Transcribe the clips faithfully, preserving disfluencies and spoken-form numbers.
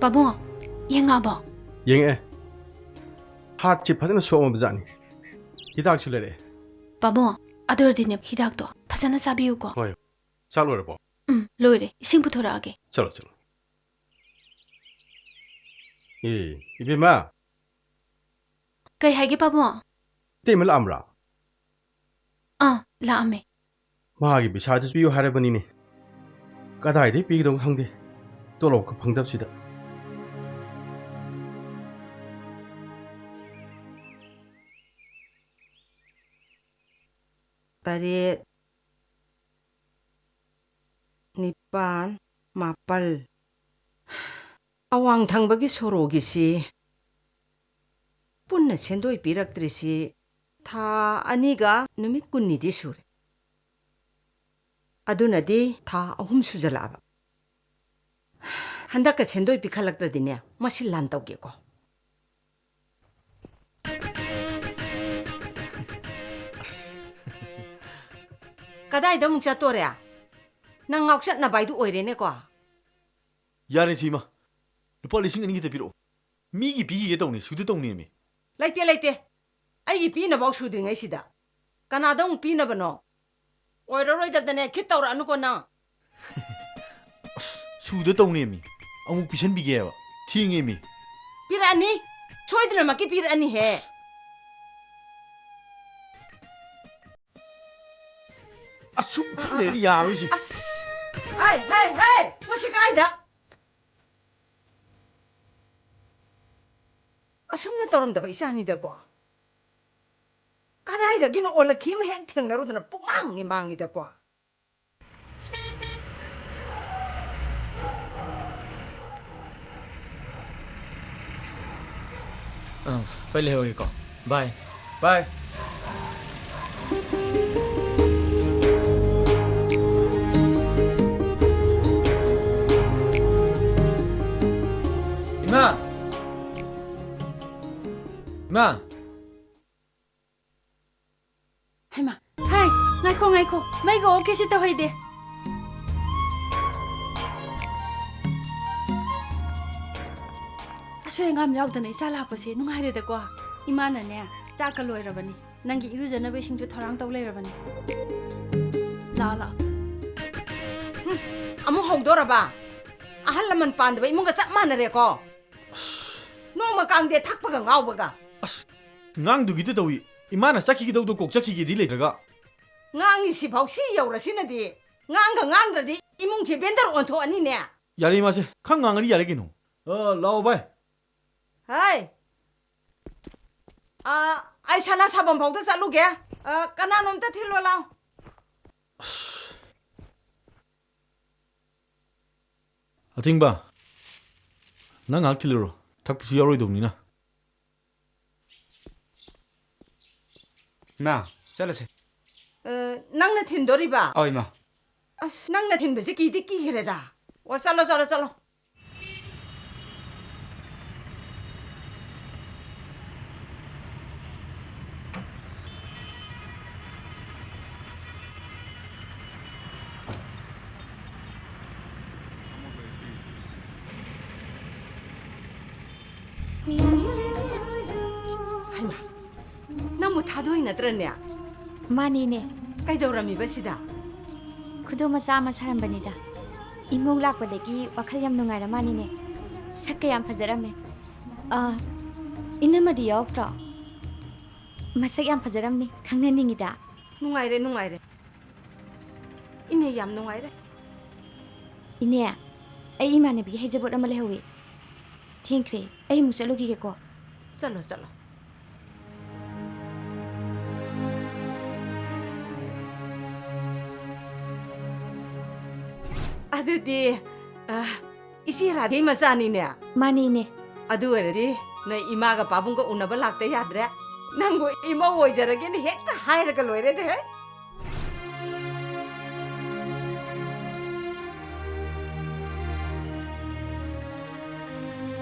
ꯄꯥꯕꯨꯡ, ꯌꯦꯡꯉꯛꯑꯕꯣ? ꯌꯦꯡꯉꯛꯑꯦ꯫ ꯍꯥꯔꯠꯁꯤ ꯐꯖꯅ ꯁꯣꯛꯑꯝꯃꯕ ꯖꯥꯠꯅꯤ꯫ ꯍꯤꯗꯥꯛꯁꯨ ꯂꯩꯔꯛꯑꯦ꯫ ꯄꯥꯕꯨꯡ, ꯑꯗꯨ ꯑꯣꯏꯔꯗꯤꯅꯦ, ꯍꯤꯗꯥꯛꯇꯣ ꯐꯖꯅ ꯆꯥꯕꯤꯌꯨꯀꯣ꯫ ꯍꯣꯏ꯫ ꯆꯥꯛ ꯂꯣꯏꯔꯕꯣ? ꯎꯝ, ꯂꯣꯏꯔꯦ꯫ ꯏꯁꯤꯡ ꯄꯨꯊꯣꯔꯛꯑꯒꯦ꯫ ꯆꯠꯂꯣ, ꯆꯠꯂꯣ꯫ ꯑꯦ, ꯏꯕꯦꯝꯃ꯫ ꯀꯩ ꯍꯥꯏꯒꯦ, ꯄꯥꯕꯨꯡ? ꯏꯇꯩꯃ ꯂꯥꯛꯑꯝꯕ꯭ꯔꯥ? ꯑꯥ, ꯂꯥꯛꯑꯝꯃꯦ꯫ ꯃꯥꯒꯤ ꯄꯩꯁꯥꯗꯨꯁꯨ ꯄꯤꯌꯨ ꯍꯥꯏꯔꯕꯅꯤꯅꯦ꯫ ꯀꯗꯥꯏꯗꯒꯤ ꯄꯤꯒꯗꯧꯅꯣ ꯈꯪꯗꯦ, ꯇꯣꯂꯣꯞꯀ ꯐꯪꯗꯕꯁꯤꯗ꯫ ꯇꯔꯦꯠ, ꯅꯤꯄꯥꯟ, ꯃꯥꯄꯜ꯫ ꯑꯋꯥꯡ ꯊꯪꯕꯒꯤ ꯁꯣꯔꯣꯒꯤꯁꯤ ꯄꯨꯟꯅ ꯁꯦꯟꯗꯣꯏ ꯄꯤꯔꯛꯇ꯭ꯔꯤꯁꯤ ꯊꯥ ꯑꯅꯤꯒ ꯅꯨꯃꯤꯠ ꯀꯨꯟꯅꯤꯗꯤ ꯁꯨꯔꯦ꯫ ꯑꯗꯨꯅꯗꯤ ꯊꯥ ꯑꯍꯨꯝ ꯁꯨꯖꯜꯂꯛꯑꯕ꯫ ꯍꯟꯗꯛꯀ ꯁꯦꯟꯗꯣꯏ ꯄꯤꯈꯠꯂꯛꯇ꯭ꯔꯗꯤꯅꯦ, ꯃꯁꯤ ꯂꯥꯟ ꯇꯧꯒꯦꯀꯣ꯫ ꯀꯗꯥꯏꯗ ꯑꯃꯨꯛ ꯆꯠꯇꯣꯔꯦ? ꯅꯪ ꯉꯥꯎꯆꯠꯅꯕ ꯍꯥꯏꯗꯨ ꯑꯣꯏꯔꯦꯅꯦꯀꯣ꯫ ꯌꯥꯔꯦ ꯁꯤꯃ, ꯂꯨꯄꯥ ꯂꯤꯁꯤꯡ ꯑꯅꯤ ꯈꯛꯇ ꯄꯤꯔꯛꯑꯣ꯫ ꯃꯤꯒꯤ ꯄꯤꯈꯤꯒꯦ ꯇꯧꯅꯤ, ꯁꯨꯗ ꯇꯧꯅꯦꯃꯤ꯫ ꯂꯩꯇꯦ, ꯂꯩꯇꯦ, ꯑꯩꯒꯤ ꯄꯤꯅꯕꯐꯥꯎ ꯁꯨꯗ꯭ꯔꯤꯉꯩꯁꯤꯗ ꯀꯅꯥꯗ ꯑꯃꯨꯛ ꯄꯤꯅꯕꯅꯣ? ꯑꯣꯏꯔꯔꯣꯏꯗꯕꯗꯅꯦ ꯈꯤꯠ ꯇꯧꯔꯛꯑꯅꯨꯀꯣ ꯅꯪ꯫ ꯑꯁ, ꯁꯨꯗ ꯇꯧꯅꯦꯃꯤ, ꯑꯃꯨꯛ ꯄꯤꯁꯟꯕꯤꯒꯦꯕ, ꯊꯦꯡꯉꯦꯃꯤ꯫ ꯄꯤꯔꯛꯑꯅꯤ, ꯁꯣꯏꯗꯅꯃꯛꯀꯤ ꯄꯤꯔꯛꯑꯅꯤꯍꯦ꯫ ꯑꯁ꯫ ꯑꯁꯨꯛ ꯊꯦꯡꯅꯗꯤ ꯌꯥꯔꯣꯏꯁꯦ꯫ ꯑꯁ! ꯍꯩ, ꯍꯩ, ꯍꯩ! ꯃꯁꯤ ꯀꯥꯏꯗ? ꯑꯁꯨꯝꯅ ꯇꯧꯔꯝꯗꯕ ꯏꯆꯥꯅꯤꯗꯀꯣ꯫ ꯀꯗꯥꯏꯗꯒꯤꯅꯣ ꯑꯣꯜꯂꯛꯈꯤ ꯑꯃ ꯍꯦꯛ ꯊꯦꯡꯅꯔꯨꯗꯅ ꯄꯨꯡꯃꯥꯡꯅꯤ ꯃꯥꯡꯉꯤꯗꯀꯣ꯫ ꯑꯪ, ꯐꯩ ꯂꯩꯍꯧꯔꯒꯦꯀꯣ꯫ ꯕꯥꯏ꯫ ꯕꯥꯏ꯫ ꯏꯃꯥ! ꯏꯃꯥ! ꯍꯩꯃꯥ, ꯍꯥꯏ, ꯉꯥꯏꯈꯣ, ꯉꯥꯏꯈꯣ, ꯃꯩꯒ off ꯀꯤꯁꯤ ꯇꯧꯍꯩꯗꯦ꯫ ꯑꯁꯣꯏ ꯑꯉꯥꯝ ꯌꯥꯎꯗꯅ ꯏꯆꯥ ꯂꯥꯛꯄꯁꯦ ꯅꯨꯡꯉꯥꯏꯔꯦꯗꯀꯣ꯫ ꯏꯃꯥꯅꯅꯦ, ꯆꯥꯛꯀ ꯂꯣꯏꯔꯕꯅꯤ꯫ ꯅꯪꯒꯤ ꯏꯔꯨꯖꯅꯕ ꯏꯁꯤꯡꯁꯨ ꯊꯧꯔꯥꯡ ꯇꯧ ꯂꯩꯔꯕꯅꯤ꯫ ꯂꯥꯛꯑꯣ, ꯂꯥꯛꯑꯣ꯫ ꯍꯨꯝ, ꯑꯃꯨꯛ ꯍꯧꯗꯣꯔꯕ? ꯑꯍꯜ ꯂꯃꯟ ꯄꯥꯟꯗꯕ ꯏꯃꯨꯡꯒ ꯆꯞ ꯃꯥꯟꯅꯔꯦꯀꯣ꯫ ꯑꯁ꯫ ꯅꯣꯡꯃ ꯀꯥꯡꯗꯦ ꯊꯛꯄꯒ ꯉꯥꯎꯕꯒ꯫ ꯑꯁ, ꯉꯥꯡꯗꯨꯒꯤꯗ ꯇꯧꯏ꯫ ꯏꯃꯥꯅ ꯆꯠꯈꯤꯒꯗꯧꯗꯣ ꯀꯣꯛ ꯆꯠꯈꯤꯒꯦꯗꯤ ꯂꯩꯇ꯭ꯔꯒ꯫ ꯉꯥꯡꯉꯤꯁꯤꯐꯥꯎ ꯁꯤ ꯌꯧꯔꯁꯤꯅꯗꯤ꯫ ꯉꯥꯡꯒ ꯉꯥꯡꯗ꯭ꯔꯗꯤ ꯏꯃꯨꯡꯁꯦ ꯕꯦꯟꯗꯔ ꯑꯣꯟꯊꯣꯛꯑꯅꯤꯅꯦ꯫ ꯌꯥꯔꯦ ꯏꯃꯥꯁꯦ, ꯈꯪ ꯉꯥꯡꯉꯗꯤ ꯌꯥꯔꯦ ꯀꯩꯅꯣ꯫ ꯑ, ꯂꯥꯛꯑꯣ ꯚꯥꯏ꯫ ꯍꯥꯏ꯫ ꯑ, ꯑꯩ ꯁꯅꯥ ꯁꯥꯐꯝ ꯐꯥꯎꯗ ꯆꯠꯂꯨꯒꯦ꯫ ꯑ, ꯀꯅꯥꯅꯣꯝꯇ ꯊꯤꯜꯂꯣ ꯂꯥꯎ꯫ ꯑꯁ꯫ ꯑꯊꯤꯡꯕ, ꯅꯪ ꯉꯥꯏꯍꯥꯛ ꯊꯤꯜꯂꯨꯔꯣ, ꯊꯛꯄꯁꯨ ꯌꯥꯎꯔꯣꯏꯗꯧꯅꯤꯅ꯫ ꯏꯃꯥ, ꯆꯠꯂꯁꯦ꯫ ꯑ, ꯅꯪꯅ ꯊꯤꯟꯗꯣꯔꯤꯕ? ꯑꯧ, ꯏꯃꯥ꯫ ꯑꯁ, ꯅꯪꯅ ꯊꯤꯟꯕꯁꯦ ꯀꯤꯗꯤ ꯀꯤꯈ꯭ꯔꯦꯗ꯫ ꯑꯣ, ꯆꯠꯂꯣ, ꯆꯠꯂꯣ, ꯆꯠꯂꯣ꯫ ꯍꯩꯃꯥ, ꯅꯪꯕꯨ ꯊꯥꯗꯣꯏ ꯅꯠꯇ꯭ꯔꯅꯦ? ꯃꯥꯅꯤꯅꯦ꯫ ꯀꯩꯗꯧꯔꯝꯃꯤꯕ ꯁꯤꯗ? ꯈꯨꯗꯣꯞ ꯃꯆꯥ ꯑꯃ ꯁꯥꯔꯝꯕꯅꯤꯗ꯫ ꯏꯃꯧ ꯂꯥꯛꯄꯗꯒꯤ ꯋꯥꯈꯜ ꯌꯥꯝ ꯅꯨꯡꯉꯥꯏꯔ ꯃꯥꯅꯤꯅꯦ꯫ ꯁꯛꯀ ꯌꯥꯝ ꯐꯖꯔꯝꯃꯦ꯫ ꯑ, ꯏꯅꯝꯃꯗꯤ ꯌꯥꯎꯔꯛꯇ꯭ꯔꯣ? ꯃꯁꯛ ꯌꯥꯝ ꯐꯖꯔꯝꯅꯤ, ꯈꯪꯅꯅꯤꯡꯉꯤꯗ꯫ ꯅꯨꯡꯉꯥꯏꯔꯦ, ꯅꯨꯡꯉꯥꯏꯔꯦ꯫ ꯏꯅꯦ ꯌꯥꯝ ꯅꯨꯡꯉꯥꯏꯔꯦ꯫ ꯏꯅꯦ, ꯑꯩ ꯏꯃꯥꯟꯅꯕꯤꯒꯤ ꯍꯩꯖꯕꯣꯠ ꯑꯃ ꯂꯩꯍꯧꯋꯤ꯫ ꯊꯦꯡꯈ꯭ꯔꯦ, ꯑꯩ ꯑꯃꯨꯛ ꯆꯠꯂꯨꯈꯤꯒꯦꯀꯣ꯫ ꯆꯠꯂꯣ, ꯆꯠꯂꯣ꯫ ꯑꯗꯨꯗꯤ, ꯑ, ꯏꯆꯦ ꯔꯥꯙꯦ ꯃꯆꯥꯅꯤꯅꯦ? ꯃꯥꯅꯤ, ꯏꯅꯦ꯫ ꯑꯗꯨ ꯑꯣꯏꯔꯗꯤ ꯅꯣꯏ ꯏꯃꯥꯒ ꯄꯥꯕꯨꯡꯒ ꯎꯅꯕ ꯂꯥꯛꯇ ꯌꯥꯗ꯭ꯔꯦ꯫ ꯅꯪꯕꯨ ꯏꯃꯧ ꯑꯣꯏꯖꯔꯒꯦꯅ ꯍꯦꯛꯇ ꯍꯥꯏꯔꯒ ꯂꯣꯏꯔꯦꯗꯦ꯫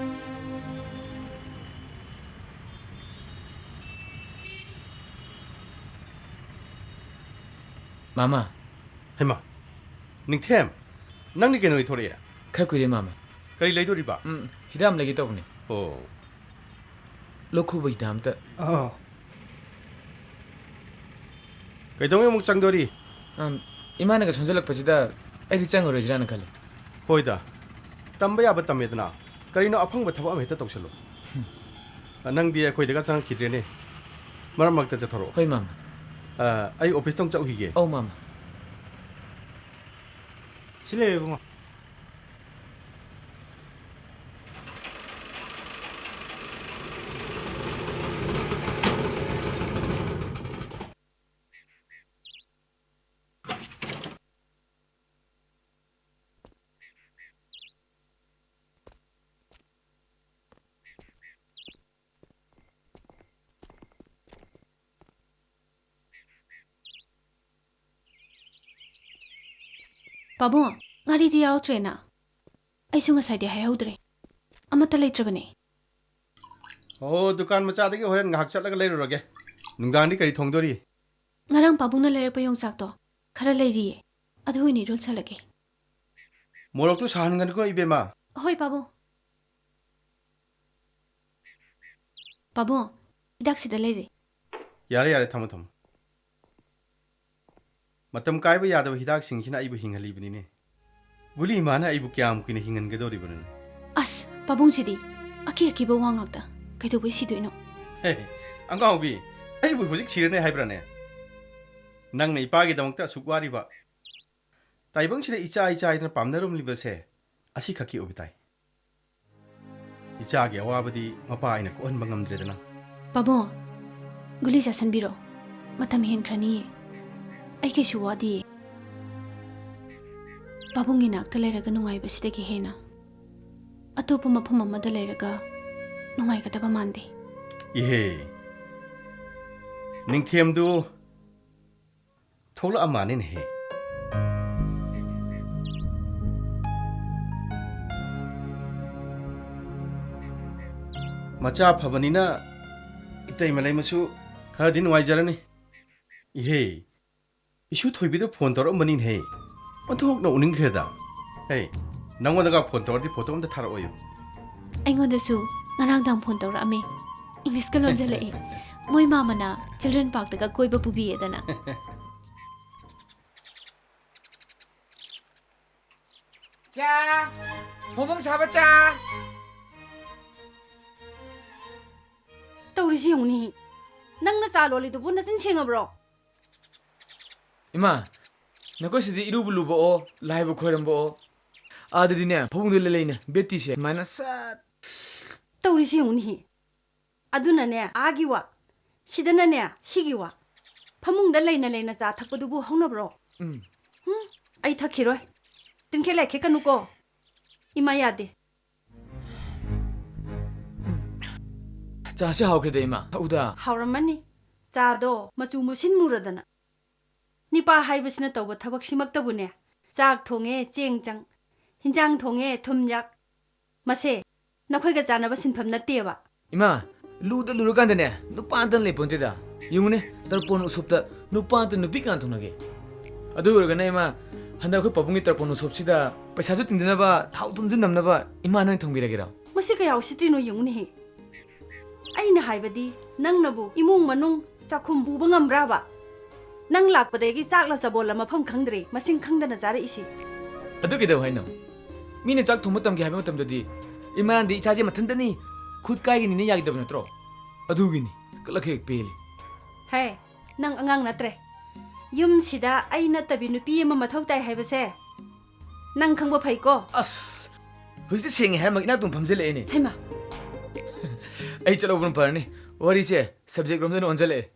ꯃꯥꯃ꯫ ꯍꯩꯃꯥ, ꯅꯤꯡꯊꯦꯝ, ꯅꯪꯗꯤ ꯀꯩꯅꯣ ꯊꯣꯔꯛꯑꯦ? ꯈꯔ ꯀꯨꯏꯔꯦ, ꯃꯥꯃ꯫ ꯀꯔꯤ ꯂꯩꯗꯣꯔꯤꯕ? ꯎꯝ, ꯍꯤꯗꯥꯛ ꯑꯃ ꯂꯩꯒꯦ ꯇꯧꯕꯅꯦ꯫ ꯑꯣ꯫ ꯂꯣꯛ ꯈꯨꯕꯒꯤ ꯍꯤꯗꯥꯛ ꯑꯝꯇ꯫ ꯑꯣ꯫ ꯀꯩꯗꯧꯉꯩ ꯑꯃꯨꯛ ꯆꯪꯗꯣꯔꯤ? ꯑꯝ, ꯏꯃꯥꯅꯒ ꯁꯣꯟꯖꯜꯂꯛꯄꯁꯤꯗ ꯑꯩꯗꯤ ꯆꯪꯉꯔꯣꯏꯁꯤꯔꯥꯅ ꯈꯜꯂꯤ꯫ ꯍꯣꯏꯗ, ꯇꯝꯕ ꯌꯥꯕ ꯇꯝꯃꯦꯗꯅ, ꯀꯔꯤꯅꯣ ꯑꯐꯪꯕ ꯊꯕꯛ ꯑꯃ ꯍꯦꯛꯇ ꯇꯧꯁꯜꯂꯨ꯫ ꯍꯨꯝ꯫ ꯑ, ꯅꯪꯗꯤ ꯑꯩꯈꯣꯏꯗꯒ ꯆꯪꯉꯛꯈꯤꯗ꯭ꯔꯦꯅꯦ꯫ ꯃꯔꯛ ꯃꯔꯛꯇ ꯆꯠꯊꯣꯔꯛꯑꯣ꯫ ꯍꯣꯏ, ꯃꯥꯃ꯫ ꯑ, ꯑꯩ ꯑꯣꯐꯤꯁꯇ ꯑꯃꯨꯛ ꯆꯠꯂꯨꯈꯤꯒꯦ꯫ ꯑꯧ, ꯃꯥꯃ꯫ ꯁꯤ ꯂꯩꯔꯦ, ꯏꯕꯨꯡꯉꯣ꯫ ꯄꯥꯕꯨꯡ, ꯉꯥꯔꯤꯗꯤ ꯌꯥꯎꯔꯛꯇ꯭ꯔꯦꯅ? ꯑꯩꯁꯨ ꯉꯁꯥꯏꯗꯤ ꯍꯥꯏꯍꯧꯗ꯭ꯔꯦ꯫ ꯑꯃꯠꯇ ꯂꯩꯇ꯭ꯔꯕꯅꯦ꯫ ꯑꯣ, ꯗꯨꯀꯥꯟ ꯃꯆꯥꯗꯒꯤ ꯍꯣꯔꯦꯟ ꯉꯥꯏꯍꯥꯛ ꯆꯠꯂꯒ ꯂꯩꯔꯨꯔꯒꯦ꯫ ꯅꯨꯡꯗꯥꯡꯗꯤ ꯀꯔꯤ ꯊꯣꯡꯗꯣꯔꯤ? ꯉꯔꯥꯡ ꯄꯥꯕꯨꯡꯅ ꯂꯩꯔꯛꯄ ꯌꯣꯡꯆꯥꯛꯇꯣ ꯈꯔ ꯂꯩꯔꯤꯌꯦ꯫ ꯑꯗꯨ ꯑꯣꯏꯅ ꯏꯔꯣꯜꯁꯜꯂꯒꯦ꯫ ꯃꯣꯔꯣꯛꯇꯨ ꯁꯥꯍꯟꯒꯅꯨꯀꯣ, ꯏꯕꯦꯝꯃ꯫ ꯍꯣꯏ, ꯄꯥꯕꯨꯡ꯫ ꯄꯥꯕꯨꯡ, ꯍꯤꯗꯥꯛꯁꯤꯗ ꯂꯩꯔꯦ꯫ ꯌꯥꯔꯦ, ꯌꯥꯔꯦ, ꯊꯝꯃꯣ, ꯊꯝꯃꯣ꯫ ꯃꯇꯝ ꯀꯥꯏꯕ ꯌꯥꯗꯕ ꯍꯤꯗꯥꯛꯁꯤꯡꯁꯤꯅ ꯑꯩꯕꯨ ꯍꯤꯡꯍꯜꯂꯤꯕꯅꯤꯅꯦ꯫ ꯒꯨꯂꯤ ꯏꯃꯥꯅ ꯑꯩꯕꯨ ꯀꯌꯥꯝ ꯀꯨꯏꯅ ꯍꯤꯡꯍꯟꯒꯗꯧꯔꯤꯕꯅꯣꯅꯦ? ꯑꯁ, ꯄꯥꯕꯨꯡꯁꯤꯗꯤ ꯑꯀꯤ ꯑꯀꯤꯕ ꯋꯥ ꯉꯥꯛꯇ꯫ ꯀꯩꯗꯧꯕꯩ ꯁꯤꯗꯣꯏꯅꯣ? ꯍꯦ, ꯑꯉꯥꯎꯕꯤ, ꯑꯩꯕꯨ ꯍꯧꯖꯤꯛ ꯁꯤꯔꯅꯤ ꯍꯥꯏꯕ꯭ꯔꯥꯅꯦ? ꯅꯪꯅ ꯏꯄꯥꯒꯤꯗꯃꯛꯇ ꯑꯁꯨꯛ ꯋꯥꯔꯤꯕ, ꯇꯥꯏꯕꯪꯁꯤꯗ ꯏꯆꯥ ꯏꯆꯥ ꯍꯥꯏꯗꯅ ꯄꯥꯝꯅꯔꯝꯂꯤꯕꯁꯦ ꯑꯁꯤꯈꯛꯀꯤ ꯑꯣꯏꯕ ꯇꯥꯏ꯫ ꯏꯆꯥꯒꯤ ꯑꯋꯥꯕꯗꯤ ꯃꯄꯥ ꯑꯩꯅ ꯀꯣꯛꯍꯟꯕ ꯉꯝꯗ꯭ꯔꯦꯗꯅ꯫ ꯄꯥꯕꯨꯡ, ꯒꯨꯂꯤ ꯆꯥꯁꯟꯕꯤꯔꯣ꯫ ꯃꯇꯝ ꯍꯦꯟꯈ꯭ꯔꯅꯤꯌꯦ꯫ ꯑꯩ ꯀꯩꯁꯨ ꯋꯥꯗꯤꯌꯦ꯫ ꯄꯥꯕꯨꯡꯒꯤ ꯅꯥꯛꯇ ꯂꯩꯔꯒ ꯅꯨꯡꯉꯥꯏꯕꯁꯤꯗꯒꯤ ꯍꯦꯟꯅ ꯑꯇꯣꯞꯄ ꯃꯐꯝ ꯑꯃꯗ ꯂꯩꯔꯒ ꯅꯨꯡꯉꯥꯏꯒꯗꯕ ꯃꯥꯟꯗꯦ꯫ ꯏꯍꯦ, ꯅꯤꯡꯊꯦꯝꯗꯨ ꯊꯣꯛꯂꯛꯑ ꯃꯥꯅꯤꯅꯦꯍꯦ꯫ ꯃꯆꯥ ꯐꯕꯅꯤꯅ ꯏꯇꯩꯃ ꯂꯩꯃꯁꯨ ꯈꯔꯗꯤ ꯅꯨꯡꯉꯥꯏꯖꯔꯅꯤ꯫ ꯏꯍꯦ, ꯏꯁꯨ ꯊꯣꯏꯕꯤꯗ ꯐꯣꯟ ꯇꯧꯔꯛꯑꯝꯕꯅꯤꯅꯦꯍꯦ꯫ ꯑꯣꯟꯊꯣꯛꯅ ꯎꯅꯤꯡꯈ꯭ꯔꯦꯗ꯫ ꯍꯦ, ꯅꯪꯉꯣꯟꯗꯒ ꯐꯣꯟ ꯇꯧꯔꯗꯤ ꯐꯣꯇꯣ ꯑꯝꯇ ꯊꯥꯔꯛꯑꯣꯌꯨ꯫ ꯑꯩꯉꯣꯟꯗꯁꯨ ꯉꯔꯥꯡꯗꯥꯡ ꯐꯣꯟ ꯇꯧꯔꯛꯑꯝꯃꯤ꯫ ꯏꯪꯂꯤꯁꯀ ꯂꯣꯟꯖꯜꯂꯛꯏ꯫ ꯃꯣꯏ ꯃꯥꯃꯅ ꯆꯤꯜꯗ꯭ꯔꯦꯟ ꯄꯥꯔꯛꯇꯒ ꯀꯣꯏꯕ ꯄꯨꯕꯤꯌꯦꯗꯅ꯫ ꯆꯥ! ꯐꯣꯡ ꯐꯣꯡ ꯁꯥꯕ ꯆꯥ! ꯇꯧꯔꯤꯁꯤ ꯌꯦꯡꯉꯨꯅꯦ꯫ ꯅꯪꯅ ꯆꯥ ꯂꯣꯜꯂꯤꯗꯨꯕꯨ ꯅꯆꯤꯟ ꯁꯦꯡꯉꯕ꯭ꯔꯣ? ꯏꯃꯥ, ꯅꯈꯣꯏ ꯁꯤꯗꯤ ꯏꯔꯨꯕꯨ ꯂꯨꯕꯑꯣ, ꯂꯥꯏꯕꯨ ꯈꯣꯏꯔꯝꯕꯑꯣ꯫ ꯑꯥꯗꯗꯤꯅꯦ, ꯐꯃꯨꯡꯗ ꯂꯩ ꯂꯩꯅ ꯕꯦꯠꯇꯤꯁꯦ ꯁꯨꯃꯥꯏꯅ ꯁꯠ꯫ ꯇꯧꯔꯤꯁꯤ ꯌꯦꯡꯉꯨꯅꯦ꯫ ꯑꯗꯨꯅꯅꯦ, ꯑꯥꯒꯤ ꯋꯥ, ꯁꯤꯗꯅꯅꯦ, ꯁꯤꯒꯤ ꯋꯥ꯫ ꯐꯃꯨꯡꯗ ꯂꯩꯅ ꯂꯩꯅ ꯆꯥ ꯊꯛꯄꯗꯨꯕꯨ ꯍꯧꯅꯕ꯭ꯔꯣ? ꯎꯝ꯫ ꯍꯨꯝ, ꯑꯩ ꯊꯛꯈꯤꯔꯣꯏ꯫ ꯇꯤꯟꯈꯦꯠ ꯂꯥꯏꯈꯦꯠꯀꯅꯨꯀꯣ꯫ ꯏꯃꯥ ꯌꯥꯗꯦ꯫ ꯆꯥꯁꯦ ꯍꯥꯎꯈ꯭ꯔꯦꯗ, ꯏꯃꯥ꯫ ꯊꯛꯎꯗ꯫ ꯍꯥꯎꯔꯝꯃꯅꯤ꯫ ꯆꯥꯗꯣ ꯃꯆꯨ ꯃꯨꯁꯤꯟ ꯃꯨꯔꯗꯅ꯫ ꯅꯤꯄꯥ ꯍꯥꯏꯕꯁꯤꯅ ꯇꯧꯕ ꯊꯕꯛꯁꯤꯃꯛꯇꯕꯨꯅꯦ, ꯆꯥꯛ ꯊꯣꯡꯉꯦ, ꯆꯦꯡ ꯆꯪ, ꯍꯤꯟꯖꯥꯡ ꯊꯣꯡꯉꯦ, ꯊꯨꯝ ꯌꯥꯛ꯫ ꯃꯁꯦ ꯅꯈꯣꯏꯒ ꯆꯥꯟꯅꯕ ꯁꯤꯟꯐꯝ ꯅꯠꯇꯦꯕ꯫ ꯏꯃꯥ, ꯂꯨꯗ ꯂꯨꯔꯀꯥꯟꯗꯅꯦ, ꯅꯨꯄꯥ ꯑꯝꯇ ꯂꯩꯄꯣꯟꯇꯦꯗ꯫ ꯌꯦꯡꯉꯨꯅꯦ, ꯇꯔꯄꯣꯟ ꯎꯁꯣꯞꯇ ꯅꯨꯄꯥ ꯑꯝꯇ ꯅꯨꯄꯤ ꯀꯅꯥ ꯊꯣꯡꯅꯒꯦ? ꯑꯗꯨ ꯑꯣꯏꯔꯒꯅ ꯏꯃꯥ, ꯍꯟꯗꯛ ꯑꯩꯈꯣꯏ ꯄꯥꯕꯨꯡꯒꯤ ꯇꯔꯄꯣꯟ ꯎꯁꯣꯞꯁꯤꯗ ꯄꯩꯁꯥꯁꯨ ꯇꯤꯡꯗꯅꯕ, ꯊꯥꯎ ꯊꯨꯝꯁꯨ ꯅꯝꯅꯕ ꯏꯃꯥ ꯅꯪ ꯊꯣꯡꯕꯤꯔꯒꯦꯔꯣ? ꯃꯁꯤ ꯀꯌꯥ ꯎꯁꯤꯠꯇ꯭ꯔꯤꯅꯣ ꯌꯦꯡꯉꯨꯅꯦꯍꯦ꯫ ꯑꯩꯅ ꯍꯥꯏꯕꯗꯤ, ꯅꯪꯅꯕꯨ ꯏꯃꯨꯡ ꯃꯅꯨꯡ ꯆꯥꯛꯈꯨꯝ ꯄꯨꯕ ꯉꯝꯕ꯭ꯔꯥꯕ? ꯅꯪ ꯂꯥꯛꯄꯗꯒꯤ ꯆꯥꯛꯂ ꯆꯕꯣꯜꯂ ꯃꯐꯝ ꯈꯪꯗ꯭ꯔꯦ, ꯃꯁꯤꯡ ꯈꯪꯗꯅ ꯆꯥꯔꯛꯏꯁꯤ꯫ ꯑꯗꯨ ꯀꯩꯗꯧ ꯍꯥꯏꯅꯣ? ꯃꯤꯅ ꯆꯥꯛ ꯊꯣꯡꯕ ꯇꯝꯒꯦ ꯍꯥꯏꯕ ꯃꯇꯝꯗꯗꯤ, ꯏꯃꯥꯅꯗꯤ ꯏꯆꯥꯁꯦ ꯃꯊꯟꯇꯅꯤ, ꯈꯨꯠ ꯀꯥꯏꯒꯅꯤꯅ ꯌꯥꯈꯤꯗꯕ ꯅꯠꯇ꯭ꯔꯣ? ꯑꯗꯨꯒꯤꯅꯤ ꯀꯂꯛ ꯍꯦꯛ ꯄꯦꯜꯂꯤ꯫ ꯍꯦ, ꯅꯪ ꯑꯉꯥꯡ ꯅꯠꯇ꯭ꯔꯦ꯫ ꯌꯨꯝꯁꯤꯗ ꯑꯩ ꯅꯠꯇꯕꯤ ꯅꯨꯄꯤ ꯑꯃ ꯃꯊꯧ ꯇꯥꯏ ꯍꯥꯏꯕꯁꯦ ꯅꯪ ꯈꯪꯕ ꯐꯩꯀꯣ꯫ ꯑꯁ, ꯍꯧꯖꯤꯛꯇꯤ ꯁꯦꯡꯉꯦ ꯍꯥꯏꯔꯝꯃꯒ ꯏꯅꯥꯛꯇꯨꯡ ꯐꯝꯖꯤꯜꯂꯛꯑꯦꯅꯦ꯫ ꯍꯩꯃꯥ꯫ ꯑꯩ ꯆꯠꯍꯧꯕꯅ ꯐꯔꯅꯤ꯫ ꯋꯥꯔꯤꯁꯦ subject ꯔꯣꯝꯗ ꯑꯣꯏꯅ ꯑꯣꯟꯁꯤꯜꯂꯛꯑꯦ꯫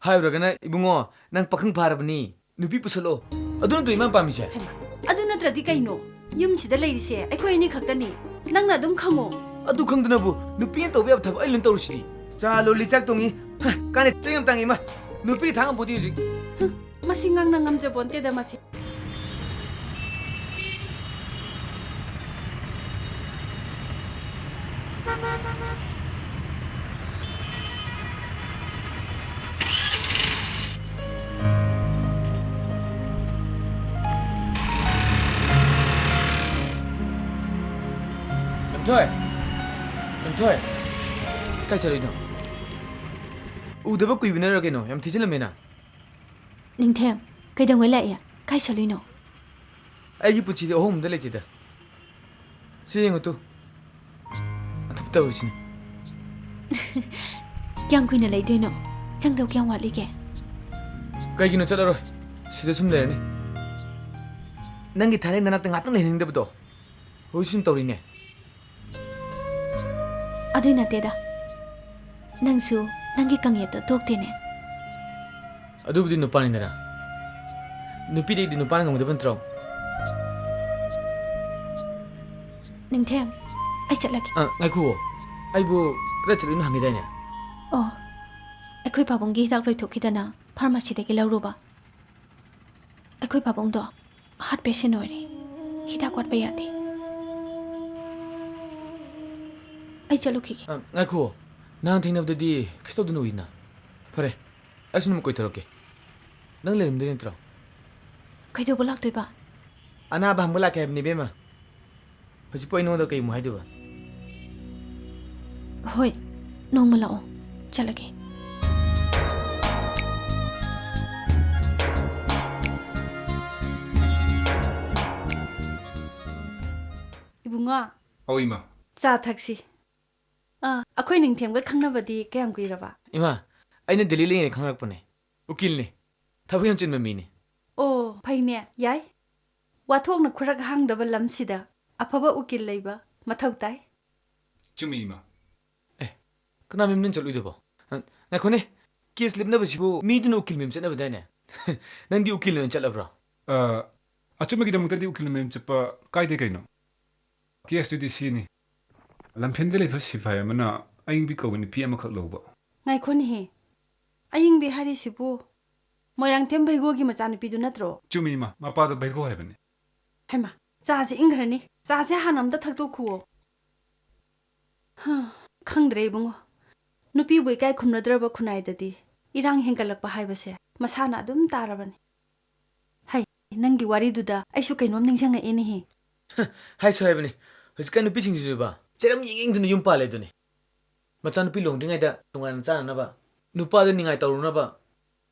ꯍꯥꯏꯔꯨꯔꯒꯅ, ꯏꯕꯨꯡꯉꯣ, ꯅꯪ ꯄꯥꯈꯪ ꯐꯥꯔꯕꯅꯤ, ꯅꯨꯄꯤ ꯄꯨꯁꯜꯂꯣ꯫ ꯑꯗꯨ ꯅꯠꯇ꯭ꯔꯣ ꯏꯃꯥꯅ ꯄꯥꯝꯃꯤꯁꯦ? ꯍꯩꯃꯥ, ꯑꯗꯨ ꯅꯠꯇ꯭ꯔꯗꯤ ꯀꯩꯅꯣ? ꯌꯨꯝꯁꯤꯗ ꯂꯩꯔꯤꯁꯦ ꯑꯩꯈꯣꯏ ꯑꯅꯤ ꯈꯛꯇꯅꯤ꯫ ꯅꯪꯅ ꯑꯗꯨꯝ ꯈꯪꯉꯣ꯫ ꯑꯗꯨ ꯈꯪꯗꯅꯕꯨ ꯅꯨꯄꯤꯅ ꯇꯧꯕ ꯌꯥꯕ ꯊꯕꯛ ꯑꯩ ꯂꯣꯏꯅ ꯇꯧꯔꯤꯁꯤꯗꯤ꯫ ꯆꯥ ꯂꯣꯜꯂꯤ, ꯆꯥꯛ ꯊꯣꯡꯉꯤ꯫ ꯍ, ꯀꯥꯟꯅꯩ, ꯆꯦꯡ ꯌꯥꯝ ꯇꯥꯡꯉꯤ, ꯏꯃꯥ꯫ ꯅꯨꯄꯤ ꯊꯥꯡ ꯑꯃ ꯄꯣꯠꯇꯤ ꯍꯧꯖꯤꯛ꯫ ꯍ, ꯃꯁꯤ ꯉꯥꯡꯅ ꯉꯝꯖꯄꯣꯟꯇꯦꯗ ꯃꯁꯤ꯫ ꯂꯝꯊꯣꯏ! ꯊꯣꯏ, ꯀꯥꯏ ꯆꯠꯂꯨꯏꯅꯣ? ꯎꯗꯕ ꯀꯨꯏꯕꯅꯔ ꯀꯩꯅꯣ, ꯌꯥꯝ ꯊꯤꯖꯤꯜꯂꯝꯃꯦꯅ꯫ ꯅꯤꯡꯊꯦꯝ, ꯀꯩꯗꯧꯉꯩ ꯂꯥꯛꯏ? ꯀꯥꯏ ꯆꯠꯂꯨꯏꯅꯣ? ꯑꯩꯒꯤ ꯄꯨꯟꯁꯤꯗꯤ ꯑꯍꯣꯡꯕꯗ ꯂꯩꯇꯦꯗ꯫ ꯁꯤ ꯌꯦꯡꯉꯨ ꯇꯨ꯫ ꯑꯗꯨꯝ ꯇꯧꯔꯤꯁꯤꯅꯤ꯫ ꯀꯌꯥꯝ ꯀꯨꯏꯅ ꯂꯩꯗꯣꯏꯅꯣ? ꯆꯪꯗꯧ ꯀꯌꯥꯝ ꯋꯥꯠꯂꯤꯒꯦ? ꯀꯩꯒꯤꯅꯣ ꯆꯠꯂꯔꯣꯏ? ꯁꯤꯗ ꯁꯨꯝ ꯂꯩꯔꯅꯤ꯫ ꯅꯪꯒꯤ ꯊꯥꯏꯅ ꯅꯅꯥꯛꯇ ꯉꯥꯛꯇꯪ ꯂꯩꯍꯟꯅꯤꯡꯗꯕꯗꯣ ꯍꯧꯖꯤꯛ ꯁꯨꯝ ꯇꯧꯔꯤꯅꯦ꯫ ꯑꯗꯨꯏ ꯅꯠꯇꯦꯗ, ꯅꯪꯁꯨ ꯅꯪꯒꯤ ꯀꯪꯌꯦꯠꯇꯣ ꯇꯣꯛꯇꯦꯅꯦ꯫ ꯑꯗꯨꯕꯨꯗꯤ ꯅꯨꯄꯥꯅꯤꯗꯅ꯫ ꯅꯨꯄꯤꯗꯩꯗꯤ ꯅꯨꯄꯥꯅ ꯉꯝꯒꯗꯕ ꯅꯠꯇ꯭ꯔꯣ? ꯅꯤꯡꯊꯦꯝ, ꯑꯩ ꯆꯠꯂꯒꯦ꯫ ꯑ, ꯉꯥꯏꯈꯨꯑꯣ꯫ ꯑꯩꯕꯨ ꯀꯗꯥꯏ ꯆꯠꯂꯨꯏꯅꯣ ꯍꯪꯈꯤꯗꯥꯏꯅꯦ? ꯑꯣ, ꯑꯩꯈꯣꯏ ꯄꯥꯕꯨꯡꯒꯤ ꯍꯤꯗꯥꯛ ꯂꯣꯏꯊꯣꯛꯈꯤꯗꯅ ꯐꯥꯔꯃꯥꯁꯤꯗꯒꯤ ꯂꯧꯔꯨꯕ꯫ ꯑꯩꯈꯣꯏ ꯄꯥꯕꯨꯡꯗꯣ ꯍꯥꯔꯠ ꯄꯦꯁꯦꯟ ꯑꯣꯏꯔꯦ꯫ ꯍꯤꯗꯥꯛ ꯋꯥꯠꯄ ꯌꯥꯗꯦ꯫ ꯑꯩ ꯆꯠꯂꯨꯈꯤꯒꯦ꯫ ꯑ, ꯉꯥꯏꯈꯨꯑꯣ꯫ ꯅꯍꯥꯟ ꯊꯦꯡꯅꯕꯗꯗꯤ ꯀꯩꯁꯨ ꯇꯧꯗꯅ ꯎꯏꯅ꯫ ꯐꯔꯦ, ꯑꯩꯁꯨ ꯅꯣꯡꯃ ꯀꯣꯏꯊꯣꯔꯛꯀꯦ꯫ ꯅꯪ ꯂꯩꯔꯝꯗꯣꯏ ꯅꯠꯇ꯭ꯔꯣ? ꯀꯩꯗꯧꯕ ꯂꯥꯛꯇꯣꯏꯕ? ꯑꯅꯥꯕ ꯍꯪꯕ ꯂꯥꯛꯀꯦ ꯍꯥꯏꯕꯅꯤ, ꯏꯕꯦꯝꯃ꯫ ꯍꯧꯖꯤꯛꯄꯨ ꯑꯩ ꯅꯉꯣꯟꯗ ꯀꯩ ꯑꯃꯨꯛ ꯍꯥꯏꯗꯣꯏꯕ? ꯍꯣꯏ, ꯅꯣꯡꯃ ꯂꯥꯛꯑꯣ, ꯆꯠꯂꯒꯦ꯫ ꯏꯕꯨꯡꯉꯣ꯫ ꯑꯧ, ꯏꯃꯥ꯫ ꯆꯥ ꯊꯛꯁꯤ꯫ ꯑꯥ, ꯑꯩꯈꯣꯏ ꯅꯤꯡꯊꯦꯝꯒ ꯈꯪꯅꯕꯗꯤ ꯀꯌꯥꯝ ꯀꯨꯏꯔꯕ? ꯏꯃꯥ, ꯑꯩꯅ ꯗꯦꯜꯂꯤ ꯂꯩꯉꯩ ꯈꯪꯅꯔꯛꯄꯅꯦ꯫ ꯎꯀꯤꯜꯅꯦ꯫ ꯊꯕꯛ ꯌꯥꯝ ꯆꯤꯟꯕ ꯃꯤꯅꯦ꯫ ꯑꯣ, ꯐꯩꯅꯦ, ꯌꯥꯏ꯫ ꯋꯥꯊꯣꯛꯅ ꯈꯨꯔꯛ ꯍꯥꯡꯗꯕ ꯂꯝꯁꯤꯗ ꯑꯐꯕ ꯎꯀꯤꯜ ꯂꯩꯕ ꯃꯊꯧ ꯇꯥꯏ꯫ ꯆꯨꯝꯃꯤ, ꯏꯃꯥ꯫ ꯑꯦ, ꯀꯅꯥ ꯃꯌꯨꯝꯗ ꯆꯠꯂꯨꯏꯗꯨꯕꯣ? ꯑ, ꯉꯥꯏꯈꯣꯅꯦ, ꯀꯦꯁ ꯂꯦꯞꯅꯕꯁꯤꯕꯨ ꯃꯤꯗꯨꯅ ꯎꯀꯤꯜ ꯃꯌꯨꯝ ꯆꯠꯅꯕꯗꯥꯏꯅꯦ? ꯅꯪꯗꯤ ꯎꯀꯤꯜ ꯑꯣꯏꯅ ꯆꯠꯂꯕ꯭ꯔꯣ? ꯑ, ꯑꯆꯨꯝꯕꯒꯤꯗꯃꯛꯇꯗꯤ ꯎꯀꯤꯜ ꯃꯌꯨꯝ ꯆꯠꯄ ꯀꯥꯏꯗꯦ ꯀꯩꯅꯣ꯫ ꯀꯦꯁꯇꯨꯗꯤ ꯁꯤꯅꯤ꯫ ꯂꯝꯐꯦꯜꯗ ꯂꯩꯕ ꯁꯤꯐꯥꯏ ꯑꯃꯅ ꯑꯌꯤꯡꯕꯤ ꯀꯧꯕ ꯅꯨꯄꯤ ꯑꯃꯈꯛ ꯂꯧꯕ꯫ ꯉꯥꯏꯈꯣꯅꯦꯍꯦ, ꯑꯌꯤꯡꯕꯤ ꯍꯥꯏꯔꯤꯁꯤꯕꯨ ꯃꯣꯏꯔꯥꯡꯊꯦꯝ ꯚꯩꯒꯣꯒꯤ ꯃꯆꯥꯅꯨꯄꯤꯗꯨ ꯅꯠꯇ꯭ꯔꯣ? ꯆꯨꯝꯃꯤ, ꯏꯃꯥ, ꯃꯄꯥꯗꯣ ꯚꯩꯒꯣ ꯍꯥꯏꯕꯅꯤ꯫ ꯍꯩꯃꯥ, ꯆꯥꯁꯦ ꯏꯪꯈ꯭ꯔꯅꯤ꯫ ꯆꯥꯁꯦ ꯍꯥꯟꯅ ꯑꯝꯇ ꯊꯛꯇꯣꯛꯈꯨꯑꯣ꯫ ꯍꯥ, ꯈꯪꯗ꯭ꯔꯦ ꯏꯕꯨꯡꯉꯣ, ꯅꯨꯄꯤꯕꯨ ꯏꯀꯥꯏ ꯈꯨꯝꯅꯗ꯭ꯔꯕ ꯈꯨꯟꯅꯥꯏꯗꯗꯤ ꯏꯔꯥꯡ ꯍꯦꯟꯒꯠꯂꯛꯄ ꯍꯥꯏꯕꯁꯦ ꯃꯁꯥꯅ ꯑꯗꯨꯝ ꯇꯥꯔꯕꯅꯤ꯫ ꯍꯩ, ꯅꯪꯒꯤ ꯋꯥꯔꯤꯗꯨꯗ ꯑꯩꯁꯨ ꯀꯩꯅꯣꯝ ꯅꯤꯡꯁꯤꯡꯉꯛꯑꯦꯅꯦꯍꯦ꯫ ꯍꯥꯏꯁꯨ ꯍꯥꯏꯕꯅꯤ, ꯍꯧꯖꯤꯛꯀꯥꯟ ꯅꯨꯄꯤꯁꯤꯡꯁꯤꯁꯨꯕ ꯆꯦꯔꯝ ꯌꯦꯡ ꯌꯦꯡꯗꯨꯅ ꯌꯨꯝ ꯄꯥꯜꯂꯦ ꯑꯗꯨꯅꯤ꯫ ꯃꯆꯥꯅꯨꯄꯤ ꯂꯨꯍꯣꯡꯗ꯭ꯔꯤꯉꯩꯗ ꯇꯣꯉꯥꯟꯅ ꯆꯥꯅꯅꯕ, ꯅꯨꯄꯥꯗ ꯅꯤꯡꯉꯥꯏ ꯇꯧꯔꯨꯅꯕ,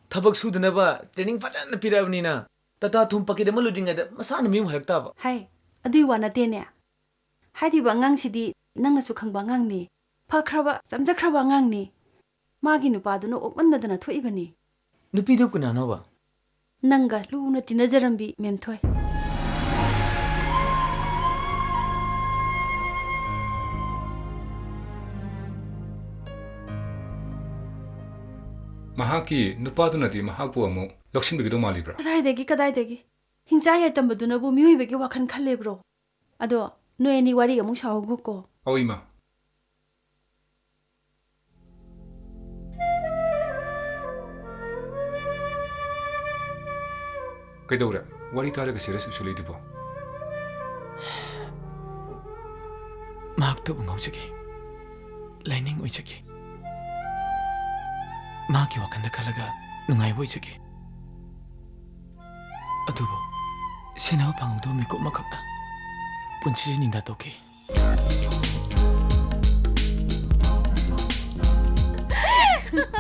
ꯊꯕꯛ ꯁꯨꯗꯅꯕ training ꯐꯖꯅ ꯄꯤꯔꯛꯑꯕꯅꯤꯅ, ꯇꯥꯇꯥ ꯊꯨꯝ packet ꯑꯃ ꯂꯨꯗ꯭ꯔꯤꯉꯩꯗ ꯃꯁꯥꯅ ꯃꯌꯨꯝ ꯍꯜꯂꯛ ꯇꯥꯕ꯫ ꯍꯥꯏ, ꯑꯗꯨꯏ ꯋꯥ ꯅꯠꯇꯦꯅꯦ꯫ ꯍꯥꯏꯔꯤꯕ ꯑꯉꯥꯡꯁꯤꯗꯤ ꯅꯪꯅꯁꯨ ꯈꯪꯕ ꯑꯉꯥꯡꯅꯤ꯫ ꯐꯈ꯭ꯔꯕ, ꯆꯝꯖꯈ꯭ꯔꯕ ꯑꯉꯥꯡꯅꯤ꯫ ꯃꯥꯒꯤ ꯅꯨꯄꯥꯗꯨꯅ ꯑꯣꯛꯃꯟꯗꯗꯅ ꯊꯣꯛꯏꯕꯅꯤ꯫ ꯅꯨꯄꯤꯗꯨ ꯀꯅꯥꯅꯣꯕ? ꯅꯪꯒ ꯂꯨꯅ ꯇꯤꯟꯅꯖꯔꯝꯕꯤ ꯃꯦꯝꯊꯣꯏ꯫ ꯃꯍꯥꯛꯀꯤ ꯅꯨꯄꯥꯗꯨꯅꯗꯤ ꯃꯍꯥꯛꯄꯨ ꯑꯃꯨꯛ ꯂꯧꯁꯤꯟꯕꯤꯒꯗꯧ ꯃꯥꯜꯂꯤꯕ꯭ꯔꯥ? ꯀꯗꯥꯏꯗꯒꯤ, ꯀꯗꯥꯏꯗꯒꯤ? ꯍꯤꯡꯆꯥ ꯌꯥꯏꯇꯝꯕꯗꯨꯅꯕꯨ ꯃꯤꯑꯣꯏꯕꯒꯤ ꯋꯥꯈꯜ ꯈꯜꯂꯦꯕ꯭ꯔꯣ? ꯑꯗꯣ ꯅꯣꯏ ꯑꯅꯤ ꯋꯥꯔꯤ ꯑꯃꯨꯛ ꯁꯥꯍꯧꯒꯣꯀꯣ꯫ ꯑꯧ, ꯏꯃꯥ꯫ ꯀꯩꯗꯧꯔꯦ? ꯋꯥꯔꯤ ꯇꯥꯔꯒ serious ꯑꯣꯏꯁꯜꯂꯛꯏꯗꯨꯕꯣ? ꯃꯍꯥꯛꯇꯕꯨ ꯉꯥꯎꯖꯒꯦ, ꯂꯥꯏꯅꯤꯡ ꯑꯣꯏꯖꯒꯦ꯫ ꯃꯍꯥꯛꯀꯤ ꯋꯥꯈꯜꯗ ꯈꯜꯂꯒ ꯅꯨꯡꯉꯥꯏꯕ ꯑꯣꯏꯖꯒꯦ꯫ ꯑꯗꯨꯕꯨ ꯁꯦꯟꯅꯕ ꯐꯪꯍꯧꯗꯕ ꯃꯤꯀꯨꯞ ꯑꯃꯈꯛꯅ ꯄꯨꯟꯁꯤꯁꯤ ꯅꯤꯡꯊꯥ ꯇꯧꯈꯤ꯫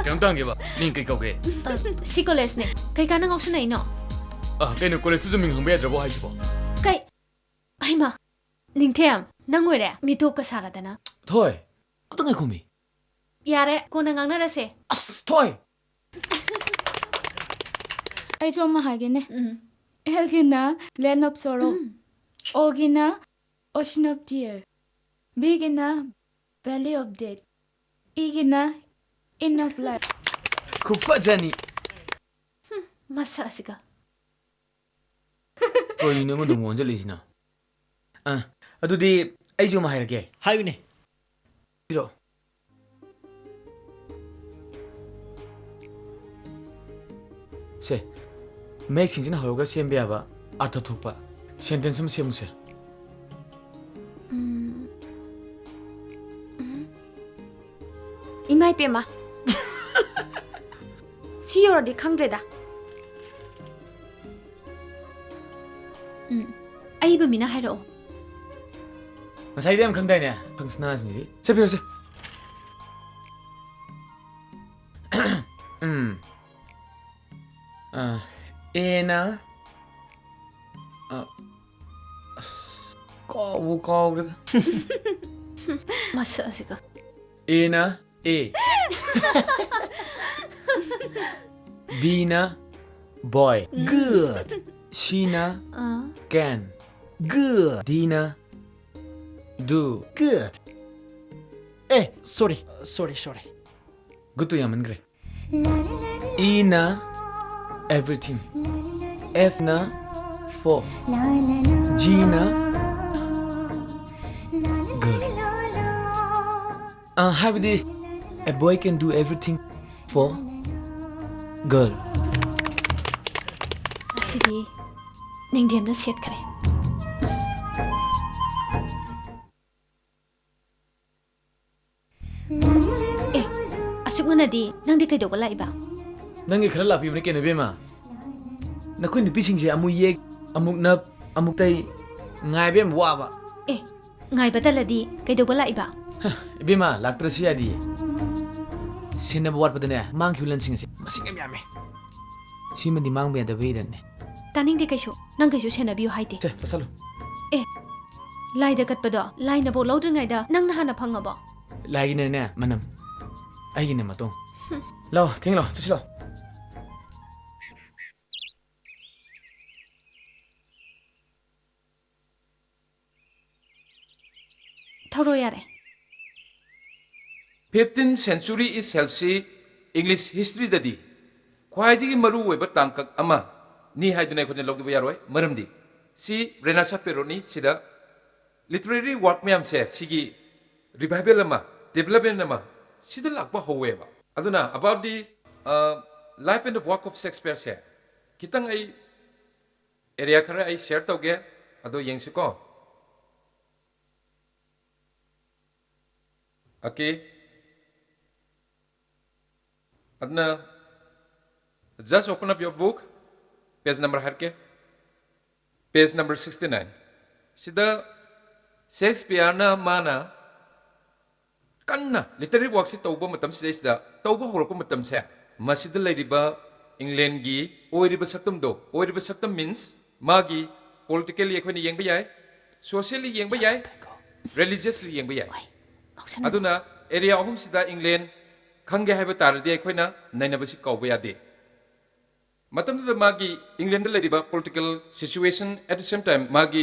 ꯀꯩꯅꯣꯝꯇ ꯍꯪꯒꯦꯕ, ꯃꯤꯡ ꯀꯩ ꯀꯧꯒꯦ? ꯑ, ꯁꯤ ꯀꯣꯂꯦꯖꯅꯦ꯫ ꯀꯩꯀꯥꯟꯅ ꯉꯥꯎꯁꯟꯅꯩꯅꯣ? ꯑ, ꯀꯩꯅꯣ, ꯀꯣꯂꯦꯖꯇꯨꯁꯨ ꯃꯤꯡ ꯍꯪꯕ ꯌꯥꯗ꯭ꯔꯕꯣ ꯍꯥꯏꯁꯤꯕꯣ? ꯀꯩ? ꯑꯩꯃ, ꯅꯤꯡꯊꯦꯝ, ꯅꯪ ꯑꯣꯏꯔꯦ? ꯃꯤꯇꯣꯞꯀ ꯁꯥꯔꯗꯅ꯫ ꯊꯣꯏ, ꯑꯝꯇ ꯉꯥꯏꯈꯣꯃꯤ꯫ ꯌꯥꯔꯦ, ꯀꯣꯟꯅ ꯉꯥꯡꯅꯔꯁꯦ꯫ ꯑꯁ, ꯊꯣꯏ! ꯑꯩꯁꯨ ꯑꯃ ꯍꯥꯏꯒꯦꯅꯦ꯫ ꯎꯝ꯫ L ꯒꯤꯅ Land of Sorrow, um. O ꯒꯤꯅ Ocean of Tear, B ꯒꯤꯅ Valley of Death, E ꯒꯤꯅ Inn of Life꯫ ꯈꯨꯐꯖꯅꯤ꯫ ꯃꯁꯛ ꯑꯁꯤꯒ꯫ ꯀꯔꯤꯅꯣ ꯑꯩꯉꯣꯟꯗ ꯑꯃꯨꯛ ꯑꯣꯟꯁꯤꯜꯂꯛꯏꯁꯤꯅ? ꯑ, ꯑꯗꯨꯗꯤ ꯑꯩꯁꯨ ꯑꯃ ꯍꯥꯏꯔꯒꯦ꯫ ꯍꯥꯏꯌꯨꯅꯦ꯫ ꯄꯤꯔꯛꯑꯣ꯫ ꯁꯦ, ꯃꯌꯦꯛ ꯁꯦꯡꯖꯤꯟ ꯍꯧꯔꯒ ꯁꯦꯝꯕ ꯌꯥꯕ ꯑꯔꯊ ꯊꯣꯛꯄ sentence ꯑꯃ ꯁꯦꯝꯃꯨꯁꯦ꯫ ꯎꯝ꯫ ꯎꯝ꯫ ꯏꯃꯥ ꯏꯄꯦꯝꯃ꯫ ꯁꯤ ꯌꯧꯔꯗꯤ ꯈꯪꯗ꯭ꯔꯦꯗ꯫ ꯎꯝ꯫ ꯑꯏꯕ ꯃꯤꯅ ꯍꯥꯏꯔꯛꯑꯣ꯫ ꯉꯁꯥꯏꯗꯤ ꯌꯥꯝ ꯈꯪꯗꯥꯏꯅꯦ? ꯈꯪꯁꯅꯥꯁꯤꯡꯁꯤꯗꯤ꯫ ꯆꯠꯄꯤꯔꯣꯁꯦ꯫ ꯎꯝ꯫ ꯑ, Aꯅ, ꯑ, ꯑꯁ, ꯀꯥꯎꯕꯨ ꯀꯥꯎꯒ꯭ꯔꯦꯗ꯫ ꯃꯁꯛ ꯑꯁꯤꯒ꯫ Aꯅ A꯫ Bꯅ boy꯫ Good. Cꯅ ah. Can꯫ Good. Dꯅ do꯫ Good. A, sorry, sorry, sorry. Goodꯇꯣ ꯌꯥꯝꯃꯟꯈ꯭ꯔꯦ꯫ Eꯅ everything꯫ Fꯅ for꯫ Gꯅ girl꯫ ꯑ, ꯍꯥꯏꯕꯗꯤ, a boy can do everything for girl꯫ ꯉꯁꯤꯗꯤ ꯅꯤꯡꯊꯦꯝꯅ ꯁꯦꯠꯈ꯭ꯔꯦ꯫ ꯑꯦ, ꯑꯁꯨꯛ ꯉꯟꯅꯗꯤ ꯅꯪꯗꯤ ꯀꯩꯗꯧꯕ ꯂꯥꯛꯏꯕ? ꯅꯪꯒꯤ ꯈꯔ ꯂꯥꯛꯄꯤꯕꯅꯤ ꯀꯩꯅꯣ, ꯏꯕꯦꯝꯃ꯫ ꯅꯈꯣꯏ ꯅꯨꯄꯤꯁꯤꯡꯁꯦ ꯑꯃꯨꯛ ꯌꯦꯛ, ꯑꯃꯨꯛ ꯅꯞ, ꯑꯃꯨꯛ ꯇꯩ, ꯉꯥꯏꯕ ꯌꯥꯝ ꯋꯥꯕ꯫ ꯑꯦ, ꯉꯥꯏꯕ ꯇꯜꯂꯗꯤ ꯀꯩꯗꯧꯕ ꯂꯥꯛꯏꯕ? ꯍ, ꯏꯕꯦꯝꯃ, ꯂꯥꯛꯇ꯭ꯔꯁꯨ ꯌꯥꯗꯤꯌꯦ꯫ ꯁꯦꯟꯅꯕ ꯋꯥꯠꯄꯗꯅꯦ, ꯃꯥꯡꯈꯤꯕ ꯂꯟꯁꯤꯡ ꯑꯁꯦ ꯃꯁꯤꯡ ꯌꯥꯝ ꯌꯥꯝꯃꯦ꯫ ꯁꯤꯃꯗꯤ ꯃꯥꯡꯕ ꯌꯥꯗꯕ ꯏꯔꯟꯅꯦ꯫ ꯇꯥꯅꯤꯡꯗꯦ ꯀꯩꯁꯨ, ꯅꯪ ꯀꯩꯁꯨ ꯁꯦꯟꯅꯕꯤꯌꯨ ꯍꯥꯏꯗꯦ꯫ ꯁꯦ, ꯆꯠꯁꯜꯂꯨ꯫ ꯑꯦ, ꯂꯥꯏꯗ ꯀꯠꯄꯗꯣ ꯂꯥꯏꯅꯕꯨ ꯂꯧꯗ꯭ꯔꯤꯉꯩꯗ ꯅꯪꯅ ꯍꯥꯟꯅ ꯐꯪꯉꯕꯣ? ꯂꯥꯏꯒꯤꯅꯅꯦ ꯃꯅꯝ, ꯑꯩꯒꯤꯅ ꯃꯇꯣꯡ꯫ ꯍꯨꯝ꯫ ꯂꯥꯛꯑꯣ, ꯊꯦꯡꯂꯣ, ꯆꯠꯁꯤꯂꯣ꯫ ꯊꯧꯔꯣ ꯌꯥꯔꯦ꯫ Fifteenth century itself ꯁꯤ English historyꯗꯗꯤ ꯈ꯭ꯋꯥꯏꯗꯒꯤ ꯃꯔꯨꯑꯣꯏꯕ ꯇꯥꯡꯀꯛ ꯑꯃꯅꯤ ꯍꯥꯏꯗꯨꯅ ꯑꯩꯈꯣꯏꯅ ꯂꯧꯗꯕ ꯌꯥꯔꯣꯏ꯫ ꯃꯔꯝꯗꯤ ꯁꯤ Renaissance periodꯅꯤ꯫ ꯁꯤꯗ literary work ꯃꯌꯥꯝꯁꯦ, ꯁꯤꯒꯤ revival ꯑꯃ, development ꯑꯃ ꯁꯤꯗ ꯂꯥꯛꯄ ꯍꯧꯋꯦꯕ꯫ ꯑꯗꯨꯅ about the, uh, life and the work of Shakespeareꯁꯦ ꯈꯤꯇꯪ ꯑꯩ area ꯈꯔ ꯑꯩ share ꯇꯧꯒꯦ, ꯑꯗꯣ ꯌꯦꯡꯁꯤꯀꯣ꯫ Okay꯫ ꯑꯗꯨꯅ, just open up your book, page number ꯍꯥꯏꯔꯛꯀꯦ, page number sixty nine꯫ ꯁꯤꯗ ꯁꯦꯛꯁꯄꯤꯌꯔꯅ ꯃꯥꯅ ꯀꯟꯅ ꯂꯤꯇꯔꯦꯔꯤ ꯋꯥꯔꯛꯁꯤ ꯇꯧꯕ ꯃꯇꯝꯁꯤꯗꯩꯁꯤꯗ, ꯇꯧꯕ ꯍꯧꯔꯛꯄ ꯃꯇꯝꯁꯦ, ꯃꯁꯤꯗ ꯂꯩꯔꯤꯕ ꯏꯪꯂꯦꯟꯒꯤ ꯑꯣꯏꯔꯤꯕ ꯁꯛꯇꯝꯗꯣ, ꯑꯣꯏꯔꯤꯕ ꯁꯛꯇꯝ ꯃꯤꯟꯁ ꯃꯥꯒꯤ ꯄꯣꯂꯤꯇꯤꯀꯦꯜꯂꯤ ꯑꯩꯈꯣꯏꯅ ꯌꯦꯡꯕ ꯌꯥꯏ, ꯁꯣꯁꯤꯌꯦꯜꯂꯤ ꯌꯦꯡꯕ ꯌꯥꯏ, ꯔꯤꯂꯤꯖꯤꯌꯁꯂꯤ ꯌꯦꯡꯕ ꯌꯥꯏ꯫ ꯑꯗꯨꯅ ꯑꯦꯔꯤꯌꯥ ꯑꯍꯨꯝꯁꯤꯗ ꯏꯪꯂꯦꯟ ꯈꯪꯒꯦ ꯍꯥꯏꯕ ꯇꯥꯔꯗꯤ ꯑꯩꯈꯣꯏꯅ ꯅꯩꯅꯕꯁꯤ ꯀꯥꯎꯕ ꯌꯥꯗꯦ꯫ ꯃꯇꯝꯗꯨꯗ ꯃꯥꯒꯤ ꯏꯪꯂꯦꯟꯗ ꯂꯩꯔꯤꯕ political situation, at the same time ꯃꯥꯒꯤ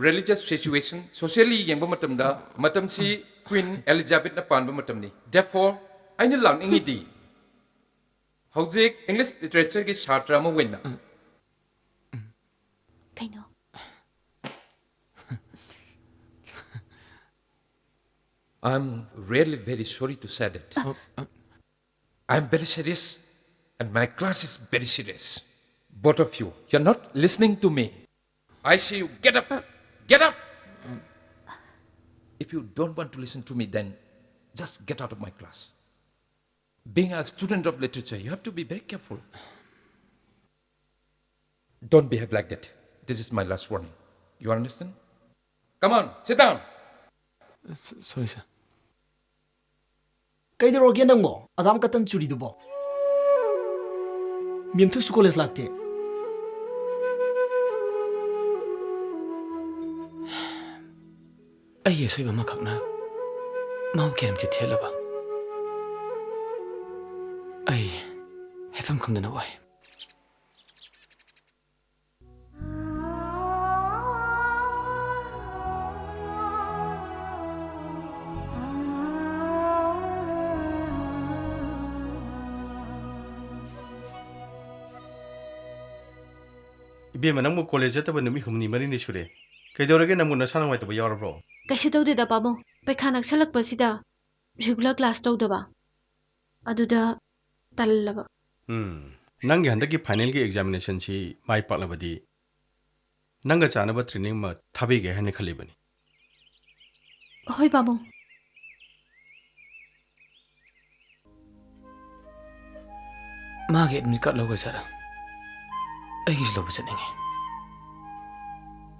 ꯔꯤꯂꯤꯖꯤꯌꯁ ꯁꯤꯆꯨꯋꯦꯁꯟ, ꯁꯣꯁꯤꯌꯦꯜꯂꯤ ꯌꯦꯡꯕ ꯃꯇꯝꯗ, ꯃꯇꯝꯁꯤ ꯀ꯭ꯋꯤꯟ ꯑꯦꯂꯤꯖꯥꯕꯦꯠꯅ ꯄꯥꯟꯕ ꯃꯇꯝꯅꯤ꯫ Therefore ꯑꯩꯅ ꯂꯥꯛꯅꯤꯡꯉꯤꯗꯤ, ꯍꯧꯖꯤꯛ ꯏꯪꯂꯤꯁ ꯂꯤꯇꯔꯦꯆꯔꯒꯤ ꯁꯥꯇ꯭ꯔ ꯑꯃ ꯑꯣꯏꯅ, ꯀꯩꯅꯣ? I'm really very sorry to say that. I'm very serious, and my class is very serious. Both of you, you're not listening to me. I say you get up, get up. If you don't want to listen to me, then just get out of my class. Being a student of literature, you have to be very careful. Don't behave like that. This is my last warning. You understand? Come on, sit down. Sorry, sir. ꯀꯩꯗꯧꯔꯒꯦ ꯅꯪꯕꯣ? ꯑꯗꯥꯝ cotton ꯆꯨꯔꯤꯗꯨꯕꯣ? ꯃꯦꯝꯊꯣꯏꯁꯨ college ꯂꯥꯛꯇꯦ꯫ ꯑꯩꯒꯤ ꯑꯁꯣꯏꯕ ꯑꯃꯈꯛꯅ ꯃꯥꯕꯨ ꯀꯌꯥꯝ ꯆꯤꯠꯊꯤꯍꯜꯂꯕ? ꯑꯩ ꯍꯥꯏꯐꯝ ꯈꯪꯗꯅ ꯋꯥꯏ꯫ ꯏꯕꯦꯝꯃ, ꯅꯪꯕꯨ ꯀꯣꯂꯦꯖ ꯆꯠꯇꯕ ꯅꯨꯃꯤꯠ ꯍꯨꯝꯅꯤ ꯃꯔꯤꯅꯤ ꯁꯨꯔꯦ꯫ ꯀꯩꯗꯧꯔꯒꯦ, ꯅꯪꯕꯨ ꯅꯁꯥ ꯅꯨꯡꯉꯥꯏꯇꯕ ꯌꯥꯎꯔꯕ꯭ꯔꯣ? ꯀꯩꯁꯨ ꯇꯧꯗꯦꯗ ꯄꯥꯕꯨꯡ, ꯄꯩꯈꯥ ꯅꯛꯁꯜꯂꯛꯄꯁꯤꯗ ꯔꯤꯒꯨꯂꯔ ꯀ꯭ꯂꯥꯁ ꯇꯧꯗꯕ, ꯑꯗꯨꯗ ꯇꯜꯂꯕ꯫ ꯎꯝ, ꯅꯪꯒꯤ ꯍꯟꯗꯛꯀꯤ ꯐꯥꯏꯅꯦꯜꯒꯤ ꯑꯦꯛꯖꯥꯃꯤꯅꯦꯁꯟꯁꯤ ꯃꯥꯏ ꯄꯥꯛꯂꯕꯗꯤ ꯅꯪꯒ ꯆꯥꯟꯅꯕ ꯇ꯭ꯔꯦꯅꯤꯡ ꯑꯃ ꯊꯥꯕꯤꯒꯦ ꯍꯥꯏꯅ ꯈꯜꯂꯤꯕꯅꯤ꯫ ꯍꯣꯏ ꯄꯥꯕꯨꯡ꯫ ꯃꯥꯒꯤ ꯑꯦꯗꯃꯤꯠ ꯀꯥꯔꯗ ꯂꯧꯈ꯭ꯔ ꯖꯥꯠꯔꯥ? ꯑꯩꯒꯤꯁꯨ ꯂꯧꯕ ꯆꯠꯅꯤꯡꯉꯤ꯫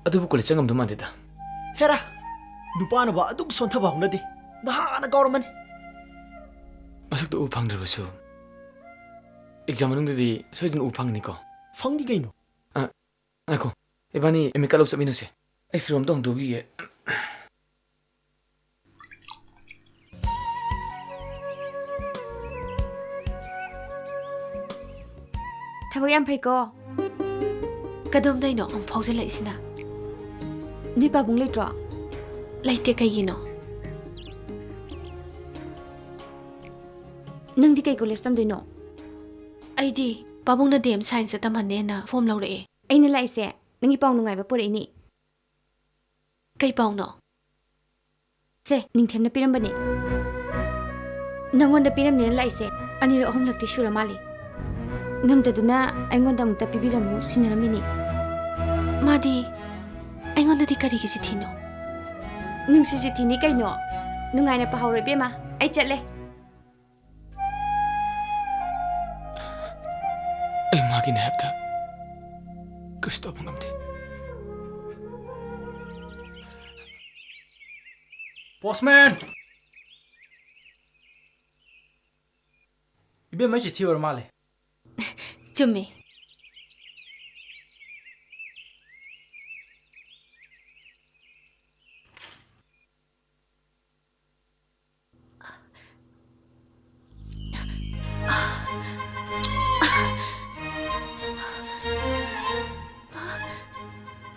ꯑꯗꯨꯕꯨ ꯀꯣꯂꯦꯖ ꯆꯪꯉꯝꯗꯧ ꯃꯥꯟꯗꯦꯗ꯫ ꯍꯦꯔꯥ, ꯅꯨꯄꯥꯅꯕ ꯑꯗꯨꯛ ꯁꯣꯟꯊꯕ ꯍꯧꯅꯗꯦ꯫ ꯅꯍꯥꯟꯅ ꯀꯥꯎꯔꯝꯃꯅꯤ꯫ ꯃꯁꯛꯇꯣ ꯎ ꯐꯪꯗ꯭ꯔꯕꯁꯨ ꯑꯦꯛꯖꯥꯝ ꯃꯅꯨꯡꯗꯗꯤ ꯁꯣꯏꯗꯅ ꯎ ꯐꯪꯒꯅꯤꯀꯣ? ꯐꯪꯅꯤ ꯀꯩꯅꯣ꯫ ꯑ, ꯉꯥꯏꯈꯣ, ꯏꯕꯥꯅꯤ ꯑꯦꯝ ꯑꯦ ꯀꯥꯔꯠ ꯂꯧ ꯆꯠꯃꯤꯟꯅꯁꯦ꯫ ꯑꯩ ꯐꯤꯔꯣꯜ ꯑꯝꯇ ꯍꯣꯡꯗꯣꯛꯈꯤꯒꯦ꯫ ꯊꯕꯛ ꯌꯥꯝ ꯐꯩꯀꯣ꯫ ꯀꯗꯣꯝꯗꯩꯅꯣ ꯑꯃꯨꯛ ꯐꯥꯎꯖꯜꯂꯛꯏꯁꯤꯅ? ꯅꯣꯏ ꯄꯥꯕꯨꯡ ꯂꯩꯇ꯭ꯔꯣ? ꯂꯩꯇꯦ꯫ ꯀꯩꯒꯤꯅꯣ? ꯅꯪꯗꯤ ꯀꯩ ꯀꯣꯂꯦꯖ ꯇꯝꯗꯣꯏꯅꯣ? ꯑꯩꯗꯤ ꯄꯥꯕꯨꯡꯅ ꯗꯤ ꯑꯦꯝ ꯁꯥꯏꯟꯁꯇ ꯇꯝꯍꯟꯅꯦꯅ ꯐꯣꯝ ꯂꯧꯔꯛꯑꯦ꯫ ꯑꯩꯅ ꯂꯥꯛꯏꯁꯦ ꯅꯪꯒꯤ ꯄꯥꯎ ꯅꯨꯡꯉꯥꯏꯕ ꯄꯨꯔꯛꯏꯅꯤ꯫ ꯀꯩ ꯄꯥꯎꯅꯣ? ꯁꯦ, ꯅꯤꯡꯊꯦꯝꯅ ꯄꯤꯔꯝꯕꯅꯤ꯫ ꯅꯪꯉꯣꯟꯗ ꯄꯤꯔꯝꯅꯦꯅ ꯂꯥꯛꯏꯁꯦ ꯑꯅꯤꯔꯛ ꯑꯍꯨꯝꯂꯛꯇꯤ ꯁꯨꯔ ꯃꯥꯜꯂꯤ꯫ ꯉꯝꯗꯗꯨꯅ ꯑꯩꯉꯣꯟꯗ ꯑꯃꯨꯛꯇ ꯄꯤꯕꯤꯔꯝꯃꯨ ꯁꯤꯟꯅꯔꯝꯃꯤꯅꯤ꯫ ꯃꯥꯗꯤ ꯑꯩꯉꯣꯟꯗꯗꯤ ꯀꯔꯤꯒꯤ ꯆꯤꯊꯤꯅꯣ? ꯅꯨꯡꯁꯤ ꯆꯤꯊꯤꯅꯤ ꯀꯩꯅꯣ꯫ ꯅꯨꯡꯉꯥꯏꯅ ꯄꯥꯍꯧꯔꯣ ꯏꯕꯦꯝꯃ, ꯑꯩ ꯆꯠꯂꯦ꯫ ꯑꯩ ꯃꯥꯒꯤꯅꯦ ꯍꯥꯏꯕꯗ ꯀꯩꯁꯨ ꯇꯧꯕ ꯉꯝꯗꯦ꯫ ꯄꯣꯁꯃꯦꯟ! ꯏꯕꯦꯝꯃ, ꯑꯩ ꯆꯤꯊꯤ ꯑꯣꯏꯔ ꯃꯥꯜꯂꯦ꯫ ꯆꯨꯝꯃꯤ꯫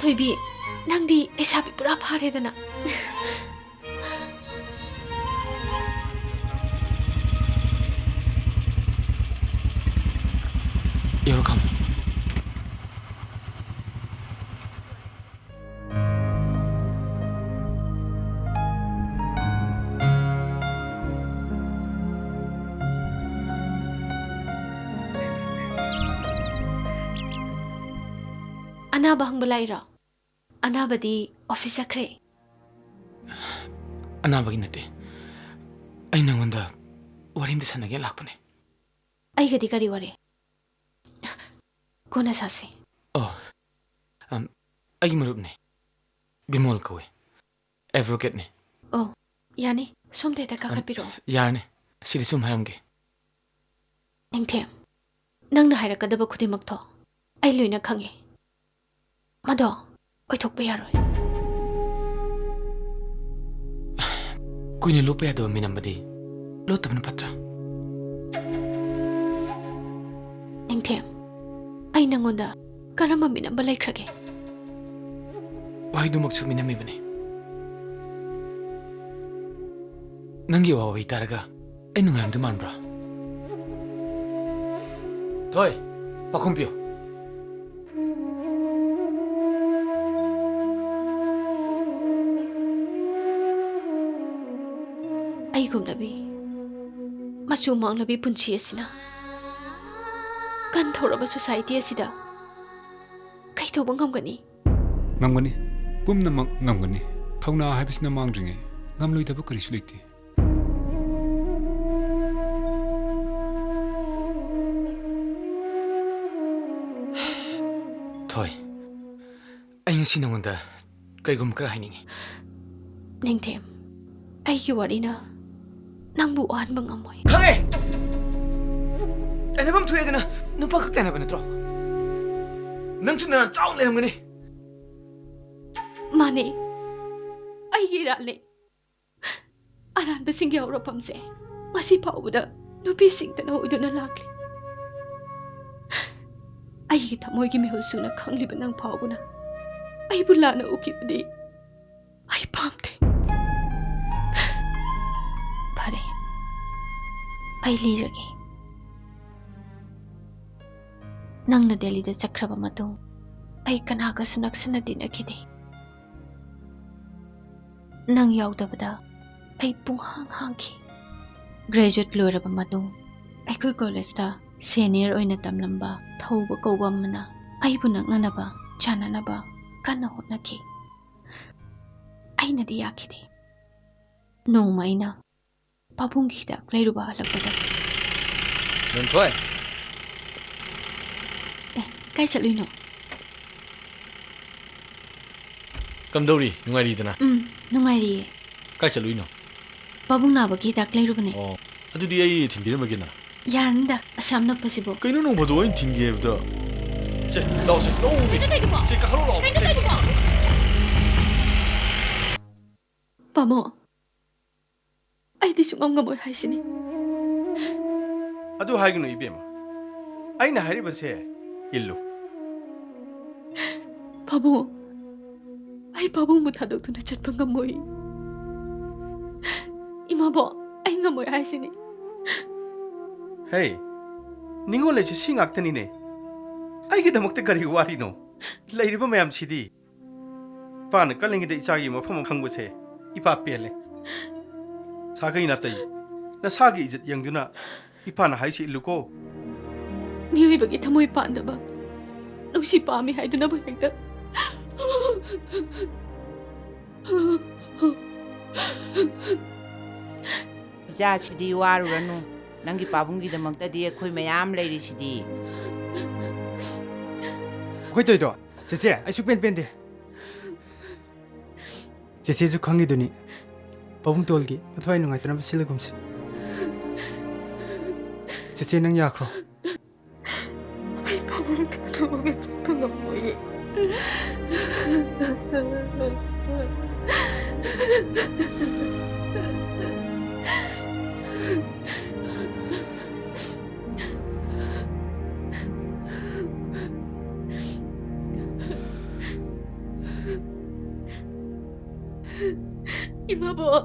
ꯊꯣꯏꯕꯤ, ꯅꯪꯗꯤ ꯂꯩꯁꯥꯕꯤ ꯄꯨꯔꯥ ꯐꯥꯔꯦꯗꯅ꯫ You're welcome. ꯑꯅꯥꯕ ꯍꯪꯕ ꯂꯥꯛꯏꯔꯣ? ꯑꯅꯥꯕꯗꯤ ꯑꯣꯐꯤꯁ ꯆꯠꯈ꯭ꯔꯦ꯫ ꯑꯅꯥꯕꯒꯤ ꯅꯠꯇꯦ, ꯑꯩ ꯅꯉꯣꯟꯗ ꯋꯥꯔꯤ ꯑꯝꯇ ꯁꯥꯟꯅꯒꯦ ꯂꯥꯛꯄꯅꯦ꯫ ꯑꯩꯒꯗꯤ ꯀꯔꯤ ꯋꯥꯔꯤ? ꯀꯣꯟꯅ ꯁꯥꯁꯤ꯫ ꯑꯣ, ꯑꯝ, ꯑꯩꯒꯤ ꯃꯔꯨꯞꯅꯦ, ꯕꯤꯃꯣꯜ ꯀꯧꯋꯦ꯫ ꯑꯦꯗꯚꯣꯀꯦꯠꯅꯤ꯫ ꯑꯣ, ꯌꯥꯅꯤ, ꯁꯣꯝꯗ ꯍꯦꯛꯇ ꯀꯥꯈꯠꯄꯤꯔꯛꯑꯣ꯫ ꯌꯥꯔꯅꯤ, ꯁꯤꯗꯤ ꯁꯨꯝ ꯍꯥꯏꯔꯝꯒꯦ꯫ ꯅꯤꯡꯊꯦꯝ, ꯅꯪꯅ ꯍꯥꯏꯔꯛꯀꯗꯕ ꯈꯨꯗꯤꯡꯃꯛꯇꯣ ꯑꯩ ꯂꯣꯏꯅ ꯈꯪꯉꯦ꯫ ꯃꯗꯣ ꯑꯣꯏꯊꯣꯛꯄ ꯌꯥꯔꯣꯏ꯫ ꯀꯨꯏꯅ ꯂꯣꯠꯄ ꯌꯥꯗꯕ ꯃꯤꯅꯝꯕꯗꯤ ꯂꯣꯠꯇꯕꯅ ꯐꯠꯇ꯭ꯔꯥ? ꯅꯤꯡꯊꯦꯝ, ꯑꯩ ꯅꯪꯉꯣꯟꯗ ꯀꯔꯝꯕ ꯃꯤꯅꯝꯕ ꯂꯩꯈ꯭ꯔꯒꯦ? ꯋꯥꯍꯩꯗꯨꯃꯛꯁꯨ ꯃꯤꯅꯝꯃꯤꯕꯅꯤ꯫ ꯅꯪꯒꯤ ꯋꯥꯍꯩ ꯇꯥꯔꯒ ꯑꯩ ꯅꯨꯡꯉꯥꯏꯔꯝꯗꯣꯏ ꯃꯥꯟꯕ꯭ꯔꯥ? ꯊꯣꯏ, ꯄꯥꯈꯨꯝ ꯄꯤꯌꯨ꯫ ꯑꯩꯒꯨꯝꯂꯕꯤ ꯃꯆꯨ ꯃꯥꯡꯂꯕꯤ ꯄꯨꯟꯁꯤ ꯑꯁꯤꯅ ꯀꯟꯊꯧꯔꯕ ꯁꯣꯁꯥꯏꯇꯤ ꯑꯁꯤꯗ ꯀꯩꯗꯧꯕ ꯉꯝꯒꯅꯤ? ꯉꯝꯒꯅꯤ꯫ ꯄꯨꯝꯅꯃꯛ ꯉꯝꯒꯅꯤ꯫ ꯊꯧꯅꯥ ꯍꯥꯏꯕꯁꯤꯅ ꯃꯥꯡꯗ꯭ꯔꯤꯉꯩ ꯉꯝꯂꯣꯏꯗꯕ ꯀꯔꯤꯁꯨ ꯂꯩꯇꯦ꯫ ꯊꯣꯏ, ꯑꯩ ꯉꯁꯤ ꯅꯉꯣꯟꯗ ꯀꯩꯒꯨꯝꯕ ꯈꯔ ꯍꯥꯏꯅꯤꯡꯉꯤ꯫ ꯅꯤꯡꯊꯦꯝ, ꯑꯩꯒꯤ ꯋꯥꯔꯤꯅ ꯅꯪꯕꯨ ꯋꯥꯍꯟꯕ ꯉꯝꯃꯣꯏ꯫ ꯈꯪꯉꯦ! ꯇꯥꯏꯅꯐꯝ ꯊꯣꯛꯑꯦꯗꯅ, ꯅꯨꯄꯥ ꯈꯛ ꯇꯥꯏꯅꯕ ꯅꯠꯇ꯭ꯔꯣ? ꯅꯪꯁꯨ ꯅꯔꯥ ꯆꯥꯎꯅ ꯂꯩꯔꯝꯒꯅꯤ꯫ ꯃꯥꯅꯦ, ꯑꯩꯒꯤ ꯏꯔꯥꯜꯅꯦ꯫ ꯑꯔꯥꯟꯕꯁꯤꯡꯒꯤ ꯍꯧꯔꯛꯐꯝꯁꯦ ꯉꯁꯤ ꯐꯥꯎꯕꯗ ꯅꯨꯄꯤꯁꯤꯡꯇꯅ ꯑꯣꯏꯗꯨꯅ ꯂꯥꯛꯂꯤ꯫ ꯑꯩꯒꯤ ꯊꯃꯣꯏꯒꯤ ꯃꯤꯍꯨꯜ ꯁꯨꯅ ꯈꯪꯂꯤꯕ ꯅꯪ ꯐꯥꯎꯕꯅ ꯑꯩꯕꯨ ꯂꯥꯟꯅ ꯎꯈꯤꯕꯗꯤ ꯑꯩ ꯄꯥꯝꯗꯦ꯫ ꯐꯔꯦ, ꯑꯩ ꯂꯤꯔꯒꯦ꯫ ꯅꯪꯅ ꯗꯦꯜꯂꯤꯗ ꯆꯠꯈ꯭ꯔꯕ ꯃꯇꯨꯡ ꯑꯩ ꯀꯅꯥꯒꯁꯨ ꯅꯛꯁꯟꯅ ꯇꯤꯟꯅꯈꯤꯗꯦ꯫ ꯅꯪ ꯌꯥꯎꯗꯕꯗ ꯑꯩ ꯄꯨꯡꯍꯥꯡ ꯍꯥꯡꯈꯤ꯫ ꯒ꯭ꯔꯦꯖꯨꯋꯦꯠ ꯂꯣꯏꯔꯕ ꯃꯇꯨꯡ ꯑꯩꯈꯣꯏ ꯀꯣꯂꯦꯖꯇ ꯁꯦꯅꯤꯌꯔ ꯑꯣꯏꯅ ꯇꯝꯂꯝꯕ ꯊꯧꯕ ꯀꯧꯕ ꯑꯃꯅ ꯑꯩꯕꯨ ꯅꯛꯅꯅꯕ, ꯆꯥꯟꯅꯅꯕ ꯀꯟꯅ ꯍꯣꯠꯅꯈꯤ꯫ ꯑꯩꯅꯗꯤ ꯌꯥꯈꯤꯗꯦ꯫ ꯅꯣꯡꯃ ꯑꯩꯅ ꯄꯥꯕꯨꯡꯒꯤ ꯍꯤꯗꯥꯛ ꯂꯩꯔꯨꯕ ꯍꯜꯂꯛꯄꯗ, ꯅꯣꯟꯊꯣꯏ, "ꯑꯦ, ꯀꯥꯏ ꯆꯠꯂꯨꯏꯅꯣ?" ꯀꯝꯗꯧꯔꯤ? ꯅꯨꯡꯉꯥꯏꯔꯤꯗꯅ? ꯎꯝ, ꯅꯨꯡꯉꯥꯏꯔꯤꯌꯦ꯫ ꯀꯥꯏ ꯆꯠꯂꯨꯏꯅꯣ? ꯄꯥꯕꯨꯡ ꯅꯥꯕꯒꯤ ꯍꯤꯗꯥꯛ ꯂꯩꯔꯨꯕꯅꯦ꯫ ꯑꯣ, ꯑꯗꯨꯗꯤ ꯑꯩ ꯊꯤꯟꯕꯤꯔꯝꯃꯒꯦꯅ꯫ ꯌꯥꯔꯅꯤꯗ, ꯑꯁꯨꯛ ꯌꯥꯝ ꯅꯛꯄꯁꯤꯕꯨ꯫ ꯀꯩꯅꯣ, ꯅꯣꯡ ꯐꯥꯗꯣꯛ ꯑꯩꯅ ꯊꯤꯟꯒꯦ ꯍꯥꯏꯕꯗ꯫ ꯁꯦ, ꯂꯥꯛꯑꯣ, ꯁꯦ, ꯂꯥꯛꯑꯣ, ꯃꯤ꯫ ꯀꯩꯅꯣ ꯇꯧꯔꯤꯗꯨꯕꯣ? ꯁꯦ, ꯀꯥꯈꯠꯂꯣ, ꯂꯥꯛꯑꯣ, ꯀꯩꯅꯣ ꯁꯦ꯫ ꯇꯧꯔꯤꯗꯨꯕꯣ? ꯄꯥꯕꯨꯡ, ꯑꯩꯗꯤ ꯁꯨꯡꯉꯝ ꯉꯝꯃꯣꯏ ꯍꯥꯏꯁꯤꯅꯤ꯫ ꯑꯗꯨ ꯍꯥꯏꯒꯅꯨ ꯏꯕꯦꯝꯃ, ꯑꯩꯅ ꯍꯥꯏꯔꯤꯕꯁꯦ ꯏꯜꯂꯨ꯫ ꯄꯥꯕꯨꯡ, ꯑꯩ ꯄꯥꯕꯨꯡꯕꯨ ꯊꯥꯗꯣꯛꯇꯨꯅ ꯆꯠꯄ ꯉꯝꯃꯣꯏ꯫ ꯏꯃꯥꯕꯣꯛ, ꯑꯩ ꯉꯝꯃꯣꯏ ꯍꯥꯏꯁꯤꯅꯤ꯫ ꯍꯦ, ꯅꯤꯡꯉꯣꯜ ꯂꯩꯁꯤ ꯁꯤ ꯉꯥꯛꯇꯅꯤꯅꯦ꯫ ꯑꯩꯒꯤꯗꯃꯛꯇ ꯀꯔꯤ ꯋꯥꯔꯤꯅꯣ? ꯂꯩꯔꯤꯕ ꯃꯌꯥꯝꯁꯤꯗꯤ꯫ ꯏꯄꯥꯅ ꯀꯜꯂꯤꯉꯩꯗ ꯏꯆꯥꯒꯤ ꯃꯐꯝ ꯈꯪꯕꯁꯦ ꯏꯄꯥ ꯄꯦꯜꯂꯦ꯫ ꯁꯥꯒꯩ ꯅꯥꯇꯩ, ꯅꯁꯥꯒꯤ ꯏꯖꯠ ꯌꯦꯡꯗꯨꯅ ꯏꯄꯥꯅ ꯍꯥꯏꯁꯤ ꯏꯜꯂꯨꯀꯣ꯫ ꯃꯤꯑꯣꯏꯕꯒꯤ ꯊꯃꯣꯏ ꯄꯥꯟꯗꯕ ꯂꯧꯁꯤ ꯄꯥꯝꯃꯤ ꯍꯥꯏꯗꯨꯅꯕꯨ ꯍꯦꯛꯇ꯫ ꯏꯆꯥꯁꯤꯗꯤ ꯋꯥꯔꯨꯔꯅꯨ, ꯅꯪꯒꯤ ꯄꯥꯕꯨꯡꯒꯤꯗꯃꯛꯇꯗꯤ ꯑꯩꯈꯣꯏ ꯃꯌꯥꯝ ꯂꯩꯔꯤꯁꯤꯗꯤ꯫ ꯑꯩꯈꯣꯏ ꯇꯧꯏꯗꯣ, ꯆꯦꯆꯦ, ꯑꯩ ꯁꯨꯛꯄꯦꯟ ꯄꯦꯟꯗꯦ꯫ ꯆꯦꯆꯦꯁꯨ ꯈꯪꯉꯤꯗꯨꯅꯤ, ꯄꯥꯕꯨꯡ ꯇꯣꯜꯒꯤ ꯃꯊ꯭ꯋꯥꯏ ꯅꯨꯡꯉꯥꯏꯇꯅꯕ ꯁꯤꯜꯂꯒꯨꯝꯁꯦ꯫ ꯆꯦꯆꯦ, ꯅꯪ ꯌꯥꯈ꯭ꯔꯣ? ꯑꯩ ꯄꯥꯕꯨꯡ ꯊꯥꯗꯣꯛꯑꯒ ꯆꯠꯄ ꯉꯝꯃꯣꯏꯌꯦ꯫ ꯏꯃꯥꯕꯣꯛ꯫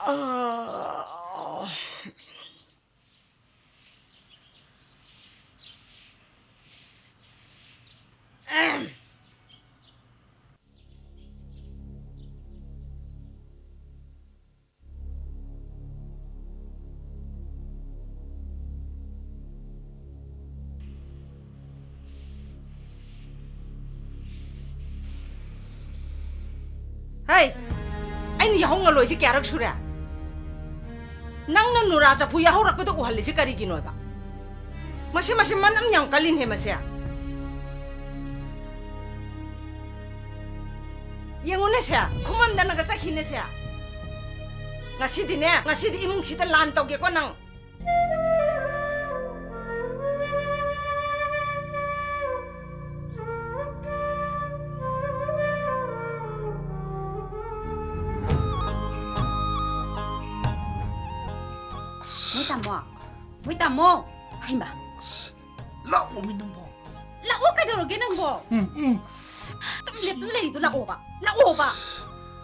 ꯑꯥ꯫ ꯍꯩ! ꯑꯩꯅ ꯌꯥꯍꯧ ꯉꯜꯂꯣꯏꯁꯤ ꯀꯌꯥꯔꯛ ꯁꯨꯔꯦ? ꯅꯪꯅ ꯅꯨꯔꯥ ꯆꯐꯨ ꯌꯥꯍꯧꯔꯛꯄꯗ ꯎꯍꯜꯂꯤꯁꯤ ꯀꯔꯤꯒꯤꯅꯣꯕ? ꯃꯁꯤ, ꯃꯁꯤ ꯃꯅꯝ ꯌꯥꯝ ꯀꯜꯂꯤꯅꯦ ꯃꯁꯦ꯫ ꯌꯦꯡꯉꯨꯅꯦ ꯁꯦ, ꯈꯨꯃꯝꯗꯅꯒ ꯆꯠꯈꯤꯅꯦ ꯁꯦ꯫ ꯉꯁꯤꯗꯤꯅꯦ, ꯉꯁꯤꯗꯤ ꯏꯃꯨꯡꯁꯤꯗ ꯂꯥꯟ ꯇꯧꯒꯦꯀꯣ ꯅꯪ꯫ ꯃꯣꯏ ꯇꯥꯃꯣ, ꯃꯣꯏ ꯇꯥꯃꯣ꯫ ꯍꯩꯃꯥ꯫ ꯂꯥꯛꯑꯣꯃꯤ ꯅꯪꯕꯣ꯫ ꯂꯥꯛꯑꯣ ꯀꯩꯗꯧꯔꯒꯦ ꯅꯪꯕꯣ? ꯎꯝ, ꯎꯝ꯫ ꯁꯨꯝ ꯂꯦꯞꯇꯨꯅ ꯂꯩꯔꯤꯗꯣ ꯂꯥꯛꯑꯣꯕ꯫ ꯂꯥꯛꯑꯣꯕ꯫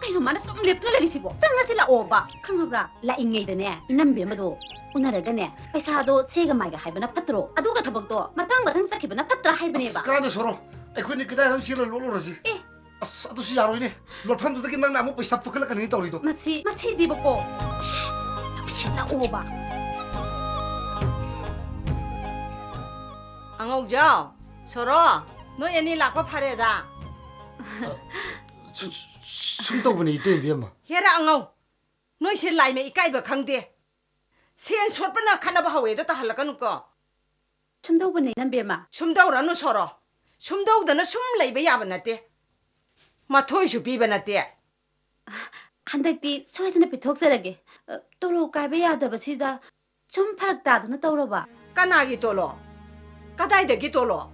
ꯀꯩꯅꯣ ꯃꯥꯅ ꯁꯨꯝ ꯂꯦꯞꯇꯨꯅ ꯂꯩꯔꯤꯁꯤꯕꯣ? ꯆꯪꯉꯁꯤ ꯂꯥꯛꯑꯣꯕ꯫ ꯈꯪꯉꯕ꯭ꯔꯥ? ꯂꯥꯛꯏꯉꯩꯗꯅꯦ, ꯏꯅꯝꯕꯦꯝꯃꯗꯣ ꯎꯅꯔꯒꯅꯦ, ꯄꯩꯁꯥꯗꯣ ꯁꯦꯒ ꯃꯥꯏꯒ ꯍꯥꯏꯕꯅ ꯐꯠꯇ꯭ꯔꯣ? ꯑꯗꯨꯒ ꯊꯕꯛꯇꯣ ꯃꯊꯪ ꯃꯊꯪ ꯆꯠꯈꯤꯕꯅ ꯐꯠꯇ꯭ꯔꯥ ꯍꯥꯏꯕꯅꯦꯕ꯫ ꯑꯁ, ꯀꯥꯟꯗ ꯁꯣꯔꯣ꯫ ꯑꯩꯈꯣꯏꯅꯤ ꯀꯗꯥꯏꯗ ꯑꯃꯨꯛ ꯆꯦꯜꯂ ꯂꯣꯠꯂꯨꯔꯁꯤ? ꯑꯦ꯫ ꯑꯁ, ꯑꯗꯨꯁꯨ ꯌꯥꯔꯣꯏꯅꯦ꯫ ꯂꯣꯠꯐꯝꯗꯨꯗꯒꯤ ꯅꯪꯅ ꯑꯃꯨꯛ ꯄꯩꯁꯥ ꯐꯨꯒꯠꯂꯛꯀꯅꯤ ꯇꯧꯔꯤꯗꯣ꯫ ꯃꯁꯤ, ꯃꯁꯤꯗꯤꯕꯀꯣ꯫ ꯂꯥꯛꯑꯣꯕ꯫ ꯑꯉꯧꯖꯥꯎ, ꯁꯣꯔꯣ, ꯅꯣꯏ ꯑꯅꯤ ꯂꯥꯛꯄ ꯐꯔꯦꯗ꯫ ꯁꯨ-, ꯁꯨꯝ ꯇꯧꯕꯅꯦ, ꯏꯇꯩ ꯏꯕꯦꯝꯃ꯫ ꯍꯦꯔꯥ ꯑꯉꯧ, ꯅꯣꯏꯁꯦ ꯂꯥꯏꯃ ꯏꯀꯥꯏꯕ ꯈꯪꯗꯦ꯫ ꯁꯦꯟ ꯁꯣꯠꯄꯅ ꯈꯠꯅꯕ ꯍꯧꯋꯦꯗꯣ ꯇꯥꯍꯜꯂꯛꯀꯅꯨꯀꯣ꯫ ꯁꯨꯝꯗꯧꯕꯅꯦ, ꯏꯅꯝꯕꯦꯝꯃ꯫ ꯁꯨꯝꯗꯧꯔꯅꯨ ꯁꯣꯔꯣ꯫ ꯁꯨꯝꯗꯧꯗꯅ ꯁꯨꯝ ꯂꯩꯕ ꯌꯥꯕ ꯅꯠꯇꯦ꯫ ꯃꯊꯣꯏꯁꯨ ꯄꯤꯕ ꯅꯠꯇꯦ꯫ ꯍꯟꯗꯛꯇꯤ ꯁꯣꯏꯗꯅ ꯄꯤꯊꯣꯛꯆꯔꯒꯦ꯫ ꯑ, ꯇꯣꯂꯣꯞ ꯀꯥꯏꯕ ꯌꯥꯗꯕꯁꯤꯗ ꯁꯨꯝ ꯐꯔꯛ ꯇꯥꯗꯨꯅ ꯇꯧꯔꯕ꯫ ꯀꯅꯥꯒꯤ ꯇꯣꯂꯣꯞ? ꯀꯗꯥꯏꯗꯒꯤ ꯇꯣꯂꯣꯞ?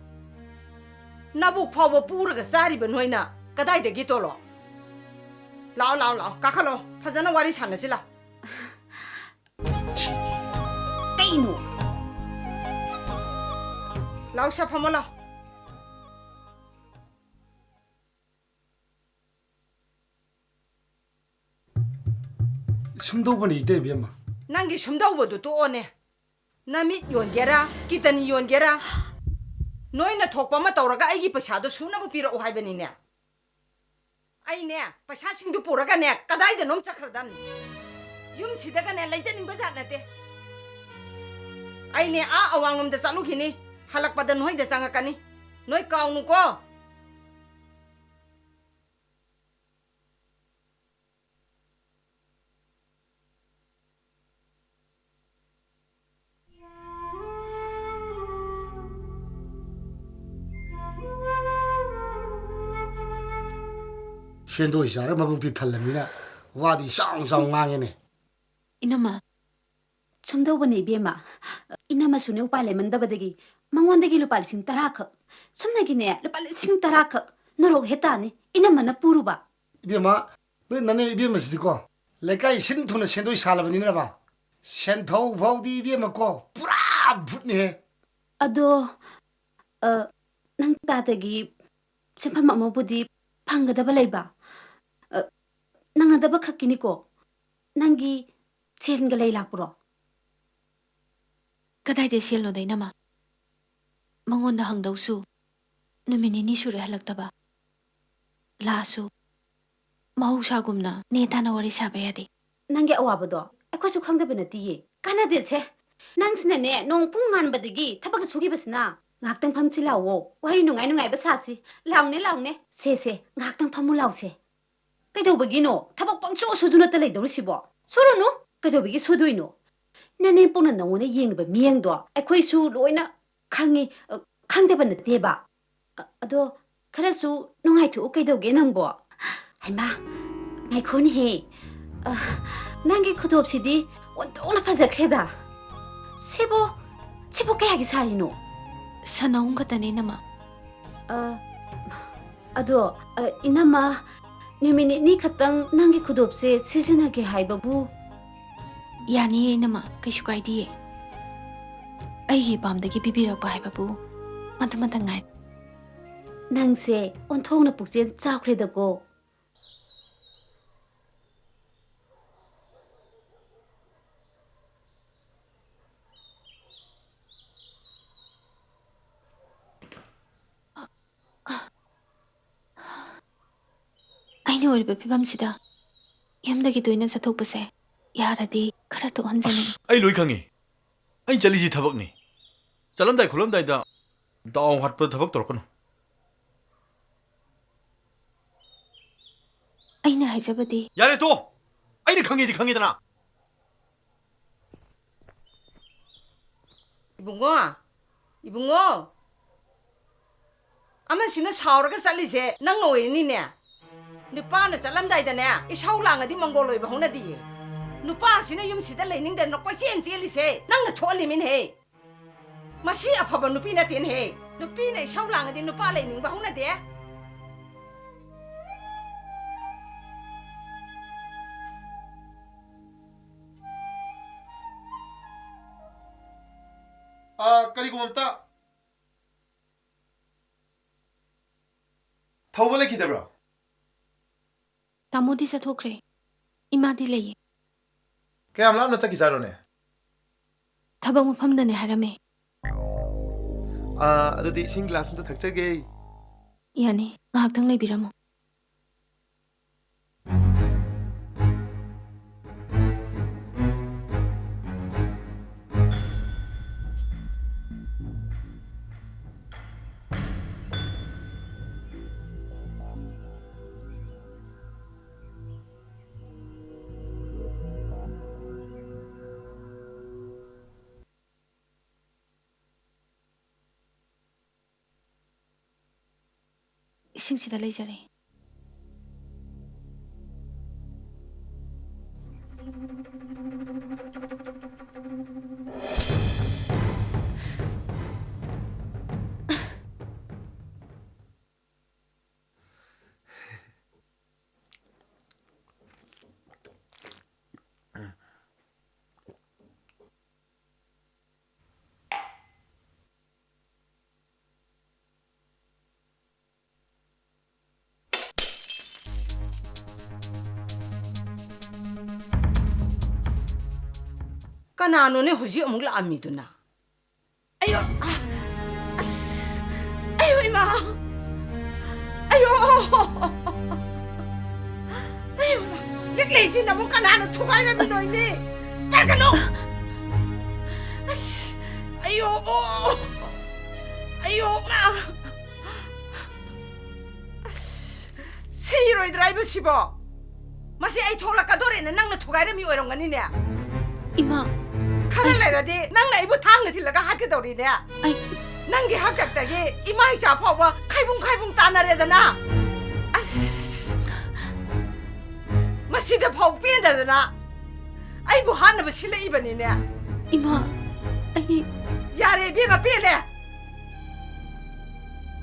ꯅꯕꯨꯛ ꯐꯥꯎꯕ ꯄꯨꯔꯒ ꯆꯥꯔꯤꯕ ꯅꯣꯏꯅ ꯀꯗꯥꯏꯗꯒꯤ ꯇꯣꯂꯣꯞ? ꯂꯥꯛꯑꯣ, ꯂꯥꯛꯑꯣ, ꯂꯥꯛꯑꯣ, ꯀꯥꯈꯠꯂꯣ, ꯐꯖꯅ ꯋꯥꯔꯤ ꯁꯥꯟꯅꯁꯤ ꯂꯥꯛꯑꯣ꯫ ꯀꯩꯅꯣ? ꯂꯥꯛꯑꯣ, ꯁꯦ ꯐꯝꯃꯣ ꯂꯥꯛꯑꯣ꯫ ꯁꯨꯝꯗꯧꯕꯅꯤ ꯏꯇꯩ ꯏꯕꯦꯝꯃ꯫ ꯅꯪꯒꯤ ꯁꯨꯝꯗꯧꯕꯗꯨ ꯇꯣꯛꯑꯣꯅꯦ꯫ ꯅꯃꯤꯠ ꯌꯣꯟꯒꯦꯔꯥ, ꯀꯤꯇꯅꯤ ꯌꯣꯟꯒꯦꯔꯥ, ꯅꯣꯏꯅ ꯊꯣꯛꯄ ꯑꯃ ꯇꯧꯔꯒ ꯑꯩꯒꯤ ꯄꯩꯁꯥꯗꯣ ꯁꯨꯅꯕ ꯄꯤꯔꯛꯎ ꯍꯥꯏꯕꯅꯤꯅꯦ꯫ ꯑꯩꯅꯦ, ꯄꯩꯁꯥꯁꯤꯡꯗꯨ ꯄꯨꯔꯒꯅꯦ, ꯀꯗꯥꯏꯗꯅꯣꯝ ꯆꯠꯈ꯭ꯔꯗꯝꯅꯤ꯫ ꯌꯨꯝꯁꯤꯗꯒꯅꯦ ꯂꯩꯖꯅꯤꯡꯕ ꯖꯥꯠ ꯅꯠꯇꯦ꯫ ꯑꯩꯅꯦ, ꯑꯥ ꯑꯋꯥꯡꯂꯣꯝꯗ ꯆꯠꯂꯨꯈꯤꯅꯤ, ꯍꯜꯂꯛꯄꯗ ꯅꯣꯏꯗ ꯆꯪꯉꯛꯀꯅꯤ꯫ ꯅꯣꯏ ꯀꯥꯎꯅꯨꯀꯣ꯫ ꯁꯦꯟꯗꯣꯏ ꯆꯥꯔ ꯃꯕꯨꯛꯇꯤ ꯊꯜꯂꯃꯤꯅ ꯋꯥꯗꯤ ꯆꯥꯎ ꯆꯥꯎ ꯉꯥꯡꯉꯦꯅꯦ꯫ ꯏꯅꯝꯃ, ꯁꯨꯝꯗꯧꯕꯅꯤ ꯏꯕꯦꯝꯃ, ꯏꯅꯝꯃꯁꯨꯅꯦ ꯎꯄꯥꯏ ꯂꯩꯃꯟꯗꯕꯗꯒꯤ ꯃꯉꯣꯟꯗꯒꯤ ꯂꯨꯄꯥ ꯂꯤꯁꯤꯡ ꯇꯔꯥ ꯈꯛ, ꯁꯨꯞꯅꯒꯤꯅꯦ ꯂꯨꯄꯥ ꯂꯤꯁꯤꯡ ꯇꯔꯥ ꯈꯛ ꯅꯣꯔꯣꯛ ꯍꯦ ꯇꯥꯅꯤ ꯏꯅꯝꯃꯅ ꯄꯨꯔꯨꯕ꯫ ꯏꯕꯦꯝꯃ, ꯅꯣꯏ ꯅꯅꯦ ꯏꯕꯦꯝꯃꯁꯤꯗꯤꯀꯣ, ꯂꯩꯀꯥꯏ ꯁꯤꯟ ꯊꯨꯡꯅ ꯁꯦꯟꯗꯣꯏ ꯁꯥꯜꯂꯕꯅꯤꯅꯕ, ꯁꯦꯟꯊꯧ ꯐꯥꯎꯗꯤ ꯏꯕꯦꯝꯃꯀꯣ ꯄꯨꯔꯥ ꯚꯨꯠꯅꯤꯍꯦ꯫ ꯑꯗꯣ, ꯑ, ꯅꯪ ꯇꯥꯗꯒꯤ ꯁꯦꯟꯐꯝ ꯑꯃꯕꯨꯗꯤ ꯐꯪꯒꯗꯕ ꯂꯩꯕ꯫ ꯑ, ꯅꯪꯅꯗꯕ ꯈꯛꯀꯤꯅꯤꯀꯣ꯫ ꯅꯪꯒꯤ ꯁꯦꯜꯒ ꯂꯩ ꯂꯥꯛꯄ꯭ꯔꯣ? ꯀꯗꯥꯏꯗꯩ ꯁꯦꯜꯅꯣꯗ, ꯏꯅꯝꯃ? ꯃꯉꯣꯟꯗ ꯍꯪꯗꯧꯁꯨ ꯅꯨꯃꯤꯠ ꯅꯤꯅꯤ ꯁꯨꯔꯦ ꯍꯜꯂꯛꯇꯕ꯫ ꯂꯥꯛꯑꯁꯨ ꯃꯍꯧꯁꯥꯒꯨꯝꯅ ꯅꯦ ꯇꯥꯅ ꯋꯥꯔꯤ ꯁꯥꯕ ꯌꯥꯗꯦ꯫ ꯅꯪꯒꯤ ꯑꯋꯥꯕꯗꯣ ꯑꯩꯈꯣꯏꯁꯨ ꯈꯪꯗꯕ ꯅꯠꯇꯤꯌꯦ꯫ ꯀꯥꯟꯅꯗꯦꯁꯦ꯫ ꯅꯪꯁꯤꯅꯅꯦ, ꯅꯣꯡ ꯄꯨꯡ ꯉꯥꯟꯕꯗꯒꯤ ꯊꯕꯛ ꯁꯨꯈꯤꯕꯁꯤꯅ꯫ ꯉꯥꯏꯍꯥꯛꯇꯪ ꯐꯝꯁꯤ ꯂꯥꯛꯑꯣ, ꯋꯥꯔꯤ ꯅꯨꯡꯉꯥꯏ ꯅꯨꯡꯉꯥꯏꯕ ꯁꯥꯁꯤ꯫ ꯂꯥꯎꯅꯦ, ꯂꯥꯎꯅꯦ꯫ ꯁꯦ, ꯁꯦ, ꯉꯥꯏꯍꯥꯛꯇꯪ ꯐꯝꯃꯨ ꯂꯥꯎꯁꯦ꯫ ꯀꯩꯗꯧꯕꯒꯤꯅꯣ ꯊꯕꯛ ꯄꯪꯁꯨ ꯁꯨꯗꯨꯅꯇ ꯂꯩꯗꯧꯔꯤꯁꯤꯕꯣ? ꯁꯨꯔꯨꯅꯨ꯫ ꯀꯩꯗꯧꯕꯒꯤ ꯁꯨꯗꯣꯏꯅꯣ? ꯅꯅꯦꯝꯄꯣꯛꯅ ꯅꯉꯣꯟꯗ ꯌꯦꯡꯂꯤꯕ ꯃꯤꯠꯌꯦꯡꯗꯣ ꯑꯩꯈꯣꯏꯁꯨ ꯂꯣꯏꯅ ꯈꯪꯉꯤ, ꯑ, ꯈꯪꯗꯕ ꯅꯠꯇꯦꯕ꯫ ꯑ, ꯑꯗꯣ ꯈꯔꯁꯨ ꯅꯨꯡꯉꯥꯏꯊꯣꯛꯎ ꯀꯩꯗꯧꯒꯦ ꯅꯪꯕꯣ? ꯍꯩꯃꯥ, ꯉꯥꯏꯈꯣꯅꯦꯍꯦ꯫ ꯑ, ꯅꯪꯒꯤ ꯈꯨꯗꯣꯞꯁꯤꯗꯤ ꯑꯣꯟꯊꯣꯛꯅ ꯐꯖꯈ꯭ꯔꯦꯗ꯫ ꯁꯤꯕꯨ, ꯁꯤꯕꯨ ꯀꯌꯥꯒꯤ ꯁꯥꯔꯤꯅꯣ? ꯁꯟ ꯑꯍꯨꯝ ꯈꯛꯇꯅꯦ, ꯏꯅꯝꯃ꯫ ꯑ, ꯑꯗꯣ, ꯑ, ꯏꯅꯝꯃ, ꯅꯨꯃꯤꯠ ꯅꯤꯅꯤ ꯈꯛꯇꯪ ꯅꯪꯒꯤ ꯈꯨꯗꯣꯞꯁꯦ ꯁꯤꯖꯤꯟꯅꯒꯦ ꯍꯥꯏꯕꯕꯨ? ꯌꯥꯅꯤꯌꯦ, ꯏꯅꯝꯃ, ꯀꯩꯁꯨ ꯀꯥꯏꯗꯤꯌꯦ꯫ ꯑꯩꯒꯤ ꯏꯄꯥꯝꯗꯒꯤ ꯄꯤꯕꯤꯔꯛꯄ ꯍꯥꯏꯕꯕꯨ ꯃꯗꯨ ꯃꯇ ꯉꯥꯏꯔꯦ꯫ ꯅꯪꯁꯦ ꯑꯣꯟꯊꯣꯛꯅ ꯄꯨꯛꯆꯦꯜ ꯆꯥꯎꯈ꯭ꯔꯦꯗꯀꯣ꯫ ꯑꯣꯏꯔꯤꯕ ꯐꯤꯕꯝꯁꯤꯗ ꯌꯨꯝꯗꯒꯤ ꯇꯣꯏꯅ ꯆꯠꯊꯣꯛꯄꯁꯦ ꯌꯥꯔꯗꯤ ꯈꯔ ꯇꯣꯛꯍꯟꯖꯅꯤꯡꯉꯤ꯫ ꯑꯁ, ꯑꯩ ꯂꯣꯏ ꯈꯪꯉꯤ꯫ ꯑꯩꯅ ꯆꯠꯂꯤꯁꯤ ꯊꯕꯛꯅꯤ꯫ ꯆꯠꯂꯝꯗꯥꯏ ꯈꯣꯠꯂꯝꯗꯥꯏꯗ ꯗꯥꯎ ꯍꯥꯠꯄ ꯊꯕꯛ ꯇꯧꯔꯛꯀꯅꯨ꯫ ꯑꯩꯅ ꯍꯥꯏꯖꯕꯗꯤ꯫ ꯌꯥꯔꯦ, ꯇꯣꯛꯑꯣ꯫ ꯑꯩꯅ ꯈꯪꯉꯤꯗꯤ ꯈꯪꯉꯤꯗꯅ꯫ ꯏꯕꯨꯡꯉꯣ, ꯏꯕꯨꯡꯉꯣ, ꯑꯃꯁꯤꯅ ꯁꯥꯎꯔꯒ ꯆꯠꯂꯤꯁꯦ ꯅꯪꯅ ꯑꯣꯏꯔꯅꯤꯅꯦ꯫ ꯅꯨꯄꯥꯅ ꯆꯠꯂꯝꯗꯥꯏꯗꯅꯦ, ꯏꯁꯧ ꯂꯥꯡꯉꯗꯤ ꯃꯪꯒꯣꯜ ꯑꯣꯏꯕ ꯍꯧꯅꯗꯤꯌꯦ꯫ ꯅꯨꯄꯥꯁꯤꯅ ꯌꯨꯝꯁꯤꯗ ꯂꯩꯅꯤꯡꯗꯅ ꯀꯣꯏꯆꯦꯟ ꯆꯦꯜꯂꯤꯁꯦ ꯅꯪꯅ ꯊꯣꯛꯍꯜꯂꯤꯃꯤꯅꯦꯍꯦ꯫ ꯃꯁꯤ ꯑꯐꯕ ꯅꯨꯄꯤ ꯅꯠꯇꯦꯅꯦꯍꯦ꯫ ꯅꯨꯄꯤꯅ ꯏꯁꯧ ꯂꯥꯡꯉꯗꯤ ꯅꯨꯄꯥ ꯂꯩꯅꯤꯡꯕ ꯍꯧꯅꯗꯦ꯫ ꯑꯥ, ꯀꯔꯤꯒꯨꯝꯕ ꯑꯝꯇ꯫ ꯊꯧꯕ ꯂꯩꯈꯤꯗꯕ꯭ꯔꯣ? ꯇꯥꯃꯣꯗꯤ ꯆꯠꯊꯣꯛꯈ꯭ꯔꯦ꯫ ꯏꯃꯥꯗꯤ ꯂꯩꯌꯦ꯫ ꯀꯌꯥꯝ ꯂꯥꯞꯅ ꯆꯠꯈꯤꯖꯥꯠꯅꯣꯅꯦ? ꯊꯕꯛ ꯃꯐꯝꯗꯅꯦ ꯍꯥꯏꯔꯝꯃꯦ꯫ ꯑꯥ, ꯑꯗꯨꯗꯤ ꯏꯁꯤꯡ ꯒ꯭ꯂꯥꯁ ꯑꯝꯇ ꯊꯛꯆꯒꯦ꯫ ꯌꯥꯅꯤ, ꯉꯥꯏꯍꯥꯛꯇꯪ ꯂꯩꯕꯤꯔꯝꯃꯣ꯫ ꯏꯁꯤꯡꯁꯤꯗ ꯂꯩꯖꯔꯦ꯫ ꯀꯅꯥꯅꯣꯅꯦ ꯍꯧꯖꯤꯛ ꯑꯃꯨꯛ ꯂꯥꯛꯑꯝꯃꯤꯗꯨꯅ? ꯑꯌꯣ, ꯑ, ꯑꯁ, ꯑꯌꯣ, ꯏꯃꯥ! ꯑꯌꯣ! ꯅꯕꯨ ꯀꯅꯥꯅ ꯊꯨꯒꯥꯏꯔꯝꯃꯤꯅꯣ, ꯏꯃꯤ? ꯄꯥꯏꯒꯅꯨ! ꯑꯁ! ꯑꯌꯣ! ꯑꯣ! ꯑꯌꯣ! ꯃꯥ! ꯑꯁ! ꯁꯤꯔꯣꯏꯗ꯭ꯔꯥ ꯑꯩꯕꯨ ꯁꯤꯕꯣ? ꯃꯁꯤ ꯑꯩ ꯊꯣꯛꯂꯛꯀꯗꯣꯔꯦꯅ ꯅꯪꯅ ꯊꯨꯒꯥꯏꯔꯝꯃꯤ ꯑꯣꯏꯔꯝꯒꯅꯤꯅꯦ꯫ ꯏꯃꯥ! ꯈꯔ ꯑꯩ ꯂꯩꯔꯗꯤ ꯅꯪꯅ ꯑꯩꯕꯨ ꯊꯥꯡꯅ ꯊꯤꯜꯂꯒ ꯍꯥꯠꯀꯗꯧꯔꯤꯅꯦ꯫ ꯑꯩ ꯅꯪꯒꯤ ꯍꯥꯛꯇꯛꯇꯒꯤ ꯏꯃꯥ ꯏꯆꯥ ꯐꯥꯎꯕ ꯈꯥꯏꯕꯨꯡ ꯈꯥꯏꯕꯨꯡ ꯇꯥꯟꯅꯔꯦꯗꯅ꯫ ꯑꯁ! ꯃꯁꯤꯗ ꯐꯥꯎ ꯄꯦꯟꯗꯗꯅ ꯑꯩꯕꯨ ꯍꯥꯠꯅꯕ ꯁꯤꯜꯂꯛꯏꯕꯅꯤꯅꯦ꯫ ꯏꯃꯥ! ꯑꯩ ꯌꯥꯔꯦ ꯏꯕꯦꯝꯃ, ꯄꯦꯜꯂꯦ꯫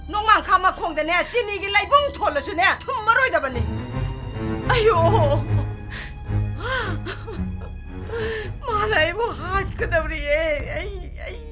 ꯅꯣꯡꯃꯥꯡꯈꯥ ꯃꯈꯣꯡꯗꯅꯦ ꯆꯤꯅꯤꯒꯤ ꯂꯩꯕꯨꯡ ꯊꯣꯜꯂꯁꯨꯅꯦ ꯊꯨꯝꯃꯔꯣꯏꯗꯕꯅꯤ꯫ ꯑꯌꯣ! ꯃꯥꯅ ꯑꯩꯕꯨ ꯍꯥꯠꯀꯗꯧꯔꯤꯌꯦ꯫ ꯑꯩ, ꯑꯩ꯫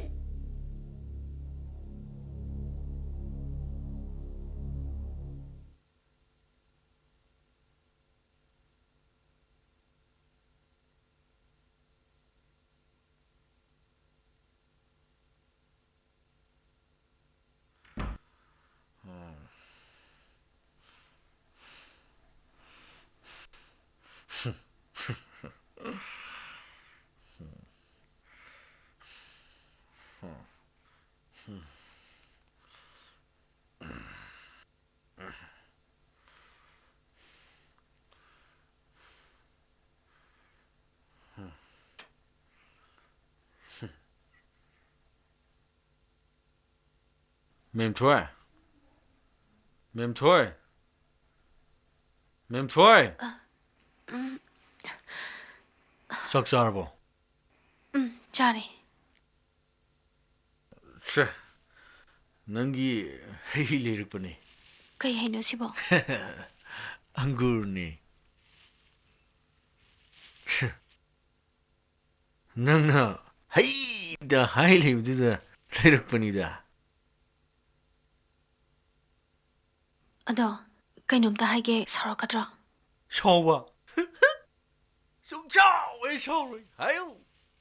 ꯃꯦꯝꯊꯣꯏ! ꯃꯦꯝꯊꯣꯏ! ꯃꯦꯝꯊꯣꯏ! ꯆꯥꯛ ꯆꯥꯔꯕꯣ? ꯎꯝ, ꯆꯥꯔꯦ꯫ ꯁꯦ, ꯅꯪꯒꯤ ꯍꯩ ꯂꯩꯔꯛꯄꯅꯤ꯫ ꯀꯩ ꯍꯩꯅꯣ ꯁꯤꯕꯣ? ꯑꯪꯒꯨꯔꯅꯤ꯫ ꯅꯪꯅ ꯍꯩꯗ ꯍꯥꯏ ꯂꯩꯕꯗꯨꯗ ꯂꯩꯔꯛꯄꯅꯤꯗ꯫ ꯑꯗꯣ, ꯀꯩꯅꯣꯝꯇ ꯍꯥꯏꯒꯦ, ꯁꯥꯎꯔꯛꯀꯗ꯭ꯔꯣ? ꯁꯥꯎꯕ? ꯁꯨꯡꯁꯥꯎ ꯍꯦꯛ ꯁꯥꯎꯔꯣꯏ꯫ ꯍꯥꯏꯌꯨ!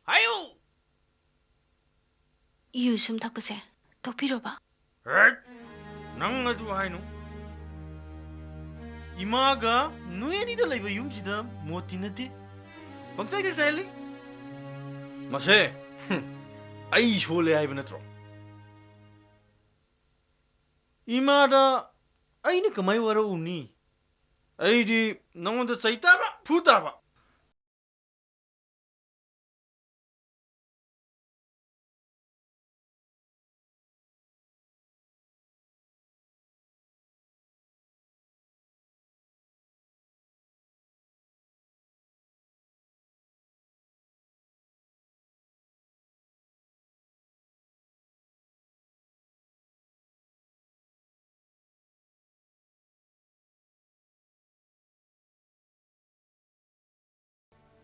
ꯍꯥꯏꯌꯨ! ꯌꯨ ꯁꯨꯝ ꯊꯛꯄꯁꯦ ꯇꯣꯛꯄꯤꯔꯣꯕ꯫ ꯍꯦꯠ! ꯅꯪ ꯑꯗꯨ ꯍꯥꯏꯅꯨ꯫ ꯏꯃꯥꯒ ꯅꯣꯏ ꯑꯅꯤꯗ ꯂꯩꯕ ꯌꯨꯝꯁꯤꯗ ꯃꯣꯠ ꯇꯤꯟꯅꯗꯦ꯫ ꯄꯪꯆꯥꯏꯗ ꯆꯥꯏꯍꯜꯂꯤ꯫ ꯃꯁꯦ, ꯍꯨꯝ, ꯑꯩ ꯁꯣꯜꯂꯦ ꯍꯥꯏꯕ ꯅꯠꯇ꯭ꯔꯣ? ꯏꯃꯥꯗ ꯑꯩꯅ ꯀꯃꯥꯏ ꯋꯥꯔꯧꯔꯨꯅꯤ? ꯑꯩꯗꯤ ꯅꯉꯣꯟꯗ ꯆꯩ ꯇꯥꯕ, ꯐꯨ ꯇꯥꯕ꯫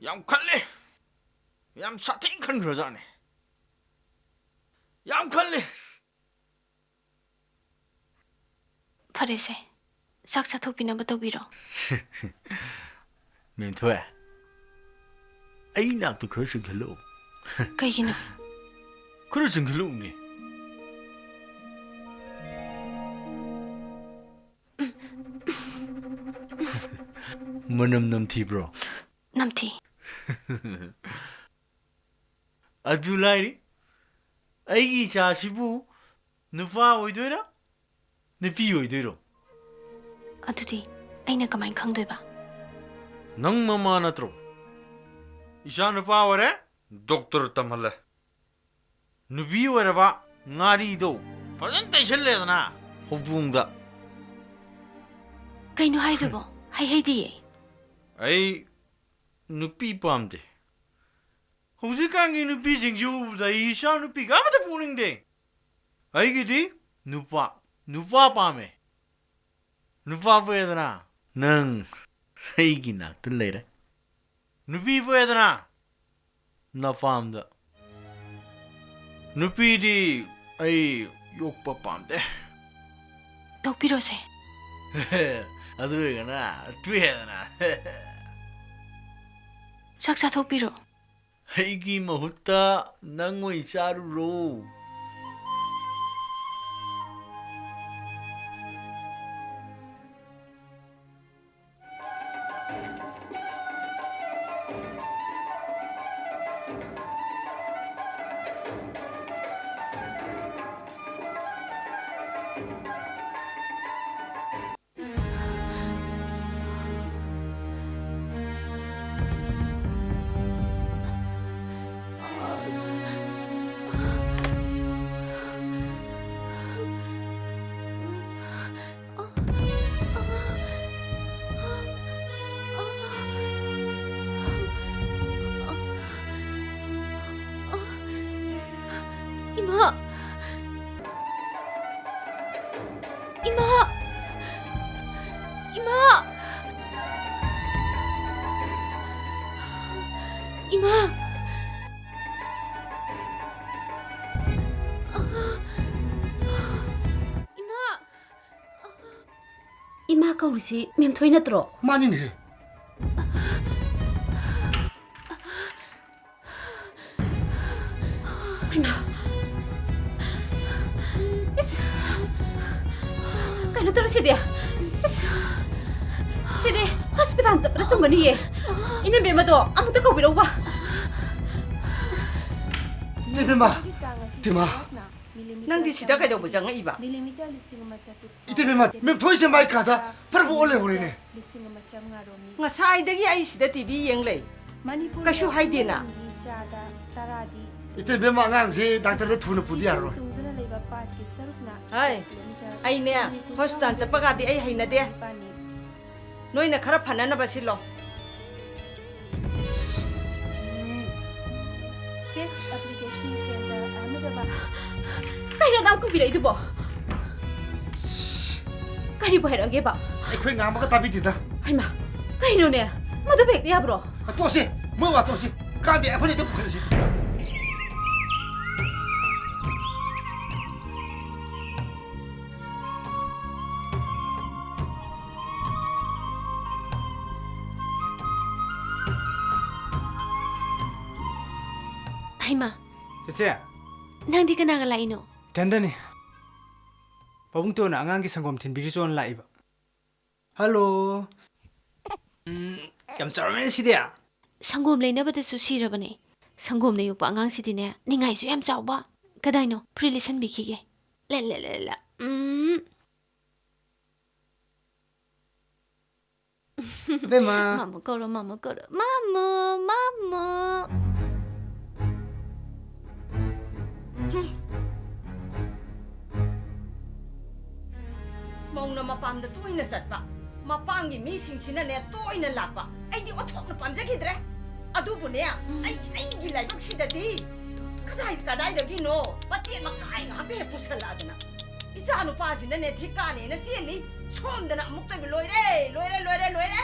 ꯌꯥꯝ ꯈꯜꯂꯦ꯫ ꯌꯥꯝ ꯁꯥꯊꯤ ꯈꯟꯈ꯭ꯔꯖꯥꯠꯅꯦ꯫ ꯌꯥꯝ ꯈꯜꯂꯦ꯫ ꯐꯔꯦꯁꯦ, ꯆꯥꯛ ꯆꯥꯊꯣꯛꯄꯤꯅꯕ ꯇꯧꯕꯤꯔꯣ꯫ ꯃꯦꯝꯊꯣꯏ, ꯑꯩ ꯅꯥꯛꯇ ꯈꯔ ꯆꯪꯁꯤꯜꯂꯛꯎ꯫ ꯀꯩꯒꯤꯅꯣ? ꯈꯔ ꯆꯪꯁꯤꯜꯂꯛꯎꯅꯦ꯫ ꯃꯅꯝ ꯅꯝꯊꯤꯕ꯭ꯔꯣ? ꯅꯝꯊꯤ꯫ ꯑꯗꯨ ꯂꯥꯏꯔꯤ, ꯑꯩꯒꯤ ꯏꯆꯥꯁꯤꯕꯨ ꯅꯨꯄꯥ ꯑꯣꯏꯗꯣꯏꯔꯥ, ꯅꯨꯄꯤ ꯑꯣꯏꯗꯣꯏꯔꯣ? ꯑꯗꯨꯗꯤ ꯑꯩꯅ ꯀꯃꯥꯏꯅ ꯈꯪꯗꯣꯏꯕ? ꯅꯪ ꯃꯃꯥ ꯅꯠꯇ꯭ꯔꯣ? ꯏꯆꯥ ꯅꯨꯄꯥ ꯑꯣꯏꯔꯦ, ꯗꯣꯛꯇꯔ ꯇꯝꯍꯜꯂꯦ꯫ ꯅꯨꯄꯤ ꯑꯣꯏꯔꯕ, ꯉꯥꯔꯤꯗꯣ ꯐꯖꯅ ꯇꯩꯁꯜꯂꯦꯗꯅ ꯍꯧꯗꯣꯡꯗ꯫ ꯀꯩꯅꯣ ꯍꯥꯏꯗꯨꯕꯣ? ꯍꯩ ꯍꯩꯗꯤꯌꯦ꯫ ꯑꯩ ꯅꯨꯄꯤ ꯄꯥꯝꯗꯦ꯫ ꯍꯧꯖꯤꯛꯀꯥꯟꯒꯤ ꯅꯨꯄꯤꯁꯤꯡꯁꯤ ꯎꯕꯗ ꯑꯩ ꯏꯆꯥ ꯅꯨꯄꯤꯒ ꯑꯃꯠꯇ ꯄꯣꯛꯅꯤꯡꯗꯦ꯫ ꯑꯩꯒꯤꯗꯤ ꯅꯨꯄꯥ, ꯅꯨꯄꯥ ꯄꯥꯝꯃꯦ꯫ ꯅꯨꯄꯥ ꯄꯣꯛꯑꯦꯗꯅ, ꯅꯪ ꯑꯩꯒꯤ ꯅꯥꯛꯇ ꯂꯩꯔꯦ꯫ ꯅꯨꯄꯤ ꯄꯣꯛꯑꯦꯗꯅ, ꯅꯄꯥꯝꯗ꯫ ꯅꯨꯄꯤꯗꯤ ꯑꯩ ꯌꯣꯛꯄ ꯄꯥꯝꯗꯦ꯫ ꯇꯣꯛꯄꯤꯔꯣꯁꯦ꯫ ꯑꯗꯨ ꯑꯣꯏꯔꯒꯅ ꯇꯣꯛꯑꯦꯗꯅ꯫ ꯆꯥꯛ ꯆꯥꯊꯣꯛꯄꯤꯔꯣ꯫ ꯑꯩꯒꯤ ꯃꯍꯨꯠꯇ ꯅꯪ ꯑꯣꯏ ꯆꯥꯔꯨꯔꯣ꯫ ꯀꯧꯔꯤꯁꯤ ꯃꯦꯝꯊꯣꯏ ꯅꯠꯇ꯭ꯔꯣ? ꯃꯥꯅꯤꯅꯦꯍꯦ꯫ ꯍꯩꯃꯥ꯫ ꯏꯁ꯫ ꯀꯩꯅꯣ ꯇꯧꯔꯦ ꯁꯤꯗꯤ? ꯏꯁ꯫ ꯁꯤꯗꯤ ꯍꯣꯁꯄꯤꯇꯥꯜ ꯆꯠꯄꯗ ꯆꯨꯝꯒꯅꯤꯌꯦ꯫ ꯏꯅꯦꯝꯕꯦꯝꯃꯗꯣ ꯑꯃꯨꯛꯇ ꯀꯧꯕꯤꯔꯛꯎꯕ꯫ ꯏꯇꯩꯃ! ꯏꯇꯩꯃ! ꯅꯪꯗꯤ ꯁꯤꯗ ꯀꯩꯗꯧꯕ ꯆꯪꯉꯛꯏꯕ? ꯏꯇꯩꯃ, ꯃꯦꯝꯊꯣꯏꯁꯦ ꯃꯥꯏ ꯀꯥꯗ ꯐꯔꯕ ꯑꯣꯜ ꯂꯩꯍꯧꯔꯦꯅꯦ꯫ ꯉꯁꯥꯏꯗꯒꯤ ꯑꯩ ꯁꯤꯗ ꯇꯤ ꯚꯤ ꯌꯦꯡ ꯂꯩ꯫ ꯀꯩꯁꯨ ꯍꯥꯏꯗꯦꯅ꯫ ꯏꯇꯩꯃ, ꯑꯉꯥꯡꯁꯦ ꯗꯥꯛꯇꯔꯗ ꯊꯨꯅ ꯄꯨꯗ ꯌꯥꯔꯔꯣꯏ꯫ ꯍꯥꯏ, ꯑꯩꯅꯦ, ꯍꯣꯁꯄꯤꯇꯥꯜ ꯆꯠꯄꯒꯗꯤ ꯑꯩ ꯍꯩꯅꯗꯦ꯫ ꯅꯣꯏꯅ ꯈꯔ ꯐꯅꯅꯕ ꯁꯤꯜꯂꯣ꯫ ꯀꯩꯅꯣ ꯑꯗꯥꯝ ꯀꯨꯏꯕꯤꯔꯛꯏꯗꯨꯕꯣ? ꯀꯔꯤꯕꯨ ꯍꯥꯏꯔꯛꯑꯒꯦꯕ? ꯑꯩꯈꯣꯏ ꯉꯥꯡꯕꯒ ꯇꯥꯕꯤꯗꯦꯗ꯫ ꯍꯩꯃꯥ, ꯀꯩꯅꯣꯅꯦ? ꯃꯗꯨꯕꯨ ꯍꯦꯛꯇ ꯌꯥꯕ꯭ꯔꯣ? ꯇꯣꯛꯑꯁꯤ, ꯃꯣꯏ ꯋꯥ ꯇꯣꯛꯑꯁꯤ꯫ ꯀꯥꯟꯗꯦ, ꯑꯩꯈꯣꯏꯅ ꯍꯦꯛꯇ ꯄꯨꯈꯠꯂꯁꯤ꯫ ꯍꯩꯃꯥ꯫ ꯆꯦꯆꯦ꯫ ꯅꯪꯗꯤ ꯀꯅꯥꯒ ꯂꯥꯛꯏꯅꯣ? ꯏꯊꯟꯗꯅꯤ꯫ ꯄꯥꯕꯨꯡ ꯇꯣꯟꯅ ꯑꯉꯥꯡꯒꯤ ꯁꯪꯒꯣꯝ ꯊꯤꯟꯕꯤꯔꯨꯆꯣꯅ ꯂꯥꯛꯏꯕ꯫ ꯍꯜꯂꯣ꯫ ꯎꯝ, ꯌꯥꯝ ꯆꯥꯎꯔꯝꯃꯦꯅꯦ ꯁꯤꯗꯤ꯫ ꯁꯪꯒꯣꯝ ꯂꯩꯅꯕꯗꯁꯨ ꯁꯤꯔꯕꯅꯦ꯫ ꯁꯪꯒꯣꯝꯅ ꯌꯣꯛꯄ ꯑꯉꯥꯡꯁꯤꯗꯤꯅꯦ, ꯅꯤꯡꯉꯥꯏꯁꯨ ꯌꯥꯝ ꯆꯥꯎꯕ꯫ ꯀꯗꯥꯏꯅꯣ? ꯐꯨꯔꯤꯠ ꯂꯤꯠꯁꯟꯕꯤꯈꯤꯒꯦ꯫ ꯂꯦ, ꯂꯦ, ꯂꯦ, ꯂꯦ꯫ ꯎꯝ꯫ ꯑꯕꯦꯝꯃ꯫ ꯃꯥꯃꯣ ꯀꯧꯔꯣ, ꯃꯥꯃꯣ ꯀꯧꯔꯣ꯫ ꯃꯥꯃꯣ, ꯃꯥꯃꯣ꯫ ꯍꯨꯝ꯫ ꯃꯧꯅ ꯃꯄꯥꯝꯗ ꯇꯣꯏꯅ ꯆꯠꯄ, ꯃꯄꯥꯝꯒꯤ ꯃꯤꯁꯤꯡꯁꯤꯅꯅꯦ ꯇꯣꯏꯅ ꯂꯥꯛꯄ꯫ ꯑꯩꯗꯤ ꯑꯣꯟꯊꯣꯛꯅ ꯄꯥꯝꯖꯈꯤꯗ꯭ꯔꯦ꯫ ꯑꯗꯨꯕꯨꯅꯦ, ꯎꯝ꯫ ꯑꯩ, ꯑꯩꯒꯤ ꯂꯥꯏꯕꯛꯁꯤꯗꯗꯤ ꯀꯗꯥꯏ, ꯀꯗꯥꯏꯗꯒꯤꯅꯣ ꯃꯆꯦꯠ ꯃꯀꯥꯏ ꯉꯥꯛꯇ ꯍꯦꯛ ꯄꯨꯁꯜꯂꯛꯑꯗꯅ꯫ ꯏꯆꯥ ꯅꯨꯄꯥꯁꯤꯅꯅꯦ ꯊꯤꯀꯥꯅꯦꯅ ꯆꯦꯜꯂꯤ꯫ ꯁꯣꯝꯗꯅ ꯑꯃꯨꯛꯇꯣꯏꯕ ꯂꯣꯏꯔꯦ, ꯂꯣꯏꯔꯦ, ꯂꯣꯏꯔꯦ, ꯂꯣꯏꯔꯦ꯫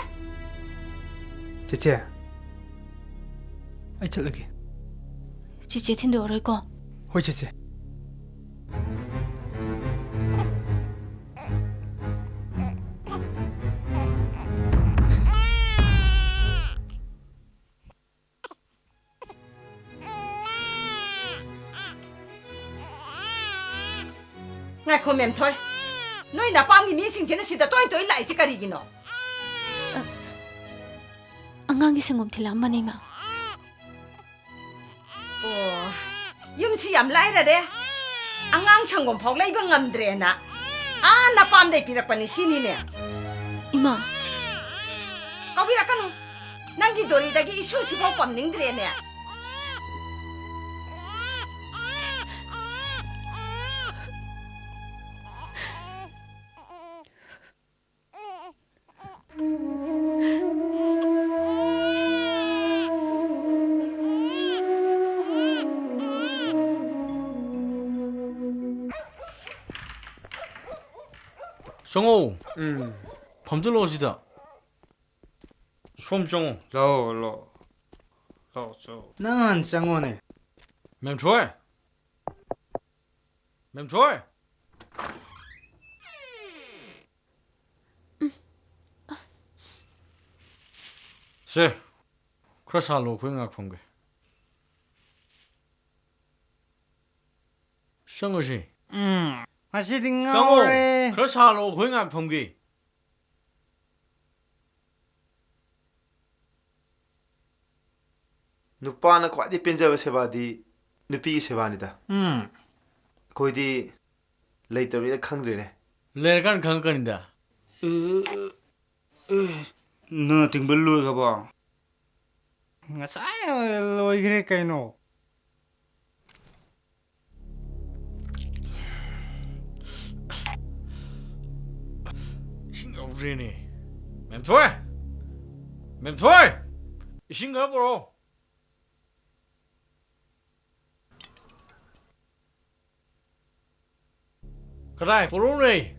ꯆꯦꯆꯦ, ꯑꯩ ꯆꯠꯂꯒꯦ꯫ ꯆꯦꯆꯦ ꯊꯤꯟꯗꯣꯛꯑꯔꯣꯏꯀꯣ? ꯍꯣꯏ, ꯆꯦꯆꯦ꯫ ꯉꯥꯏꯈꯣ, ꯃꯦꯝꯊꯣꯏ꯫ ꯅꯣꯏ ꯅꯄꯥꯝꯒꯤ ꯃꯤꯁꯤꯡꯁꯤꯅ ꯁꯤꯗ ꯇꯣꯏ ꯇꯣꯏ ꯂꯥꯛꯏꯁꯤ ꯀꯔꯤꯒꯤꯅꯣ? ꯑꯉꯥꯡꯒꯤ ꯁꯪꯒꯣꯝ ꯊꯤꯜꯂꯛꯑꯝꯕꯅꯦ, ꯏꯃꯥ꯫ ꯑꯣ, ꯌꯨꯝꯁꯤ ꯌꯥꯝ ꯂꯥꯏꯔꯔꯦ꯫ ꯑꯉꯥꯡ ꯁꯪꯒꯣꯝ ꯐꯥꯎ ꯂꯩꯕ ꯉꯝꯗ꯭ꯔꯦꯅ ꯑꯥ ꯅꯄꯥꯝꯗꯩ ꯄꯤꯔꯛꯄꯅꯤ ꯁꯤꯅꯤꯅꯦ꯫ ꯏꯃꯥ꯫ ꯀꯧꯕꯤꯔꯛꯀꯅꯨ꯫ ꯅꯪꯒꯤ ꯗꯣꯔꯤꯗꯒꯤ ꯏꯁꯨꯁꯤꯐꯥꯎ ꯄꯝꯅꯤꯡꯗ꯭ꯔꯦꯅꯦ꯫ ꯆꯪꯉꯣ꯫ ꯎꯝ꯫ ꯐꯝꯖꯜꯂꯣ ꯁꯤꯗ꯫ ꯁꯣꯝ ꯆꯪꯉꯣ꯫ ꯂꯥꯛꯑꯣ, ꯂꯥꯛꯑꯣ꯫ ꯂꯥꯛꯑꯣ, ꯆꯪꯉꯣ꯫ ꯅꯪ ꯍꯥꯟꯅ ꯆꯪꯉꯣꯅꯦ꯫ ꯃꯦꯝꯊꯣꯏ꯫ ꯃꯦꯝꯊꯣꯏ꯫ ꯁꯦ, ꯈꯔ ꯁꯥꯍꯜꯂꯣ, ꯑꯩꯈꯣꯏ ꯉꯥꯏꯍꯥꯛ ꯐꯝꯒꯦ꯫ ꯆꯪꯉꯨꯁꯦ꯫ ꯎꯝ, ꯉꯁꯤꯗꯤ ꯆꯪꯉꯣ꯫ ꯉꯥꯎꯔꯦ꯫ ꯈꯔ ꯁꯥꯍꯜꯂꯣ, ꯑꯩꯈꯣꯏ ꯉꯥꯏꯍꯥꯛ ꯐꯝꯒꯦ꯫ ꯅꯨꯄꯥꯅ ꯈ꯭ꯋꯥꯏꯗꯒꯤ ꯄꯦꯟꯖꯕ ꯁꯦꯕꯥꯗꯤ ꯅꯨꯄꯤꯒꯤ ꯁꯦꯕꯥꯅꯤꯗ꯫ ꯎꯝ꯫ ꯑꯩꯈꯣꯏꯗꯤ ꯂꯩꯇꯕꯅꯤꯅ ꯈꯪꯗ꯭ꯔꯦꯅꯦ꯫ ꯂꯩꯔꯀꯥꯟꯗ ꯈꯪꯉꯛꯀꯅꯤꯗ꯫ ꯅꯪ ꯇꯤꯡꯕ ꯂꯣꯏꯈ꯭ꯔꯕꯣ? ꯉꯁꯥꯏ ꯂꯣꯏꯈ꯭ꯔꯦ ꯀꯩꯅꯣ꯫ ꯏꯁꯤꯡ ꯌꯥꯎꯗ꯭ꯔꯦꯅꯦ꯫ ꯃꯦꯝꯊꯣꯏ! ꯃꯦꯝꯊꯣꯏ! ꯏꯁꯤꯡ ꯈꯔ ꯄꯨꯔꯛꯑꯣ꯫ ꯀꯗꯥꯏ? ꯄꯨꯔꯛꯎꯅꯦ꯫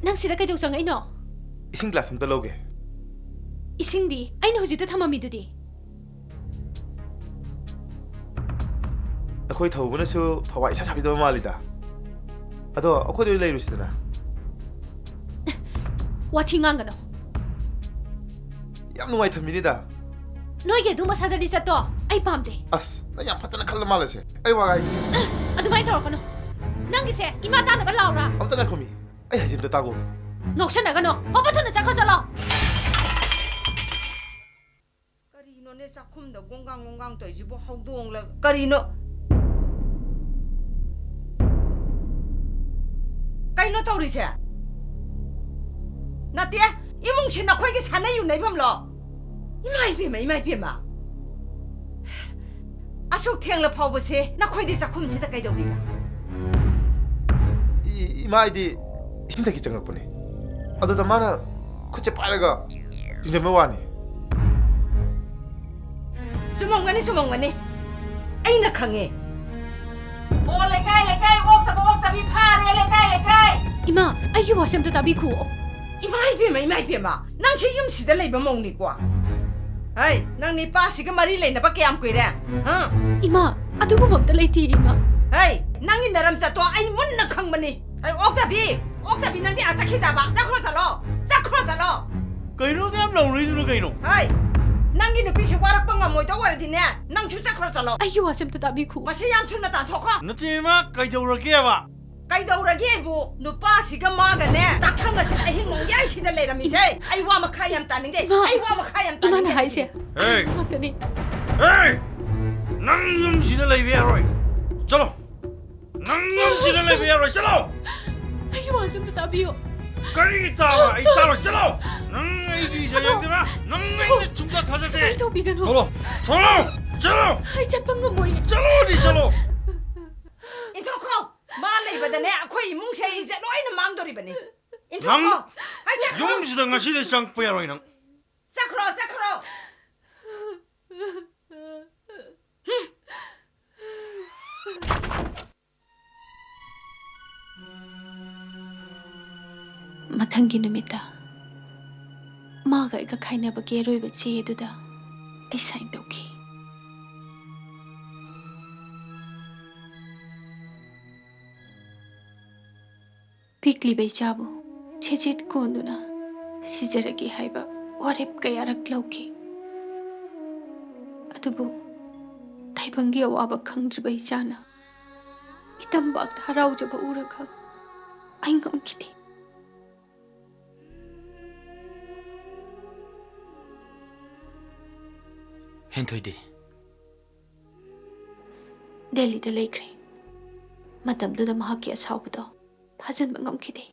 ꯅꯪ ꯁꯤꯗ ꯀꯩꯗꯧ ꯆꯪꯉꯛꯏꯅꯣ? ꯏꯁꯤꯡ ꯒ꯭ꯂꯥꯁ ꯑꯝꯇ ꯂꯧꯒꯦ꯫ ꯏꯁꯤꯡꯗꯤ ꯑꯩꯅ ꯍꯧꯖꯤꯛꯇ ꯊꯝꯃꯝꯃꯤꯗꯨꯗꯤ꯫ ꯑꯩꯈꯣꯏ ꯊꯧꯕꯅꯁꯨ ꯊꯋꯥꯏ ꯏꯁꯥ ꯁꯥꯕꯤꯗꯕ ꯃꯥꯜꯂꯤꯗ꯫ ꯑꯗꯣ ꯑꯩꯈꯣꯏꯗ ꯑꯣꯏꯅ ꯂꯩꯔꯨꯁꯤꯗꯅ꯫ ꯋꯥꯊꯤ ꯉꯥꯡꯒꯅꯨ꯫ ꯌꯥꯝ ꯅꯨꯡꯉꯥꯏ ꯊꯝꯕꯤꯅꯤꯗ꯫ ꯅꯣꯏꯒꯤ ꯑꯗꯨꯝꯕ ꯁꯥꯖꯗꯤ ꯆꯠꯇꯣ ꯑꯩ ꯄꯥꯝꯗꯦ꯫ ꯑꯁ, ꯅꯪ ꯌꯥꯝ ꯐꯠꯇꯅ ꯈꯜꯂ ꯃꯥꯜꯂꯦꯁꯦ꯫ ꯑꯩ ꯋꯥ ꯍꯥꯏꯒꯦꯁꯦ꯫ ꯑꯗꯨꯃꯥꯏꯅ ꯇꯧꯔꯛꯀꯅꯨ꯫ ꯅꯪꯒꯤꯁꯦ ꯏꯃꯥ ꯇꯥꯟꯅꯕ ꯂꯥꯎꯔꯥ? ꯑꯝꯇ ꯉꯥꯏꯈꯣꯃꯤ꯫ ꯑꯩ ꯍꯥꯏꯖꯦ ꯑꯝꯇ ꯇꯥꯒꯣ꯫ ꯉꯥꯎꯁꯟꯅꯒꯅꯣ꯫ ꯄꯥꯄ ꯊꯨꯅ ꯆꯠꯈ꯭ꯔꯣ ꯆꯠꯂꯣ꯫ ꯀꯔꯤꯅꯣꯅꯦ ꯆꯥꯛꯈꯨꯝꯗ ꯒꯣꯡꯒꯥꯡ ꯒꯣꯡꯒꯥꯡ ꯇꯧꯔꯤꯁꯤꯕꯨ ꯍꯧꯗꯣꯡꯂ ꯀꯔꯤꯅꯣ? ꯀꯩꯅꯣ ꯇꯧꯔꯤꯁꯦ? ꯅꯠꯇꯦ, ꯏꯃꯨꯡꯁꯤ ꯅꯈꯣꯏꯒꯤ ꯁꯥꯟꯅ ꯌꯨꯅꯩꯐꯝꯂꯣ? ꯏꯃꯥ ꯏꯕꯦꯝꯃ, ꯏꯃꯥ ꯏꯕꯦꯝꯃ꯫ ꯑꯁꯨꯛ ꯊꯦꯡꯂ ꯐꯥꯎꯕꯁꯦ ꯅꯈꯣꯏꯗꯤ ꯆꯥꯛꯈꯨꯝꯁꯤꯗ ꯀꯩꯗꯧꯔꯤꯕ? ꯏ-, ꯏꯃꯥ, ꯑꯩꯗꯤ ꯏꯁꯤꯡ ꯊꯛꯀꯤ ꯆꯪꯉꯛꯄꯅꯦ꯫ ꯑꯗꯨꯗ ꯃꯥꯅ ꯈꯨꯠꯁꯦ ꯄꯥꯏꯔꯒ ꯆꯤꯡꯁꯤꯟꯕ ꯋꯥꯅꯤ꯫ ꯆꯨꯝꯃꯝꯒꯅꯤ, ꯆꯨꯝꯃꯝꯒꯅꯤ꯫ ꯑꯩꯅ ꯈꯪꯉꯦ꯫ ꯑꯣ, ꯂꯩꯀꯥꯏ, ꯂꯩꯀꯥꯏ, ꯑꯣꯛꯇꯕ, ꯑꯣꯛꯇꯕꯤ ꯐꯥꯔꯦ, ꯂꯩꯀꯥꯏ, ꯂꯩꯀꯥꯏ꯫ ꯏꯃꯥ, ꯑꯩꯒꯤ ꯋꯥꯁꯦ ꯑꯝꯇ ꯇꯥꯕꯤꯈꯨꯑꯣ꯫ ꯏꯃꯥ ꯏꯕꯦꯝꯃ, ꯏꯃꯥ ꯏꯕꯦꯝꯃ, ꯅꯪꯁꯦ ꯌꯨꯝꯁꯤꯗ ꯂꯩꯕ ꯃꯧꯅꯤꯀꯣ? ꯍꯩ, ꯅꯪ ꯅꯤꯄꯥꯁꯤꯒ ꯃꯔꯤ ꯂꯩꯅꯕ ꯀꯌꯥꯝ ꯀꯨꯏꯔꯦ? ꯍꯥ? ꯏꯃꯥ, ꯑꯗꯨꯒꯨꯝꯕ ꯑꯝꯇ ꯂꯩꯇꯦ, ꯏꯃꯥ꯫ ꯍꯩ, ꯅꯪꯒꯤ ꯅꯔꯝ ꯆꯠꯇꯣ ꯑꯩ ꯃꯨꯟꯅ ꯈꯪꯕꯅꯤ꯫ ꯍꯩ, ꯑꯣꯛꯇꯕꯤ, ꯑꯣꯛꯇꯕꯤ, ꯅꯪꯗꯤ ꯑꯥ ꯆꯠꯈꯤꯗꯕ꯫ ꯆꯠꯈ꯭ꯔꯣ ꯆꯠꯂꯣ, ꯆꯠꯈ꯭ꯔꯣ ꯆꯠꯂꯣ꯫ ꯀꯩꯅꯣ ꯑꯗꯨ ꯌꯥꯝ ꯂꯥꯎꯅꯔꯤꯗꯨꯅ ꯀꯩꯅꯣ? ꯍꯩ, ꯅꯪꯒꯤ ꯅꯨꯄꯤꯁꯦ ꯋꯥꯔꯛꯄ ꯉꯝꯃꯣꯏꯗꯧ ꯑꯣꯏꯔꯗꯤꯅꯦ, ꯅꯪꯁꯨ ꯆꯠꯈ꯭ꯔꯣ ꯆꯠꯂꯣ꯫ ꯑꯩꯒꯤ ꯋꯥꯁꯦ ꯑꯝꯇ ꯇꯥꯕꯤꯈꯨ꯫ ꯃꯁꯤ ꯌꯥꯝ ꯊꯨꯅ ꯇꯥꯟꯊꯣꯛꯈꯣ꯫ ꯅꯠꯇꯦ ꯏꯃꯥ, ꯀꯩꯗꯧꯔꯒꯦꯕ? ꯀꯩꯗꯧꯔꯒꯦꯕꯨ? ꯅꯨꯄꯥꯁꯤꯒ ꯃꯥꯒꯅꯦ ꯇꯥꯛꯊꯪ ꯑꯁꯤꯗ ꯑꯍꯤꯡ ꯅꯣꯡꯌꯥꯏꯁꯤꯗ ꯂꯩꯔꯝꯃꯤꯁꯦ꯫ ꯑꯩ ꯋꯥ ꯃꯈꯥ ꯌꯥꯝ ꯇꯥꯅꯤꯡꯗꯦ꯫ ꯏꯃꯥ, ꯑꯩ ꯋꯥ ꯃꯈꯥ ꯌꯥꯝ ꯏꯃꯥꯅ ꯇꯥꯅꯤꯡꯗꯦ ꯍꯥꯏꯁꯦ꯫ ꯍꯥꯏꯁꯤꯅꯤ꯫ ꯑꯦ! ꯑꯗꯨ ꯉꯥꯛꯇꯅꯤ꯫ ꯑꯦ! ꯅꯪ ꯌꯨꯝꯁꯤꯗ ꯂꯩꯕ ꯌꯥꯔꯣꯏ꯫ ꯆꯠꯂꯣ꯫ ꯅꯪ ꯌꯨꯝꯁꯤꯗ ꯂꯩꯕ ꯌꯥꯔꯣꯏ꯫ ꯆꯠꯂꯣ꯫ ꯑꯩꯒꯤ ꯋꯥꯁꯦ ꯑꯝꯇ ꯇꯥꯕꯤꯌꯨ꯫ ꯀꯔꯤꯒꯤ ꯇꯥꯕ? ꯑꯩ ꯇꯥꯔꯣꯏ꯫ ꯆꯠꯂꯣ꯫ ꯅꯪ ꯑꯩꯒꯤ ꯏꯆꯥ ꯌꯥꯗꯦꯕ? ꯅꯪ ꯑꯩꯅ ꯁꯨꯡꯊꯥ ꯊꯥꯖꯗꯦ꯫ ꯑꯗꯨꯃꯥꯏꯅ ꯇꯧꯕꯤꯒꯅꯨ꯫ ꯆꯠꯂꯣ꯫ ꯆꯠꯂꯣ꯫ ꯆꯠꯂꯣ꯫ ꯑꯩ ꯆꯠꯄ ꯉꯝꯃꯣꯏꯌꯦ꯫ ꯆꯠꯂꯣꯗꯤ ꯆꯠꯂꯣ꯫ ꯏꯟꯊꯣꯛꯈꯣ꯫ ꯃꯥ ꯂꯩꯕꯗꯅꯦ ꯑꯩꯈꯣꯏ ꯏꯃꯨꯡꯁꯦ ꯑꯩꯁꯦ ꯂꯣꯏꯅ ꯃꯥꯡꯗꯣꯔꯤꯕꯅꯤ꯫ ꯏꯟꯊꯣꯛꯈꯣ꯫ ꯅꯪ ꯑꯩ ꯆꯠꯈ꯭ꯔꯣ꯫ ꯌꯨꯝꯁꯤꯗ ꯉꯁꯤꯗꯤ ꯆꯪꯉꯛꯄ ꯌꯥꯔꯣꯏ ꯅꯪ꯫ ꯆꯠꯈ꯭ꯔꯣ, ꯆꯠꯈ꯭ꯔꯣ꯫ ꯃꯊꯪꯒꯤ ꯅꯨꯃꯤꯠꯇ ꯃꯥꯒ ꯑꯩꯒ ꯈꯥꯏꯅꯕꯒꯤ ꯑꯔꯣꯏꯕ ꯆꯦ ꯑꯗꯨꯗ ꯑꯩ ꯁꯥꯏꯟ ꯇꯧꯈꯤ꯫ ꯄꯤꯛꯂꯤꯕ ꯏꯆꯥꯕꯨ ꯁꯦꯆꯦꯠ ꯀꯣꯟꯗꯨꯅ ꯁꯤꯖꯔꯒꯦ ꯍꯥꯏꯕ ꯋꯥꯔꯦꯞ ꯀꯌꯥꯔꯛ ꯂꯧꯈꯤ꯫ ꯑꯗꯨꯕꯨ ꯇꯥꯏꯕꯪꯒꯤ ꯑꯋꯥꯕ ꯈꯪꯗ꯭ꯔꯤꯕ ꯏꯆꯥꯅ ꯏꯇꯝꯕꯥꯛꯇ ꯍꯔꯥꯎꯖꯕ ꯎꯔꯒ ꯑꯩ ꯉꯝꯈꯤꯗꯦ꯫ ꯍꯦꯟꯊꯣꯏꯗꯤ? ꯗꯦꯜꯂꯤꯗ ꯂꯩꯈ꯭ꯔꯦ꯫ ꯃꯇꯝꯗꯨꯗ ꯃꯍꯥꯛꯀꯤ ꯑꯁꯥꯎꯕꯗꯣ ꯐꯥꯖꯤꯟꯕ ꯉꯝꯈꯤꯗꯦ꯫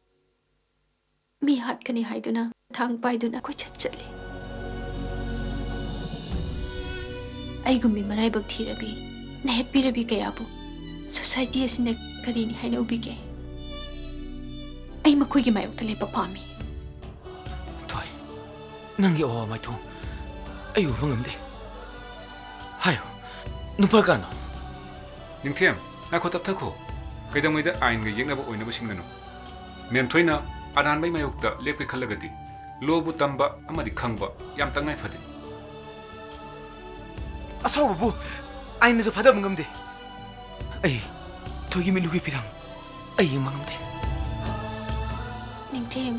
ꯃꯤ ꯍꯥꯠꯀꯅꯤ ꯍꯥꯏꯗꯨꯅ ꯊꯥꯡ ꯄꯥꯏꯗꯨꯅ ꯀꯣꯏꯆꯠ ꯆꯠꯂꯤ꯫ ꯑꯩꯒꯨꯝꯕꯤ ꯃꯔꯥꯏꯕꯛ ꯊꯤꯔꯕꯤ, ꯅꯥꯍꯦꯞꯄꯤꯔꯕꯤ ꯀꯌꯥꯕꯨ ꯁꯣꯁꯥꯏꯇꯤ ꯑꯁꯤꯅ ꯀꯔꯤꯅꯤ ꯍꯥꯏꯅ ꯎꯕꯤꯒꯦ? ꯑꯩ ꯃꯈꯣꯏꯒꯤ ꯃꯥꯌꯣꯛꯇ ꯂꯦꯞꯄ ꯄꯥꯝꯃꯤ꯫ ꯊꯣꯏ, ꯅꯪꯒꯤ ꯑꯋꯥꯕ ꯃꯥꯏꯊꯣꯡ ꯑꯩ ꯎꯕ ꯉꯝꯗꯦ꯫ ꯍꯥꯏꯌꯨ, ꯅꯨꯄꯥ ꯀꯅꯥꯅꯣ? ꯅꯤꯡꯊꯦꯝ, ꯉꯥꯏꯈꯣ, ꯇꯞꯊꯈꯣ꯫ ꯀꯩꯗꯧꯉꯩꯗ ꯑꯥꯏꯟꯒ ꯌꯦꯛꯅꯕ ꯑꯣꯏꯅꯕ ꯁꯤꯟꯒꯅꯨ꯫ ꯃꯦꯝꯊꯣꯏꯅ ꯑꯔꯥꯟꯕꯩ ꯃꯥꯌꯣꯛꯇ ꯂꯦꯞꯀꯦ ꯈꯜꯂꯒꯗꯤ ꯂꯣꯕꯨ ꯇꯝꯕ ꯑꯃꯗꯤ ꯈꯪꯕ ꯌꯥꯝ ꯇꯉꯥꯏ ꯐꯗꯦ꯫ ꯑꯁꯥꯎꯕꯕꯨ ꯑꯥꯏꯟꯅꯁꯨ ꯐꯥꯗꯕ ꯉꯝꯗꯦ꯫ ꯑꯩ ꯊꯣꯏꯒꯤ ꯃꯤꯠꯂꯨꯒꯤ ꯐꯤꯔꯥꯡ ꯑꯩ ꯌꯦꯡꯕ ꯉꯝꯗꯦ꯫ ꯅꯤꯡꯊꯦꯝ꯫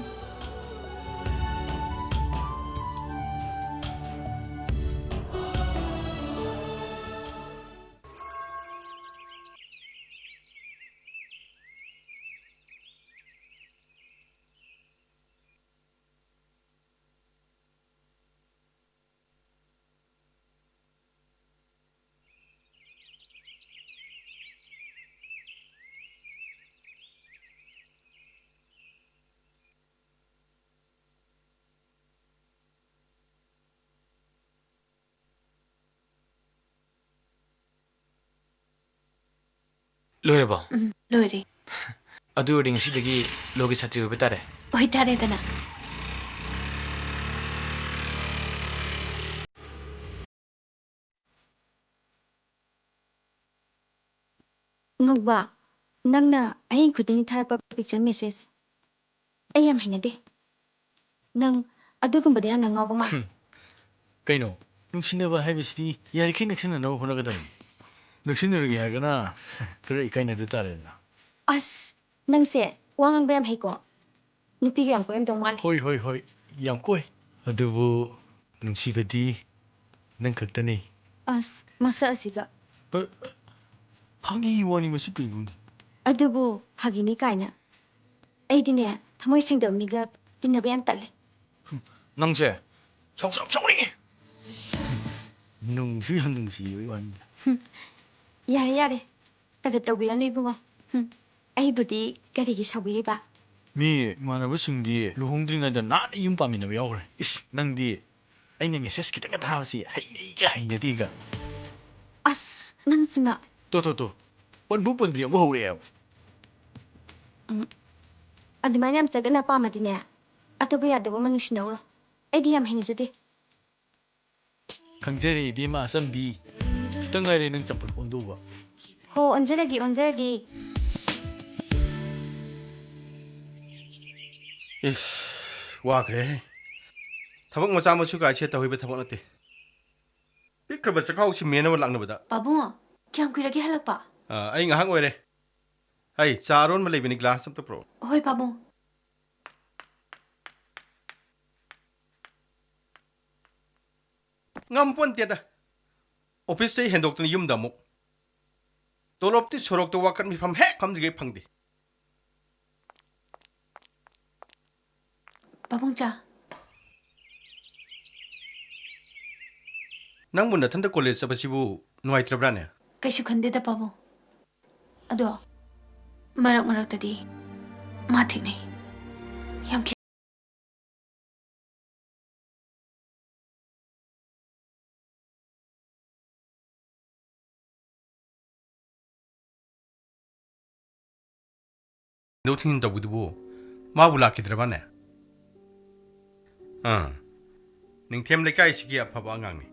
ꯂꯣꯏꯔꯕꯣ? ꯎꯝ, ꯂꯣꯏꯔꯦ꯫ ꯑꯗꯨ ꯑꯣꯏꯔꯗꯤ ꯉꯁꯤꯗꯒꯤ ꯂꯣꯒꯤ ꯁꯥꯇ꯭ꯔꯤ ꯑꯣꯏꯕ ꯇꯥꯔꯦ꯫ ꯑꯣꯏꯇꯥꯔꯦꯗꯅ꯫ ꯉꯧꯕ, ꯅꯪꯅ ꯑꯍꯤꯡ ꯈꯨꯗꯤꯡꯒꯤ ꯊꯥꯔꯛꯄ picture message꯫ ꯑꯩ ꯌꯥꯝ ꯍꯩꯅꯗꯦ꯫ ꯅꯪ ꯑꯗꯨꯒꯨꯝꯕꯗ ꯌꯥꯝꯅ ꯉꯥꯎꯕ ꯃꯥꯜꯂꯦ꯫ ꯍꯨꯝ꯫ ꯀꯩꯅꯣ? ꯅꯨꯡꯁꯤꯅꯕ ꯍꯥꯏꯕꯁꯤꯗꯤ ꯌꯥꯔꯤꯈꯩ ꯅꯛꯁꯤꯟꯅꯅꯕ ꯍꯣꯠꯅꯒꯗꯕꯅꯤ꯫ ꯅꯛꯁꯤꯟꯅꯔꯒꯦ ꯍꯥꯏꯔꯒꯅ ꯈꯔ ꯏꯀꯥꯏꯅꯗ ꯇꯥꯔꯦꯗꯅ꯫ ꯑꯁ, ꯅꯪꯁꯦ ꯋꯥ ꯉꯥꯡꯕ ꯌꯥꯝ ꯍꯩꯀꯣ꯫ ꯅꯨꯄꯤꯒ ꯌꯥꯝ ꯀꯣꯏꯔꯝꯗꯧ ꯃꯥꯜꯂꯦ꯫ ꯍꯣꯏ, ꯍꯣꯏ, ꯍꯣꯏ, ꯌꯥꯝ ꯀꯣꯏ꯫ ꯑꯗꯨꯕꯨ ꯅꯨꯡꯁꯤꯕꯗꯤ ꯅꯪ ꯈꯛꯇꯅꯤ꯫ ꯑꯁ, ꯃꯁꯛ ꯑꯁꯤꯒ꯫ ꯑ, ꯐꯥꯒꯤ ꯋꯥꯅꯤ, ꯃꯁꯤ ꯀꯩꯅꯣꯅꯦ? ꯑꯗꯨꯕꯨ ꯐꯥꯒꯤꯅꯤ ꯀꯥꯏꯅ꯫ ꯑꯩꯗꯤꯅꯦ, ꯊꯃꯣꯏ ꯁꯦꯡꯗꯕ ꯃꯤꯒ ꯇꯤꯟꯅꯕ ꯌꯥꯝ ꯇꯜꯂꯦ꯫ ꯍꯨꯝ, ꯅꯪꯁꯦ ꯁꯥꯎꯁꯨ ꯌꯥꯝ ꯁꯥꯎꯅꯤꯡꯉꯤ꯫ ꯅꯨꯡꯁꯨ ꯌꯥꯝ ꯅꯨꯡꯁꯤꯕꯒꯤ ꯋꯥꯅꯤꯗ꯫ ꯍꯨꯝ, ꯌꯥꯔꯦ, ꯌꯥꯔꯦ꯫ ꯀꯗꯔ ꯇꯧꯕꯤꯔꯅꯨ, ꯏꯕꯨꯡꯉꯣ꯫ ꯍꯨꯝ, ꯑꯩꯕꯨꯗꯤ ꯀꯔꯤꯒꯤ ꯁꯥꯎꯕꯤꯔꯤꯕ? ꯃꯤ ꯏꯃꯥꯟꯅꯕꯁꯤꯡꯗꯤ ꯂꯨꯍꯣꯡꯗ꯭ꯔꯤꯉꯩꯗ ꯅꯥꯟꯅ ꯌꯨꯝ ꯄꯥꯟꯃꯤꯟꯅꯕ ꯌꯥꯎꯈ꯭ꯔꯦ꯫ ꯏꯁ, ꯅꯪꯗꯤ ꯑꯩꯅ ꯃꯦꯁꯦꯖ ꯈꯤꯇꯪꯒ ꯊꯥꯕꯁꯤ ꯍꯩꯅꯩꯒ ꯍꯩꯅꯗꯦꯒ꯫ ꯑꯁ, ꯅꯪꯁꯤꯃ꯫ ꯇꯣ, ꯇꯣ, ꯇꯣ꯫ ꯄꯟꯕꯨ ꯄꯟꯗ꯭ꯔꯤ ꯑꯃꯨꯛ ꯍꯧꯔꯛꯑꯦꯕ꯫ ꯎꯝ꯫ ꯑꯗꯨꯃꯥꯏꯅ ꯌꯥꯝ ꯆꯒꯠꯅ ꯄꯥꯝꯃꯗꯤꯅꯦ, ꯑꯇꯣꯞꯄ ꯌꯥꯗꯕ ꯑꯃ ꯅꯨꯡꯁꯤꯅꯧꯔꯣ꯫ ꯑꯩꯗꯤ ꯌꯥꯝ ꯍꯩꯅꯖꯗꯦ꯫ ꯈꯪꯖꯔꯦ ꯏꯕꯦꯝꯃ ꯑꯆꯝꯕꯤ꯫ ꯈꯤꯇꯪ ꯉꯥꯏꯔꯦ ꯅꯪ ꯆꯝꯐꯨꯠ ꯑꯣꯟꯗꯧꯕ꯫ ꯍꯣ, ꯑꯣꯟꯖꯔꯒꯦ, ꯑꯣꯟꯖꯔꯒꯦ꯫ ꯏꯁ, ꯋꯥꯈ꯭ꯔꯦꯍꯦ꯫ ꯊꯕꯛ ꯃꯆꯥ ꯃꯁꯨ ꯀꯥꯏꯁꯦ ꯇꯧꯍꯩꯕ ꯊꯕꯛ ꯅꯠꯇꯦ꯫ ꯄꯤꯛꯈ꯭ꯔꯕ ꯆꯈꯥꯎꯁꯤ ꯃꯦꯟꯅꯕ ꯂꯥꯛꯅꯕꯗ꯫ ꯄꯥꯕꯨꯡ, ꯀꯌꯥꯝ ꯀꯨꯏꯔꯒꯦ ꯍꯜꯂꯛꯄ? ꯑ, ꯑꯩ ꯉꯥꯏꯍꯥꯛ ꯑꯣꯏꯔꯦ꯫ ꯑꯩ ꯆꯥ ꯑꯔꯣꯟꯕ ꯂꯩꯕꯅꯤ, ꯒ꯭ꯂꯥꯁ ꯑꯝꯇ ꯄꯨꯔꯛꯑꯣ꯫ ꯍꯣꯏ, ꯄꯥꯕꯨꯡ꯫ ꯉꯝꯄꯣꯟꯇꯦꯗ꯫ ꯑꯣꯐꯤꯁꯇꯩ ꯍꯦꯟꯗꯣꯛꯇꯅ ꯌꯨꯝꯗ ꯑꯃꯨꯛ꯫ ꯇꯣꯂꯣꯞꯇꯤ ꯁꯣꯔꯣꯛꯇ ꯋꯥꯀꯠ ꯃꯤꯐꯝ ꯍꯦꯛ ꯐꯝꯗ꯭ꯔꯤꯉꯩ ꯐꯪꯗꯦ꯫ ꯄꯥꯕꯨꯡ ꯆꯥ꯫ ꯅꯪꯕꯨ ꯅꯊꯟꯇ ꯀꯣꯂꯦꯖ ꯆꯠꯄꯁꯤꯕꯨ ꯅꯨꯡꯉꯥꯏꯇ꯭ꯔꯕ꯭ꯔꯥꯅꯦ? ꯀꯩꯁꯨ ꯈꯟꯗꯦꯗ, ꯄꯥꯕꯨꯡ꯫ ꯑꯗꯣ ꯃꯔꯛ ꯃꯔꯛꯇꯗꯤ ꯃꯥ ꯊꯦꯡꯅꯩ꯫ ꯌꯥꯝ ꯈꯤ- ꯊꯤꯟꯗꯣꯛ ꯊꯤꯟꯖꯤꯟ ꯇꯧꯕꯗꯨꯕꯨ ꯃꯥꯕꯨ ꯂꯥꯛꯈꯤꯗ꯭ꯔꯕꯅꯦ? ꯑꯥ, ꯅꯤꯡꯊꯦꯝ ꯂꯩꯀꯥꯏꯁꯤꯒꯤ ꯑꯐꯕ ꯑꯉꯥꯡꯅꯤ꯫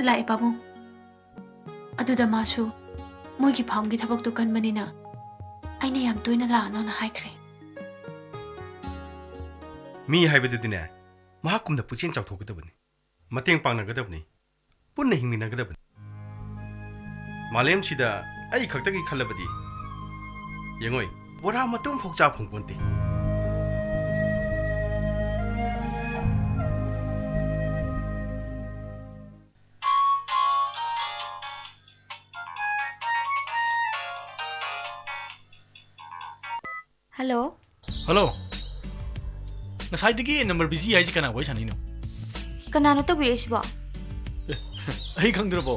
ꯂꯥꯛꯑꯦ, ꯄꯥꯕꯨꯡ꯫ ꯑꯗꯨꯗ ꯃꯥꯁꯨ ꯃꯣꯏꯒꯤ ꯐꯥꯝꯒꯤ ꯊꯕꯛꯇꯣ ꯀꯟꯕꯅꯤꯅ ꯑꯩꯅ ꯌꯥꯝ ꯇꯣꯏꯅ ꯂꯥꯛꯑꯅꯣꯅ ꯍꯥꯏꯈ꯭ꯔꯦ꯫ ꯃꯤ ꯍꯥꯏꯕꯗꯨꯗꯤꯅꯦ, ꯃꯍꯥꯛꯀꯨꯝꯅ ꯄꯨꯛꯆꯦꯜ ꯆꯥꯎꯊꯣꯛꯀꯗꯕꯅꯤ, ꯃꯇꯦꯡ ꯄꯥꯡꯅꯒꯗꯕꯅꯤ, ꯄꯨꯟꯅ ꯍꯤꯡꯃꯤꯟꯅꯒꯗꯕꯅꯤ꯫ ꯃꯥꯂꯦꯝꯁꯤꯗ ꯑꯩ ꯈꯛꯇꯒꯤ ꯈꯜꯂꯕꯗꯤ, ꯌꯦꯡꯉꯣꯏ, ꯕꯣꯔꯥ ꯃꯇꯨꯝ ꯐꯥꯎ ꯆꯥ ꯐꯪꯄꯣꯟꯇꯦ꯫ ꯍꯜꯂꯣ꯫ ꯍꯜꯂꯣ꯫ ꯉꯁꯥꯏꯗꯒꯤ ꯅꯝꯕꯔ ꯕꯤꯖꯤ ꯍꯥꯏꯁꯤ ꯀꯅꯥ ꯋꯥꯔꯤ ꯁꯥꯟꯅꯩꯅꯣ? ꯀꯅꯥꯅꯣ ꯇꯧꯕꯤꯔꯛꯏꯁꯤꯕꯣ? ꯑꯦ, ꯑꯩ ꯈꯪꯗ꯭ꯔꯕꯣ?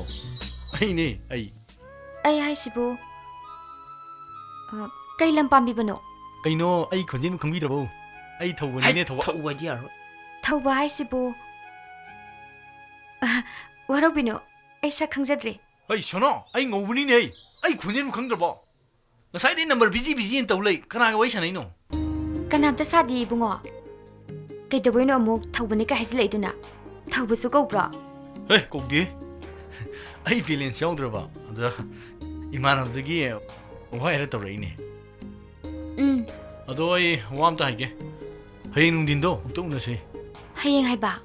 ꯑꯩꯅꯦ, ꯑꯩ꯫ ꯑꯩ ꯍꯥꯏꯁꯤꯕꯨ, ꯑ, ꯀꯩ ꯂꯝ ꯄꯥꯝꯕꯤꯕꯅꯣ? ꯀꯩꯅꯣ, ꯑꯩ ꯈꯣꯟꯖꯦꯜꯕꯨ ꯈꯪꯕꯤꯗ꯭ꯔꯕꯣ? ꯑꯩ ꯊꯧꯕꯅꯤꯅꯦ, ꯍꯩꯠ, ꯊꯧꯕ꯫ ꯊꯧꯕ ꯍꯥꯏꯗꯤ ꯌꯥꯔꯣꯏ꯫ ꯊꯧꯕ ꯍꯥꯏꯁꯤꯕꯨ, ꯑ, ꯋꯥꯔꯧꯕꯤꯅꯨ, ꯑꯩ ꯁꯛ ꯈꯪꯖꯗ꯭ꯔꯦ꯫ ꯍꯩ, ꯁꯣꯅꯣ, ꯑꯩ ꯉꯧꯕꯅꯤꯅꯦ, ꯑꯩ ꯈꯣꯟꯖꯦꯜꯕꯨ ꯈꯪꯗ꯭ꯔꯕꯣ? ꯉꯁꯥꯏꯗꯩ ꯅꯝꯕꯔ ꯕꯤꯖꯤ ꯕꯤꯖꯤ ꯍꯥꯏꯅ ꯇꯧ ꯂꯩ꯫ ꯀꯅꯥꯒ ꯋꯥꯔꯤ ꯁꯥꯟꯅꯩꯅꯣ? ꯀꯅꯥꯝꯇ ꯁꯥꯗꯦ, ꯏꯕꯨꯡꯉꯣ꯫ ꯀꯩꯗꯧꯕꯩꯅꯣ ꯑꯃꯨꯛ ꯊꯧꯕꯅꯦ ꯀꯥꯏ ꯍꯥꯏꯖꯤꯜꯂꯛꯏꯗꯨꯅ? ꯊꯧꯕꯁꯨ ꯀꯧꯕ꯭ꯔꯣ? ꯍꯦ, ꯀꯧꯗꯦ꯫ ꯑꯩ ꯕꯦꯂꯦꯟꯁ ꯌꯥꯎꯗ꯭ꯔꯕ꯫ ꯑꯗ ꯏꯃꯥꯟꯅꯕꯗꯒꯤ ꯋꯥ ꯍꯥꯏꯔ ꯇꯧꯔꯛꯏꯅꯦ꯫ ꯎꯝ꯫ ꯑꯗꯣ ꯑꯩ ꯋꯥ ꯑꯝꯇ ꯍꯥꯏꯒꯦ꯫ ꯍꯌꯦꯡ ꯅꯨꯡꯊꯤꯟꯗꯣ ꯑꯝꯇ ꯎꯅꯁꯦ꯫ ꯍꯌꯦꯡ ꯍꯥꯏꯕ?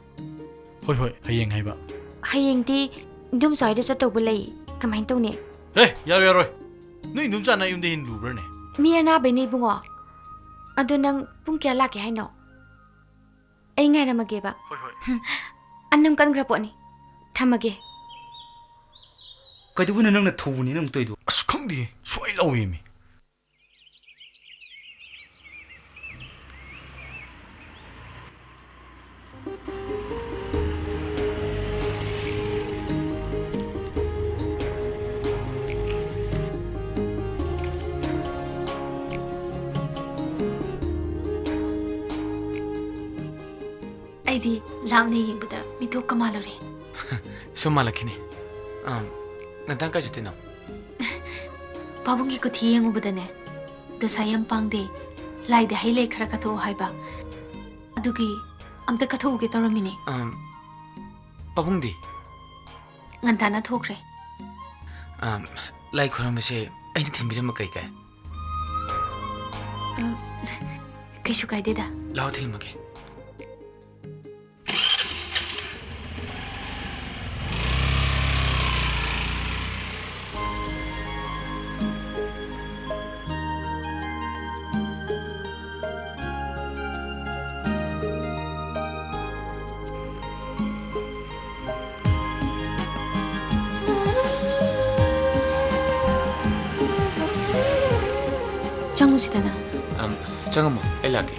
ꯍꯣꯏ, ꯍꯣꯏ, ꯍꯌꯦꯡ ꯍꯥꯏꯕ꯫ ꯍꯌꯦꯡꯗꯤ ꯏꯟꯗꯣꯝꯆꯥ ꯍꯣꯏꯗ ꯆꯠꯇꯧꯕ ꯂꯩ꯫ ꯀꯃꯥꯏꯅ ꯇꯧꯅꯤ? ꯍꯦ, ꯌꯥꯔꯣꯏ, ꯌꯥꯔꯣꯏ꯫ ꯅꯣꯏ ꯏꯟꯗꯣꯝꯆꯥꯅ ꯑꯌꯨꯝꯗ ꯍꯦꯟꯅ ꯂꯨꯕ꯭ꯔꯅꯦ? ꯃꯤ ꯑꯅꯥꯕꯩꯅꯦ, ꯏꯕꯨꯡꯉꯣ꯫ ꯑꯗꯣ ꯅꯪ ꯄꯨꯡ ꯀꯌꯥ ꯂꯥꯛꯀꯦ ꯍꯥꯏꯅꯣ? ꯑꯩ ꯉꯥꯏꯔꯝꯃꯒꯦꯕ꯫ ꯍꯣꯏ, ꯍꯣꯏ꯫ ꯍꯨꯝ, ꯑꯅꯝ ꯀꯟꯈ꯭ꯔ ꯄꯣꯠꯅꯤ꯫ ꯊꯝꯃꯒꯦ꯫ ꯀꯩꯗꯧꯕꯩꯅꯣ ꯅꯪꯅ ꯊꯧꯕꯅꯦꯅ ꯑꯃꯨꯛ ꯇꯧꯔꯤꯗꯣ? ꯑꯁ, ꯈꯪꯗꯦ꯫ ꯁꯨꯡꯂꯥꯎ ꯂꯥꯎꯋꯦꯃꯤ꯫ ꯑꯩꯗꯤ ꯂꯥꯞꯅ ꯌꯦꯡꯕꯗ ꯃꯤꯇꯣꯞꯀ ꯃꯥꯜꯂꯨꯔꯦ꯫ ꯁꯨꯝ ꯃꯥꯜꯂꯛꯈꯤꯅꯤ꯫ ꯑꯥ, ꯉꯟꯇꯥ ꯀꯥꯏ ꯆꯠꯇꯣꯏꯅꯣ? ꯄꯥꯕꯨꯡꯒꯤ ꯀꯨꯊꯤ ꯌꯦꯡꯉꯨꯕꯗꯅꯦ, ꯗꯁꯥ ꯌꯥꯝ ꯄꯥꯡꯗꯦ, ꯂꯥꯏꯗ ꯍꯩ ꯂꯩ ꯈꯔ ꯀꯠꯊꯣꯛꯑꯣ ꯍꯥꯏꯕ꯫ ꯑꯗꯨꯒꯤ ꯑꯝꯇ ꯀꯠꯊꯣꯛꯎꯒꯦ ꯇꯧꯔꯝꯃꯤꯅꯦ꯫ ꯑꯥ, ꯄꯥꯕꯨꯡꯗꯤ? ꯉꯟꯇꯥꯅ ꯊꯣꯛꯈ꯭ꯔꯦ꯫ ꯑꯥ, ꯂꯥꯏ ꯈꯨꯔꯨꯝꯕꯁꯦ ꯑꯩꯅ ꯊꯤꯟꯕꯤꯔꯝꯕ ꯀꯩ ꯀꯥꯏ? ꯎꯝ, ꯀꯩꯁꯨ ꯀꯥꯏꯗꯦꯗ꯫ ꯂꯥꯛꯑꯣ, ꯊꯤꯜꯂꯝꯃꯒꯦ꯫ ꯆꯪꯉꯨꯁꯤꯗꯅ꯫ ꯑꯝ, ꯆꯪꯉꯝꯃꯣ, ꯑꯩ ꯂꯥꯛꯀꯦ꯫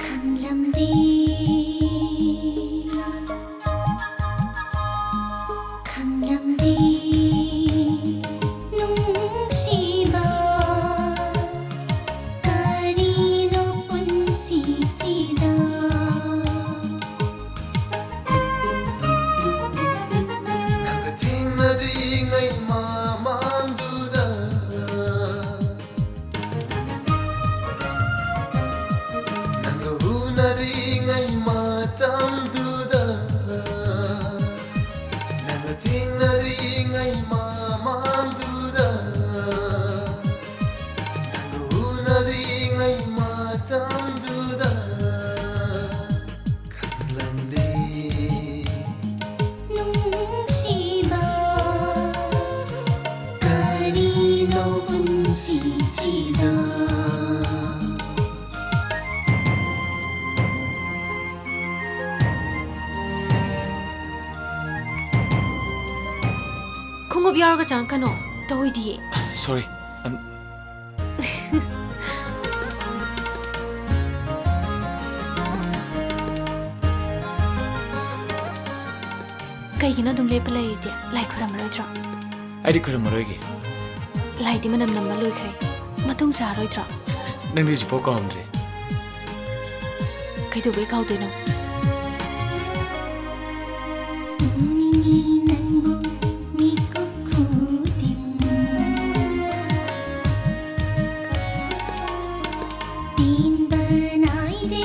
ꯈꯪꯂꯝꯗꯦ, ꯈꯪꯂꯝꯗꯦ ꯅꯨꯡꯁꯤꯕ, ꯀꯔꯤꯅꯣ ꯄꯨꯟꯁꯤꯁꯤꯗ꯫ ꯅꯪꯒ ꯊꯦꯡꯅꯗ꯭ꯔꯤꯉꯩ ꯃꯃꯥꯡꯗꯨꯗ, ꯅꯪꯒ ꯎꯅꯗ꯭ꯔꯤꯉꯩ ꯃꯇꯝꯗꯨꯗ, ꯅꯪꯒ ꯊꯦꯡꯅꯗ꯭ꯔꯤꯉꯩ ꯃꯃꯥꯡꯗꯨꯗ, ꯅꯪꯒ ꯎꯅꯗ꯭ꯔꯤꯉꯩ ꯃꯇꯝꯗꯨꯗ ꯈꯪꯂꯝꯗꯦ꯫ ꯅꯨꯡꯁꯤꯕ, ꯀꯔꯤꯅꯣ ꯄꯨꯟꯁꯤꯁꯤꯗ꯫ ꯈꯣꯡꯎꯞ ꯌꯥꯎꯔꯒ ꯆꯪꯉꯛꯀꯅꯣ, ꯇꯧꯑꯣꯏꯗꯤꯌꯦ꯫ Sorry, I'm ꯀꯩꯒꯤꯅꯣ ꯑꯗꯨꯝ ꯂꯦꯞꯄ ꯂꯩꯔꯤꯗꯤ? ꯂꯥꯏ ꯈꯣꯏꯔꯝꯃꯔꯣꯏꯗ꯭ꯔꯣ? ꯑꯩꯗꯤ ꯈꯣꯏꯔꯝꯃꯔꯣꯏꯒꯦ꯫ ꯂꯥꯏꯗꯤ ꯃꯅꯝ ꯅꯝꯕ ꯂꯣꯏꯈ꯭ꯔꯦ꯫ ꯃꯇꯨꯡ ꯆꯥꯔꯣꯏꯗ꯭ꯔꯣ? ꯅꯪꯗꯤ ꯍꯧꯖꯤꯛꯐꯥꯎ ꯀꯥꯎꯔꯝꯗ꯭ꯔꯤ꯫ ꯀꯩꯗꯧꯕꯩ ꯀꯥꯎꯗꯣꯏꯅꯣ? ꯎꯅꯤꯡꯉꯤ ꯅꯪꯕꯨ ꯃꯤꯀꯨꯞ ꯈꯨꯗꯤꯡ꯫ ꯄꯦꯟꯕ ꯅꯥꯏꯗꯦ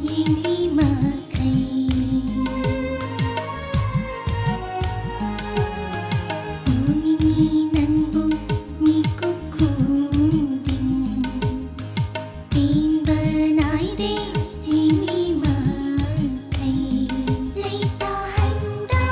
ꯌꯦꯡꯂꯤ ꯃꯈꯩ꯫ ꯎꯅꯤꯡꯉꯤ ꯅꯪꯕꯨ ꯃꯤꯀꯨꯞ ꯈꯨꯗꯤꯡ꯫ ꯄꯦꯟꯕ ꯅꯥꯏꯗꯦ ꯌꯦꯡꯂꯤ ꯃꯈꯩ꯫ ꯂꯩꯇꯥꯍꯟꯗ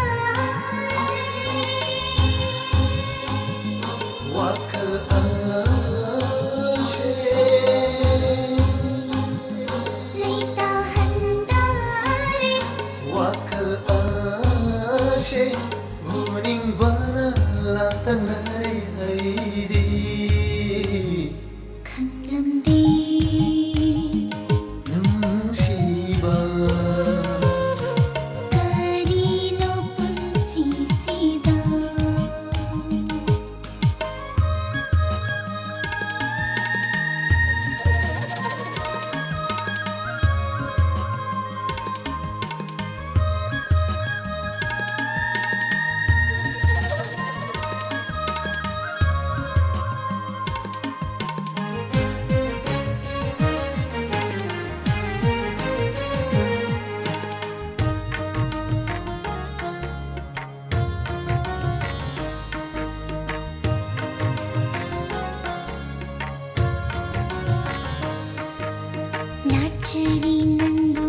ꯆꯦꯔꯤ ꯅꯪꯕꯨ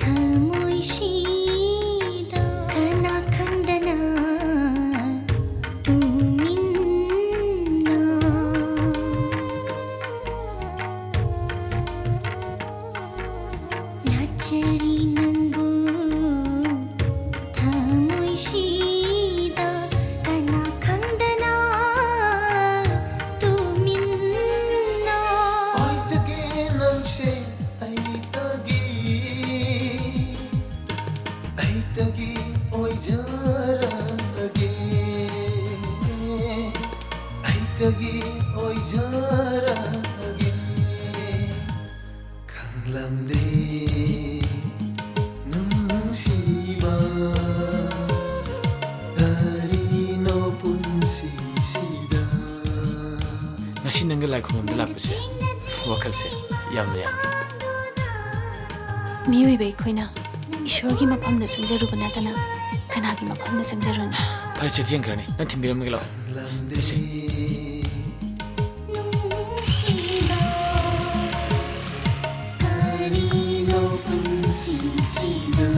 ꯊꯃꯣꯏꯁꯤꯗ ꯀꯅꯥ ꯈꯪꯗꯅ ꯇꯨꯃꯤꯟꯅ ꯂꯥꯠꯆꯔꯤ ꯅꯪꯕꯨ ꯊꯃꯣꯏꯁꯤꯗ ꯀꯅꯥ ꯈꯪꯗꯅ ꯇꯨꯃꯤꯟꯅ ꯑꯣꯏꯖꯒꯦ ꯅꯪꯁꯦ ꯑꯩꯇꯒꯤ, ꯑꯩꯇꯒꯤ ꯑꯣꯏꯖꯔꯒꯦ, ꯑꯩꯇꯒꯤ ꯑꯣꯏꯖꯔꯒꯦ꯫ ꯈꯪꯂꯝꯗꯦ ꯅꯨꯡꯁꯤꯕ ꯀꯔꯤꯅꯣ ꯄꯨꯟꯁꯤꯁꯤꯗ꯫ ꯉꯁꯤ ꯅꯪꯒ ꯂꯥꯏ ꯈꯨꯔꯨꯝꯕ ꯂꯥꯛꯄꯁꯦ ꯋꯥꯈꯜꯁꯦ ꯌꯥꯝꯅ ꯌꯥꯝꯃꯤ꯫ ꯃꯤꯑꯣꯏꯕ ꯑꯩꯈꯣꯏꯅ ꯏꯁꯣꯔꯒꯤ ꯃꯐꯝꯗ ꯆꯪꯖꯔꯨꯕ ꯅꯠꯇꯅ ꯀꯅꯥꯒꯤ ꯃꯐꯝꯗ ꯆꯪꯖꯔꯨꯅꯤ? ꯐꯔꯦꯁꯦ, ꯊꯦꯡꯈ꯭ꯔꯅꯤ, ꯅꯪ ꯊꯤꯟꯕꯤꯔꯝꯃꯒꯦ ꯂꯥꯛꯑꯣ꯫ ꯏꯁꯦ꯫ ꯅꯨꯡꯁꯤꯕ ꯀꯔꯤꯅꯣ ꯄꯨꯟꯁꯤꯁꯤꯗ꯫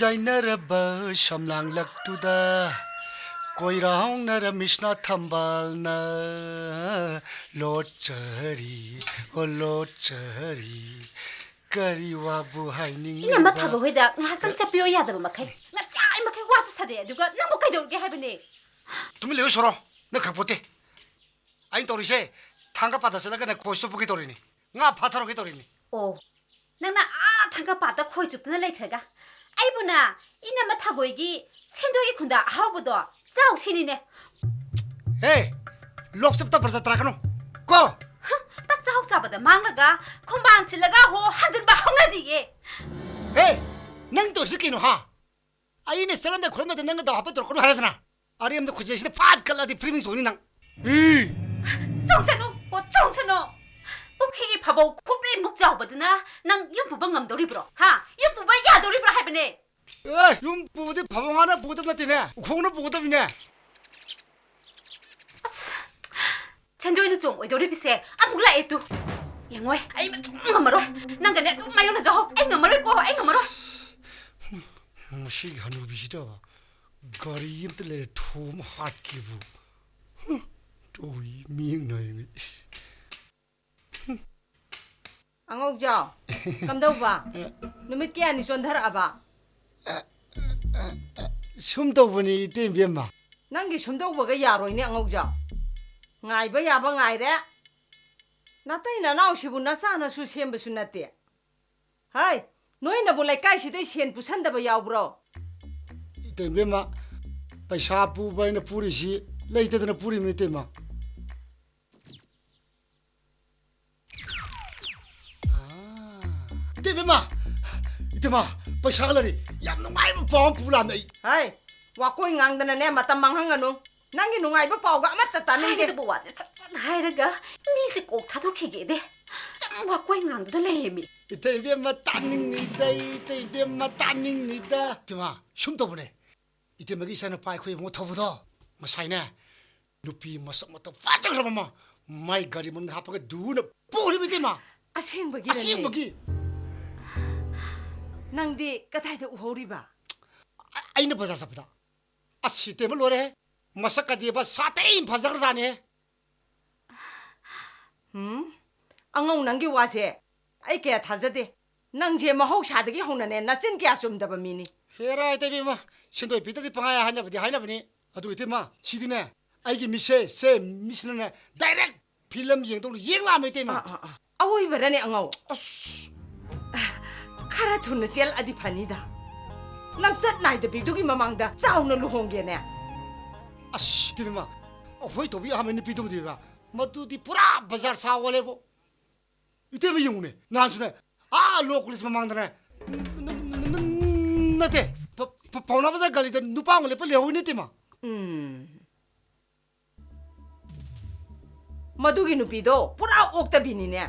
ꯌꯥꯏꯅꯔꯕ ꯁꯝꯂꯥꯡꯂꯛꯇꯨꯗ ꯀꯣꯏꯔꯥꯎꯅꯔ ꯃꯤꯁꯅꯥ ꯊꯝꯕꯥꯜꯅ ꯂꯣꯠꯆꯔꯤ, ꯑꯣ ꯂꯣꯠꯆꯔꯤ꯫ ꯀꯔꯤ ꯋꯥꯕꯨ ꯍꯥꯏꯅꯤꯡꯂꯤꯕ? ꯏꯅꯝꯃ ꯊꯥꯕ ꯍꯣꯏꯗ ꯉꯥꯏꯍꯥꯛꯇꯪ ꯆꯠꯄꯤꯌꯣ ꯌꯥꯗꯕ ꯃꯈꯩ꯫ ꯉꯁꯥꯏ ꯃꯈꯩ ꯋꯥꯁꯨ ꯁꯥꯗꯦ, ꯑꯗꯨꯒ ꯅꯪꯕꯨ ꯀꯩꯗꯧꯔꯒꯦ ꯍꯥꯏꯕꯅꯦ? ꯇꯨꯃꯤꯟ ꯂꯩꯌꯨ ꯁꯣꯔꯣ, ꯅꯪ ꯈꯪꯄꯣꯠꯇꯦ꯫ ꯑꯩꯅ ꯇꯧꯔꯤꯁꯦ ꯊꯥꯡꯒ ꯄꯥꯠꯇ ꯆꯠꯂꯒꯅꯦ ꯈꯣꯏ ꯆꯨꯞꯄꯨꯒꯦ ꯇꯧꯔꯤꯅꯤ, ꯉꯥ ꯐꯥꯊꯔꯨꯒꯦ ꯇꯧꯔꯤꯅꯤ꯫ ꯑꯣ, ꯅꯪꯅ ꯑꯥ ꯊꯥꯡꯒ ꯄꯥꯠꯇ ꯈꯣꯏ ꯆꯨꯞꯇꯅ ꯂꯩꯈ꯭ꯔꯒ ꯑꯩꯕꯨꯅ ꯏꯅꯝꯃ ꯊꯥꯒꯣꯏꯒꯤ ꯁꯦꯟꯗꯣꯏꯒꯤ ꯈꯨꯟꯗ ꯑꯍꯥꯎꯕꯗꯣ ꯆꯥꯎ ꯁꯤꯅꯤꯅꯦ꯫ ꯍꯦ, ꯂꯣꯛꯆꯞ ꯇꯞꯄ ꯆꯠꯇ꯭ꯔꯥ ꯀꯅꯣ ꯀꯣ? ꯍ, ꯄꯠ ꯆꯥꯎ ꯆꯥꯕꯗ ꯃꯥꯡꯂꯒ ꯈꯣꯡꯕꯥꯟ ꯁꯤꯜꯂꯒ ꯍꯣ ꯍꯟꯖꯤꯟꯕ ꯍꯧꯅꯗꯤꯌꯦ꯫ ꯍꯦ, ꯅꯪ ꯇꯧꯔꯤꯁꯤ ꯀꯩꯅꯣ ꯍꯥ? ꯑꯩꯅ ꯆꯠꯂꯝꯗꯥꯏ ꯈꯣꯠꯂꯝꯗꯥꯏꯗ ꯅꯪꯅ ꯗꯥꯎ ꯍꯥꯞꯄ ꯇꯧꯔꯛꯀꯅꯨ ꯍꯥꯏꯔꯗꯅ? ꯑꯔꯦꯝꯕꯗ ꯈꯨꯖꯩꯁꯤꯅ ꯐꯥꯠ ꯀꯠꯂꯗꯤ ꯐ꯭ꯔꯤꯃꯤꯡ ꯆꯣꯡꯅꯤ ꯅꯪ꯫ ꯏ! ꯆꯣꯡꯁꯅꯨ, ꯑꯣ, ꯆꯣꯡꯁꯅꯨ꯫ ꯄꯨꯈ꯭ꯔꯤꯒꯤ ꯐꯕꯧ ꯈꯨꯄꯤꯃꯨꯛ ꯆꯥꯎꯕꯗꯨꯅ ꯅꯪ ꯌꯨꯝ ꯄꯨꯕ ꯉꯝꯗꯧꯔꯤꯕ꯭ꯔꯣ? ꯍꯥ? ꯌꯨꯝ ꯄꯨꯕ ꯌꯥꯗꯧꯔꯤꯕ꯭ꯔꯣ ꯍꯥꯏꯕꯅꯦ? ꯑꯦ, ꯌꯨꯝ ꯄꯨꯕꯗꯤ ꯐꯕꯧ ꯉꯥꯅ ꯄꯨꯒꯗꯕ ꯅꯠꯇꯦꯅꯦ, ꯎꯈꯣꯡꯅ ꯄꯨꯒꯗꯕꯅꯤꯅꯦ꯫ ꯑꯁ, ꯁꯦꯟꯗꯣꯏꯅ ꯆꯣꯡ ꯑꯣꯏꯗꯧꯔꯤꯕꯁꯦ ꯑꯃꯨꯛ ꯂꯥꯛꯑꯦ ꯇꯨ꯫ ꯌꯦꯡꯉꯣꯏ, ꯑꯩ ꯃꯆꯨ ꯉꯝꯃꯔꯣꯏ꯫ ꯅꯪꯒꯅꯦ ꯑꯗꯨꯝ ꯃꯥꯌꯣꯛꯅꯖꯍꯧ꯫ ꯑꯩ ꯉꯝꯃꯔꯣꯏꯀꯣ, ꯑꯩ ꯉꯝꯃꯔꯣꯏ꯫ ꯃꯁꯤꯒꯤ ꯍꯅꯨꯕꯤꯁꯤꯗ ꯒꯥꯔꯤ ꯑꯝꯇ ꯂꯩꯔꯦ ꯊꯣꯝ ꯍꯥꯠꯀꯦꯕꯨ꯫ ꯍꯨꯝ, ꯇꯧꯔꯤ ꯃꯤꯠꯌꯦꯡ ꯅꯥꯏꯌꯦ꯫ ꯏꯁ꯫ ꯑꯉꯧꯖꯥꯎ, ꯀꯝꯗꯧꯕ? ꯅꯨꯃꯤꯠ ꯀꯌꯥꯅꯤ ꯆꯣꯟꯊꯔꯛꯑꯕ? ꯁꯨꯝ ꯇꯧꯕꯅꯤ ꯏꯇꯩ ꯏꯕꯦꯝꯃ꯫ ꯅꯪꯒꯤ ꯁꯨꯝꯗꯧꯕꯒ ꯌꯥꯔꯣꯏꯅꯦ ꯑꯉꯧꯖꯥꯎ꯫ ꯉꯥꯏꯕ ꯌꯥꯕ ꯉꯥꯏꯔꯦ꯫ ꯅꯇꯩ ꯅꯅꯥꯎꯁꯤꯕꯨ ꯅꯆꯥꯅꯁꯨ ꯁꯦꯝꯕꯁꯨ ꯅꯠꯇꯦ꯫ ꯍꯩ, ꯅꯣꯏꯅꯕꯨ ꯂꯩꯀꯥꯏꯁꯤꯗꯩ ꯁꯦꯟ ꯄꯨꯁꯟꯗꯕ ꯌꯥꯎꯕ꯭ꯔꯣ? ꯏꯇꯩ ꯏꯕꯦꯝꯃ, ꯄꯩꯁꯥ ꯄꯨꯕ ꯍꯥꯏꯅ ꯄꯨꯔꯤꯁꯤ ꯂꯩꯇꯗꯅ ꯄꯨꯔꯤꯕꯅꯤ ꯏꯇꯩꯃ꯫ ꯏꯇꯩꯃ, ꯏꯇꯩꯃ, ꯄꯩꯁꯥ ꯂꯩꯔꯤ꯫ ꯌꯥꯝ ꯅꯨꯡꯉꯥꯏꯕ ꯄꯥꯎ ꯑꯃ ꯄꯨ ꯂꯥꯛꯑꯝꯃꯦ ꯑꯩ꯫ ꯍꯩ, ꯋꯥꯀꯣꯏ ꯉꯥꯡꯗꯅꯅꯦ ꯃꯇꯝ ꯃꯥꯡꯍꯟꯒꯅꯨ꯫ ꯅꯪꯒꯤ ꯅꯨꯡꯉꯥꯏꯕ ꯄꯥꯎꯒ ꯑꯃꯠꯇ ꯇꯥꯅꯤꯡꯗꯦ꯫ ꯍꯥꯏꯒꯗꯕ ꯋꯥꯁꯦ ꯁꯠ ꯁꯠ ꯍꯥꯏꯔꯒ ꯃꯤꯁꯦ ꯀꯣꯛ ꯊꯥꯗꯣꯛꯈꯤꯒꯦꯗꯤ ꯆꯪ ꯋꯥꯀꯣꯏ ꯉꯥꯡꯗꯨꯅ ꯂꯩꯌꯦꯃꯤ꯫ ꯏꯇꯩ ꯏꯕꯦꯝꯃ ꯇꯥꯅꯤꯡꯉꯤꯗ, ꯏꯇꯩ ꯏꯕꯦꯝꯃ ꯇꯥꯅꯤꯡꯉꯤꯗ꯫ ꯏꯇꯩꯃ, ꯁꯨꯝ ꯇꯧꯕꯅꯦ꯫ ꯏꯇꯩꯃꯒꯤ ꯏꯆꯥꯅꯨꯄꯥ ꯑꯩꯈꯣꯏ ꯏꯕꯨꯡꯉꯣ ꯊꯧꯕꯗꯣ ꯉꯁꯥꯏꯅꯦ ꯅꯨꯄꯤ ꯃꯁꯛ ꯃꯇꯧ ꯐꯖꯈ꯭ꯔꯕ ꯑꯃ ꯃꯥꯏ ꯒꯥꯔꯤ ꯃꯅꯨꯡꯗ ꯍꯥꯞꯄꯒ ꯗꯨꯅ ꯄꯨꯈ꯭ꯔꯤꯕ ꯏꯇꯩꯃ꯫ ꯑꯁꯦꯡꯕꯒꯤꯔꯅꯦ? ꯑꯁꯦꯡꯕꯒꯤ꯫ ꯅꯪꯗꯤ ꯀꯗꯥꯏꯗ ꯎꯍꯧꯔꯤꯕ? ꯑ-, ꯑꯩꯅ ꯕꯖꯥꯔ ꯆꯠꯄꯗ꯫ ꯑꯁ ꯏꯇꯩꯃ ꯂꯣꯏꯔꯦ꯫ ꯃꯁꯛ ꯀꯗꯤꯕ ꯁꯥꯊꯤ ꯐꯖꯈ꯭ꯔꯖꯥꯠꯅꯦ꯫ ꯎꯝ? ꯑꯉꯧ, ꯅꯪꯒꯤ ꯋꯥꯁꯦ ꯑꯩ ꯀꯌꯥ ꯊꯥꯖꯗꯦ꯫ ꯅꯪꯁꯦ ꯃꯍꯧꯁꯥꯗꯒꯤ ꯍꯧꯅꯅꯦ ꯅꯆꯤꯟ ꯀꯌꯥ ꯆꯨꯝꯗꯕ ꯃꯤꯅꯤ꯫ ꯍꯦꯔꯥ ꯏꯇꯩꯃ, ꯁꯦꯟꯗꯣꯏ ꯄꯤꯗꯗꯤ ꯄꯪꯍꯥꯏ ꯍꯥꯏꯅꯕꯗꯤ ꯍꯥꯏꯅꯕꯅꯤ꯫ ꯑꯗꯨ ꯏꯇꯩꯃ, ꯁꯤꯗꯤꯅꯦ ꯑꯩꯒꯤ ꯃꯤꯠꯁꯦ, ꯁꯦ ꯃꯤꯠꯁꯤꯅꯅꯦ direct film ꯌꯦꯡꯗꯧꯅ ꯌꯦꯡ ꯂꯥꯛꯑꯝꯃꯦ ꯏꯇꯩꯃ꯫ ꯑꯥ, ꯑꯥ, ꯑꯥ꯫ ꯑꯋꯣꯏꯕꯔꯅꯦ ꯑꯉꯧ? ꯑꯁ꯫ ꯈꯔ ꯊꯨꯅ ꯆꯦꯜꯂꯛꯑꯗꯤ ꯐꯅꯤꯗ꯫ ꯂꯝꯆꯠ ꯅꯥꯏꯗꯕꯤꯗꯨꯒꯤ ꯃꯃꯥꯡꯗ ꯆꯥꯎꯅ ꯂꯨꯍꯣꯡꯒꯦꯅꯦ꯫ ꯑꯁ ꯏꯇꯩꯃ, ꯑꯩꯈꯣꯏ ꯇꯧꯕꯤ ꯑꯍꯥꯟꯕ ꯅꯨꯄꯤꯗꯨꯕꯨꯗꯤꯕ ꯃꯗꯨꯗꯤ ꯄꯨꯔꯥ ꯕꯖꯥꯔ ꯁꯥ ꯑꯣꯜꯂꯦꯕꯣ꯫ ꯏꯇꯩꯃ ꯌꯦꯡꯉꯨꯅꯦ, ꯅꯍꯥꯟꯁꯨꯅꯦ ꯑꯥ law college ꯃꯃꯥꯡꯗꯅꯦ ꯅ-, ꯅ-, ꯅ-, ꯅꯠꯇꯦ, ꯄ-, ꯄ-, ꯄꯥꯎꯅꯥ ꯕꯖꯥꯔ ꯒꯥꯂꯤꯗ ꯅꯨꯄꯥ ꯑꯃ ꯂꯦꯞꯄ ꯂꯩꯍꯧꯋꯤꯅꯦ ꯏꯇꯩꯃ꯫ ꯎꯝ꯫ ꯃꯗꯨꯒꯤ ꯅꯨꯄꯤꯗꯣ ꯄꯨꯔꯥ ꯑꯣꯛꯇꯕꯤꯅꯤꯅꯦ꯫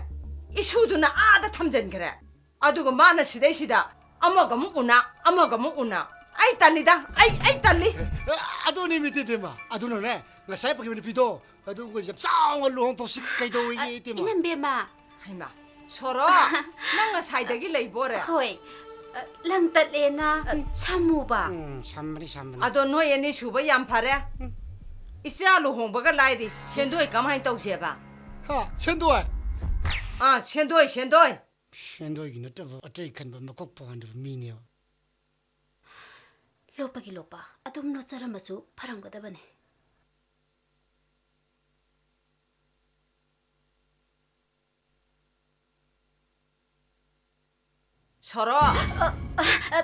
ꯏꯁꯨꯗꯨꯅ ꯑꯥꯗ ꯊꯝꯖꯤꯟꯈ꯭ꯔꯦ꯫ ꯑꯗꯨꯒ ꯃꯥꯅ ꯁꯤꯗꯩꯁꯤꯗ ꯑꯃꯒ ꯑꯃꯨꯛ ꯎꯅ, ꯑꯃꯒ ꯑꯃꯨꯛ ꯎꯅ꯫ ꯑꯩ ꯇꯜꯂꯤꯗ, ꯑꯩ, ꯑꯩ ꯇꯜꯂꯤ꯫ ꯑꯗꯨꯅꯤ ꯃꯤꯇꯤ ꯕꯦꯝꯃ, ꯑꯗꯨꯅꯅꯦ ꯉꯁꯥꯏ ꯄꯨꯈꯤꯕ ꯅꯨꯄꯤꯗꯣ ꯑꯗꯨꯒ ꯌꯥꯝ ꯆꯥꯎꯅ ꯂꯨꯍꯣꯡ ꯇꯧꯁꯤ ꯀꯩꯗꯧꯋꯦꯒꯦ, ꯏꯇꯩꯃ? ꯏꯅꯝꯕꯦꯝꯃ꯫ ꯍꯩꯃꯥ, ꯁꯣꯔꯣ, ꯅꯪ ꯉꯁꯥꯏꯗꯒꯤ ꯂꯩꯕꯣꯔꯦ? ꯍꯣꯏ, ꯑ, ꯂꯪ ꯇꯠꯂꯦꯅ, ꯑ, ꯁꯝꯃꯨꯕ꯫ ꯎꯝ, ꯁꯝꯕꯅꯤ, ꯁꯝꯕꯅꯤ꯫ ꯑꯗꯣ ꯅꯣꯏ ꯑꯅꯤ ꯁꯨꯕ ꯌꯥꯝ ꯐꯔꯦ꯫ ꯎꯝ꯫ ꯏꯆꯥ ꯂꯨꯍꯣꯡꯕꯒ ꯂꯥꯏꯔꯤ, ꯁꯦꯟꯗꯣꯏ ꯀꯃꯥꯏꯅ ꯇꯧꯁꯦꯕ? ꯍꯥ, ꯁꯦꯟꯗꯣꯏ? ꯑꯥ, ꯁꯦꯟꯗꯣꯏ, ꯁꯦꯟꯗꯣꯏ꯫ ꯁꯦꯟꯗꯣꯏꯒꯤ ꯅꯠꯇꯕ ꯑꯇꯩ ꯈꯟꯕ ꯃꯀꯣꯛ ꯄꯥꯟꯗꯕ ꯃꯤꯅꯦꯕ꯫ ꯂꯣꯞꯄꯒꯤ ꯂꯣꯞꯄ, ꯑꯗꯨꯝ ꯅꯣꯠꯆꯔꯝꯃꯁꯨ ꯐꯔꯝꯒꯗꯕꯅꯦ꯫ ꯁꯣꯔꯣ! ꯑ, ꯑ, ꯑ,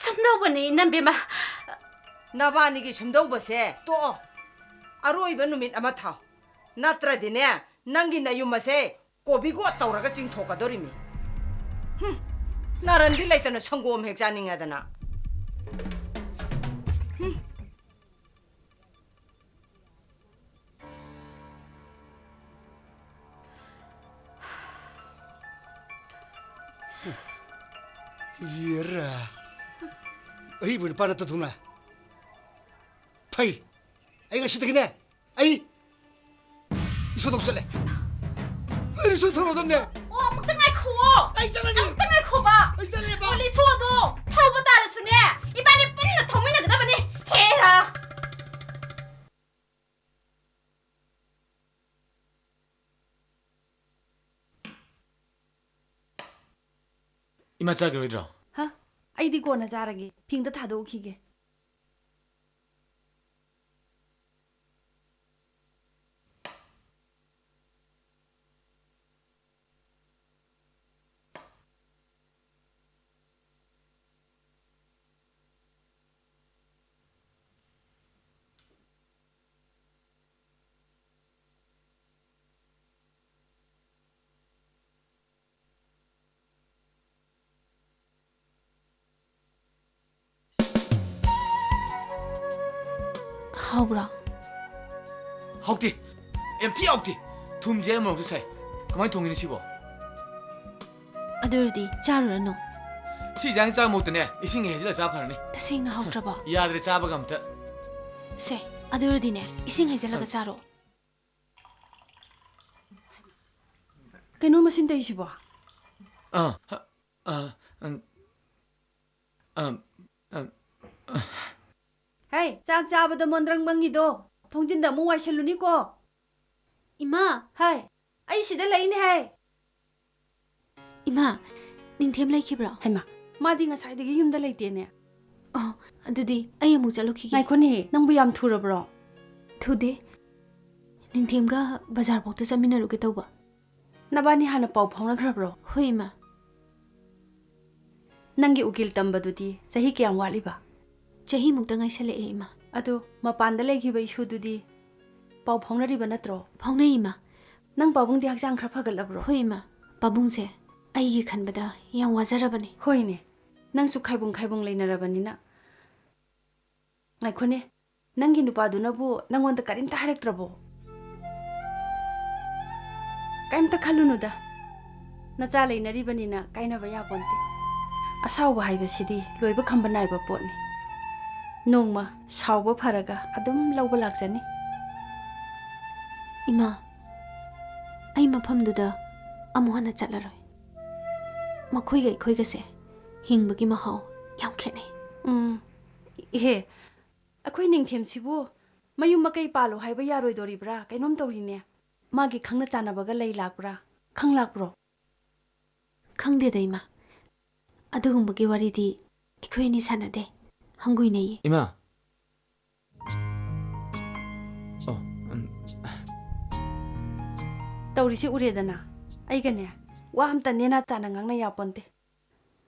ꯁꯨꯝꯗꯧꯕꯅꯤ, ꯏꯅꯝꯕꯦꯝꯃ꯫ ꯅꯕꯥꯅꯤꯒꯤ ꯁꯨꯝꯗꯧꯕꯁꯦ ꯇꯣꯛꯑꯣ꯫ ꯑꯔꯣꯏꯕ ꯅꯨꯃꯤꯠ ꯑꯃ ꯊꯥꯎ꯫ ꯅꯠꯇ꯭ꯔꯗꯤꯅꯦ, ꯅꯪꯒꯤ ꯅꯌꯨꯝ ꯑꯁꯦ ꯀꯣꯕꯤꯒꯣꯠ ꯇꯧꯔꯒ ꯆꯤꯡꯊꯣꯛꯀꯗꯧꯔꯤꯃꯤ꯫ ꯍꯨꯝ, ꯅꯥꯔꯟꯗꯤ ꯂꯩꯇꯅ ꯁꯪꯒꯣꯝ ꯍꯦꯛ ꯆꯥꯅꯤꯡꯉꯗꯅ꯫ ꯍꯨꯝ꯫ ꯌꯦꯔꯥ꯫ ꯑꯍꯩꯕ ꯅꯨꯄꯥ ꯅꯠꯇ ꯊꯨꯅ꯫ ꯐꯩ꯫ ꯑꯩ ꯉꯁꯤꯗꯒꯤꯅꯦ, ꯑꯩ ꯔꯤꯛꯁꯣ ꯊꯧ ꯆꯠꯂꯦ꯫ ꯑꯩ ꯔꯤꯛꯁꯣ ꯊꯧꯔꯗꯝꯅꯦ꯫ ꯑꯣ, ꯑꯃꯨꯛꯇ ꯉꯥꯏꯈꯨꯑꯣ꯫ ꯑꯩ ꯆꯠꯂꯒꯦ꯫ ꯑꯃꯨꯛꯇ ꯉꯥꯏꯈꯣꯕ꯫ ꯑꯩ ꯆꯠꯂꯦꯕ꯫ ꯑꯣ, ꯔꯤꯛꯁꯣꯗꯣ ꯊꯧꯕ ꯇꯥꯔꯁꯨꯅꯦ, ꯏꯕꯥꯅꯤ ꯄꯨꯟꯅ ꯊꯧꯃꯤꯟꯅꯒꯗꯕꯅꯤ꯫ ꯍꯦꯔꯥ꯫ ꯏꯃꯥ ꯆꯥꯈꯤꯔꯣꯏꯗ꯭ꯔꯣ? ꯍꯥ? ꯑꯩꯗꯤ ꯀꯣꯟꯅ ꯆꯥꯔꯒꯦ꯫ ꯐꯤ ꯑꯝꯇ ꯊꯥꯗꯣꯛꯎꯈꯤꯒꯦ꯫ ꯍꯥꯎꯕ꯭ꯔꯥ? ꯍꯥꯎꯇꯦ꯫ ꯌꯥꯝ ꯊꯤ ꯍꯥꯎꯇꯦ꯫ ꯊꯨꯝꯁꯦ ꯃꯣꯔꯣꯛꯁꯨ ꯁꯥꯏ꯫ ꯀꯃꯥꯏꯅ ꯊꯣꯡꯉꯤꯅꯣ ꯁꯤꯕꯣ? ꯑꯗꯨ ꯑꯣꯏꯔꯗꯤ ꯆꯥꯔꯨꯔꯅꯨ꯫ ꯁꯤ ꯏꯟꯖꯥꯡ ꯆꯥꯕ ꯃꯍꯨꯠꯇꯅꯦ, ꯏꯁꯤꯡ ꯍꯩꯖꯤꯜꯂ ꯆꯥ ꯐꯔꯅꯤ꯫ ꯇꯁꯦꯡꯅ ꯍꯥꯎꯇ꯭ꯔꯕꯣ? ꯌꯥꯗ꯭ꯔꯦ ꯆꯥꯕꯒ ꯑꯝꯇ꯫ ꯁꯦ, ꯑꯗꯨ ꯑꯣꯏꯔꯗꯤꯅꯦ, ꯏꯁꯤꯡ ꯍꯩꯖꯤꯜꯂꯒ ꯆꯥꯔꯣ꯫ ꯀꯩꯅꯣ ꯃꯁꯤꯟ ꯇꯧꯔꯤꯁꯤꯕꯣ? ꯑꯥ, ꯑꯥ, ꯎꯝ, ꯑꯝ, ꯑꯝ, ꯍꯩ, ꯆꯥꯛ ꯆꯥꯕꯗ ꯃꯣꯟꯗ꯭ꯔꯪ ꯃꯪꯉꯤꯗꯣ, ꯊꯣꯡꯖꯤꯟꯗ ꯑꯃꯨꯛ ꯋꯥꯏꯁꯜꯂꯨꯅꯤꯀꯣ꯫ ꯏꯃꯥ! ꯍꯩ, ꯑꯩ ꯁꯤꯗ ꯂꯩꯅꯦ ꯍꯩ꯫ ꯏꯃꯥ, ꯅꯤꯡꯊꯦꯝ ꯂꯩꯈꯤꯕ꯭ꯔꯣ? ꯍꯩꯃꯥ, ꯃꯥꯗꯤ ꯉꯁꯥꯏꯗꯒꯤ ꯌꯨꯝꯗ ꯂꯩꯇꯦꯅꯦ꯫ ꯑꯣ, ꯑꯗꯨꯗꯤ ꯑꯩ ꯑꯃꯨꯛ ꯆꯠꯂꯨꯈꯤꯒꯦ꯫ ꯉꯥꯏꯈꯣꯅꯦ, ꯅꯪꯕꯨ ꯌꯥꯝ ꯊꯨꯔꯕ꯭ꯔꯣ? ꯊꯨꯗꯦ꯫ ꯅꯤꯡꯊꯦꯝꯒ ꯕꯖꯥꯔꯐꯥꯎꯗ ꯆꯠꯃꯤꯟꯅꯔꯨꯒꯦ ꯇꯧꯕ꯫ ꯅꯕꯥꯅꯤ ꯍꯥꯟꯅ ꯄꯥꯎ ꯐꯥꯎꯅꯈ꯭ꯔꯕ꯭ꯔꯣ? ꯍꯣꯏ, ꯏꯃꯥ꯫ ꯅꯪꯒꯤ ꯎꯀꯤꯜ ꯇꯝꯕꯗꯨꯗꯤ ꯆꯍꯤ ꯀꯌꯥꯝ ꯋꯥꯠꯂꯤꯕ? ꯆꯍꯤꯃꯨꯛꯇ ꯉꯥꯏꯁꯜꯂꯛꯑꯦ, ꯏꯃꯥ꯫ ꯑꯗꯨ ꯃꯄꯥꯟꯗ ꯂꯩꯈꯤꯕ ꯏꯁꯨꯗꯨꯗꯤ ꯄꯥꯎ ꯐꯥꯎꯅꯔꯤꯕ ꯅꯠꯇ꯭ꯔꯣ? ꯐꯥꯎꯅꯩ, ꯏꯃꯥ꯫ ꯅꯪ ꯄꯥꯕꯨꯡꯗꯤ ꯍꯛꯆꯥꯡ ꯈꯔ ꯐꯒꯠꯂꯕ꯭ꯔꯣ? ꯍꯣꯏ, ꯏꯃꯥ꯫ ꯄꯥꯕꯨꯡꯁꯦ ꯑꯩꯒꯤ ꯈꯟꯕꯗ ꯌꯥꯝ ꯋꯥꯖꯔꯕꯅꯦ꯫ ꯍꯣꯏꯅꯦ, ꯅꯪꯁꯨ ꯈꯥꯏꯕꯨꯡ ꯈꯥꯏꯕꯨꯡ ꯂꯩꯅꯔꯕꯅꯤꯅ꯫ ꯉꯥꯏꯈꯣꯅꯦ, ꯅꯪꯒꯤ ꯅꯨꯄꯥꯗꯨꯅꯕꯨ ꯅꯪꯉꯣꯟꯗ ꯀꯔꯤꯝꯇ ꯍꯥꯏꯔꯛꯇ꯭ꯔꯕꯣ? ꯀꯩꯝꯇ ꯈꯜꯂꯨꯅꯨꯗ, ꯅꯆꯥ ꯂꯩꯅꯔꯤꯕꯅꯤꯅ ꯀꯥꯏꯅꯕ ꯌꯥꯄꯣꯟꯇꯦ꯫ ꯑꯁꯥꯎꯕ ꯍꯥꯏꯕꯁꯤꯗꯤ ꯂꯣꯏꯕ ꯈꯝꯕ ꯅꯥꯏꯕ ꯄꯣꯠꯅꯤ꯫ ꯅꯣꯡꯃ ꯁꯥꯎꯕ ꯐꯔꯒ ꯑꯗꯨꯝ ꯂꯧꯕ ꯂꯥꯛꯆꯅꯤ꯫ ꯏꯃꯥ, ꯑꯩ ꯃꯐꯝꯗꯨꯗ ꯑꯃꯨꯛ ꯍꯟꯅ ꯆꯠꯂꯔꯣꯏ꯫ ꯃꯈꯣꯏꯒ ꯑꯩꯈꯣꯏꯒꯁꯦ ꯍꯤꯡꯕꯒꯤ ꯃꯍꯥꯎ ꯌꯥꯝ ꯈꯦꯠꯅꯩ꯫ ꯎꯝ, ꯏꯍꯦ, ꯑꯩꯈꯣꯏ ꯅꯤꯡꯊꯦꯝꯁꯤꯕꯨ ꯃꯌꯨꯝ ꯃꯀꯩ ꯄꯥꯜꯂꯣ ꯍꯥꯏꯕ ꯌꯥꯔꯣꯏꯗꯣꯔꯤꯕ꯭ꯔꯥ? ꯀꯩꯅꯣꯝ ꯇꯧꯔꯤꯅꯦ꯫ ꯃꯥꯒꯤ ꯈꯪꯅ ꯆꯥꯟꯅꯕꯒ ꯂꯩ ꯂꯥꯛꯄ꯭ꯔꯥ? ꯈꯪ ꯂꯥꯛꯄ꯭ꯔꯣ? ꯈꯪꯗꯦꯗ, ꯏꯃꯥ꯫ ꯑꯗꯨꯒꯨꯝꯕꯒꯤ ꯋꯥꯔꯤꯗꯤ ꯑꯩꯈꯣꯏ ꯑꯅꯤ ꯁꯥꯟꯅꯗꯦ꯫ ꯍꯪꯒꯣꯏꯅꯩꯌꯦ꯫ ꯏꯃꯥ꯫ ꯑꯣ, ꯎꯝ꯫ ꯇꯧꯔꯤꯁꯤ ꯎꯔꯦꯗꯅ, ꯑꯩꯒꯅꯦ ꯋꯥ ꯑꯝꯇ ꯅꯦꯅꯥ ꯇꯥꯅ ꯉꯥꯡꯅ ꯌꯥꯄꯣꯟꯇꯦ꯫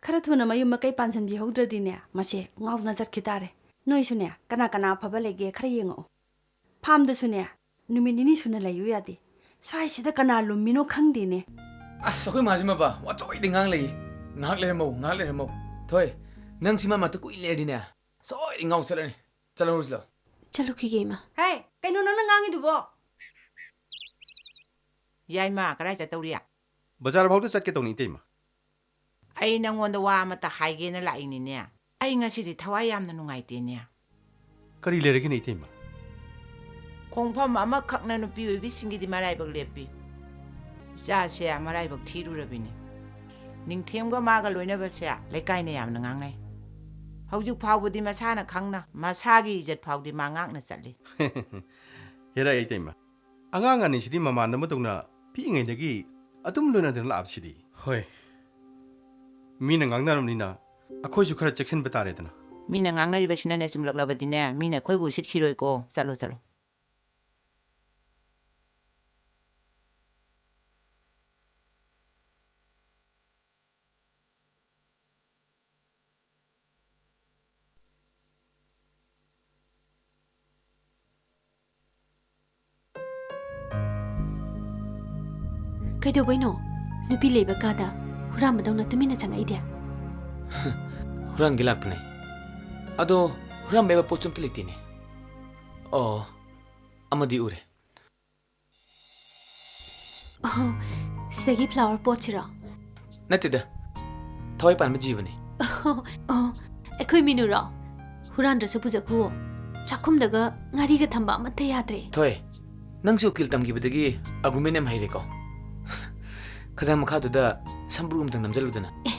ꯈꯔ ꯊꯨꯅ ꯃꯌꯨꯝ ꯃꯀꯩ ꯄꯥꯟꯁꯤꯟꯕꯤꯍꯧꯗ꯭ꯔꯗꯤꯅꯦ, ꯃꯁꯦ ꯉꯥꯎꯗꯅ ꯆꯠꯈꯤ ꯇꯥꯔꯦ꯫ ꯅꯣꯏꯁꯨꯅꯦ, ꯀꯅꯥ ꯀꯅꯥ ꯑꯐꯕ ꯂꯩꯒꯦ ꯈꯔ ꯌꯦꯡꯉꯛꯑꯣ꯫ ꯐꯥꯝꯗꯁꯨꯅꯦ, ꯅꯨꯃꯤꯠ ꯅꯤꯅꯤ ꯁꯨꯅ ꯂꯩꯌꯨ ꯌꯥꯗꯦ꯫ ꯁ꯭ꯋꯥꯏꯁꯤꯗ ꯀꯅꯥ ꯂꯨꯝꯃꯤꯅꯣ ꯈꯪꯗꯦꯅꯦ꯫ ꯑꯁ, ꯑꯩꯈꯣꯏ ꯃꯥꯁꯤꯃꯕ ꯋꯥꯆꯣꯏꯗꯤ ꯉꯥꯡ ꯂꯩꯌꯦ꯫ "ꯉꯥꯏꯍꯥꯛ ꯂꯩꯔꯝꯃꯣ, ꯉꯥꯏꯍꯥꯛ ꯂꯩꯔꯝꯃꯣ꯫ ꯊꯣꯏ, ꯅꯪ ꯁꯤ ꯃꯃꯥꯡꯗ ꯀꯨꯏ ꯂꯩꯔꯗꯤꯅꯦ, ꯁꯣꯏꯗꯅ ꯉꯥꯎ ꯆꯠꯂꯅꯤ꯫ ꯆꯠꯂꯧꯔꯁꯤ ꯂꯥꯎ꯫" ꯆꯠꯂꯨꯈꯤꯒꯦ, ꯏꯃꯥ꯫ ꯍꯦ, ꯀꯩꯅꯣ ꯅꯪꯅ ꯉꯥꯡꯉꯤꯗꯨꯕꯣ? ꯌꯥꯏꯃ, ꯀꯗꯥꯏ ꯆꯠꯇꯧꯔꯤ? ꯕꯖꯥꯔ ꯐꯥꯎꯗ ꯆꯠꯀꯦ ꯇꯧꯅꯤ, ꯏꯇꯩꯃ꯫ ꯑꯩ ꯅꯪꯉꯣꯟꯗ ꯋꯥ ꯑꯃꯇ ꯍꯥꯏꯒꯦꯅ ꯂꯥꯛꯏꯅꯤꯅꯦ꯫ ꯑꯩ ꯉꯁꯤꯗꯤ ꯊꯋꯥꯏ ꯌꯥꯝꯅ ꯅꯨꯡꯉꯥꯏꯇꯦꯅꯦ꯫ ꯀꯔꯤ ꯂꯩꯔꯒꯦꯅꯦ, ꯏꯇꯩꯃ? ꯈꯣꯡꯐꯝ ꯑꯃꯈꯛꯅ ꯅꯨꯄꯤ ꯑꯣꯏꯕꯤꯁꯤꯡꯒꯤꯗꯤ ꯃꯔꯥꯏꯕꯛ ꯂꯦꯞꯄꯤ꯫ ꯏꯆꯥꯁꯦ ꯃꯔꯥꯏꯕꯛ ꯊꯤꯔꯨꯔꯕꯤꯅꯦ꯫ ꯅꯤꯡꯊꯦꯝꯒ ꯃꯥꯒ ꯂꯣꯏꯅꯕꯁꯦ ꯂꯩꯀꯥꯏꯅ ꯌꯥꯝꯅ ꯉꯥꯡꯅꯩ꯫ ꯍꯧꯖꯤꯛ ꯐꯥꯎꯕꯗꯤ ꯃꯁꯥꯅ ꯈꯪꯅ ꯃꯁꯥꯒꯤ ꯏꯖꯠ ꯐꯥꯎꯗꯤ ꯃꯥ ꯉꯥꯛꯅ ꯆꯠꯂꯤ꯫ ꯍꯦꯔꯥ, ꯏꯇꯩꯃ, ꯑꯉꯥꯡ ꯑꯅꯤꯁꯤꯗꯤ ꯃꯃꯥꯟꯅꯕ ꯇꯧꯅ ꯄꯤꯛꯏꯉꯩꯗꯒꯤ ꯑꯗꯨꯝ ꯂꯣꯏꯅꯗꯅ ꯂꯥꯛꯑꯕꯁꯤꯗꯤ꯫ ꯍꯣꯏ, ꯃꯤꯅ ꯉꯥꯡꯅꯔꯕꯅꯤꯅ ꯑꯩꯈꯣꯏꯁꯨ ꯈꯔ ꯆꯦꯛꯁꯤꯟꯕ ꯇꯥꯔꯦꯗꯅ꯫ ꯃꯤꯅ ꯉꯥꯡꯅꯔꯤꯕꯁꯤꯅꯅꯦ ꯆꯨꯝꯂꯛꯂꯕꯗꯤꯅꯦ, ꯃꯤꯅ ꯑꯩꯈꯣꯏꯕꯨ ꯎꯁꯤꯠꯈꯤꯔꯣꯏꯀꯣ꯫ ꯆꯠꯂꯣ, ꯆꯠꯂꯣ꯫ ꯀꯩꯗꯧꯕꯩꯅꯣ? ꯅꯨꯄꯤ ꯂꯩꯕ ꯀꯥꯗ ꯍꯨꯔꯥꯟꯕꯗꯧꯅ ꯇꯨꯃꯤꯟꯅ ꯆꯪꯉꯛꯏꯗꯤ? ꯍꯨꯔꯥꯟꯒꯦ ꯂꯥꯛꯄꯅꯦ꯫ ꯑꯗꯣ ꯍꯨꯔꯥꯟꯕ ꯌꯥꯕ ꯄꯣꯠꯁꯨ ꯑꯝꯇ ꯂꯩꯇꯦꯅꯦ꯫ ꯑꯣ, ꯑꯃꯗꯤ ꯎꯔꯦ꯫ ꯑꯣ, ꯁꯤꯗꯒꯤ flower potꯁꯤꯔꯣ? ꯅꯠꯇꯦꯗ, ꯊꯋꯥꯏ ꯄꯥꯟꯕ ꯖꯤꯕꯅꯤ꯫ ꯑꯣ, ꯑꯣ, ꯑꯩꯈꯣꯏ ꯃꯤꯅꯨꯔꯣ? ꯍꯨꯔꯥꯟꯗ꯭ꯔꯁꯨ ꯄꯨꯖꯈꯨꯋꯣ꯫ ꯆꯥꯛꯈꯨꯝꯗꯒ ꯉꯥꯔꯤꯒ ꯊꯝꯕ ꯑꯃꯠꯇ ꯌꯥꯗ꯭ꯔꯦ꯫ ꯊꯣꯏ, ꯅꯪꯁꯨ ꯎꯀꯤꯜ ꯇꯝꯈꯤꯕꯗꯒꯤ argument ꯌꯥꯝ ꯍꯩꯔꯦꯀꯣ꯫ ꯈꯗꯥꯡ ꯃꯈꯥꯗꯨꯗ ꯁꯝꯕ꯭ꯔꯨ ꯑꯃꯇꯪ ꯅꯝꯖꯜꯂꯨꯗꯅ꯫ ꯑꯦ,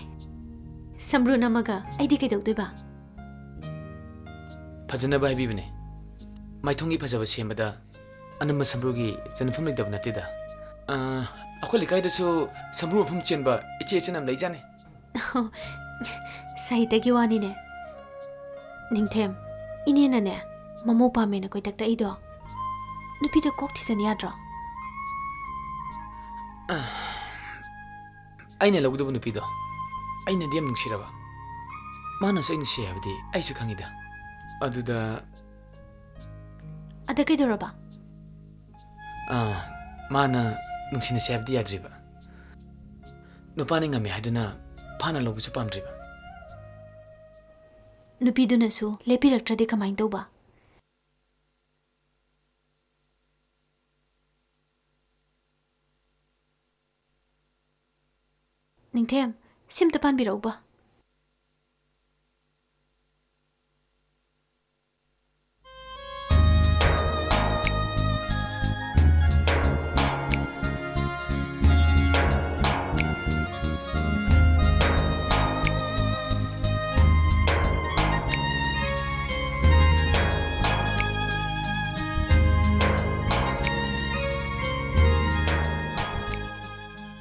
ꯁꯝꯕ꯭ꯔꯨ ꯅꯝꯃꯒ ꯑꯩꯗꯤ ꯀꯩꯗꯧꯗꯣꯏꯕ? ꯐꯖꯅꯕ ꯍꯥꯏꯕꯤꯕꯅꯦ꯫ ꯃꯥꯏꯊꯣꯡꯒꯤ ꯐꯖꯕ ꯁꯦꯝꯕꯗ ꯑꯅꯝꯕ ꯁꯝꯕ꯭ꯔꯨꯒꯤ ꯆꯟꯐꯝ ꯂꯩꯇꯕ ꯅꯠꯇꯦꯗ꯫ ꯑ, ꯑꯩꯈꯣꯏ ꯂꯩꯀꯥꯏꯗꯁꯨ ꯁꯝꯕ꯭ꯔꯨ ꯃꯐꯝ ꯆꯦꯟꯕ ꯏꯆꯦ ꯏꯆꯟ ꯌꯥꯝ ꯂꯩꯖꯥꯠꯅꯤ꯫ ꯑꯣ, ꯁꯥꯍꯤꯇꯒꯤ ꯋꯥꯅꯤꯅꯦ꯫ ꯅꯤꯡꯊꯦꯝ, ꯏꯅꯦꯅꯅꯦ, ꯃꯃꯧ ꯄꯥꯝꯃꯦꯅ ꯀꯣꯏꯇꯛ ꯇꯛꯏꯗꯣ, ꯅꯨꯄꯤꯗꯣ ꯀꯣꯛ ꯊꯤꯖꯟ ꯌꯥꯗ꯭ꯔꯣ? ꯑ, ꯑꯩꯅ ꯂꯧꯒꯗꯕ ꯅꯨꯄꯤꯗꯣ ꯑꯩꯅꯗꯤ ꯌꯥꯝ ꯅꯨꯡꯁꯤꯔꯕ, ꯃꯥꯅꯁꯨ ꯑꯩ ꯅꯨꯡꯁꯤ ꯍꯥꯏꯕꯗꯤ ꯑꯩꯁꯨ ꯈꯪꯉꯤꯗ꯫ ꯑꯗꯨꯗ ꯑꯗ ꯀꯩꯗꯧꯔꯕ? ꯑꯥ, ꯃꯥꯅ ꯅꯨꯡꯁꯤꯅꯁꯦ ꯍꯥꯏꯕꯗꯤ ꯌꯥꯗ꯭ꯔꯤꯕ꯫ ꯅꯨꯄꯥꯅ ꯉꯝꯃꯦ ꯍꯥꯏꯗꯨꯅ ꯐꯥꯅ ꯂꯧꯕꯁꯨ ꯄꯥꯝꯗ꯭ꯔꯤꯕ꯫ ꯅꯨꯄꯤꯗꯨꯅꯁꯨ ꯂꯦꯞꯄꯤꯔꯛꯇ꯭ꯔꯗꯤ ꯀꯃꯥꯏꯅ ꯇꯧꯕ? ꯅꯤꯡꯊꯦꯝ, ꯁꯤꯝꯇ ꯄꯥꯟꯕꯤꯔꯛꯎꯕ꯫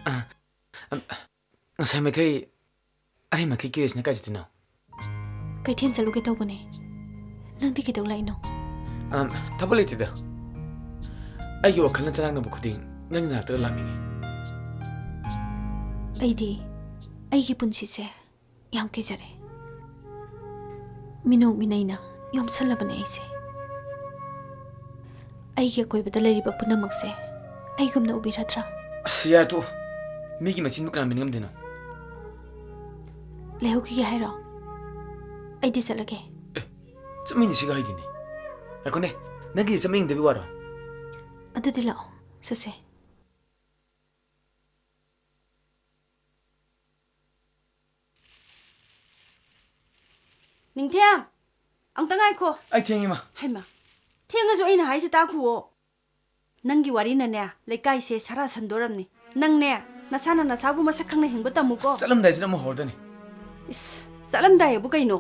ꯑ, ꯑꯝ, ꯉꯁꯥꯏ ꯃꯈꯩ ꯑꯩ ꯃꯈꯩ ꯀꯤꯔꯤꯁꯅ ꯀꯥꯏ ꯆꯠꯇꯣꯏꯅꯣ? ꯀꯩꯊꯦꯜ ꯆꯠꯂꯨꯒꯦ ꯇꯧꯕꯅꯦ꯫ ꯅꯪꯗꯤ ꯀꯩꯗꯧ ꯂꯥꯛꯏꯅꯣ? ꯑꯝ, ꯊꯕꯛ ꯂꯩꯇꯦꯗ꯫ ꯑꯩꯒꯤ ꯋꯥꯈꯜꯅ ꯆꯔꯥꯡꯅꯕ ꯈꯨꯗꯤꯡ ꯅꯪꯒꯤ ꯅꯥꯛꯇ ꯂꯥꯛꯅꯤꯡꯉꯤ꯫ ꯑꯩꯗꯤ ꯑꯩꯒꯤ ꯄꯨꯟꯁꯤꯁꯦ ꯌꯥꯝ ꯀꯤꯖꯔꯦ꯫ ꯃꯤꯅꯣꯛ ꯃꯤꯅꯩꯅ ꯌꯣꯝꯁꯜꯂꯕꯅꯦ ꯑꯩꯁꯦ꯫ ꯑꯩꯒꯤ ꯑꯀꯣꯏꯕꯗ ꯂꯩꯔꯤꯕ ꯄꯨꯝꯅꯃꯛꯁꯦ ꯑꯩꯒꯨꯝꯅ ꯎꯕꯤꯔꯗ꯭ꯔꯥ? ꯑꯁ, ꯌꯥꯔꯦ, ꯇꯣꯛꯑꯣ꯫ ꯃꯤꯒꯤ ꯃꯆꯤꯟꯕꯨ ꯀꯅꯥ ꯃꯤꯅꯤꯡ ꯉꯝꯗꯣꯏꯅꯣ? ꯂꯩꯍꯧꯈꯤꯒꯦ ꯍꯥꯏꯔꯣ? ꯑꯩꯗꯤ ꯆꯠꯂꯒꯦ꯫ ꯑꯦ, ꯆꯠꯃꯤꯟꯅꯁꯤꯒ ꯍꯥꯏꯗꯤꯅꯦ꯫ ꯉꯥꯏꯈꯣꯅꯦ, ꯅꯪꯒꯤꯁꯦ ꯆꯠꯃꯤꯟꯅꯗꯕꯤ ꯋꯥꯔꯣ? ꯑꯗꯨꯗꯤ ꯂꯥꯛꯑꯣ, ꯆꯠꯁꯦ꯫ ꯅꯤꯡꯊꯦꯝ, ꯑꯝꯇ ꯉꯥꯏꯈꯣ꯫ ꯑꯩ ꯊꯦꯡꯉꯦ, ꯏꯃꯥ꯫ ꯍꯩꯃꯥ, ꯊꯦꯡꯉꯁꯨ ꯑꯩꯅ ꯍꯥꯏꯁꯦ ꯇꯥꯈꯨꯑꯣ꯫ ꯅꯪꯒꯤ ꯋꯥꯔꯤꯅꯅꯦ, ꯂꯩꯀꯥꯏꯁꯦ ꯁꯔꯥ ꯁꯟꯗꯣꯔꯝꯅꯤ꯫ ꯅꯪꯅꯦ, ꯅꯁꯥꯅ ꯅꯁꯥꯕꯨ ꯃꯁꯛ ꯈꯪꯅ ꯍꯤꯡꯕ ꯇꯝꯃꯨꯀꯣ꯫ ꯑꯁ, ꯆꯠꯂꯝꯗꯥꯏꯁꯤꯗ ꯑꯃꯨꯛ ꯍꯧꯔꯗꯅꯤ꯫ ꯏꯁ, ꯆꯠꯂꯝꯗꯥꯏ ꯍꯥꯏꯕꯨ ꯀꯩꯅꯣ?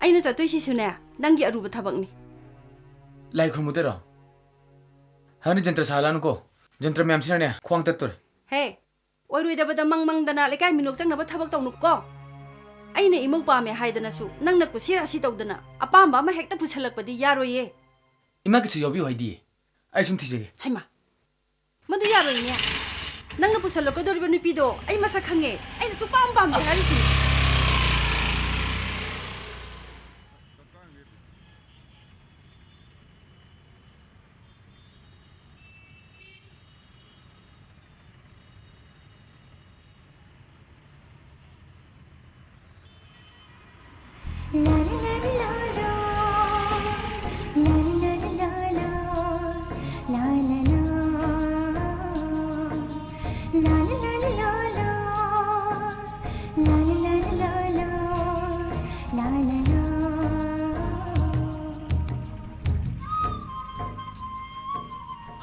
ꯑꯩꯅ ꯆꯠꯇꯣꯏꯁꯤꯁꯨꯅꯦ, ꯅꯪꯒꯤ ꯑꯔꯨꯕ ꯊꯕꯛꯅꯤ꯫ ꯂꯥꯏ ꯈꯨꯔꯨꯝꯃꯨꯗꯣꯏꯔꯣ? ꯍꯥꯟꯅ ꯖꯟꯇ꯭ꯔ ꯁꯥꯍꯜꯂꯛꯑꯅꯨꯀꯣ꯫ ꯖꯟꯇ꯭ꯔ ꯃꯌꯥꯝꯁꯤꯅꯅꯦ ꯈ꯭ꯋꯥꯡ ꯇꯠꯇꯣꯔꯦ꯫ ꯍꯦ, ꯑꯣꯏꯔꯣꯏꯗꯕꯗ ꯃꯪ ꯃꯪꯗꯅ ꯂꯩꯀꯥꯏ ꯃꯤꯅꯣꯛ ꯆꯪꯅꯕ ꯊꯕꯛ ꯇꯧꯅꯨꯀꯣ꯫ ꯑꯩꯅ ꯏꯃꯧ ꯄꯥꯝꯃꯦ ꯍꯥꯏꯗꯅꯁꯨ ꯅꯪꯅ ꯀꯨꯁꯤ ꯔꯥꯁꯤ ꯇꯧꯗꯅ ꯑꯄꯥꯝꯕ ꯑꯃ ꯍꯦꯛꯇ ꯄꯨꯁꯜꯂꯛꯄꯗꯤ ꯌꯥꯔꯣꯏꯌꯦ꯫ ꯏꯃꯥ ꯀꯩꯁꯨ ꯌꯥꯎꯕꯤꯌꯨ ꯍꯥꯏꯗꯤꯌꯦ꯫ ꯑꯩ ꯁꯨꯝ ꯊꯤꯖꯒꯦ꯫ ꯍꯩꯃꯥ, ꯃꯗꯨ ꯌꯥꯔꯣꯏꯅꯦ꯫ ꯅꯪꯅ ꯄꯨꯁꯜꯂꯛꯀꯗꯧꯔꯤꯕ ꯅꯨꯄꯤꯗꯣ ꯑꯩ ꯃꯁꯛ ꯈꯪꯉꯦ꯫ ꯑꯩꯅ ꯁꯨꯛꯄꯥꯝ ꯄꯥꯝꯗꯦ ꯍꯥꯏꯔꯤꯁꯤꯅꯤ꯫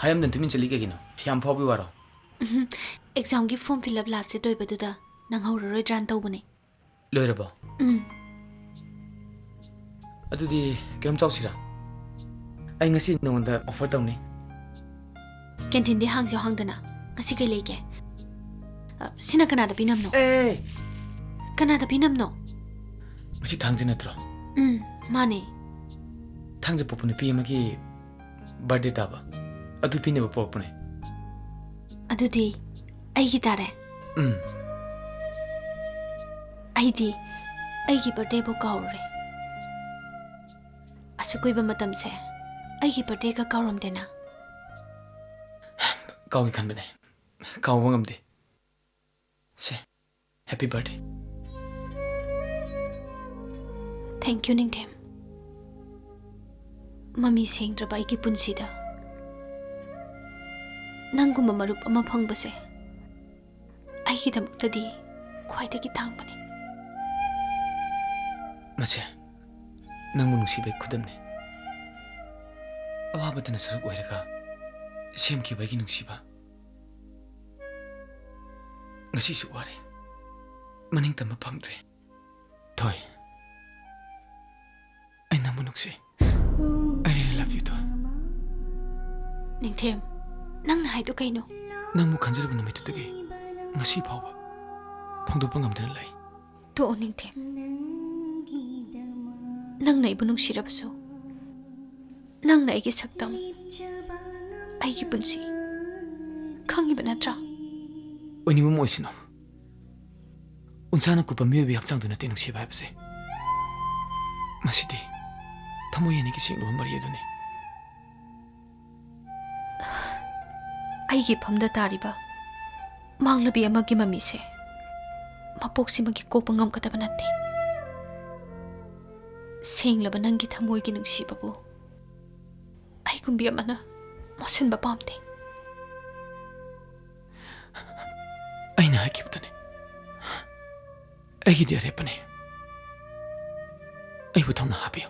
ꯍꯥꯏꯔꯝꯗꯅ ꯇꯨꯃꯤꯟ ꯆꯠꯂꯤ ꯀꯩꯒꯤꯅꯣ? ꯌꯥꯝ ꯐꯥꯎꯕꯤ ꯋꯥꯔꯣ? Examꯒꯤ form fill up last date ꯑꯣꯏꯕꯗꯨꯗ ꯅꯪꯍꯧꯔꯔꯣꯏꯗ꯭ꯔꯥꯅ ꯇꯧꯕꯅꯦ꯫ ꯂꯣꯏꯔꯕꯣ? ꯎꯝ꯫ ꯑꯗꯨꯗꯤ ꯀꯩꯅꯣꯝ ꯆꯥꯎꯁꯤꯔꯥ? ꯑꯩ ꯉꯁꯤ ꯅꯉꯣꯟꯗ offer ꯇꯧꯅꯤ꯫ Canteenꯗꯤ ꯍꯥꯡꯁꯨ ꯍꯥꯡꯗꯅ ꯉꯁꯤ ꯀꯩ ꯂꯩꯒꯦ? ꯑ, ꯁꯤꯅ ꯀꯅꯥꯗ ꯄꯤꯅꯝꯅꯣ? ꯑꯦ! ꯀꯅꯥꯗ ꯄꯤꯅꯝꯅꯣ? ꯉꯁꯤ ꯊꯥꯡꯖ ꯅꯠꯇ꯭ꯔꯣ? ꯎꯝ, ꯃꯥꯅꯦ꯫ ꯊꯥꯡꯖ ꯄꯣꯛꯄ ꯅꯨꯄꯤ ꯑꯃꯒꯤ birthday ꯇꯥꯕ꯫ ꯑꯗꯨ ꯄꯤꯅꯕ ꯄꯣꯔꯛꯄꯅꯦ꯫ ꯑꯗꯨꯗꯤ ꯑꯩꯒꯤ ꯇꯥꯔꯦ꯫ ꯎꯝ꯫ ꯑꯩꯗꯤ ꯑꯩꯒꯤ birthdayꯕꯨ ꯀꯥꯎꯔꯨꯔꯦ꯫ ꯑꯁꯨꯛ ꯀꯨꯏꯕ ꯃꯇꯝꯁꯦ ꯑꯩꯒꯤ birthdayꯒ ꯀꯥꯎꯔꯝꯗꯦꯅ꯫ ꯀꯥꯎꯒꯦ ꯈꯟꯕꯅꯦ꯫ ꯀꯥꯎꯕ ꯉꯝꯗꯦ꯫ ꯁꯦ, happy birthday꯫ Thank you, ꯅꯤꯡꯊꯦꯝ꯫ ꯃꯃꯤ ꯁꯦꯡꯗ꯭ꯔꯕ ꯑꯩꯒꯤ ꯄꯨꯟꯁꯤꯗ ꯅꯪꯒꯨꯝꯕ ꯃꯔꯨꯞ ꯑꯃ ꯐꯪꯕꯁꯦ ꯑꯩꯒꯤꯗꯃꯛꯇꯗꯤ ꯈ꯭ꯋꯥꯏꯗꯒꯤ ꯇꯥꯡꯕꯅꯤ꯫ ꯃꯁꯦ, ꯅꯪꯕꯨ ꯅꯨꯡꯁꯤꯕꯒꯤ ꯈꯨꯗꯝꯅꯤ꯫ ꯑꯋꯥꯕꯗꯅ ꯁꯔꯨꯛ ꯑꯣꯏꯔꯒ ꯁꯦꯝꯈꯤꯕ ꯑꯩꯒꯤ ꯅꯨꯡꯁꯤꯕ꯫ ꯉꯁꯤꯁꯨ ꯋꯥꯔꯦ꯫ ꯃꯅꯤꯡ ꯇꯝꯕ ꯐꯪꯗ꯭ꯔꯦ꯫ ꯊꯣꯏ, ꯑꯩ ꯅꯪꯕꯨ ꯅꯨꯡꯁꯤ꯫ I really love you, ꯊꯣꯏ꯫ ꯅꯤꯡꯊꯦꯝ, ꯅꯪꯅ ꯍꯥꯏꯗꯣ ꯀꯩꯅꯣ? ꯅꯪꯕꯨ ꯈꯟꯖꯔꯕ ꯅꯨꯃꯤꯠꯇꯨꯗꯒꯤ ꯉꯁꯤ ꯐꯥꯎꯕ ꯐꯣꯡꯗꯣꯛꯄ ꯉꯝꯗꯅ ꯂꯩ꯫ ꯇꯣꯛꯑꯣ, ꯅꯤꯡꯊꯦꯝ꯫ ꯅꯪꯅ ꯑꯩꯕꯨ ꯅꯨꯡꯁꯤꯔꯕꯁꯨ, ꯅꯪꯅ ꯑꯩꯒꯤ ꯁꯛꯇꯝ, ꯑꯩꯒꯤ ꯄꯨꯟꯁꯤ ꯈꯪꯉꯤꯕ ꯅꯠꯇ꯭ꯔꯥ? ꯑꯣꯏꯅꯤꯡꯕ ꯑꯃ ꯑꯣꯏꯁꯅꯨ꯫ ꯎꯟꯁꯥꯅ ꯀꯨꯞꯄ ꯃꯤꯑꯣꯏꯕꯒꯤ ꯍꯛꯆꯥꯡꯗꯨ ꯅꯠꯇꯦ ꯅꯨꯡꯁꯤꯕ ꯍꯥꯏꯕꯁꯦ꯫ ꯃꯁꯤꯗꯤ ꯊꯃꯣꯏ ꯑꯅꯤꯒꯤ ꯁꯦꯡꯂꯕ ꯃꯔꯤ ꯑꯗꯨꯅꯤ꯫ ꯑꯩꯒꯤ ꯐꯝꯗ ꯇꯥꯔꯤꯕ ꯃꯥꯡꯂꯕꯤ ꯑꯃꯒꯤ ꯃꯃꯤꯁꯦ ꯃꯄꯣꯛꯁꯤꯃꯒꯤ ꯀꯣꯛꯄ ꯉꯝꯒꯗꯕ ꯅꯠꯇꯦ꯫ ꯁꯦꯡꯂꯕ ꯅꯪꯒꯤ ꯊꯃꯣꯏꯒꯤ ꯅꯨꯡꯁꯤꯕꯕꯨ ꯑꯩꯒꯨꯝꯕꯤ ꯑꯃꯅ ꯃꯣꯠꯁꯤꯟꯕ ꯄꯥꯝꯗꯦ꯫ ꯑꯩꯅ ꯍꯥꯏꯈꯤꯕꯗꯨꯅꯤ, ꯑꯩꯒꯤꯗꯤ ꯑꯔꯦꯞꯄꯅꯤ꯫ ꯑꯩꯕꯨ ꯊꯧꯅꯥ ꯍꯥꯞꯄꯤꯌꯨ꯫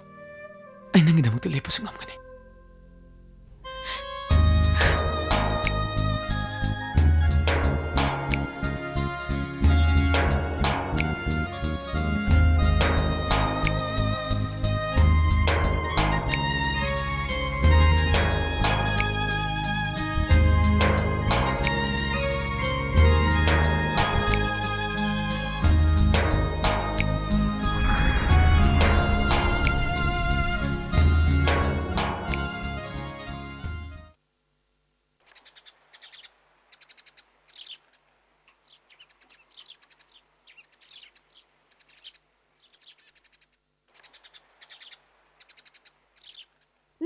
ꯑꯩ ꯅꯪꯒꯤꯗꯃꯛꯇ ꯂꯦꯞꯄꯁꯨ ꯉꯝꯒꯅꯤ꯫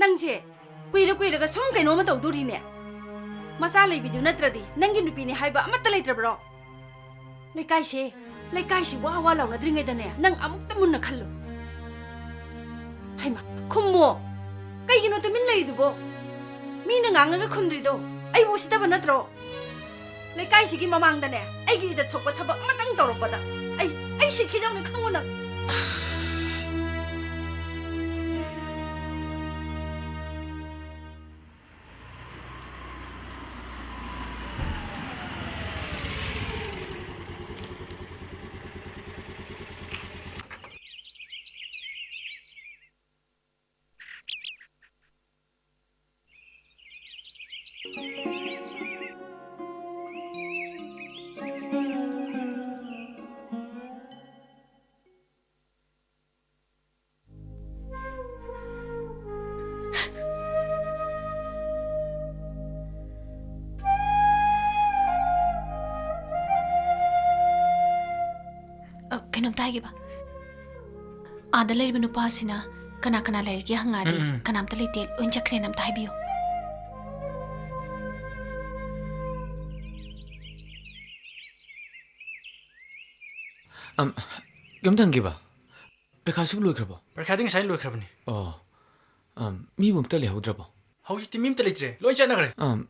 ꯅꯪꯁꯦ ꯀꯨꯏꯔ ꯀꯨꯏꯔꯒ ꯁꯨꯝ ꯀꯩꯅꯣꯝꯃ ꯇꯧꯗꯣꯔꯤꯅꯦ꯫ ꯃꯆꯥ ꯂꯩꯕꯤꯗꯨ ꯅꯠꯇ꯭ꯔꯗꯤ ꯅꯪꯒꯤ ꯅꯨꯄꯤꯅꯦ ꯍꯥꯏꯕ ꯑꯃꯠꯇ ꯂꯩꯇ꯭ꯔꯕ꯭ꯔꯣ? ꯂꯩꯀꯥꯏꯁꯦ, ꯂꯩꯀꯥꯏꯁꯤ ꯋꯥ ꯋꯥ ꯂꯥꯎꯅꯗ꯭ꯔꯤꯉꯩꯗꯅꯦ, ꯅꯪ ꯑꯃꯨꯛꯇ ꯃꯨꯟꯅ ꯈꯜꯂꯨ꯫ ꯍꯩꯃꯥ, ꯈꯨꯝꯃꯣ꯫ ꯀꯩꯒꯤꯅꯣ ꯇꯨꯃꯤꯟ ꯂꯩꯔꯤꯗꯨꯕꯣ? ꯃꯤꯅ ꯉꯥꯡꯉꯒ ꯈꯨꯝꯗ꯭ꯔꯤꯗꯣ ꯑꯩꯕꯨ ꯎꯁꯤꯠꯇꯕ ꯅꯠꯇ꯭ꯔꯣ? ꯂꯩꯀꯥꯏꯁꯤꯒꯤ ꯃꯃꯥꯡꯗꯅꯦ, ꯑꯩꯒꯤ ꯏꯖꯠ ꯁꯣꯛꯄ ꯊꯕꯛ ꯑꯃꯇꯪ ꯇꯧꯔꯛꯄꯗ ꯑꯩ, ꯑꯩ ꯁꯤꯈꯤꯗꯧꯅꯤ, ꯈꯪꯉꯨ ꯅꯪ꯫ ꯑꯁ! ꯑ, ꯀꯩꯅꯣꯝꯇ ꯍꯥꯏꯒꯦꯕ꯫ ꯑꯥꯗ ꯂꯩꯔꯤꯕ ꯅꯨꯄꯥꯁꯤꯅ ꯀꯅꯥ ꯀꯅꯥ ꯂꯩꯔꯤꯒꯦ ꯍꯪꯉꯛꯑꯗꯤ, ꯎꯝ, ꯎꯝ꯫ "ꯀꯅꯥꯝꯇ ꯂꯩꯇꯦ, ꯂꯣꯏ ꯆꯠꯈ꯭ꯔꯦꯅ" ꯑꯝꯇ ꯍꯥꯏꯕꯤꯌꯨ꯫ ꯑꯝ, ꯀꯩꯝꯇ ꯍꯪꯒꯦꯕ? ꯄꯩꯈꯥꯁꯤꯕꯨ ꯂꯣꯏꯈ꯭ꯔꯕꯣ? ꯄꯔꯤꯈꯥꯗꯤ ꯉꯁꯥꯏ ꯂꯣꯏꯈ꯭ꯔꯕꯅꯤ꯫ ꯑꯣ, ꯑꯝ, ꯃꯤꯕꯨ ꯑꯝꯇ ꯂꯩꯍꯧꯗ꯭ꯔꯕꯣ? ꯍꯧꯖꯤꯛꯇꯤ ꯃꯤ ꯑꯝꯇ ꯂꯩꯇ꯭ꯔꯦ, ꯂꯣꯏ ꯆꯠꯅꯈ꯭ꯔꯦ꯫ ꯑꯝ,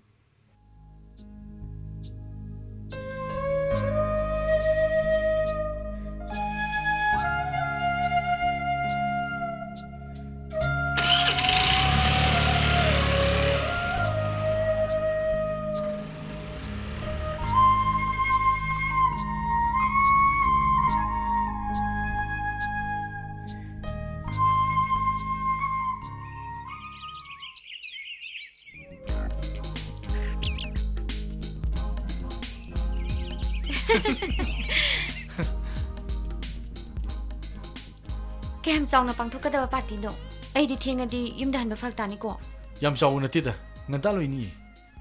ꯀꯌꯥꯝ ꯆꯥꯎꯅ ꯄꯥꯡꯊꯣꯛꯀꯗꯕ ꯄꯥꯔꯇꯤꯅꯣ? ꯑꯩꯗꯤ ꯊꯦꯡꯉꯗꯤ ꯌꯨꯝꯗ ꯍꯟꯕ ꯐꯔꯛ ꯇꯥꯅꯤꯀꯣ꯫ ꯌꯥꯝ ꯆꯥꯎꯕ ꯅꯠꯇꯦꯗ, ꯉꯟꯇꯥ ꯂꯣꯏꯅꯤꯌꯦ꯫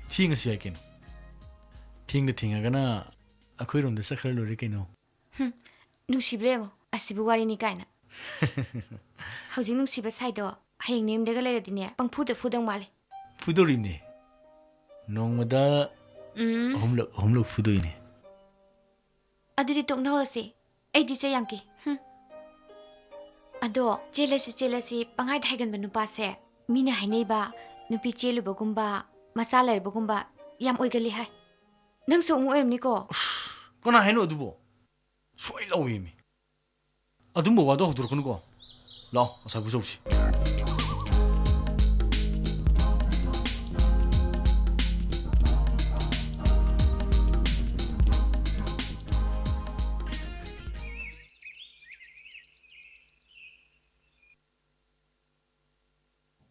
ꯊꯦꯡꯉꯁꯨ ꯌꯥꯏ ꯀꯩꯅꯣ꯫ ꯊꯦꯡꯗ ꯊꯦꯡꯉꯒꯅ ꯑꯩꯈꯣꯏꯔꯣꯝꯗ ꯆꯠꯈ꯭ꯔ ꯂꯣꯏꯔꯦ ꯀꯩꯅꯣ꯫ ꯍꯨꯝ, ꯅꯨꯡꯁꯤꯕ꯭ꯔꯥ ꯌꯦꯡꯉꯣ, ꯑꯁꯤꯕꯨ ꯋꯥꯔꯤꯅꯤ ꯀꯥꯏꯅ꯫ ꯍꯧꯖꯤꯛ ꯅꯨꯡꯁꯤꯕ ꯁꯥꯏꯗꯣ ꯍꯌꯦꯡ ꯅꯌꯨꯝꯗꯒ ꯂꯩꯔꯗꯤꯅꯦ, ꯄꯪꯐꯨꯗ ꯐꯨꯗꯧ ꯃꯥꯜꯂꯦ꯫ ꯐꯨꯗꯧꯔꯤꯕꯅꯦ꯫ ꯅꯣꯡꯃꯗ ꯎꯝ꯫ ꯑꯍꯨꯝꯂꯛ, ꯑꯍꯨꯝꯂꯛ ꯐꯨꯗꯣꯏꯅꯦ꯫ ꯑꯗꯨꯗꯤ ꯇꯣꯛꯅꯍꯧꯔꯁꯤ꯫ ꯑꯩꯗꯤ ꯆꯩ ꯌꯥꯝ ꯀꯤ꯫ ꯍꯨꯝ꯫ ꯑꯗꯣ ꯆꯦꯜꯂꯁꯤ, ꯆꯦꯜꯂꯁꯤ ꯄꯪꯍꯥꯏꯗ ꯍꯥꯏꯒꯟꯕ ꯅꯨꯄꯥꯁꯦ, ꯃꯤꯅ ꯍꯥꯏꯅꯩꯕ ꯅꯨꯄꯤ ꯆꯦꯜꯂꯨꯕꯒꯨꯝꯕ, ꯃꯆꯥ ꯂꯩꯔꯕꯒꯨꯝꯕ ꯌꯥꯝ ꯑꯣꯏꯒꯜꯂꯤ ꯍꯥꯏ꯫ ꯅꯪꯁꯨ ꯑꯃꯨꯛ ꯑꯣꯏꯔꯝꯅꯤꯀꯣ? ꯑꯁ, ꯀꯅꯥ ꯍꯥꯏꯅꯣ ꯑꯗꯨꯕꯣ? ꯁꯣꯏ ꯂꯥꯎꯋꯦꯃꯤ꯫ ꯑꯗꯨꯝꯕ ꯋꯥꯗꯣ ꯍꯧꯗꯣꯔꯛꯀꯅꯨꯀꯣ꯫ ꯂꯥꯛꯑꯣ, ꯉꯁꯥꯏ ꯄꯨꯖꯧꯁꯤ꯫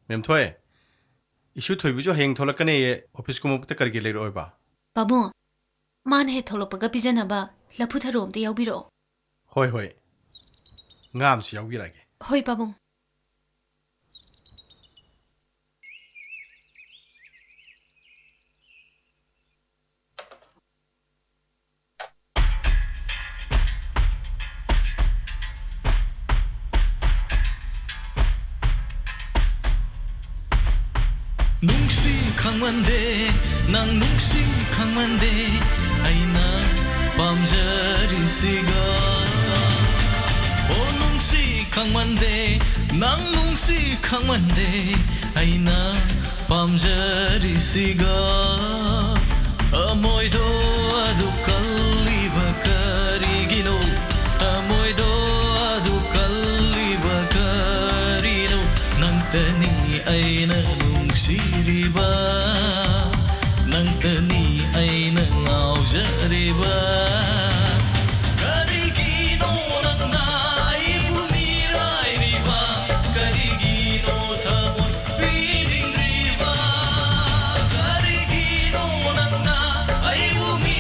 ꯃꯦꯝꯊꯣꯏ, ꯏꯁꯨ ꯊꯣꯏꯕꯤꯁꯨ ꯍꯌꯦꯡ ꯊꯣꯛꯂꯛꯀꯅꯦꯌꯦ, ꯑꯣꯐꯤꯁ ꯀꯨꯝꯃꯛꯄꯗ ꯀꯔꯤ ꯀꯔꯤ ꯂꯩꯔꯛꯑꯣꯏꯕ? ꯄꯥꯕꯨꯡ, ꯃꯥꯅ ꯍꯦꯛ ꯊꯣꯛꯂꯛꯄꯒ ꯄꯤꯖꯅꯕ ꯂꯐꯨ ꯊꯔꯣ ꯑꯝꯇ ꯌꯥꯎꯕꯤꯔꯛꯑꯣ꯫ ꯍꯣꯏ, ꯍꯣꯏ꯫ ꯉꯥ ꯑꯃꯁꯨ ꯌꯥꯎꯕꯤꯔꯛꯑꯒꯦ꯫ ꯍꯣꯏ, ꯄꯥꯕꯨꯡ꯫ ꯅꯨꯡꯁꯤ ꯈꯪꯃꯟꯗꯦ, ꯅꯪ ꯅꯨꯡꯁꯤ ꯈꯪꯃꯟꯗꯦ, ꯑꯩꯅ ꯄꯥꯝꯖꯔꯤꯁꯤꯒ꯫ ꯑꯣ ꯅꯨꯡꯁꯤ ꯈꯪꯃꯟꯗꯦ, ꯅꯪ ꯅꯨꯡꯁꯤ ꯈꯪꯃꯟꯗꯦ, ꯑꯩꯅ ꯄꯥꯝꯖꯔꯤꯁꯤꯒ꯫ ꯊꯃꯣꯏꯗꯣ ꯑꯗꯨ ꯀꯜꯂꯤꯕ ꯀꯔꯤꯒꯤꯅꯣ? ꯊꯃꯣꯏꯗꯣ ꯑꯗꯨ ꯀꯜꯂꯤꯕ ꯀꯔꯤꯅꯣ? ꯅꯪꯇꯅꯤ ꯑꯩꯅ ꯅꯨꯡꯁꯤꯔꯤꯕ, ꯅꯪꯇꯅꯤ ꯑꯩꯅ ꯉꯥꯎꯖꯔꯤꯕ꯫ ꯀꯔꯤꯒꯤꯅꯣ ꯅꯪꯅ ꯑꯩꯕꯨ ꯃꯤꯔꯥꯏꯔꯤꯕ? ꯀꯔꯤꯒꯤꯅꯣ ꯊꯃꯣꯏ ꯄꯤꯅꯤꯡꯗ꯭ꯔꯤꯕ? ꯀꯔꯤꯒꯤꯅꯣ ꯅꯪꯅ ꯑꯩꯕꯨ ꯃꯤ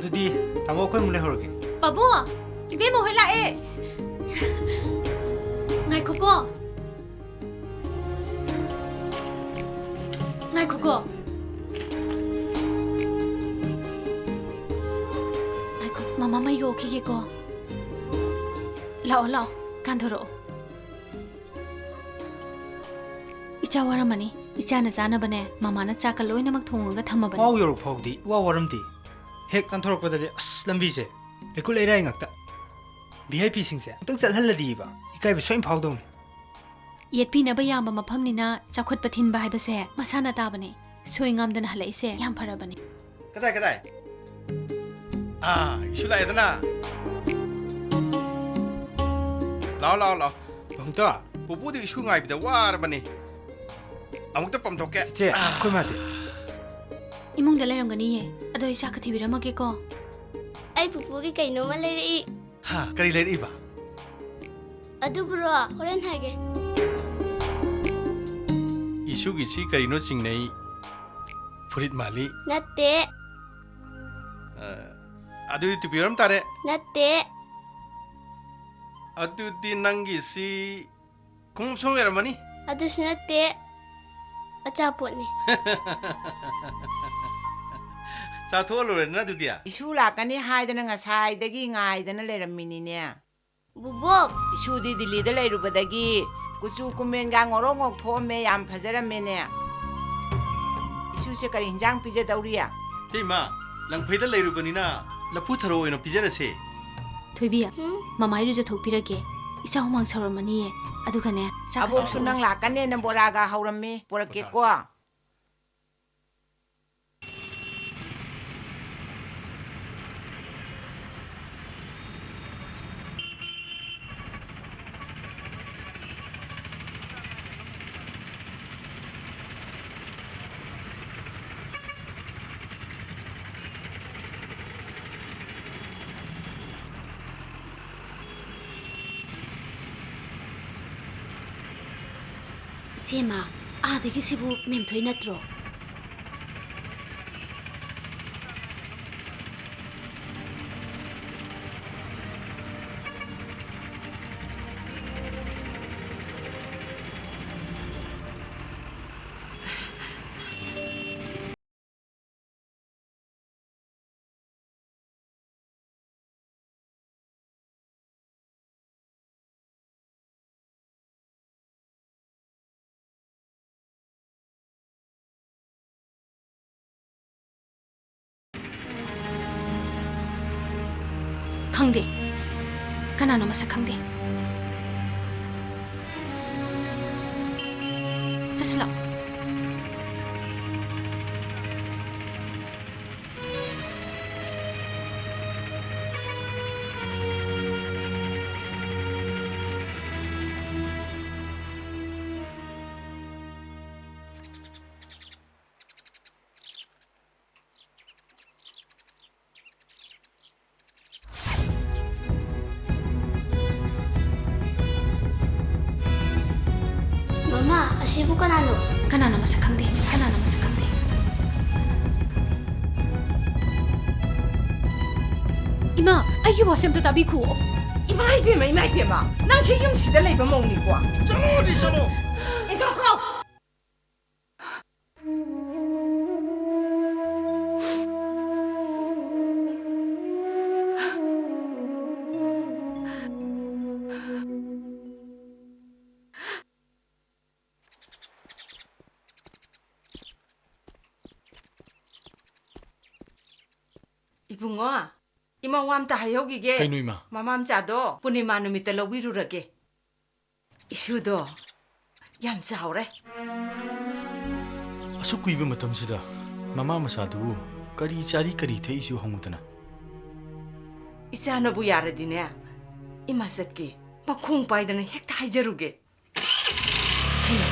ꯑꯗꯨꯗꯤ ꯇꯥꯃꯣ, ꯑꯩꯈꯣꯏ ꯑꯃꯨꯛ ꯂꯩꯍꯧꯔꯒꯦ꯫ ꯄꯥꯕꯨꯡ! ꯏꯕꯦꯝꯃ ꯍꯣꯏ ꯂꯥꯛꯑꯦ! ꯉꯥꯏꯈꯣꯀꯣ꯫ ꯉꯥꯏꯈꯣꯀꯣ꯫ ꯉꯥꯏꯈꯣ, ꯃꯃꯥ ꯃꯩꯒ ꯑꯣꯛꯈꯤꯒꯦꯀꯣ꯫ ꯂꯥꯛꯑꯣ, ꯂꯥꯛꯑꯣ, ꯀꯥꯟꯊꯣꯔꯛꯑꯣ꯫ ꯏꯆꯥ ꯋꯥꯔꯝꯃꯅꯤ꯫ ꯏꯆꯥꯅ ꯆꯥꯅꯕꯅꯦ, ꯃꯃꯥꯅ ꯆꯥꯛꯀ ꯂꯣꯏꯅꯃꯛ ꯊꯣꯡꯉꯒ ꯊꯝꯃꯕꯅꯤ꯫ ꯋꯥꯎ ꯌꯧꯔꯛ ꯐꯥꯎꯗꯤ ꯏꯋꯥ ꯋꯥꯔꯝꯗꯦ꯫ ꯍꯦꯛ ꯀꯥꯟꯊꯣꯔꯛꯄꯗꯗꯤ ꯑꯁ, ꯂꯝꯕꯤꯁꯦ ꯂꯩꯀꯨ ꯂꯩꯔꯥꯏ ꯉꯥꯛꯇ꯫ ꯚꯤ ꯑꯥꯏ ꯄꯤꯁꯤꯡꯁꯦ ꯑꯃꯨꯛꯇꯪ ꯆꯠꯍꯜꯂꯗꯤꯕ ꯏꯀꯥꯏꯕ ꯁꯣꯏꯅ ꯐꯥꯎꯗꯧꯅꯤ꯫ ꯌꯦꯠꯄꯤꯅꯕ ꯌꯥꯝꯕ ꯃꯐꯝꯅꯤꯅ ꯆꯥꯎꯈꯠꯄ ꯊꯤꯟꯕ ꯍꯥꯏꯕꯁꯦ ꯃꯁꯥꯅ ꯇꯥꯕꯅꯤ꯫ ꯁꯣꯏ ꯉꯥꯝꯗꯅ ꯍꯜꯂꯛꯏꯁꯦ ꯌꯥꯝ ꯐꯔꯕꯅꯤ꯫ ꯀꯗꯥꯏ, ꯀꯗꯥꯏ? ꯑꯥ, ꯏꯁꯨ ꯂꯥꯛꯑꯦꯗꯅ꯫ ꯂꯥꯛꯑꯣ, ꯂꯥꯛꯑꯣ, ꯂꯥꯛꯑꯣ꯫ ꯃꯍꯨꯝꯇ꯫ ꯄꯨꯄꯨꯗꯤ ꯏꯁꯨ ꯉꯥꯏꯕꯗ ꯋꯥꯔꯕꯅꯤ꯫ ꯑꯃꯨꯛꯇ ꯄꯝꯊꯣꯛꯀꯦ꯫ ꯆꯤꯆꯦ, ꯑꯥ꯫ ꯑꯩꯈꯣꯏ ꯃꯥꯗꯤ? ꯏꯃꯨꯡꯗ ꯂꯩꯔꯝꯒꯅꯤꯌꯦ꯫ ꯑꯗꯣ ꯑꯩ ꯆꯥꯛꯀ ꯊꯤꯕꯤꯔꯝꯃꯒꯦꯀꯣ꯫ ꯑꯩ ꯄꯨꯄꯨꯒꯤ ꯀꯩꯅꯣꯝꯃ ꯂꯩꯔꯛꯏ꯫ ꯍꯥ, ꯀꯔꯤ ꯂꯩꯔꯛꯏꯕ? ꯑꯗꯨꯕꯨꯔꯣ, ꯍꯣꯔꯦꯟ ꯍꯥꯏꯒꯦ꯫ ꯏꯁꯨꯒꯤꯁꯤ ꯀꯔꯤꯅꯣ ꯆꯤꯡꯅꯩ? ꯐꯨꯔꯤꯠ ꯃꯥꯜꯂꯤ꯫ ꯅꯠꯇꯦ꯫ ꯑ, ꯑꯗꯨꯗꯤ ꯇꯨꯄꯤ ꯑꯣꯏꯔꯝ ꯇꯥꯔꯦ꯫ ꯅꯠꯇꯦ꯫ ꯑꯗꯨꯗꯤ ꯅꯪꯒꯤꯁꯤ ꯈꯣꯡꯎꯞ ꯁꯣꯝ ꯑꯣꯏꯔꯝꯃꯅꯤ꯫ ꯑꯗꯨꯁꯨ ꯅꯠꯇꯦ꯫ ꯑꯆꯥꯄꯣꯠꯅꯤ꯫ ꯆꯥꯊꯣꯛꯑ ꯂꯣꯏꯔꯦꯗꯅ ꯑꯗꯨꯗꯤ꯫ ꯏꯁꯨ ꯂꯥꯛꯀꯅꯤ ꯍꯥꯏꯗꯅ ꯉꯁꯥꯏꯗꯒꯤ ꯉꯥꯏꯗꯅ ꯂꯩꯔꯝꯃꯤꯅꯤꯅꯦ꯫ ꯕꯨꯕꯣꯛ! ꯏꯁꯨꯗꯤ ꯗꯤꯜꯂꯤꯗ ꯂꯩꯔꯨꯕꯗꯒꯤ ꯀꯨꯆꯨ ꯀꯨꯃꯦꯟꯒ ꯉꯧꯔꯣꯛ ꯉꯧꯊꯣꯛꯑꯝꯃꯦ, ꯌꯥꯝ ꯐꯖꯔꯝꯃꯦꯅꯦ꯫ ꯏꯁꯨꯁꯦ ꯀꯔꯤ ꯍꯤꯟꯖꯥꯡ ꯄꯤꯖꯗꯧꯔꯤ? ꯏꯇꯩꯃ, ꯂꯪꯐꯩꯗ ꯂꯩꯔꯨꯕꯅꯤꯅ ꯂꯐꯨ ꯊꯔꯣ ꯑꯣꯏꯅ ꯄꯤꯖꯔꯁꯦ꯫ ꯊꯣꯏꯕꯤ, ꯍꯨꯝ? ꯃꯃꯥ ꯏꯔꯨꯖꯊꯣꯛꯄꯤꯔꯒꯦ꯫ ꯏꯆꯥ ꯍꯨꯃꯥꯡ ꯁꯧꯔꯝꯃꯅꯤꯌꯦ꯫ ꯑꯗꯨꯒꯅꯦ, ꯆꯥꯛ ꯑꯕꯣꯛꯁꯨ ꯈꯔ ꯅꯪ ꯂꯥꯛꯀꯅꯦꯅ ꯕꯣꯔꯥꯒ ꯍꯧꯔꯝꯃꯤ, ꯄꯨꯔꯛꯀꯦꯀꯣ꯫ ꯏꯆꯦꯃ, ꯑꯥꯗꯒꯤꯁꯤꯕꯨ ꯃꯦꯝꯊꯣꯏ ꯅꯠꯇ꯭ꯔꯣ? ꯈꯪꯗꯦ꯫ ꯀꯅꯥꯅꯣ ꯃꯁꯛ ꯈꯪꯗꯦ꯫ ꯆꯠꯁꯤꯜꯂꯛꯑꯣ꯫ ꯃꯃꯥ, ꯑꯁꯤꯕꯨ ꯀꯅꯥꯅꯣ? ꯀꯅꯥꯅꯣ ꯃꯁꯛ ꯈꯪꯗꯦ, ꯀꯅꯥꯅꯣ ꯃꯁꯛ ꯈꯪꯗꯦ꯫ ꯏꯃꯥ, ꯑꯩꯒꯤ ꯋꯥꯁꯦ ꯑꯝꯇ ꯇꯥꯕꯤꯈꯨꯑꯣ꯫ ꯏꯃꯥ ꯏꯕꯦꯝꯃ, ꯏꯃꯥ ꯏꯕꯦꯝꯃ, ꯅꯪꯁꯦ ꯌꯨꯝꯁꯤꯗ ꯂꯩꯕ ꯃꯧꯅꯤꯀꯣ? ꯆꯠꯂꯣꯗꯤ ꯆꯠꯂꯣ꯫ ꯏꯟꯊꯣꯛꯈ꯭ꯔꯣ꯫ ꯏꯕꯨꯡꯉꯣ, ꯏꯃꯧ ꯋꯥ ꯑꯝꯇ ꯍꯥꯏꯍꯧꯈꯤꯒꯦ꯫ ꯀꯩꯅꯣ, ꯏꯃꯥ? ꯃꯃꯥ ꯃꯆꯥꯗꯣ ꯄꯨꯔꯅꯤꯃꯥ ꯅꯨꯃꯤꯠꯇ ꯂꯧꯕꯤꯔꯨꯔꯒꯦ꯫ ꯏꯁꯨꯗꯣ ꯌꯥꯝ ꯆꯥꯎꯔꯦ꯫ ꯑꯁꯨꯛ ꯀꯨꯏꯕ ꯃꯇꯝꯁꯤꯗ ꯃꯃꯥ ꯃꯆꯥꯗꯨꯕꯨ ꯀꯔꯤ ꯆꯥꯔꯤ ꯀꯔꯤ ꯊꯛꯏꯁꯨ ꯍꯪꯉꯨꯗꯅ꯫ ꯏꯆꯥꯅꯕꯨ ꯌꯥꯔꯗꯤꯅꯦ, ꯏꯃꯥ ꯆꯠꯀꯦ꯫ ꯃꯈꯣꯡ ꯄꯥꯏꯗꯅ ꯍꯦꯛꯇ ꯍꯥꯏꯖꯔꯨꯒꯦ꯫ ꯍꯩꯃꯥ꯫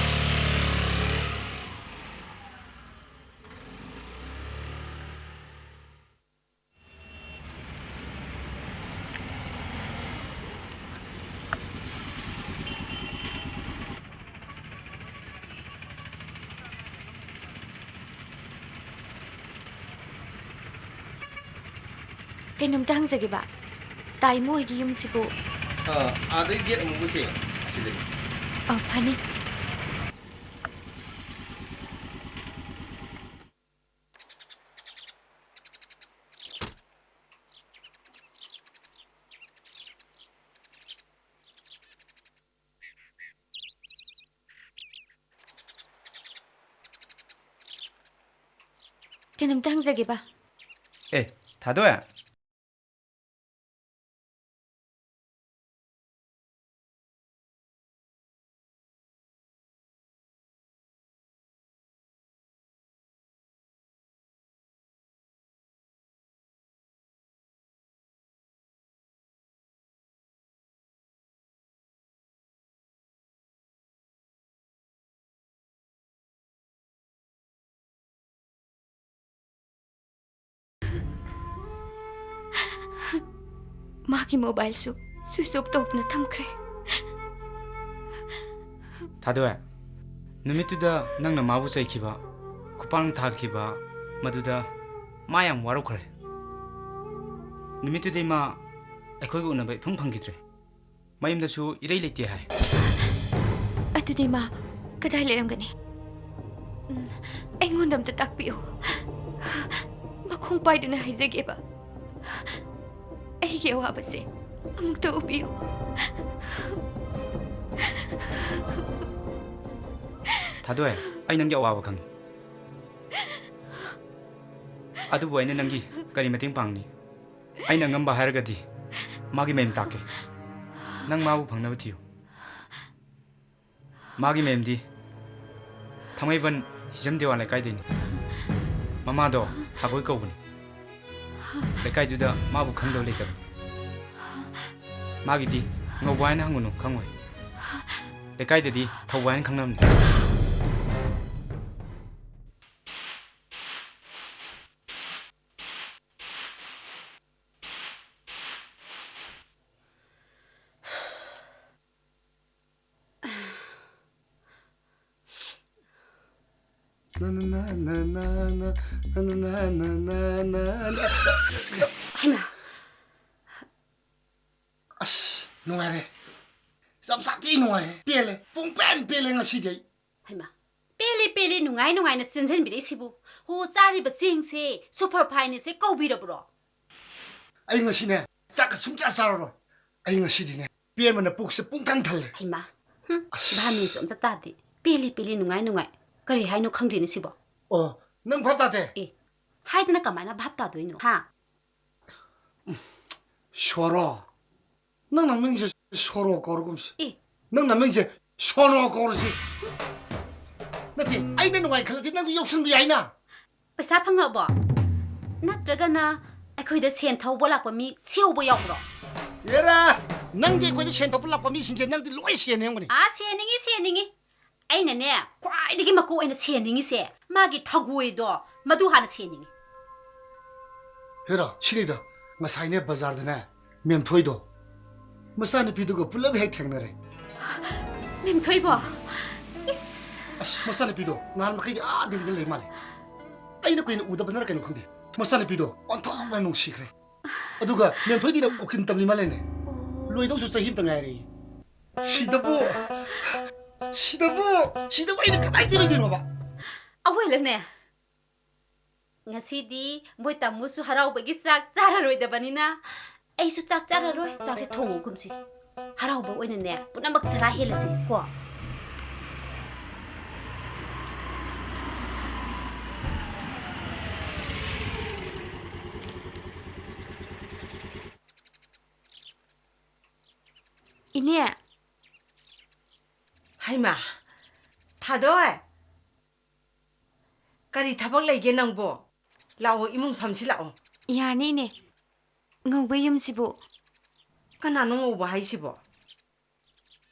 ꯀꯩꯅꯣꯝꯇ ꯍꯪꯖꯒꯦꯕ꯫ ꯇꯥꯏꯃꯣ ꯍꯣꯏꯒꯤ ꯌꯨꯝꯁꯤꯕꯨ? ꯑꯥ, ꯑꯥꯗꯩ ꯒꯦꯠ ꯑꯃꯨꯕꯁꯦ ꯑꯁꯤꯗꯅꯤ꯫ ꯑꯥ, ꯐꯅꯤ꯫ ꯀꯩꯅꯣꯝꯇ ꯍꯪꯖꯒꯦꯕ꯫ ꯑꯦ, ꯊꯥꯗꯣꯏ꯫ ꯃꯥꯒꯤ ꯃꯣꯕꯥꯏꯜꯁꯨ ꯁ꯭ꯋꯤꯆ ꯑꯣꯐ ꯇꯧꯗꯨꯅ ꯊꯝꯈ꯭ꯔꯦ꯫ ꯊꯥꯗꯣꯏ, ꯅꯨꯃꯤꯠꯇꯨꯗ ꯅꯪꯅ ꯃꯥꯕꯨ ꯆꯩꯈꯤꯕ, ꯈꯨꯄꯥꯛꯅ ꯊꯥꯈꯤꯕ, ꯃꯗꯨꯗ ꯃꯥ ꯌꯥꯝ ꯋꯥꯔꯧꯈ꯭ꯔꯦ꯫ ꯅꯨꯃꯤꯠꯇꯨꯗꯩ ꯃꯥ ꯑꯩꯈꯣꯏꯒ ꯎꯅꯕ ꯏꯐꯪ ꯐꯪꯈꯤꯗ꯭ꯔꯦ꯫ ꯃꯌꯨꯝꯗꯁꯨ ꯏꯔꯩ ꯂꯩꯇꯦ ꯍꯥꯏ꯫ ꯑꯗꯨꯗꯤ ꯃꯥ ꯀꯗꯥꯏ ꯂꯩꯔꯝꯒꯅꯤ? ꯎꯝ, ꯑꯩꯉꯣꯟꯗ ꯑꯝꯇ ꯇꯥꯛꯄꯤꯌꯨ꯫ ꯃꯈꯣꯡ ꯄꯥꯏꯗꯨꯅ ꯍꯥꯏꯖꯒꯦꯕ꯫ ꯑꯩꯒꯤ ꯑꯋꯥꯕꯁꯦ ꯑꯃꯨꯛꯇ ꯎꯕꯤꯌꯨ꯫ ꯊꯥꯗꯣꯏ, ꯑꯩ ꯅꯪꯒꯤ ꯑꯋꯥꯕ ꯈꯪꯉꯤ꯫ ꯑꯗꯨꯕꯨ ꯑꯩꯅ ꯅꯪꯒꯤ ꯀꯔꯤ ꯃꯇꯦꯡ ꯄꯥꯡꯅꯤ? ꯑꯩꯅ ꯑꯉꯝꯕ ꯍꯥꯏꯔꯒꯗꯤ ꯃꯥꯒꯤ ꯃꯌꯨꯝ ꯇꯥꯛꯀꯦ꯫ ꯅꯪ ꯃꯥꯕꯨ ꯐꯪꯅꯕ ꯊꯤꯌꯨ꯫ ꯃꯥꯒꯤ ꯃꯌꯨꯝꯗꯤ ꯊꯥꯡꯃꯩꯕꯟ ꯍꯤꯖꯝ ꯗꯦꯋꯥꯟ ꯂꯩꯀꯥꯏꯗꯩꯅꯤ꯫ ꯃꯃꯥꯗꯣ ꯊꯥꯒꯣꯏ ꯀꯧꯕꯅꯤ꯫ ꯂꯩꯀꯥꯏꯗꯨꯗ ꯃꯥꯕꯨ ꯈꯪꯗꯕ ꯂꯩꯇꯕꯅꯤ꯫ ꯃꯥꯒꯤꯗꯤ ꯉꯧꯕ ꯍꯥꯏꯅ ꯍꯪꯒꯅꯨ, ꯈꯪꯉꯣꯏ꯫ ꯂꯩꯀꯥꯏꯗꯗꯤ ꯊꯧꯕ ꯍꯥꯏꯅ ꯈꯪꯅꯕꯅꯤ꯫ ꯍꯩꯃꯥ꯫ ꯑꯁ, ꯅꯨꯡꯉꯥꯏꯔꯦ꯫ ꯌꯥꯝ ꯁꯥꯊꯤ ꯅꯨꯡꯉꯥꯏꯔꯦ꯫ ꯄꯦꯜꯂꯦ꯫ ꯄꯨꯡ ꯄꯦꯟ ꯄꯦꯜꯂꯦ ꯉꯁꯤꯗꯤ ꯑꯩ꯫ ꯍꯩꯃꯥ꯫ ꯄꯦꯜꯂꯤ ꯄꯦꯜꯂꯤ ꯅꯨꯡꯉꯥꯏ ꯅꯨꯡꯉꯥꯏꯅ ꯆꯦꯟꯁꯤꯟꯕꯤꯔꯛꯏꯁꯤꯕꯨ꯫ ꯍꯣ, ꯆꯥꯔꯤꯕ ꯆꯦꯡꯁꯦ ꯁꯨꯄꯔ ꯐꯥꯏꯟꯅꯦꯁꯦ ꯀꯧꯕꯤꯔꯕ꯭ꯔꯣ? ꯑꯩ ꯉꯁꯤꯅꯦ ꯆꯥꯛꯀ ꯁꯨꯡꯆꯥ ꯆꯥꯔꯔꯣꯏ꯫ ꯑꯩ ꯉꯁꯤꯗꯤꯅꯦ ꯄꯦꯟꯕꯅ ꯄꯨꯛꯁꯦ ꯄꯨꯡ ꯊꯟ ꯊꯜꯂꯦ꯫ ꯍꯩꯃꯥ꯫ ꯍꯨꯝ, ꯑꯁ꯫ ꯚꯥꯞ ꯃꯦꯟꯁꯨ ꯑꯝꯇ ꯇꯥꯗꯦ꯫ ꯄꯦꯜꯂꯤ ꯄꯦꯜꯂꯤ ꯅꯨꯡꯉꯥꯏ ꯅꯨꯡꯉꯥꯏ꯫ ꯀꯔꯤ ꯍꯥꯏꯅꯣ ꯈꯪꯗꯦꯅꯦ ꯁꯤꯕꯣ꯫ ꯑꯣ, ꯅꯪ ꯚꯥꯞ ꯇꯥꯗꯦ? ꯑꯦ, ꯍꯥꯏꯗꯅ ꯀꯃꯥꯏꯅ ꯚꯥꯞ ꯇꯥꯗꯣꯏꯅꯣ? ꯍꯥ? ꯁꯣꯔꯣ꯫ ꯅꯪ ꯅꯃꯤꯡꯁꯦ ꯁꯣꯔꯣ ꯀꯧꯔꯒꯨꯝꯁꯤ꯫ ꯑꯦ꯫ ꯅꯪ ꯅꯃꯤꯡꯁꯦ ꯁꯣꯅꯣ ꯀꯧꯔꯁꯤ꯫ ꯅꯠꯇꯦ, ꯑꯩꯅ ꯅꯨꯡꯉꯥꯏ ꯈꯜꯂꯗꯤ ꯅꯪꯁꯨ ꯌꯥꯎꯁꯟꯕ ꯌꯥꯏꯅ꯫ ꯄꯩꯁꯥ ꯐꯪꯉꯕꯣ? ꯅꯠꯇ꯭ꯔꯒꯅ ꯑꯩꯈꯣꯏꯗ ꯁꯦꯟ ꯊꯧꯕ ꯂꯥꯛꯄ ꯃꯤ ꯁꯤꯍꯧꯕ ꯌꯥꯎꯕ꯭ꯔꯣ? ꯍꯦꯔꯥ, ꯅꯪꯗꯤ ꯑꯩꯈꯣꯏꯗ ꯁꯦꯟ ꯊꯧꯕ ꯂꯥꯛꯄ ꯃꯤꯁꯤꯡꯁꯦ ꯅꯪꯗꯤ ꯂꯣꯏ ꯁꯦꯟꯅꯤꯡꯉꯝꯒꯅꯤ꯫ ꯑꯥ, ꯁꯦꯟꯅꯤꯡꯉꯤ, ꯁꯦꯟꯅꯤꯡꯉꯤ꯫ ꯑꯩꯅꯅꯦ, ꯈ꯭ꯋꯥꯏꯗꯒꯤ ꯃꯀꯣꯛ ꯑꯣꯏꯅ ꯁꯦꯟꯅꯤꯡꯉꯤꯁꯦ ꯃꯥꯒꯤ ꯊꯒꯣꯏꯗꯣ, ꯃꯗꯨ ꯍꯥꯟꯅ ꯁꯦꯟꯅꯤꯡꯉꯤ꯫ ꯍꯦꯔꯥ, ꯁꯤꯅꯤꯗ, ꯉꯁꯥꯏꯅꯦ ꯕꯖꯥꯔꯗꯅꯦ ꯃꯦꯝꯊꯣꯏꯗꯣ ꯃꯆꯥꯅꯨꯄꯤꯗꯨꯒ ꯄꯨꯂꯞ ꯍꯦꯛ ꯊꯦꯡꯅꯔꯦ꯫ ꯃꯦꯝꯊꯣꯏꯕꯣ? ꯏꯁ! ꯑꯁ, ꯃꯆꯥꯅꯨꯄꯤꯗꯣ ꯅꯍꯥꯟ ꯃꯈꯩꯗꯤ ꯑꯥ ꯗꯦꯜꯂꯤꯗ ꯂꯩ ꯃꯥꯜꯂꯦ꯫ ꯑꯩꯅ ꯀꯨꯏꯅ ꯎꯗꯕꯅꯔ ꯀꯩꯅꯣ ꯈꯪꯗꯦ, ꯃꯆꯥꯅꯨꯄꯤꯗꯣ ꯑꯣꯟꯊꯣꯛꯅ ꯅꯨꯡꯁꯤꯈ꯭ꯔꯦ꯫ ꯑꯗꯨꯒ ꯃꯦꯝꯊꯣꯏꯗꯤꯅꯦ ꯎꯀꯤꯜ ꯇꯝꯂꯤ ꯃꯥꯜꯂꯦꯅꯦ꯫ ꯂꯣꯏꯗꯧꯁꯨ ꯆꯍꯤ ꯑꯃꯇ ꯉꯥꯏꯔꯦ꯫ ꯁꯤꯗꯕꯨ, ꯁꯤꯗꯕꯨ, ꯁꯤꯗꯕꯨ ꯑꯩꯅ ꯀꯃꯥꯏꯅ ꯇꯤꯜꯂꯨꯗꯣꯏꯅꯣꯕ? ꯑꯋꯦꯜꯅꯦ, ꯉꯁꯤꯗꯤ ꯃꯣꯏ ꯇꯥꯃꯣꯁꯨ ꯍꯔꯥꯎꯕꯒꯤ ꯆꯥꯛ ꯆꯥꯔꯔꯣꯏꯗꯕꯅꯤꯅ ꯑꯩꯁꯨ ꯆꯥꯛ ꯆꯥꯔꯔꯣꯏ꯫ ꯆꯥꯛꯁꯦ ꯊꯣꯡꯉꯨꯒꯨꯝꯁꯤ꯫ ꯍꯔꯥꯎꯕ ꯑꯣꯏꯅꯅꯦ ꯄꯨꯝꯅꯃꯛ ꯆꯔꯥ ꯍꯦꯜꯂꯁꯤ ꯀꯣ꯫ ꯏꯅꯦ꯫ ꯍꯩꯃꯥ, ꯊꯥꯗꯣꯏ꯫ ꯀꯔꯤ ꯊꯕꯛ ꯂꯩꯒꯦ ꯅꯪꯕꯣ? ꯂꯥꯛꯑꯣ, ꯏꯃꯨꯡ ꯐꯝꯁꯤ ꯂꯥꯛꯑꯣ꯫ ꯌꯥꯔꯅꯤ, ꯏꯅꯦ꯫ ꯉꯧꯕ ꯌꯨꯝꯁꯤꯕꯨ? ꯀꯅꯥꯅꯣ ꯉꯧꯕ ꯍꯥꯏꯁꯤꯕꯣ?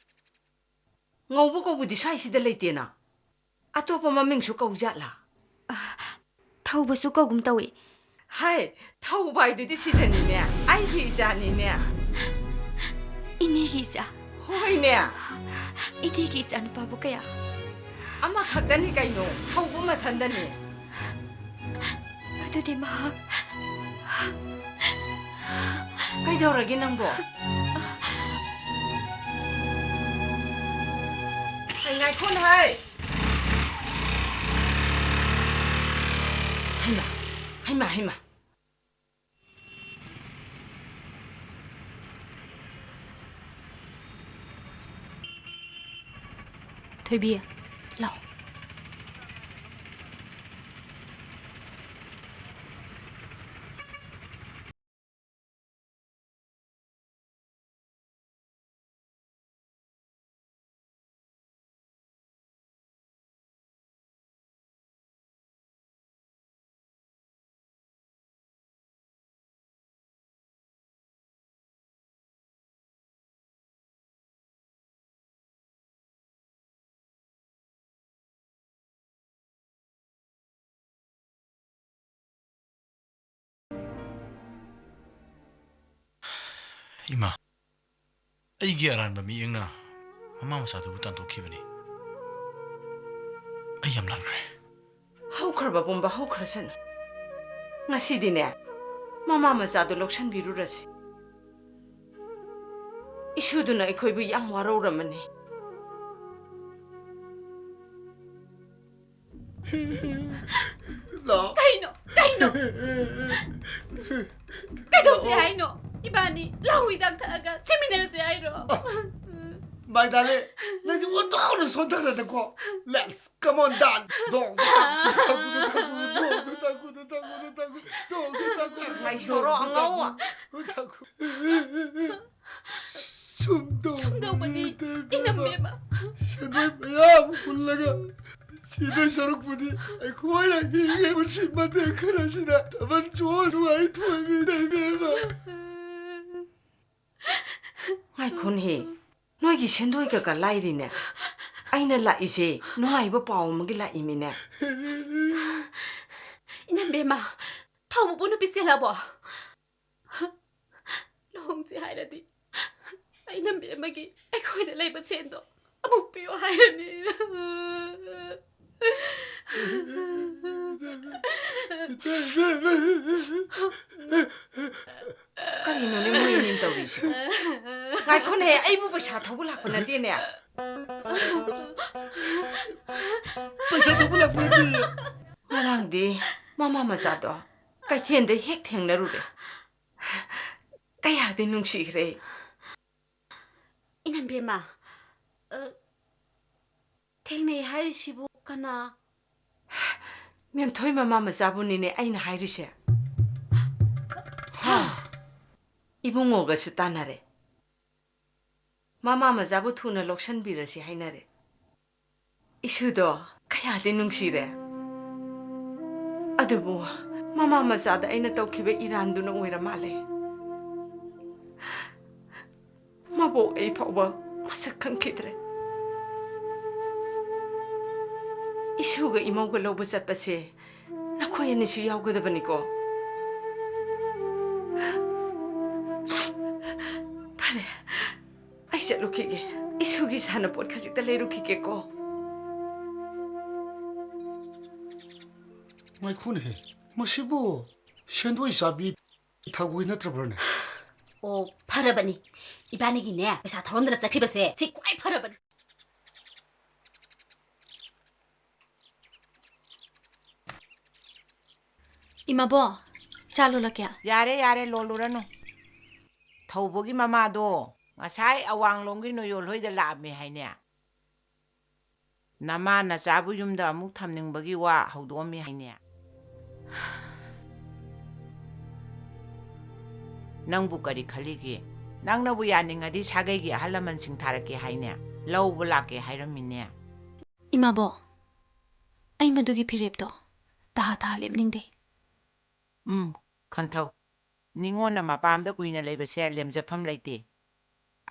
ꯉꯧꯕ ꯀꯧꯕꯗꯤ ꯁ꯭ꯋꯥꯏꯁꯤꯗ ꯂꯩꯇꯦꯅ꯫ ꯑꯇꯣꯞꯄ ꯃꯃꯤꯡꯁꯨ ꯀꯧꯖꯥꯠꯂꯥ? ꯑ, ꯊꯧꯕꯁꯨ ꯀꯧꯒꯨꯝ ꯇꯧꯏ꯫ ꯍꯥꯏ, ꯊꯧꯕ ꯍꯥꯏꯗꯨꯗꯤ ꯁꯤꯗꯅꯤꯅꯦ, ꯑꯩꯒꯤ ꯏꯆꯥꯅꯤꯅꯦ꯫ ꯏꯅꯦꯒꯤ ꯏꯆꯥ? ꯍꯣꯏꯅꯦ꯫ ꯏꯅꯦꯒꯤ ꯏꯆꯥ ꯅꯨꯄꯥꯕꯨ ꯀꯌꯥ? ꯑꯃꯈꯛꯇꯅꯤ ꯀꯩꯅꯣ, ꯊꯧꯕ ꯃꯊꯟꯗꯅꯤ꯫ ꯑꯗꯨꯗꯤ ꯃꯍꯥꯛ ꯀꯩꯗꯧꯔꯒꯦ ꯅꯪꯕꯣ? ꯍꯩ, ꯉꯥꯏꯈꯣꯅꯦ ꯍꯩ꯫ ꯍꯩꯃꯥ, ꯍꯩꯃꯥ, ꯍꯩꯃꯥ꯫ ꯊꯣꯏꯕꯤ, ꯂꯥꯛꯑꯣ꯫ ꯏꯃꯥ, ꯑꯩꯒꯤ ꯑꯔꯥꯟꯕ ꯃꯤꯠꯌꯦꯡꯅ ꯃꯃꯥ ꯃꯆꯥꯗꯨꯕꯨ ꯇꯥꯟꯊꯣꯛꯈꯤꯕꯅꯤ꯫ ꯑꯩ ꯌꯥꯝ ꯂꯥꯟꯈ꯭ꯔꯦ꯫ ꯍꯧꯈ꯭ꯔꯕ ꯄꯨꯝꯕ ꯍꯧꯈ꯭ꯔꯁꯅꯨ꯫ ꯉꯁꯤꯗꯤꯅꯦ, ꯃꯃꯥ ꯃꯆꯥꯗꯨ ꯂꯧꯁꯟꯕꯤꯔꯨꯔꯁꯤ꯫ ꯏꯁꯨꯗꯨꯅ ꯑꯩꯈꯣꯏꯕꯨ ꯌꯥꯝ ꯋꯥꯔꯧꯔꯝꯃꯅꯤ꯫ ꯂꯥꯛꯑꯣ꯫ ꯀꯩꯅꯣ? ꯀꯩꯅꯣ? ꯀꯩꯗꯧꯁꯦ ꯍꯥꯏꯅꯣ? ꯏꯕꯥꯅꯤ ꯂꯥꯎ ꯍꯤꯗꯥꯛ ꯊꯛꯑꯒ ꯆꯦꯟꯃꯤꯟꯅꯔꯁꯦ ꯍꯥꯏꯔꯣ? ꯃꯥꯏ ꯗꯥꯂꯦ, ꯅꯪꯁꯦ ꯑꯣꯟꯊꯣꯛꯅ ꯁꯣꯟꯊꯈ꯭ꯔꯦꯗꯀꯣ꯫ Let's come on, dance. ꯗꯣꯡ, ꯗꯣꯡ, ꯗꯣꯡ, ꯗꯣꯡ, ꯗꯣꯡ, ꯗꯣꯡ, ꯗꯣꯡ, ꯗꯣꯡ, ꯗꯣꯡ, ꯗꯣꯡ, ꯉꯥꯏꯁꯣꯔꯣ, ꯗꯣꯡ, ꯑꯉꯥꯎꯕ꯫ ꯗꯣꯡ, ꯗꯣꯡ꯫ ꯁꯨꯝ ꯇꯧꯕꯅꯤ, ꯁꯨꯝ ꯇꯧꯕꯅꯤ, ꯏꯇꯩꯃ꯫ ꯏꯅꯝꯃꯦꯝꯃ꯫ ꯁꯦꯟꯗꯣꯏ ꯃꯌꯥꯝ ꯍꯨꯜꯂꯒ ꯁꯤꯗꯣꯏ ꯁꯔꯨꯛꯄꯨꯗꯤ ꯑꯩꯈꯣꯏꯅ ꯍꯤꯡꯉꯤ ꯄꯨꯟꯁꯤ ꯃꯇꯦꯛ ꯈꯔꯁꯤꯗ ꯊꯥꯕꯜ ꯆꯣꯡꯉ ꯅꯨꯡꯉꯥꯏꯊꯣꯛꯑꯒꯦ, ꯏꯇꯩꯃꯦꯝꯃ꯫ ꯉꯥꯏꯈꯣꯅꯦꯍꯦ, ꯅꯣꯏꯒꯤ ꯁꯦꯟꯗꯣꯏꯒ ꯀ ꯂꯥꯏꯔꯤꯅꯦ꯫ ꯑꯩꯅ ꯂꯥꯛꯏꯁꯦ ꯅꯨꯡꯉꯥꯏꯕ ꯄꯥꯎ ꯑꯃꯒꯤ ꯂꯥꯛꯏꯃꯤꯅꯦ꯫ ꯏꯅꯝꯕꯦꯝꯃ, ꯊꯧꯕꯕꯨ ꯅꯨꯄꯤ ꯆꯦꯜꯂꯕꯣ? ꯂꯨꯍꯣꯡꯁꯦ ꯍꯥꯏꯔꯗꯤ ꯑꯩ ꯏꯅꯝꯕꯦꯝꯃꯒꯤ ꯑꯩꯈꯣꯏꯗ ꯂꯩꯕ ꯁꯦꯟꯗꯣ ꯑꯃꯨꯛ ꯄꯤꯌꯣ ꯍꯥꯏꯔꯅꯤ꯫ ꯀꯔꯤꯅꯣꯅꯦ ꯃꯣꯏ ꯑꯅꯤ ꯇꯧꯔꯤꯁꯤꯕꯣ? ꯉꯥꯏꯈꯣꯅꯦ, ꯑꯩꯕꯨ ꯄꯩꯁꯥ ꯊꯧꯕ ꯂꯥꯛꯄ ꯅꯠꯇꯦꯅꯦ꯫ ꯄꯩꯁꯥ ꯊꯧꯕ ꯂꯥꯛꯄ ꯅꯠꯇꯦ꯫ ꯉꯔꯥꯡꯗꯤ ꯃꯃꯥ ꯃꯆꯥꯗꯣ ꯀꯩꯊꯦꯜꯗ ꯍꯦꯛ ꯊꯦꯡꯅꯔꯨꯔꯦ꯫ ꯀꯌꯥꯗꯤ ꯅꯨꯡꯁꯤꯈ꯭ꯔꯦ꯫ ꯏꯅꯝꯕꯦꯝꯃ, ꯑ, ꯊꯦꯡꯅꯩ ꯍꯥꯏꯔꯤꯁꯤꯕꯨ ꯀꯅꯥ? ꯃꯦꯝꯊꯣꯏ ꯃꯃꯥ ꯃꯆꯥꯕꯨꯅꯤꯅꯦ ꯑꯩꯅ ꯍꯥꯏꯔꯤꯁꯦ꯫ ꯍꯥ? ꯏꯕꯨꯡꯉꯣꯒꯁꯨ ꯇꯥꯟꯅꯔꯦ꯫ ꯃꯃꯥ ꯃꯆꯥꯕꯨ ꯊꯨꯅ ꯂꯧꯁꯟꯕꯤꯔꯁꯤ ꯍꯥꯏꯅꯔꯦ꯫ ꯏꯁꯨꯗꯣ ꯀꯌꯥꯗꯤ ꯅꯨꯡꯁꯤꯔꯦ꯫ ꯑꯗꯨꯕꯨ ꯃꯃꯥ ꯃꯆꯥꯗ ꯑꯩꯅ ꯇꯧꯈꯤꯕ ꯏꯔꯥꯟꯗꯨꯅ ꯑꯣꯏꯔ ꯃꯥꯜꯂꯦ꯫ ꯃꯕꯣꯛ ꯑꯩ ꯐꯥꯎꯕ ꯃꯁꯛ ꯈꯪꯈꯤꯗ꯭ꯔꯦ꯫ ꯏꯁꯨꯒ ꯏꯃꯧꯒ ꯂꯧꯕ ꯆꯠꯄꯁꯦ ꯅꯈꯣꯏ ꯑꯅꯤꯁꯨ ꯌꯥꯎꯒꯗꯕꯅꯤꯀꯣ꯫ ꯑꯩ ꯆꯠꯂꯨꯈꯤꯒꯦ꯫ ꯏꯁꯨꯒꯤ ꯁꯥꯟꯅꯄꯣꯠ ꯈꯖꯤꯛꯇ ꯂꯩꯔꯨꯈꯤꯒꯦꯀꯣ꯫ ꯉꯥꯏꯈꯣꯅꯦꯍꯦ, ꯃꯁꯤꯕꯨ ꯁꯦꯟꯗꯣꯏ ꯆꯥꯕꯤ ꯊꯥꯒꯣꯏ ꯅꯠꯇ꯭ꯔꯕ꯭ꯔꯅꯦ? ꯑꯣ, ꯐꯔꯕꯅꯤ꯫ ꯏꯕꯥꯅꯤꯒꯤꯅꯦ, ꯄꯩꯁꯥ ꯊꯧꯔꯝꯗꯅ ꯆꯠꯈꯤꯕꯁꯦ ꯁꯤ ꯈ꯭ꯋꯥꯏ ꯐꯔꯕꯅꯤ꯫ ꯏꯃꯥꯕꯣ, ꯆꯥ ꯂꯣꯜꯂꯛꯀꯦ꯫ ꯌꯥꯔꯦ, ꯌꯥꯔꯦ, ꯂꯣꯜꯂꯨꯔꯅꯨ꯫ ꯊꯧꯕꯒꯤ ꯃꯃꯥꯗꯣ ꯉꯁꯥꯏ ꯑꯋꯥꯡꯂꯣꯝꯒꯤ ꯅꯣꯌꯣꯜ ꯍꯣꯏꯗ ꯂꯥꯛꯑꯝꯃꯦ ꯍꯥꯏꯅꯦ꯫ ꯅꯃꯥ ꯅꯆꯥꯕꯨ ꯌꯨꯝꯗ ꯑꯃꯨꯛ ꯊꯝꯅꯤꯡꯕꯒꯤ ꯋꯥ ꯍꯧꯗꯣꯛꯑꯝꯃꯤ ꯍꯥꯏꯅꯦ꯫ ꯅꯪꯕꯨ ꯀꯔꯤ ꯈꯜꯂꯤꯒꯦ? ꯅꯪꯅꯕꯨ ꯌꯥꯅꯤꯡꯉꯗꯤ ꯁꯥꯒꯩꯒꯤ ꯑꯍꯜ ꯂꯃꯟꯁꯤꯡ ꯊꯥꯔꯛꯀꯦ ꯍꯥꯏꯅꯦ꯫ ꯂꯧꯕ ꯂꯥꯛꯀꯦ ꯍꯥꯏꯔꯝꯃꯤꯅꯦ꯫ ꯏꯃꯥꯕꯣ, ꯑꯩ ꯃꯗꯨꯒꯤ ꯐꯤꯔꯦꯞꯇꯣ ꯇꯍꯥ ꯇꯍꯥ ꯂꯦꯞꯅꯤꯡꯗꯦ꯫ ꯎꯝ, ꯈꯟꯊꯧ꯫ ꯅꯤꯉꯣꯟꯅ ꯃꯄꯥꯝꯗ ꯀꯨꯏꯅ ꯂꯩꯕꯁꯦ ꯂꯦꯝꯖꯐꯝ ꯂꯩꯇꯦ꯫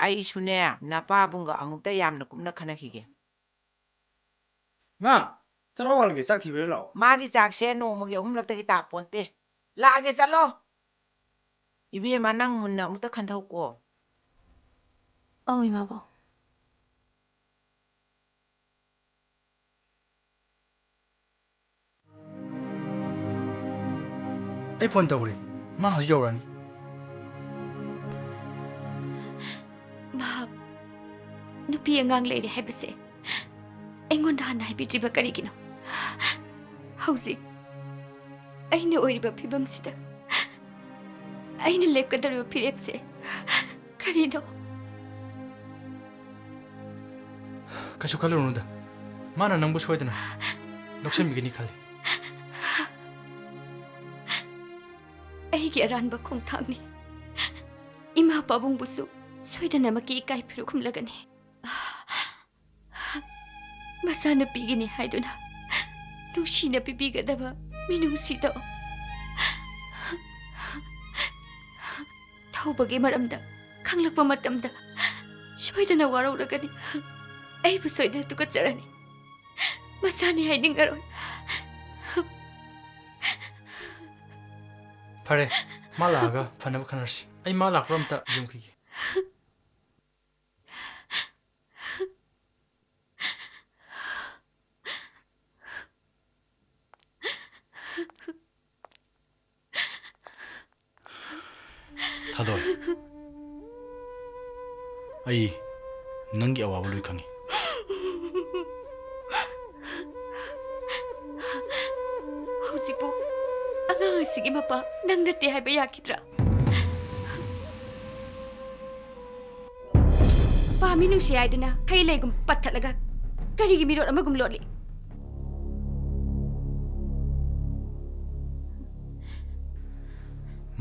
ꯑꯩꯁꯨꯅꯦ, ꯅꯄꯥꯕꯨꯡꯒ ꯑꯃꯨꯛꯇ ꯌꯥꯝꯅ ꯀꯨꯞꯅ ꯈꯟꯅꯈꯤꯒꯦ꯫ ꯃꯥ, ꯆꯔꯥ ꯋꯥꯜꯒꯦ, ꯆꯥꯛ ꯊꯤꯕꯤꯔ ꯂꯥꯛꯑꯣ꯫ ꯃꯥꯒꯤ ꯆꯥꯛꯁꯦ ꯅꯣꯡꯃꯒꯤ ꯑꯍꯨꯝꯂꯛꯇꯒꯤ ꯇꯥꯄꯣꯟꯇꯦ꯫ ꯂꯥꯛꯑꯒꯦ, ꯆꯠꯂꯣ꯫ ꯏꯕꯦꯝꯃ, ꯅꯪ ꯃꯨꯟꯅ ꯑꯃꯨꯛꯇ ꯈꯟꯊꯧꯀꯣ꯫ ꯑꯧ, ꯏꯃꯥꯕꯣꯛ꯫ ꯑꯩ ꯐꯣꯟ ꯇꯧꯔꯦ, ꯃꯥ ꯍꯧꯖꯤꯛ ꯌꯧꯔꯛꯑꯅꯤ꯫ ꯃꯍꯥꯛ ꯅꯨꯄꯤ ꯑꯉꯥꯡ ꯂꯩꯔꯦ ꯍꯥꯏꯕꯁꯦ ꯑꯩꯉꯣꯟꯗ ꯍꯥꯟꯅ ꯍꯥꯏꯕꯤꯗ꯭ꯔꯤꯕ ꯀꯔꯤꯒꯤꯅꯣ? ꯍꯧꯖꯤꯛ ꯑꯩꯅ ꯑꯣꯏꯔꯤꯕ ꯐꯤꯕꯝꯁꯤꯗ ꯑꯩꯅ ꯂꯦꯞꯀꯗꯧꯔꯤꯕ ꯐꯤꯔꯦꯞꯁꯦ ꯀꯔꯤꯅꯣ? ꯀꯩꯁꯨ ꯈꯜꯂꯨꯔꯨꯅꯨꯗ, ꯃꯥꯅ ꯅꯪꯕꯨ ꯁꯣꯏꯗꯅ ꯂꯧꯁꯤꯟꯕꯤꯒꯅꯤ ꯈꯜꯂꯤ꯫ ꯑꯩꯒꯤ ꯑꯔꯥꯟꯕ ꯈꯣꯡꯊꯥꯡꯅꯤ꯫ ꯏꯃꯥ ꯄꯥꯕꯨꯡꯕꯨꯁꯨ ꯁꯣꯏꯗꯅꯃꯛꯀꯤ ꯏꯀꯥꯏ ꯐꯤꯔꯨꯛ ꯈꯨꯝꯂꯒꯅꯤ꯫ ꯃꯆꯥꯅꯨꯄꯤꯒꯤꯅꯤ ꯍꯥꯏꯗꯨꯅ ꯅꯨꯡꯁꯤꯅ ꯄꯤꯕꯤꯒꯗꯕ ꯃꯤꯅꯨꯡꯁꯤꯗꯣ ꯊꯧꯕꯒꯤ ꯃꯔꯝꯗ ꯈꯪꯂꯛꯄ ꯃꯇꯝꯗ ꯁꯣꯏꯗꯅ ꯋꯥꯔꯧꯔꯒꯅꯤ꯫ ꯑꯩꯕꯨ ꯁꯣꯏꯗꯅ ꯇꯨꯀꯠꯆꯔꯅꯤ꯫ ꯃꯆꯥꯅꯤ ꯍꯥꯏꯅꯤꯡꯉꯔꯣꯏ꯫ ꯐꯔꯦ, ꯃꯥ ꯂꯥꯛꯑꯒ ꯐꯅꯕ ꯈꯟꯅꯔꯁꯤ꯫ ꯑꯩ ꯃꯥ ꯂꯥꯛꯄ꯭ꯔꯥ ꯑꯝꯇ ꯌꯦꯡꯈꯤꯒꯦ꯫ ꯊꯥꯗꯣꯏ, ꯑꯩ ꯅꯪꯒꯤ ꯑꯋꯥꯕ ꯂꯣꯏ ꯈꯪꯉꯤ꯫ ꯍꯧꯖꯤꯛꯄꯨ ꯑꯉꯥꯡ ꯑꯁꯤꯒꯤ ꯃꯄꯥ ꯅꯪ ꯅꯠꯇꯦ ꯍꯥꯏꯕ ꯌꯥꯈꯤꯗ꯭ꯔꯥ? ꯄꯥꯝꯃꯤ ꯅꯨꯡꯁꯤ ꯍꯥꯏꯗꯨꯅ ꯍꯩ ꯂꯩꯒꯨꯝ ꯄꯠꯊꯠꯂꯒ ꯀꯔꯤꯒꯤ ꯃꯤꯔꯣꯠ ꯑꯃꯒꯨꯝ ꯂꯣꯠꯂꯤ?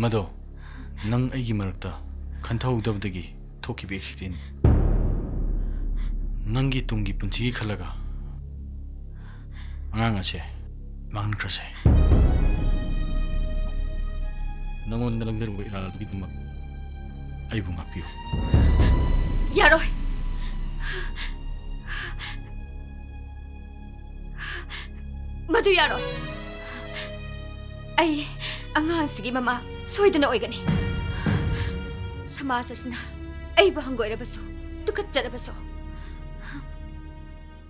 ꯃꯗꯣ ꯅꯪ ꯑꯩꯒꯤ ꯃꯔꯛꯇ ꯈꯟꯊꯍꯧꯗꯕꯗꯒꯤ ꯊꯣꯛꯈꯤꯕ ꯑꯦꯛꯁꯤꯗꯦꯟ꯫ ꯅꯪꯒꯤ ꯇꯨꯡꯒꯤ ꯄꯨꯟꯁꯤꯒꯤ ꯈꯜꯂꯒ ꯑꯉꯥꯡ ꯑꯁꯦ ꯃꯥꯡꯍꯟꯈ꯭ꯔꯁꯦ꯫ ꯅꯉꯣꯟꯗ ꯂꯪꯖꯔꯨꯕ ꯏꯔꯥꯜ ꯑꯗꯨꯒꯤꯗꯃꯛ ꯑꯩꯕꯨ ꯉꯥꯛꯄꯤꯌꯨ꯫ ꯌꯥꯔꯣꯏ꯫ ꯃꯗꯨ ꯌꯥꯔꯣꯏ꯫ ꯑꯩ ꯑꯉꯥꯡꯁꯤꯒꯤ ꯃꯃꯥ ꯁꯣꯏꯗꯅ ꯑꯣꯏꯒꯅꯤ꯫ ꯁꯃꯥꯖ ꯑꯁꯤꯅ ꯑꯩꯕꯨ ꯍꯪꯒꯣꯏꯔꯕꯁꯨ, ꯇꯨꯀꯠꯆꯔꯕꯁꯨ,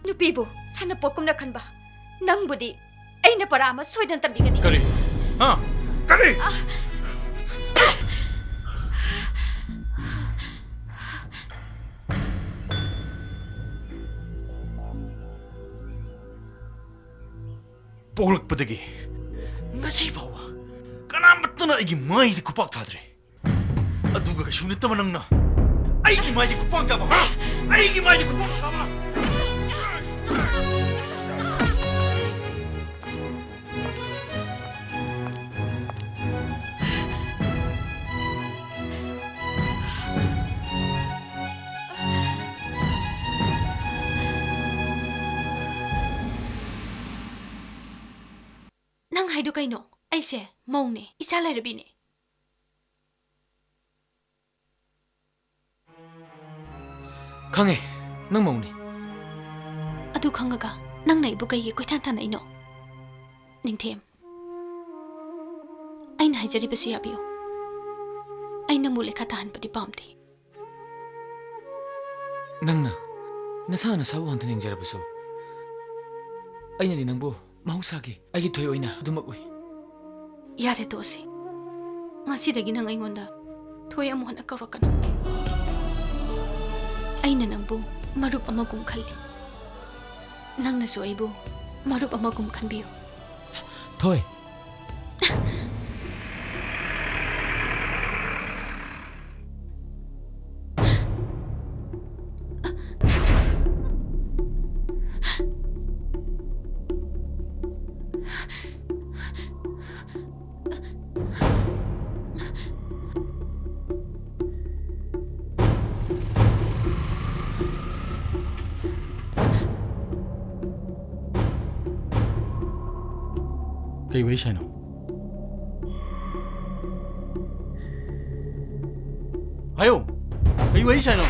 ꯅꯨꯄꯤꯕꯨ ꯁꯥꯟꯅꯄꯣꯠꯀꯨꯝꯅ ꯈꯟꯕ ꯅꯪꯕꯨꯗꯤ ꯑꯩꯅ ꯄꯔꯥ ꯑꯃ ꯁꯣꯏꯗꯅ ꯇꯝꯕꯤꯒꯅꯤ꯫ ꯀꯔꯤ? ꯍꯥ? ꯀꯔꯤ? ꯄꯣꯛꯂꯛꯄꯗꯒꯤ ꯉꯁꯤ ꯐꯥꯎꯕ ꯀꯅꯥꯃꯠꯇꯅ ꯑꯩꯒꯤ ꯃꯥꯏꯗ ꯈꯨꯄꯥꯛ ꯊꯥꯗ꯭ꯔꯤ꯫ ꯑꯗꯨꯒ ꯀꯩꯁꯨ ꯅꯠꯇꯕ ꯅꯪꯅ ꯑꯩꯒꯤ ꯃꯥꯏꯗ ꯈꯨꯄꯥꯛ ꯊꯥꯕ, ꯍꯥ? ꯑꯩꯒꯤ ꯃꯥꯏꯗ ꯈꯨꯄꯥꯛ ꯊꯥꯕ꯫ ꯅꯪ ꯍꯥꯏꯗꯣ ꯀꯩꯅꯣ? ꯑꯩꯁꯦ ꯃꯧꯅꯦ, ꯏꯆꯥ ꯂꯩꯔꯕꯤꯅꯦ꯫ ꯈꯪꯉꯦ, ꯅꯪ ꯃꯧꯅꯦ꯫ ꯑꯗꯨ ꯈꯪꯉꯒ ꯅꯪꯅ ꯑꯩꯕꯨ ꯀꯩꯒꯤ ꯀꯣꯏꯊꯥꯟ ꯊꯥꯅꯩꯅꯣ? ꯅꯤꯡꯊꯦꯝ, ꯑꯩꯅ ꯍꯥꯏꯖꯔꯤꯕꯁꯤ ꯌꯥꯕꯤꯌꯨ꯫ ꯑꯩ ꯅꯪꯕꯨ ꯂꯩꯈꯥ ꯇꯥꯍꯟꯕꯗꯤ ꯄꯥꯝꯗꯦ꯫ ꯅꯪꯅ ꯅꯁꯥ ꯅꯁꯥꯕꯨ ꯍꯟꯊꯅ ꯌꯦꯡꯖꯔꯕꯁꯨ, ꯑꯩꯅꯗꯤ ꯅꯪꯕꯨ ꯃꯍꯧꯁꯥꯒꯤ ꯑꯩꯒꯤ ꯊꯣꯏ ꯑꯣꯏꯅ ꯑꯗꯨꯃꯛ ꯎꯏ꯫ ꯌꯥꯔꯦ, ꯇꯣꯛꯑꯁꯤ꯫ ꯉꯁꯤꯗꯒꯤ ꯅꯪ ꯑꯩꯉꯣꯟꯗ ꯊꯣꯏ, ꯑꯃꯨꯛ ꯍꯟꯅ ꯀꯧꯔꯛꯀꯅꯨ꯫ ꯑꯩꯅ ꯅꯪꯕꯨ ꯃꯔꯨꯞ ꯑꯃꯒꯨꯝ ꯈꯜꯂꯤ꯫ ꯅꯪꯅꯁꯨ ꯑꯩꯕꯨ ꯃꯔꯨꯞ ꯑꯃꯒꯨꯝ ꯈꯟꯕꯤꯌꯨ꯫ ꯊꯣꯏ꯫ ꯀꯩ ꯋꯥꯔꯤ ꯁꯥꯏꯅꯣ? ꯍꯥꯏꯌꯣ꯫ ꯀꯩ ꯋꯥꯔꯤ ꯁꯥꯏꯅꯣ?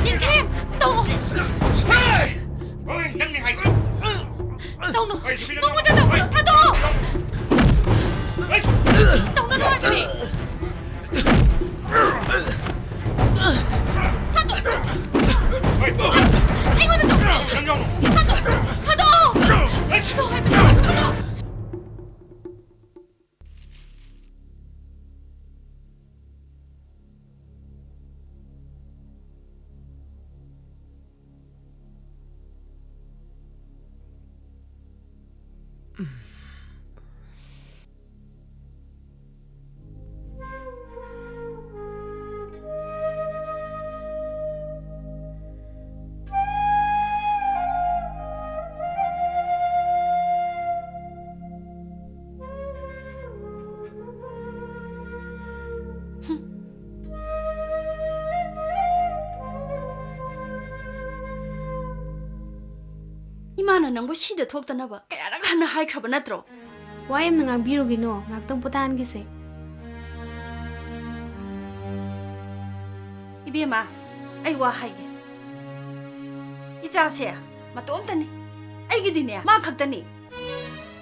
ꯅꯤꯡꯊꯦꯝ, ꯇꯧ꯫ ꯍꯣꯏ, ꯅꯪꯅꯦ ꯍꯥꯏꯁꯦ꯫ ꯇꯧꯅꯨ꯫ ꯃꯉꯣꯟꯗ ꯇꯧꯒꯅꯨ꯫ ꯊꯥꯗꯣꯛꯑꯣ꯫ ꯇꯧꯅꯨ ꯍꯥꯏꯕꯅꯤ꯫ ꯊꯥꯗꯣꯛ꯫ ꯑꯩꯉꯣꯟꯗ ꯇꯧ꯫ ꯊꯥꯗꯣꯛ꯫ ꯊꯥꯗꯣꯛꯑꯣ꯫ ꯊꯥꯗꯣꯛꯑꯣ ꯍꯥꯏꯕꯅꯤ꯫ ꯊꯥꯗꯣꯛ꯫ ꯏꯃꯥꯅ ꯅꯪꯕꯨ ꯁꯤꯗ ꯊꯣꯛꯇꯅꯕ ꯀꯌꯥꯔꯛ ꯍꯟꯅ ꯍꯥꯏꯈ꯭ꯔꯕ ꯅꯠꯇ꯭ꯔꯣ? ꯋꯥ ꯌꯥꯝꯅ ꯉꯥꯡꯕꯤꯔꯨꯒꯤꯅꯣ, ꯉꯥꯛꯇꯪ ꯄꯣꯊꯥꯍꯟꯈꯤꯁꯦ꯫ ꯏꯕꯦꯝꯃ, ꯑꯩ ꯋꯥ ꯍꯥꯏꯒꯦ꯫ ꯏꯆꯥꯁꯦ ꯃꯇꯣꯝꯇꯅꯤ, ꯑꯩꯒꯤꯗꯤꯅꯦ ꯃꯥ ꯈꯛꯇꯅꯤ꯫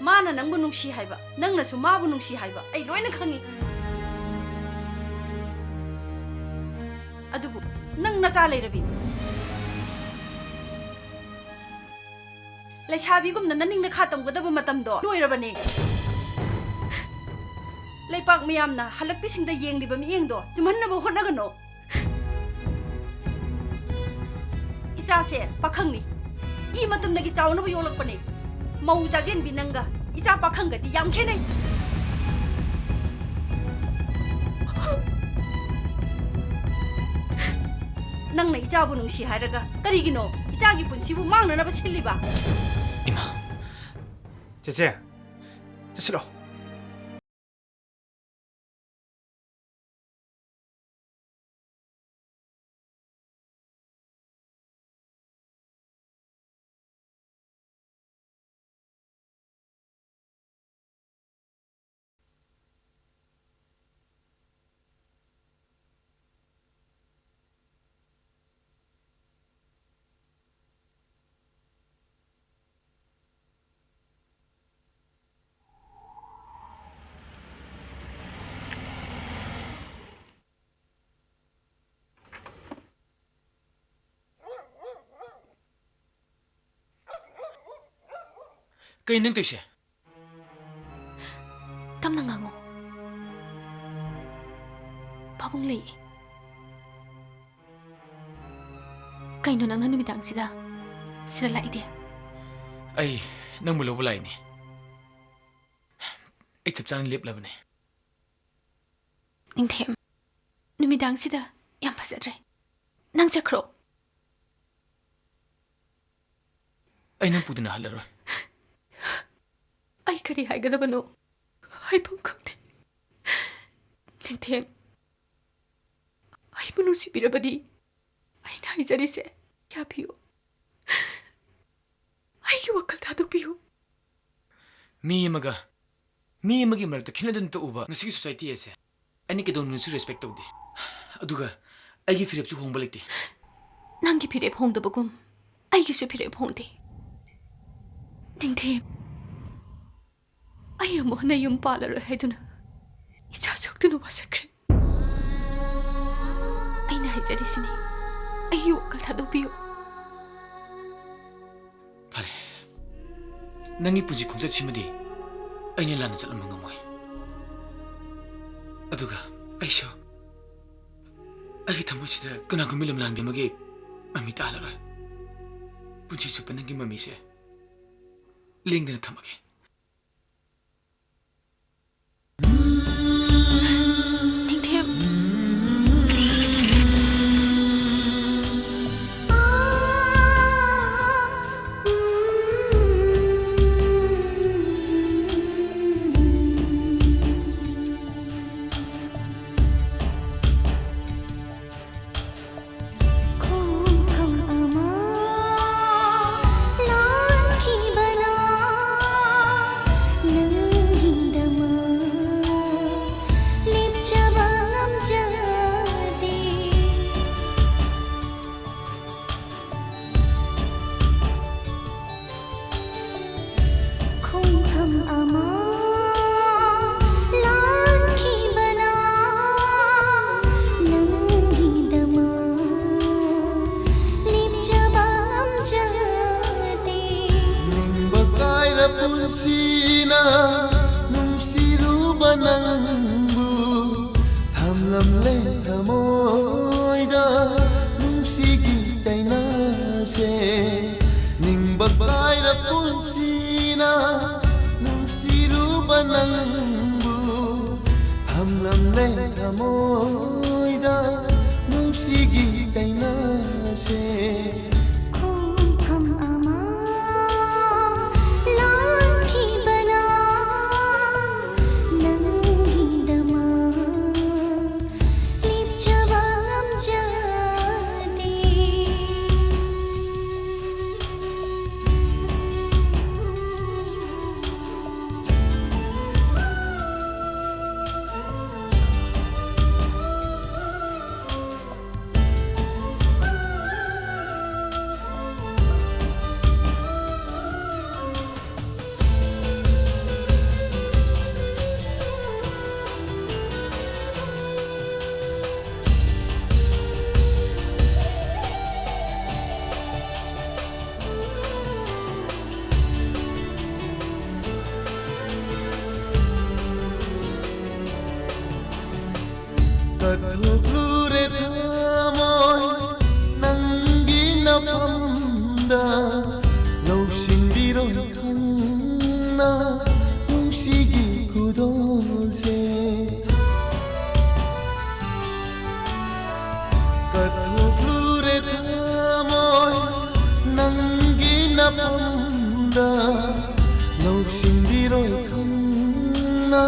ꯃꯥꯅ ꯅꯪꯕꯨ ꯅꯨꯡꯁꯤ ꯍꯥꯏꯕ, ꯅꯪꯅꯁꯨ ꯃꯥꯕꯨ ꯅꯨꯡꯁꯤ ꯍꯥꯏꯕ ꯑꯩ ꯂꯣꯏꯅ ꯈꯪꯉꯤ꯫ ꯑꯗꯨꯕꯨ ꯅꯪ ꯅꯆꯥ ꯂꯩꯔꯕꯤ, ꯂꯩꯁꯥꯕꯤꯒꯨꯝꯅ ꯅꯅꯤꯡ ꯅꯈꯥ ꯇꯝꯒꯗꯕ ꯃꯇꯝꯗꯣ ꯂꯣꯏꯔꯕꯅꯤ꯫ ꯂꯩꯄꯥꯛ ꯃꯤꯌꯥꯝꯅ ꯍꯜꯂꯛꯄꯤꯁꯤꯡꯗ ꯌꯦꯡꯂꯤꯕ ꯃꯤꯠꯌꯦꯡꯗꯣ ꯆꯨꯝꯍꯟꯅꯕ ꯍꯣꯠꯅꯒꯅꯨ꯫ ꯏꯆꯥꯁꯦ ꯄꯥꯈꯪꯅꯤ, ꯏ ꯃꯇꯨꯝꯗꯒꯤ ꯆꯥꯎꯅꯕ ꯌꯣꯛꯂꯛꯄꯅꯤ꯫ ꯃꯧ ꯆꯥꯖꯦꯟꯕꯤ ꯅꯪꯒ ꯏꯆꯥ ꯄꯥꯈꯪꯒꯗꯤ ꯌꯥꯝ ꯈꯦꯠꯅꯩ꯫ ꯅꯪꯅ ꯏꯆꯥꯕꯨ ꯅꯨꯡꯁꯤ ꯍꯥꯏꯔꯒ ꯀꯔꯤꯒꯤꯅꯣ ꯏꯆꯥꯒꯤ ꯄꯨꯟꯁꯤꯕꯨ ꯃꯥꯡꯅꯅꯕ ꯁꯤꯜꯂꯤꯕ? ꯏꯃꯥ꯫ ꯆꯦꯆꯦ, ꯆꯠꯁꯤꯂꯣ꯫ ꯀꯩ ꯅꯪ ꯇꯧꯏꯁꯦ? ꯇꯞꯅ ꯉꯥꯡꯉꯣ꯫ ꯄꯥꯕꯨꯡ ꯂꯩ꯫ ꯀꯩꯅꯣ ꯅꯪꯅ ꯅꯨꯃꯤꯗꯥꯡꯁꯤꯗ ꯁꯤꯗ ꯂꯥꯛꯏꯗꯤ? ꯑꯩ ꯅꯪꯕꯨ ꯂꯧꯕ ꯂꯥꯛꯏꯅꯦ꯫ ꯑꯩ ꯆꯞ ꯆꯥꯅ ꯂꯦꯞꯂꯕꯅꯦ꯫ ꯅꯤꯡꯊꯦꯝ, ꯅꯨꯃꯤꯗꯥꯡꯁꯤꯗ ꯌꯥꯝ ꯐꯖꯗ꯭ꯔꯦ꯫ ꯅꯪ ꯆꯠꯈ꯭ꯔꯣ꯫ ꯑꯩ ꯅꯪ ꯄꯨꯗꯅ ꯍꯜꯂꯔꯣꯏ꯫ ꯑꯩ ꯀꯔꯤ ꯍꯥꯏꯒꯗꯕꯅꯣ ꯍꯥꯏꯐꯝ ꯈꯪꯗꯦ꯫ ꯅꯤꯡꯊꯦꯝ, ꯑꯩꯕꯨ ꯅꯨꯡꯁꯤꯕꯤꯔꯕꯗꯤ ꯑꯩꯅ ꯍꯥꯏꯖꯔꯤꯁꯦ ꯌꯥꯕꯤꯌꯨ꯫ ꯑꯩꯒꯤ ꯋꯥꯈꯜ ꯊꯥꯗꯣꯛꯄꯤꯌꯨ꯫ ꯃꯤ ꯑꯃꯒ ꯃꯤ ꯑꯃꯒꯤ ꯃꯔꯛꯇ ꯈꯦꯠꯅꯗꯨꯅ ꯇꯣꯛꯎꯕ ꯉꯁꯤꯒꯤ society ꯑꯁꯦ ꯑꯩꯅ ꯀꯩꯗꯧꯅꯨꯡꯗꯁꯨ respect ꯇꯧꯗꯦ꯫ ꯑꯗꯨꯒ ꯑꯩꯒꯤ ꯐꯤꯔꯦꯞꯁꯨ ꯍꯣꯡꯕ ꯂꯩꯇꯦ꯫ ꯅꯪꯒꯤ ꯐꯤꯔꯦꯞ ꯍꯣꯡꯗꯕꯒꯨꯝ ꯑꯩꯒꯤꯁꯨ ꯐꯤꯔꯦꯞ ꯍꯣꯡꯗꯦ꯫ ꯅꯤꯡꯊꯦꯝ, ꯑꯩ ꯑꯃꯨꯛ ꯍꯟꯅ ꯌꯨꯝ ꯄꯥꯜꯂꯔꯣꯏ ꯍꯥꯏꯗꯨꯅ ꯏꯆꯥ ꯁꯣꯛꯇꯨꯅ ꯋꯥꯁꯛꯈ꯭ꯔꯦ꯫ ꯑꯩꯅ ꯍꯥꯏꯖꯔꯤꯁꯤꯅꯤ, ꯑꯩꯒꯤ ꯋꯥꯈꯜ ꯊꯥꯗꯣꯛꯄꯤꯌꯨ꯫ ꯐꯔꯦ, ꯅꯪꯒꯤ ꯄꯨꯟꯁꯤ ꯈꯣꯡꯆꯠꯁꯤꯃꯗꯤ ꯑꯩꯅ ꯂꯥꯟꯅ ꯆꯠꯂꯝꯕ ꯉꯝꯃꯣꯏ꯫ ꯑꯗꯨꯒ ꯑꯩꯁꯨ ꯑꯩꯒꯤ ꯊꯃꯣꯏꯁꯤꯗ ꯀꯅꯥꯒꯨꯝꯕꯤ ꯂꯝꯂꯥꯟꯕꯤ ꯑꯃꯒꯤ ꯃꯃꯤ ꯇꯥꯍꯜꯂꯔꯣꯏ꯫ ꯄꯨꯟꯁꯤ ꯆꯨꯞꯄ ꯅꯪꯒꯤ ꯃꯃꯤꯁꯦ ꯂꯦꯡꯗꯅ ꯊꯝꯃꯒꯦ꯫ ꯅꯤꯡꯊꯦꯝ꯫ ꯈꯣꯡꯐꯝ ꯑꯃ ꯂꯥꯟꯈꯤꯕꯅ ꯅꯪꯒꯤꯗꯃꯛ ꯂꯦꯞꯆꯕ ꯉꯝꯖꯗꯦ꯫ ꯈꯣꯡꯐꯝ ꯑꯃ ꯂꯥꯟꯈꯤꯕꯅ ꯅꯪꯒꯤꯗꯃꯛ ꯂꯦꯞꯆꯕ ꯉꯝꯖꯗꯦ꯫ ꯅꯤꯡꯕ ꯀꯥꯏꯔ ꯄꯨꯟꯁꯤꯅ ꯅꯨꯡꯁꯤꯔꯨꯕ ꯅꯪꯕꯨ ꯊꯝꯂꯝꯂꯦ ꯊꯃꯣꯏꯗ ꯅꯨꯡꯁꯤꯒꯤ ꯆꯩꯅꯥꯁꯦ꯫ ꯅꯤꯡꯕ ꯀꯥꯏꯔ ꯄꯨꯟꯁꯤꯅ ꯅꯨꯡꯁꯤꯔꯨꯕ ꯅꯪꯕꯨ ꯊꯝꯂꯝꯂꯦ ꯊꯃꯣꯏꯗ ꯅꯨꯡꯁꯤꯒꯤ ꯆꯩꯅꯥꯁꯦ꯫ ꯈꯣꯡꯐꯝ ꯑꯃ ꯂꯥꯟꯈꯤꯕꯅ ꯅꯪꯒꯤꯗꯃꯛ ꯂꯦꯞꯆꯕ ꯉꯝꯖꯗꯦ꯫ ꯀꯠꯊꯣꯛꯂꯨꯔꯦ ꯊꯃꯣꯏ ꯅꯪꯒꯤ ꯅꯐꯝꯗ, ꯂꯧꯁꯤꯟꯕꯤꯔꯣꯏ ꯈꯪꯅ ꯅꯨꯡꯁꯤꯒꯤ ꯈꯨꯗꯣꯜꯁꯦ꯫ ꯀꯠꯊꯣꯛꯂꯨꯔꯦ ꯊꯃꯣꯏ ꯅꯪꯒꯤ ꯅꯐꯝꯗ, ꯂꯧꯁꯤꯟꯕꯤꯔꯣꯏ ꯈꯪꯅ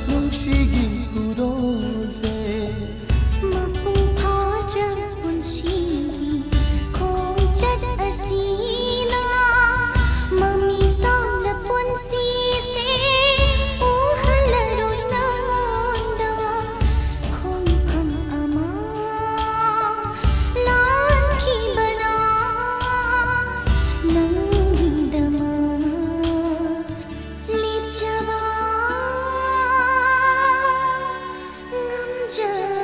ꯅꯨꯡꯁꯤꯒꯤ ꯈꯨꯗꯣꯜꯁꯦ꯫ ꯃꯄꯨꯡ ꯐꯥꯗ꯭ꯔ ꯄꯨꯟꯁꯤꯒꯤ ꯈꯣꯡꯆꯠ ꯑꯁꯤꯅ, ꯃꯃꯤ ꯁꯥꯡꯅ ꯄꯨꯟꯁꯤꯁꯦ ꯎꯍꯜꯂꯔꯣꯏ ꯅꯉꯣꯟꯗ꯫ ꯈꯣꯡꯐꯝ ꯑꯃ ꯂꯥꯟꯈꯤꯕꯅ ꯅꯪꯒꯤꯗꯃꯛ ꯂꯦꯞꯆꯕ ꯉꯝꯖꯗꯦ꯫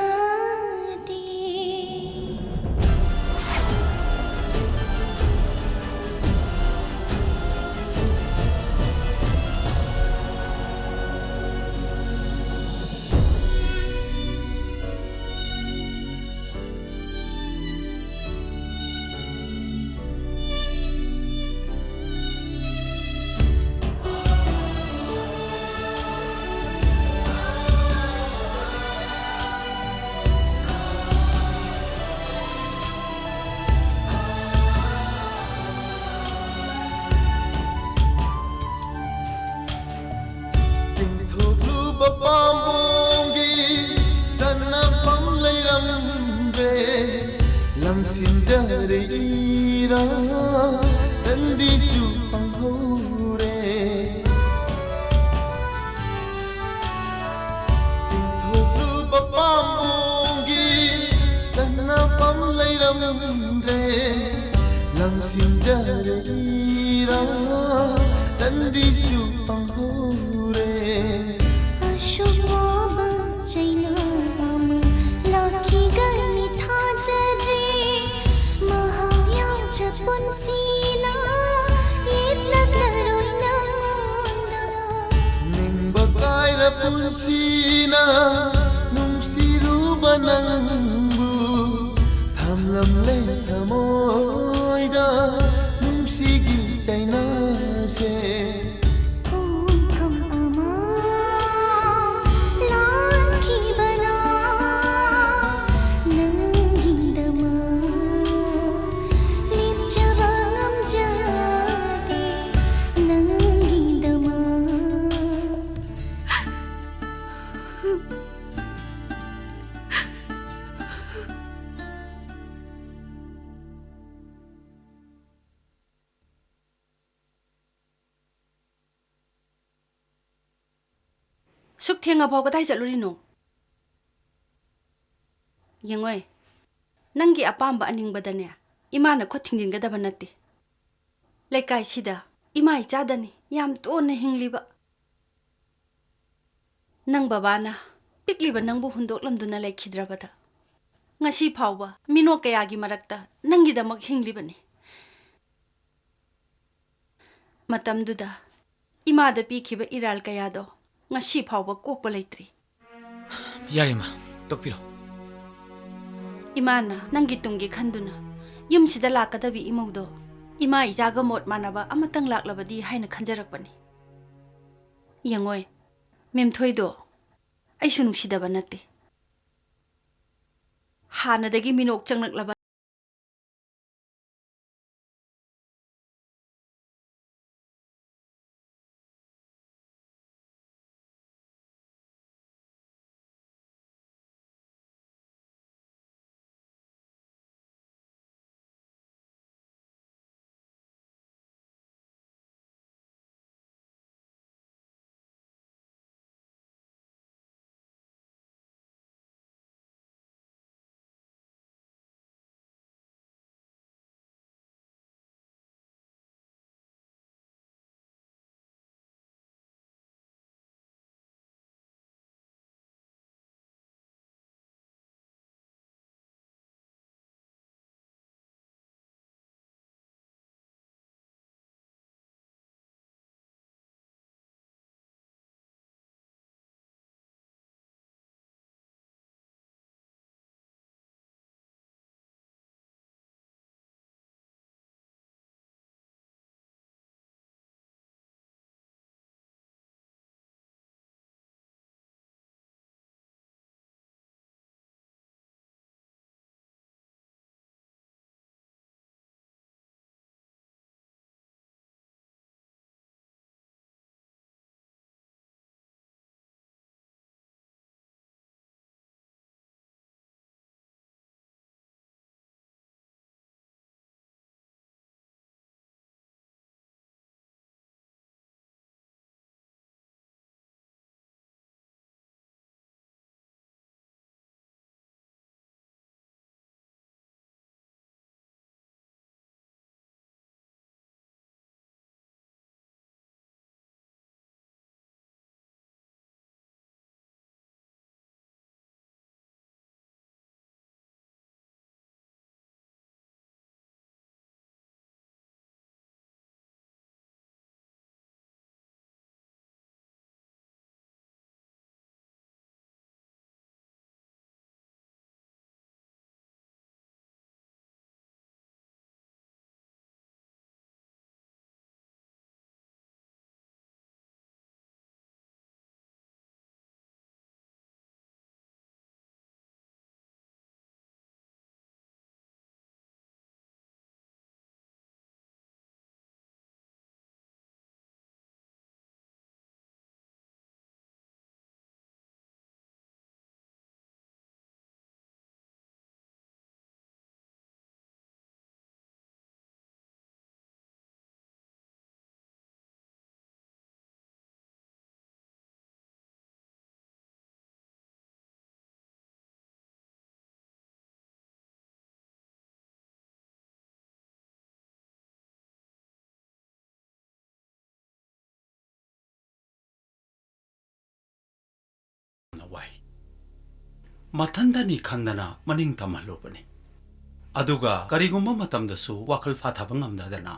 ꯇꯤꯡꯊꯣꯛꯂꯨꯕ ꯄꯥꯝꯕꯣꯝꯒꯤ ꯆꯠꯅꯐꯝ ꯂꯩꯔꯝꯗ꯭ꯔꯦ, ꯂꯪꯁꯤꯟꯖꯔꯦ ꯏꯔꯥ, ꯅꯟꯗꯤꯁꯨ ꯐꯪꯍꯧꯔꯦ꯫ ꯇꯤꯡꯊꯣꯛꯂꯨꯕ ꯄꯥꯝꯕꯣꯝꯒꯤ ꯆꯠꯅꯐꯝ ꯂꯩꯔꯝꯗ꯭ꯔꯦ, ꯂꯪꯁꯤꯟꯖꯔꯦ ꯏꯔꯥ, ꯅꯟꯗꯤꯁꯨ ꯐꯪꯍꯧꯔꯦ꯫ ꯑꯁꯨꯛ ꯋꯥꯕ ꯆꯩꯅꯥ ꯑꯃ ꯂꯥꯛꯈꯤꯒꯅꯤ ꯊꯥꯖꯗ꯭ꯔꯦ, ꯃꯍꯥꯛ ꯌꯥꯎꯗ꯭ꯔ ꯄꯨꯟꯁꯤꯅ ꯌꯦꯠꯂꯛꯂꯔꯣꯏ ꯅꯉꯣꯟꯗ꯫ ꯅꯤꯡꯕ ꯀꯥꯏꯔ ꯄꯨꯟꯁꯤꯅ ꯅꯨꯡꯁꯤꯔꯨ ꯅꯪꯕꯨ ꯊꯝꯂꯝꯂꯦ ꯊꯃꯣꯏꯗ ꯅꯨꯡꯁꯤꯒꯤ ꯆꯩꯅꯥꯁꯦ꯫ ꯄꯨꯡꯐꯝ ꯑꯃ ꯂꯥꯟꯈꯤꯕꯅ ꯅꯪꯒꯤꯗꯃꯛ ꯂꯦꯞꯆꯕ ꯉꯝꯖꯗꯦ ꯅꯪꯒꯤꯗꯃꯛ꯫ ꯁꯨꯛ ꯊꯦꯡꯉꯐꯥꯎ ꯀꯗꯥꯏ ꯆꯠꯂꯨꯔꯤꯅꯣ? ꯌꯦꯡꯉꯣꯏ, ꯅꯪꯒꯤ ꯑꯄꯥꯝꯕ ꯑꯅꯤꯡꯕꯗꯅꯦ ꯏꯃꯥꯅ ꯈꯨꯠ ꯊꯤꯡꯖꯤꯟꯒꯗꯕ ꯅꯠꯇꯦ꯫ ꯂꯩꯀꯥꯏꯁꯤꯗ ꯏꯃꯥ ꯏꯆꯥꯗꯅꯤ ꯌꯥꯝ ꯇꯣꯟꯅ ꯍꯤꯡꯂꯤꯕ꯫ ꯅꯪ ꯕꯕꯥꯅ ꯄꯤꯛꯂꯤꯕ ꯅꯪꯕꯨ ꯍꯨꯟꯗꯣꯛꯂꯝꯗꯨꯅ ꯂꯩꯈꯤꯗ꯭ꯔꯕꯗ ꯉꯁꯤ ꯐꯥꯎꯕ ꯃꯤꯅꯣꯛ ꯀꯌꯥꯒꯤ ꯃꯔꯛꯇ ꯅꯪꯒꯤꯗꯃꯛ ꯍꯤꯡꯂꯤꯕꯅꯤ꯫ ꯃꯇꯝꯗꯨꯗ ꯏꯃꯥꯗ ꯄꯤꯈꯤꯕ ꯏꯔꯥꯜ ꯀꯌꯥꯗꯣ ꯉꯁꯤ ꯐꯥꯎꯕ ꯀꯣꯛꯄ ꯂꯩꯇ꯭ꯔꯤ꯫ ꯌꯥꯔꯦ, ꯏꯃꯥ, ꯇꯣꯛꯄꯤꯔꯣ꯫ ꯏꯃꯥꯅ ꯅꯪꯒꯤ ꯇꯨꯡꯒꯤ ꯈꯟꯗꯨꯅ ꯌꯨꯝꯁꯤꯗ ꯂꯥꯛꯀꯗꯕꯤ ꯏꯃꯧꯗꯣ ꯏꯃꯥ ꯏꯆꯥꯒ ꯃꯣꯠ ꯃꯥꯟꯅꯕ ꯑꯃꯇꯪ ꯂꯥꯛꯂꯕꯗꯤ ꯍꯥꯏꯅ ꯈꯟꯖꯔꯛꯄꯅꯤ꯫ ꯌꯦꯡꯉꯣꯏ, ꯃꯦꯝꯊꯣꯏꯗꯣ ꯑꯩꯁꯨ ꯅꯨꯡꯁꯤꯗꯕ ꯅꯠꯇꯦ꯫ ꯍꯥꯟꯅꯗꯒꯤ ꯃꯤꯅꯣꯛ ꯆꯪꯂꯛꯂꯕ ꯃꯊꯟꯇꯅꯤ ꯈꯟꯗꯅ ꯃꯅꯤꯡ ꯇꯝꯍꯜꯂꯨꯕꯅꯤ꯫ ꯑꯗꯨꯒ ꯀꯔꯤꯒꯨꯝꯕ ꯃꯇꯝꯗꯁꯨ ꯋꯥꯈꯜ ꯐꯥꯊꯕ ꯉꯝꯗꯗꯅ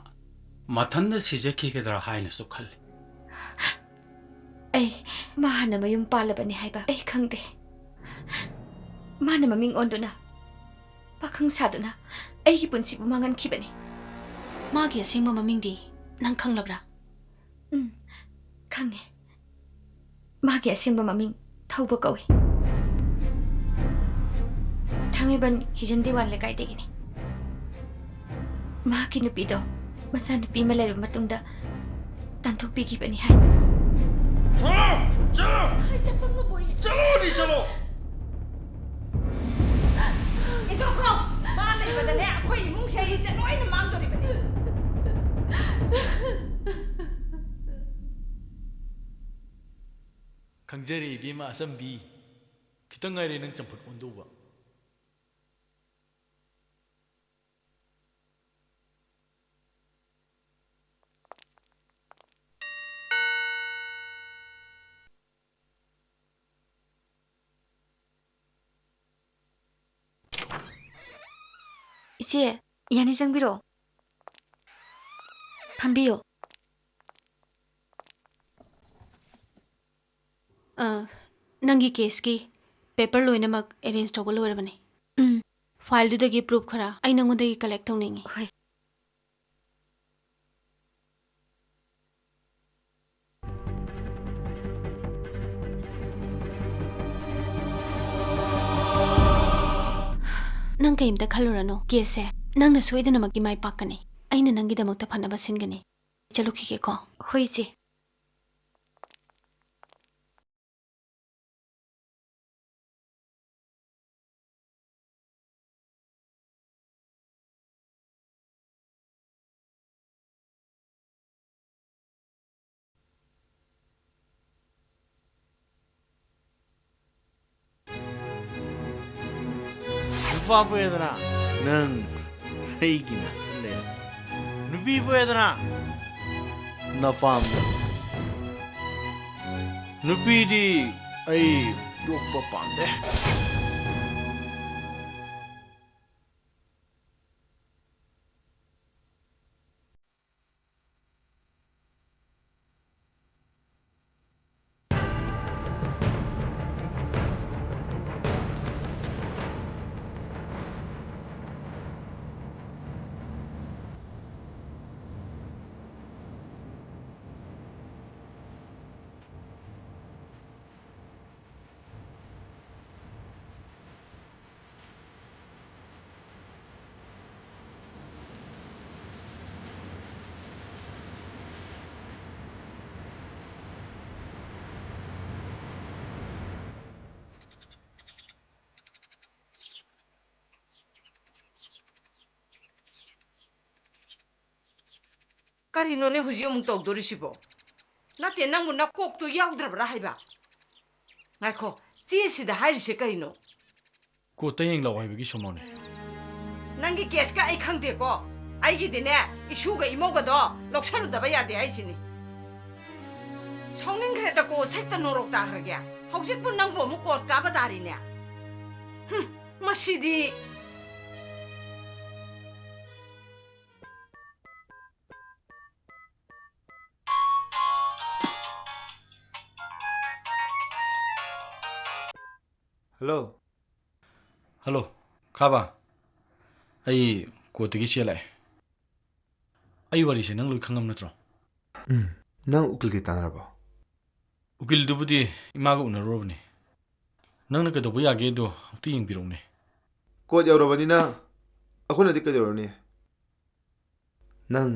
ꯃꯊꯟꯇ ꯁꯤꯖꯈꯤꯒꯗ꯭ꯔꯥ ꯍꯥꯏꯅꯁꯨ ꯈꯜꯂꯤ꯫ ꯑꯩ, ꯃꯥ ꯍꯥꯟꯅ ꯃꯌꯨꯝ ꯄꯥꯜꯂꯕꯅꯤ ꯍꯥꯏꯕ ꯑꯩ ꯈꯪꯗꯦ꯫ ꯃꯥꯅ ꯃꯃꯤꯡ ꯑꯣꯟꯗꯨꯅ, ꯄꯥꯈꯪ ꯁꯥꯗꯨꯅ ꯑꯩꯒꯤ ꯄꯨꯟꯁꯤꯕꯨ ꯃꯥꯡꯍꯟꯈꯤꯕꯅꯤ꯫ ꯃꯥꯒꯤ ꯑꯁꯦꯡꯕ ꯃꯃꯤꯡꯗꯤ ꯅꯪ ꯈꯪꯂꯕ꯭ꯔꯥ? ꯎꯝ, ꯈꯪꯉꯦ꯫ ꯃꯥꯒꯤ ꯑꯁꯦꯡꯕ ꯃꯃꯤꯡ ꯊꯧꯕ ꯀꯧꯏ꯫ ꯊꯥꯡꯃꯩꯕꯟ ꯍꯤꯖꯟ ꯗꯤꯋꯥꯟ ꯂꯩꯀꯥꯏꯗꯒꯤꯅꯤ꯫ ꯃꯍꯥꯛꯀꯤ ꯅꯨꯄꯤꯗꯣ ꯃꯆꯥꯅꯨꯄꯤ ꯑꯃ ꯂꯩꯔꯕ ꯃꯇꯨꯡꯗ ꯇꯥꯟꯊꯣꯛꯄꯤꯈꯤꯕꯅꯤ ꯍꯥꯏ꯫ ꯆꯠꯂꯣ! ꯆꯠꯂꯣ! ꯑꯩ ꯆꯠꯄ ꯉꯝꯃꯣꯏꯌꯦ꯫ ꯆꯠꯂꯣꯗꯤ ꯆꯠꯂꯣ! ꯏꯟꯊꯣꯛꯈ꯭ꯔꯣ! ꯃꯥ ꯂꯩꯕꯗꯅꯦ, ꯑꯩꯈꯣꯏ ꯏꯃꯨꯡꯁꯦ ꯑꯩꯁꯦ ꯂꯣꯏꯅ ꯃꯥꯡꯗꯣꯔꯤꯕꯅꯤ꯫ ꯈꯪꯖꯔꯦ ꯏꯕꯦꯝꯃ ꯑꯆꯝꯕꯤ, ꯈꯤꯇꯪ ꯉꯥꯏꯔꯦ ꯅꯪ ꯆꯝꯐꯨꯠ ꯑꯣꯟꯗꯧꯕ꯫ ꯏꯆꯦ, ꯌꯥꯅꯤ, ꯆꯪꯕꯤꯔꯛꯑꯣ꯫ ꯐꯝꯕꯤꯌꯣ꯫ ꯑ, ꯅꯪꯒꯤ ꯀꯦꯁꯀꯤ ꯄꯦꯄꯔ ꯂꯣꯏꯅꯃꯛ ꯑꯦꯔꯦꯟꯖ ꯇꯧꯕ ꯂꯣꯏꯔꯕꯅꯤ꯫ ꯎꯝ꯫ ꯐꯥꯏꯜꯗꯨꯗꯒꯤ ꯄ꯭ꯔꯨꯐ ꯈꯔ ꯑꯩ ꯅꯉꯣꯟꯗꯒꯤ ꯀꯂꯦꯛ ꯇꯧꯅꯤꯡꯉꯤ꯫ ꯍꯣꯏ꯫ ꯅꯪ ꯀꯩꯝꯇ ꯈꯜꯂꯨꯔꯅꯨ, ꯀꯦꯁꯁꯦ ꯅꯪꯅ ꯁꯣꯏꯗꯅꯃꯛꯀꯤ ꯃꯥꯏ ꯄꯥꯛꯀꯅꯤ꯫ ꯑꯩꯅ ꯅꯪꯒꯤꯗꯃꯛꯇ ꯐꯅꯕ ꯁꯤꯟꯒꯅꯤ꯫ ꯆꯠꯂꯨꯈꯤꯒꯦꯀꯣ꯫ ꯍꯣꯏ, ꯏꯆꯦ꯫ ꯅꯨꯄꯥ ꯄꯣꯛꯑꯦꯗꯅ꯫ ꯅꯪ ꯑꯩꯒꯤ ꯅꯥꯛꯇ ꯂꯩ꯫ ꯅꯨꯄꯤ ꯄꯣꯛꯑꯦꯗꯅ꯫ ꯅꯄꯥꯝꯗ꯫ ꯅꯨꯄꯤꯗꯤ ꯑꯩ ꯌꯣꯛꯄ ꯄꯥꯝꯗꯦ꯫ ꯀꯔꯤꯅꯣꯅꯦ ꯍꯧꯖꯤꯛ ꯑꯃꯨꯛ ꯇꯧꯗꯣꯔꯤꯁꯤꯕꯣ? ꯅꯠꯇꯦ, ꯅꯪꯕꯨ ꯅꯀꯣꯛꯇꯣ ꯌꯥꯎꯗ꯭ꯔꯕ꯭ꯔꯥ ꯍꯥꯏꯕ? ꯉꯥꯏꯈꯣ, ꯆꯦꯁꯤꯗ ꯍꯥꯏꯔꯤꯁꯦ ꯀꯔꯤꯅꯣ? ꯀꯣꯔꯠꯇ ꯍꯌꯦꯡ ꯂꯥꯛꯑꯣ ꯍꯥꯏꯕꯒꯤ ꯁꯣꯃꯣꯅꯦ꯫ ꯅꯪꯒꯤ ꯀꯦꯁꯀ ꯑꯩ ꯈꯪꯗꯦꯀꯣ꯫ ꯑꯩꯒꯤꯗꯤꯅꯦ, ꯏꯁꯨꯒ ꯏꯃꯧꯒꯗꯣ ꯂꯧꯁꯜꯂꯨꯗꯕ ꯌꯥꯗꯦ ꯍꯥꯏꯁꯤꯅꯤ꯫ ꯁꯥꯎꯅꯤꯡꯈ꯭ꯔꯦꯗꯀꯣ, ꯁꯛꯇ ꯅꯣꯔꯣꯛ ꯇꯥꯈ꯭ꯔꯒꯦ꯫ ꯍꯧꯖꯤꯛꯄꯨ ꯅꯪꯕꯨ ꯑꯃꯨꯛ ꯀꯣꯔꯠ ꯀꯥꯕ ꯇꯥꯔꯤꯅꯦ꯫ ꯍꯨꯝ, ꯃꯁꯤꯗꯤ꯫ ꯍꯜꯂꯣ꯫ ꯍꯜꯂꯣ, ꯈꯥꯕ꯫ ꯑꯩ ꯀꯣꯔꯠꯇꯒꯤ ꯆꯦꯜꯂꯛꯑꯦ꯫ ꯑꯩ ꯋꯥꯔꯤꯁꯦ ꯅꯪ ꯂꯣꯏ ꯈꯪꯉꯝ ꯅꯠꯇ꯭ꯔꯣ? ꯎꯝ, ꯅꯪ ꯎꯀꯤꯜꯒꯤ ꯇꯥꯟꯅꯔꯕꯣ? ꯎꯀꯤꯜꯗꯨꯕꯨꯗꯤ ꯏꯃꯥꯒ ꯎꯅꯔꯨꯔꯕꯅꯤ꯫ ꯅꯪꯅ ꯀꯩꯗꯧꯕ ꯌꯥꯒꯦꯗꯣ ꯑꯝꯇ ꯌꯦꯡꯕꯤꯔꯛꯎꯅꯦ꯫ ꯀꯣꯔꯠ ꯌꯧꯔꯕꯅꯤꯅ ꯑꯩꯈꯣꯏꯅꯗꯤ ꯀꯩꯗꯧꯔꯨꯅꯤ? ꯅꯪ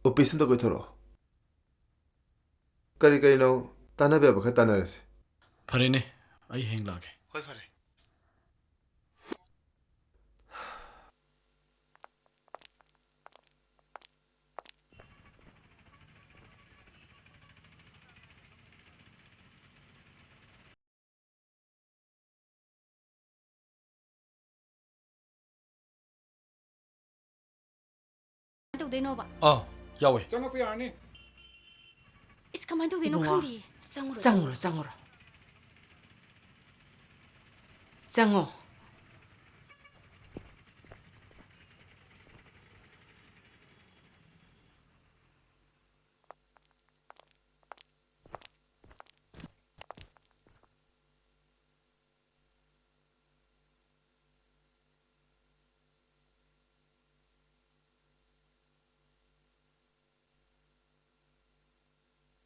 ꯑꯣꯐꯤꯁ ꯑꯝꯇ ꯀꯣꯏꯊꯣꯔꯛꯑꯣ꯫ ꯀꯔꯤ ꯀꯔꯤꯅꯣ ꯇꯥꯟꯅꯕ ꯌꯥꯕ ꯈꯔ ꯇꯥꯟꯅꯔꯁꯤ꯫ ꯐꯔꯦꯅꯦ, ꯑꯩ ꯍꯌꯦꯡ ꯂꯥꯛꯑꯒꯦ꯫ ꯍꯣꯏ, ꯐꯔꯦ꯫ ꯀꯃꯥꯏꯅ ꯇꯧꯗꯣꯏꯅꯣꯕ? ꯑꯥ, ꯌꯥꯎꯋꯦ꯫ ꯆꯪꯉꯛꯄ ꯌꯥꯔꯅꯤ꯫ ꯏꯁ, ꯀꯃꯥꯏꯅ ꯇꯧꯗꯣꯏꯅꯣ ꯏꯕꯨꯡꯉꯣ, ꯈꯪꯗꯤꯌꯦ꯫ ꯆꯪꯉꯨꯔꯣ, ꯆꯪꯉꯨꯔꯣ, ꯆꯪꯉꯨꯔꯣ꯫ ꯆꯪꯉꯣ꯫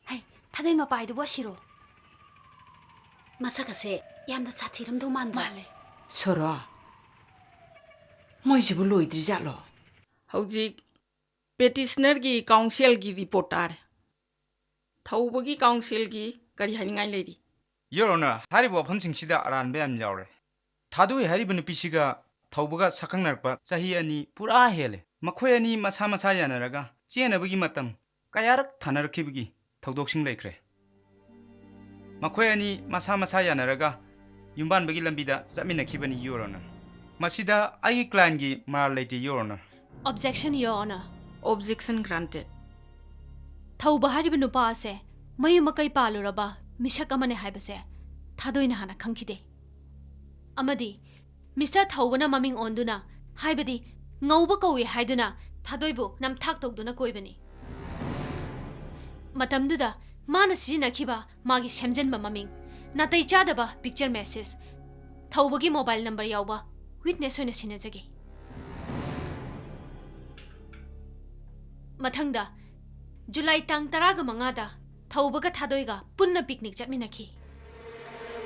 ꯍꯩ, ꯊꯥꯗꯩ ꯃꯄꯥꯏꯗꯨꯕꯨ ꯑꯁꯤꯔꯣ? ꯃꯁꯛ ꯑꯁꯦ ꯌꯥꯝꯅ ꯁꯥꯊꯤꯔꯝꯗꯧ ꯃꯥꯟꯗ꯭ꯔꯣ? ꯃꯥꯜꯂꯦ꯫ ꯁꯣꯔꯣ, ꯃꯣꯏꯁꯤꯕꯨ ꯂꯣꯏꯗ꯭ꯔꯤꯖꯥꯠꯂꯣ? ꯍꯧꯖꯤꯛ ꯄꯦꯇꯤꯁꯅꯔꯒꯤ ꯀꯥꯎꯟꯁꯤꯜꯒꯤ ꯔꯤꯄꯣꯔꯠ ꯇꯥꯔꯦ꯫ ꯊꯧꯕꯒꯤ ꯀꯥꯎꯟꯁꯤꯜꯒꯤ ꯀꯔꯤ ꯍꯥꯏꯅꯤꯡꯉꯥꯏ ꯂꯩꯔꯤ? Your Honor, ꯍꯥꯏꯔꯤꯕ ꯋꯥꯐꯝꯁꯤꯡꯁꯤꯗ ꯑꯔꯥꯟꯕ ꯌꯥꯝ ꯌꯥꯎꯔꯦ꯫ ꯊꯥꯗꯣꯏ ꯍꯥꯏꯔꯤꯕ ꯅꯨꯄꯤꯁꯤꯒ ꯊꯧꯕꯒ ꯁꯛꯈꯪꯅꯔꯛꯄ ꯆꯍꯤ ꯑꯅꯤ ꯄꯨꯔꯥ ꯍꯦꯜꯂꯦ꯫ ꯃꯈꯣꯏ ꯑꯅꯤ ꯃꯁꯥ ꯃꯁꯥ ꯌꯥꯅꯔꯒ ꯆꯦꯟꯅꯕꯒꯤ ꯃꯇꯝ ꯀꯌꯥꯔꯛ ꯊꯥꯅꯔꯛꯈꯤꯕꯒꯤ ꯊꯧꯗꯣꯛꯁꯤꯡ ꯂꯩꯈ꯭ꯔꯦ꯫ ꯃꯈꯣꯏ ꯑꯅꯤ ꯃꯁꯥ ꯃꯁꯥ ꯌꯥꯅꯔꯒ ꯌꯨꯝꯕꯥꯟꯕꯒꯤ ꯂꯝꯕꯤꯗ ꯆꯠꯃꯤꯟꯅꯈꯤꯕꯅꯤ, Your Honor꯫ ꯃꯁꯤꯗ ꯑꯩꯒꯤ clientꯒꯤ ꯃꯔꯥꯜ ꯂꯩꯇꯦ, Your Honor꯫ Objection, Your Honor꯫ Objection granted꯫ ꯊꯧꯕ ꯍꯥꯏꯔꯤꯕ ꯅꯨꯄꯥ ꯑꯁꯦ ꯃꯌꯨꯝ ꯃꯀꯩ ꯄꯥꯜꯂꯨꯔꯕ ꯃꯤꯁꯛ ꯑꯃꯅꯦ ꯍꯥꯏꯕꯁꯦ ꯊꯥꯗꯣꯏꯅ ꯍꯥꯟꯅ ꯈꯪꯈꯤꯗꯦ꯫ ꯑꯃꯗꯤ ꯃꯤꯁꯇꯔ ꯊꯧꯕꯅ ꯃꯃꯤꯡ ꯑꯣꯟꯗꯨꯅ, ꯍꯥꯏꯕꯗꯤ ꯉꯧꯕ ꯀꯧꯏ ꯍꯥꯏꯗꯨꯅ ꯊꯥꯗꯣꯏꯕꯨ ꯅꯝꯊꯥꯛ ꯇꯧꯗꯨꯅ ꯀꯣꯏꯕꯅꯤ꯫ ꯃꯇꯝꯗꯨꯗ ꯃꯥꯅ ꯁꯤꯖꯤꯟꯅꯈꯤꯕ ꯃꯥꯒꯤ ꯁꯦꯝꯖꯤꯟꯕ ꯃꯃꯤꯡ, ꯅꯥꯇꯩ ꯆꯥꯗꯕ picture message, ꯊꯧꯕꯒꯤ mobile number ꯌꯥꯎꯕ witness ꯑꯣꯏꯅ ꯁꯤꯟꯅꯖꯒꯦ꯫ ꯃꯊꯪꯗ, ꯖꯨꯂꯥꯏ ꯇꯥꯡ ꯇꯔꯥꯒ ꯃꯉꯥꯗ ꯊꯧꯕꯒ ꯊꯥꯗꯣꯏꯒ ꯄꯨꯟꯅ picnic ꯆꯠꯃꯤꯟꯅꯈꯤ꯫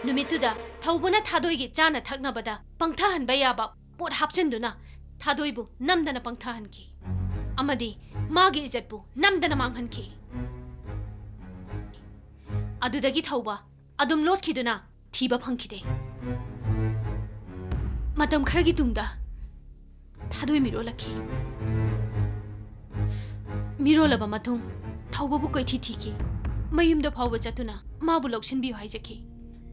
ꯅꯨꯃꯤꯠꯇꯨꯗ ꯊꯧꯕꯅ ꯊꯥꯗꯣꯏꯒꯤ ꯆꯥꯅ ꯊꯛꯅꯕꯗ ꯄꯪꯊꯍꯟꯕ ꯌꯥꯕ ꯄꯣꯠ ꯍꯥꯞꯆꯤꯟꯗꯨꯅ ꯊꯥꯗꯣꯏꯕꯨ ꯅꯝꯗꯅ ꯄꯪꯊꯍꯟꯈꯤ ꯑꯃꯗꯤ ꯃꯥꯒꯤ ꯏꯖꯠꯄꯨ ꯅꯝꯗꯅ ꯃꯥꯡꯍꯟꯈꯤ꯫ ꯑꯗꯨꯗꯒꯤ ꯊꯧꯕ ꯑꯗꯨꯝ ꯂꯣꯠꯈꯤꯗꯨꯅ ꯊꯤꯕ ꯐꯪꯈꯤꯗꯦ꯫ ꯃꯇꯝ ꯈꯔꯒꯤ ꯇꯨꯡꯗ ꯊꯥꯗꯣꯏ ꯃꯤꯔꯣꯜꯂꯛꯈꯤ꯫ ꯃꯤꯔꯣꯜꯂꯕ ꯃꯇꯨꯡ ꯊꯧꯕꯕꯨ ꯀꯣꯏꯊꯤ ꯊꯤꯈꯤ꯫ ꯃꯌꯨꯝꯗ ꯐꯥꯎꯕ ꯆꯠꯇꯨꯅ ꯃꯥꯕꯨ ꯂꯧꯁꯤꯟꯕꯤꯌꯨ ꯍꯥꯏꯖꯈꯤ꯫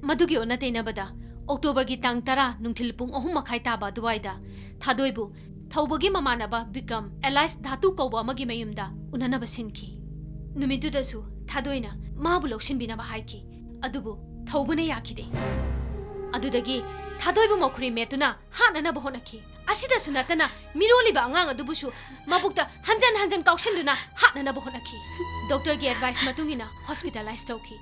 ꯃꯗꯨꯒꯤ ꯑꯣꯟꯅ ꯇꯩꯅꯕꯗ ꯑꯣꯛꯇꯣꯕꯔꯒꯤ ꯇꯥꯡ ꯇꯔꯥ ꯅꯨꯡꯊꯤꯜ ꯄꯨꯡ ꯑꯍꯨꯝ ꯃꯈꯥꯏ ꯇꯥꯕ ꯑꯗꯨꯋꯥꯏꯗ ꯊꯥꯗꯣꯏꯕꯨ ꯊꯧꯕꯒꯤ ꯃꯃꯥꯟꯅꯕ ꯕꯤꯀ꯭ꯔꯝ alias ꯙꯥꯇꯨ ꯀꯧꯕ ꯑꯃꯒꯤ ꯃꯌꯨꯝꯗ ꯎꯅꯅꯕ ꯁꯤꯟꯈꯤ꯫ ꯅꯨꯃꯤꯠꯇꯨꯗꯁꯨ ꯊꯥꯗꯣꯏꯅ ꯃꯥꯕꯨ ꯂꯧꯁꯤꯟꯕꯤꯅꯕ ꯍꯥꯏꯈꯤ, ꯑꯗꯨꯕꯨ ꯊꯧꯕꯅ ꯌꯥꯈꯤꯗꯦ꯫ ꯑꯗꯨꯗꯒꯤ ꯊꯥꯗꯣꯏꯕꯨ ꯃꯈꯨꯔꯤ ꯃꯦꯠꯇꯨꯅ ꯍꯥꯠꯅꯅꯕ ꯍꯣꯠꯅꯈꯤ꯫ ꯑꯁꯤꯗꯁꯨ ꯅꯠꯇꯅ ꯃꯤꯔꯣꯜꯂꯤꯕ ꯑꯉꯥꯡ ꯑꯗꯨꯕꯨꯁꯨ ꯃꯕꯨꯛꯇ ꯍꯟꯖꯟ ꯍꯟꯖꯟ ꯀꯥꯎꯁꯤꯟꯗꯨꯅ ꯍꯥꯠꯅꯅꯕ ꯍꯣꯠꯅꯈꯤ꯫ ꯗꯣꯛꯇꯔꯒꯤ advice ꯃꯇꯨꯡ ꯏꯟꯅ hospitalize ꯇꯧꯈꯤ꯫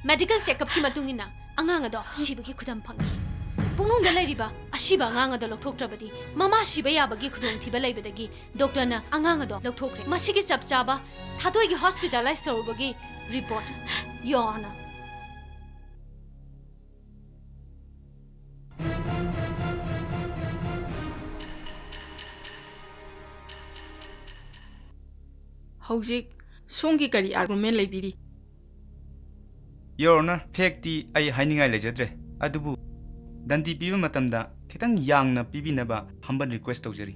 Medical check-up-ꯀꯤ ꯃꯇꯨꯡ ꯏꯟꯅ ꯑꯉꯥꯡ ꯑꯗꯣ ꯁꯤꯕꯒꯤ ꯈꯨꯗꯝ ꯐꯪꯈꯤ꯫ ꯄꯨꯡꯅꯨꯡꯗ ꯂꯩꯔꯤꯕ ꯑꯁꯤꯕ ꯑꯉꯥꯡ ꯑꯗꯣ ꯂꯧꯊꯣꯛꯇ꯭ꯔꯕꯗꯤ ꯃꯃꯥ ꯁꯤꯕ ꯌꯥꯕꯒꯤ ꯈꯨꯗꯣꯡꯊꯤꯕ ꯂꯩꯕꯗꯒꯤ ꯗꯣꯛꯇꯔꯅ ꯑꯉꯥꯡ ꯑꯗꯣ ꯂꯧꯊꯣꯛꯈ꯭ꯔꯦ꯫ ꯃꯁꯤꯒꯤ ꯆꯞ ꯆꯥꯕ ꯊꯥꯗꯣꯏꯒꯤ hospitalize ꯇꯧꯔꯨꯕꯒꯤ report, Your Honor꯫ ꯍꯧꯖꯤꯛ ꯁꯣꯝꯒꯤ ꯀꯔꯤ argument ꯂꯩꯕꯤꯔꯤ? Your Honor, fact-ꯇꯤ ꯑꯩ ꯍꯥꯏꯅꯤꯡꯉꯥꯏ ꯂꯩꯖꯗ꯭ꯔꯦ, ꯑꯗꯨꯕꯨ ꯗꯟꯗꯤ ꯄꯤꯕ ꯃꯇꯝꯗ ꯈꯤꯇꯪ ꯌꯥꯡꯅ ꯄꯤꯕꯤꯅꯕ humble request ꯇꯧꯖꯔꯤ꯫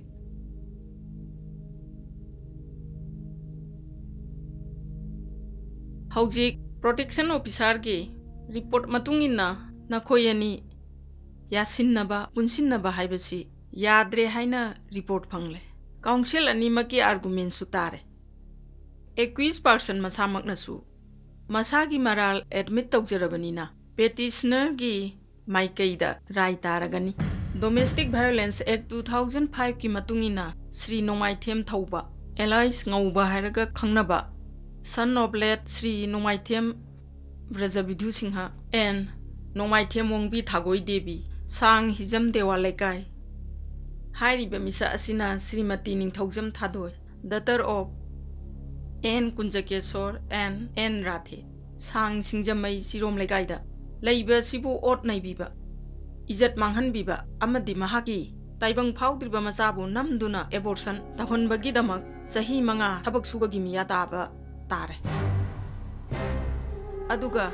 ꯍꯧꯖꯤꯛ protection officerꯒꯤ report ꯃꯇꯨꯡ ꯏꯟꯅ ꯅꯈꯣꯏ ꯑꯅꯤ ꯌꯥꯁꯤꯟꯅꯕ, ꯄꯨꯟꯁꯤꯟꯅꯕ ꯍꯥꯏꯕꯁꯤ ꯌꯥꯗ꯭ꯔꯦ ꯍꯥꯏꯅ report ꯐꯪꯂꯦ꯫ Counsel ꯑꯅꯤꯃꯛꯀꯤ argumentꯁꯨ ꯇꯥꯔꯦ꯫ Accused person ꯃꯁꯥꯃꯛꯅꯁꯨ ꯃꯁꯥꯒꯤ ꯃꯔꯥꯜ admit ꯇꯧꯖꯔꯕꯅꯤꯅ petitionerꯒꯤ ꯃꯥꯏꯀꯩꯗ ꯔꯥꯏ ꯇꯥꯔꯒꯅꯤ꯫ Domestic Violence Act two thousand fiveꯀꯤ ꯃꯇꯨꯡ ꯏꯟꯅ ꯁ꯭ꯔꯤ ꯅꯣꯡꯃꯥꯏꯊꯦꯝ ꯊꯧꯕ, alias ꯉꯧꯕ ꯍꯥꯏꯔꯒ ꯈꯪꯅꯕ, son of late Shri Nongmaithem Brajabidhu Singh and ꯅꯣꯡꯃꯥꯏꯊꯦꯝ ꯋꯣꯡꯕꯤ ꯊꯥꯒꯣꯏ ꯗꯦꯕꯤ, ꯁꯥꯡ ꯍꯤꯖꯝ ꯗꯦꯋꯥ ꯂꯩꯀꯥꯏ꯫ ꯍꯥꯏꯔꯤꯕ ꯃꯤꯁꯛ ꯑꯁꯤꯅ ꯁ꯭ꯔꯤꯃꯇꯤ ꯅꯤꯡꯊꯧꯖꯝ ꯊꯥꯗꯣꯏ, daughter of N ꯀꯨꯟꯖꯀꯦꯁꯣꯔ and N Radhe, ꯁꯥꯡ ꯁꯤꯡꯖꯃꯩ ꯆꯤꯔꯣꯝ ꯂꯩꯀꯥꯏꯗ ꯂꯩꯕ ꯑꯁꯤꯕꯨ ꯑꯣꯠ ꯅꯩꯕꯤꯕ, ꯏꯖꯠ ꯃꯥꯡꯍꯟꯕꯤꯕ ꯑꯃꯗꯤ ꯃꯍꯥꯛꯀꯤ ꯇꯥꯏꯕꯪ ꯐꯥꯎꯗ꯭ꯔꯤꯕ ꯃꯆꯥꯕꯨ ꯅꯝꯗꯨꯅ abortion ꯇꯧꯍꯟꯕꯒꯤꯗꯃꯛ ꯆꯍꯤ ꯃꯉꯥ ꯊꯕꯛ ꯁꯨꯕꯒꯤ ꯃꯤꯌꯥ ꯇꯥꯕ ꯇꯥꯔꯦ꯫ ꯑꯗꯨꯒ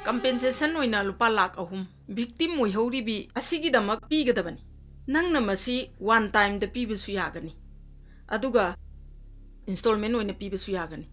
compensation ꯑꯣꯏꯅ ꯂꯨꯄꯥ ꯂꯥꯈ ꯑꯍꯨꯝ victim ꯑꯣꯏꯍꯧꯔꯤꯕꯤ ꯑꯁꯤꯒꯤꯗꯃꯛ ꯄꯤꯒꯗꯕꯅꯤ꯫ ꯅꯪꯅ ꯃꯁꯤ one timeꯗ ꯄꯤꯕꯁꯨ ꯌꯥꯒꯅꯤ, ꯑꯗꯨꯒ installment ꯑꯣꯏꯅ ꯄꯤꯕꯁꯨ ꯌꯥꯒꯅꯤ꯫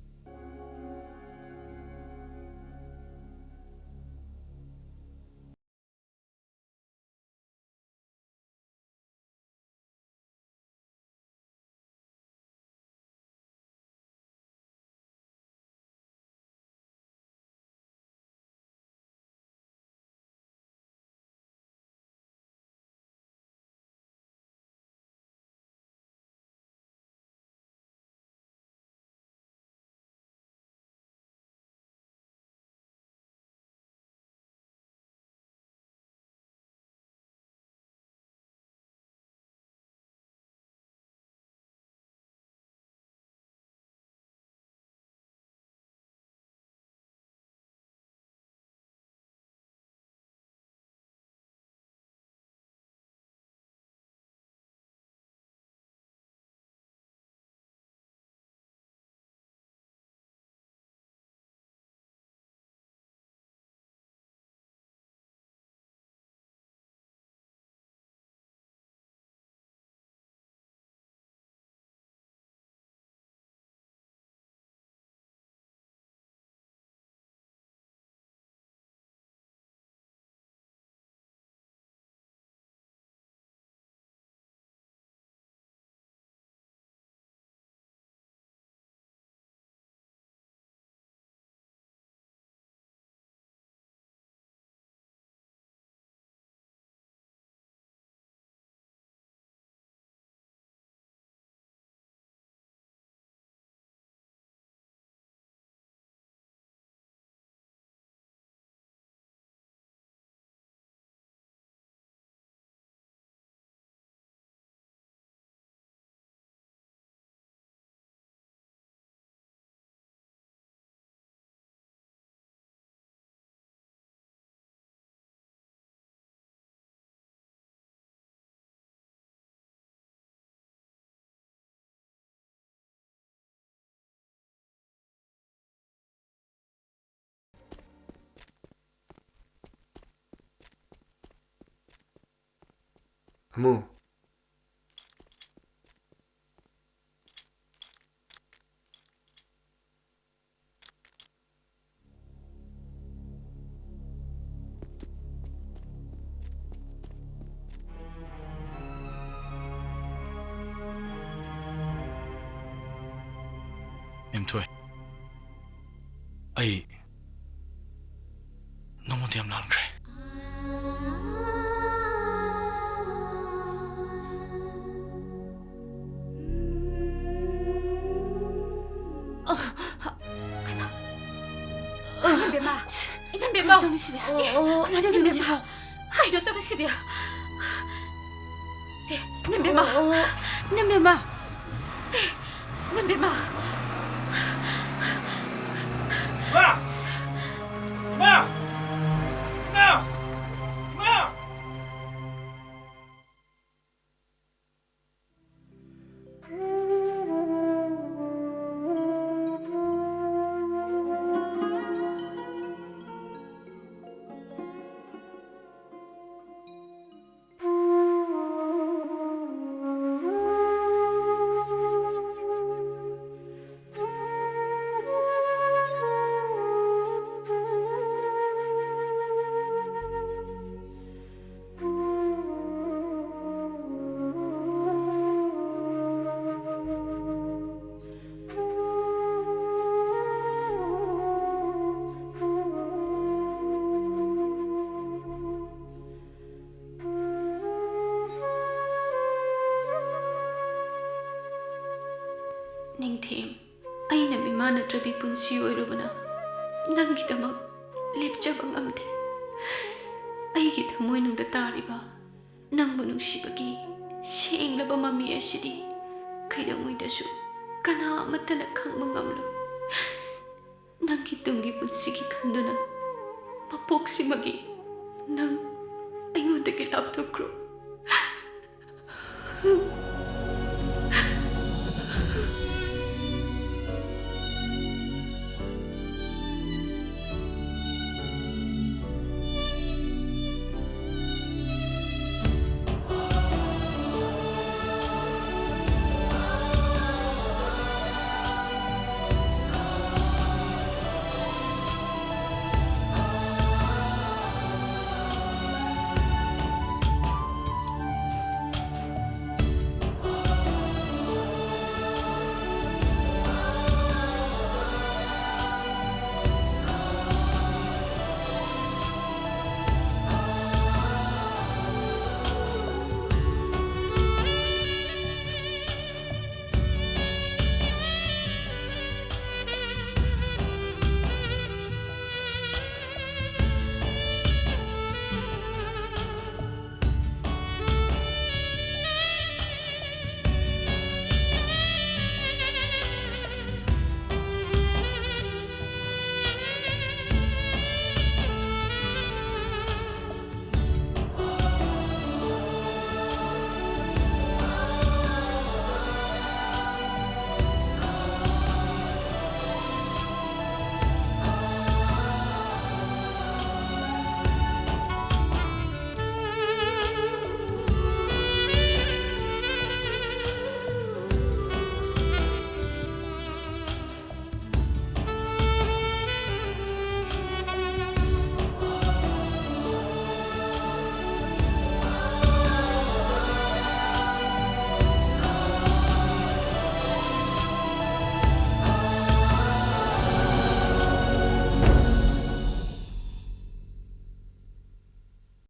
ꯑꯃꯨ꯫ ꯃꯦꯝꯊꯣꯏ, ꯑꯩ ꯅꯉꯣꯟꯗ ꯌꯥꯝ ꯂꯥꯟꯈ꯭ꯔꯦ꯫ ꯏꯕꯦꯝꯃ, ꯏꯅꯝꯕꯦꯝꯃ꯫ ꯀꯩꯅꯣ ꯇꯧꯔꯤꯁꯤꯗꯤ? ꯑꯦ, ꯑꯣ, ꯀꯩꯅꯣ ꯇꯧꯔꯤꯁꯤꯕꯣ? ꯀꯩꯅꯣ ꯇꯧꯔꯤꯁꯤꯗꯤ? ꯁꯦ, ꯏꯅꯝꯕꯦꯝꯃ꯫ ꯑꯣ, ꯏꯅꯝꯕꯦꯝꯃ꯫ ꯁꯦ, ꯏꯅꯝꯕꯦꯝꯃ꯫ ꯏꯃꯥ! ꯏꯃꯥ! ꯏꯃꯥ! ꯏꯃꯥ! ꯅꯤꯡꯊꯦꯝ, ꯑꯩꯅ ꯃꯤꯃꯥꯟꯅꯗ꯭ꯔꯕꯤ ꯄꯨꯟꯁꯤ ꯑꯣꯏꯔꯨꯕꯅ ꯅꯪꯒꯤꯗꯃꯛ ꯂꯦꯞꯆꯕ ꯉꯝꯗꯦ꯫ ꯑꯩꯒꯤ ꯊꯃꯣꯏꯅꯨꯡꯗ ꯇꯥꯔꯤꯕ ꯅꯪꯕꯨ ꯅꯨꯡꯁꯤꯕꯒꯤ ꯁꯦꯡꯂꯕ ꯃꯃꯤ ꯑꯁꯤꯗꯤ ꯀꯩꯗꯧꯉꯩꯗꯁꯨ ꯀꯅꯥ ꯑꯃꯠꯇꯅ ꯈꯪꯕ ꯉꯝꯂꯣꯏ꯫ ꯅꯪꯒꯤ ꯇꯨꯡꯒꯤ ꯄꯨꯟꯁꯤꯒꯤ ꯈꯟꯗꯨꯅ ꯃꯄꯣꯛꯁꯤꯃꯒꯤ ꯅꯪ ꯑꯩꯉꯣꯟꯗꯒꯤ ꯂꯥꯞꯊꯣꯛꯈ꯭ꯔꯣ꯫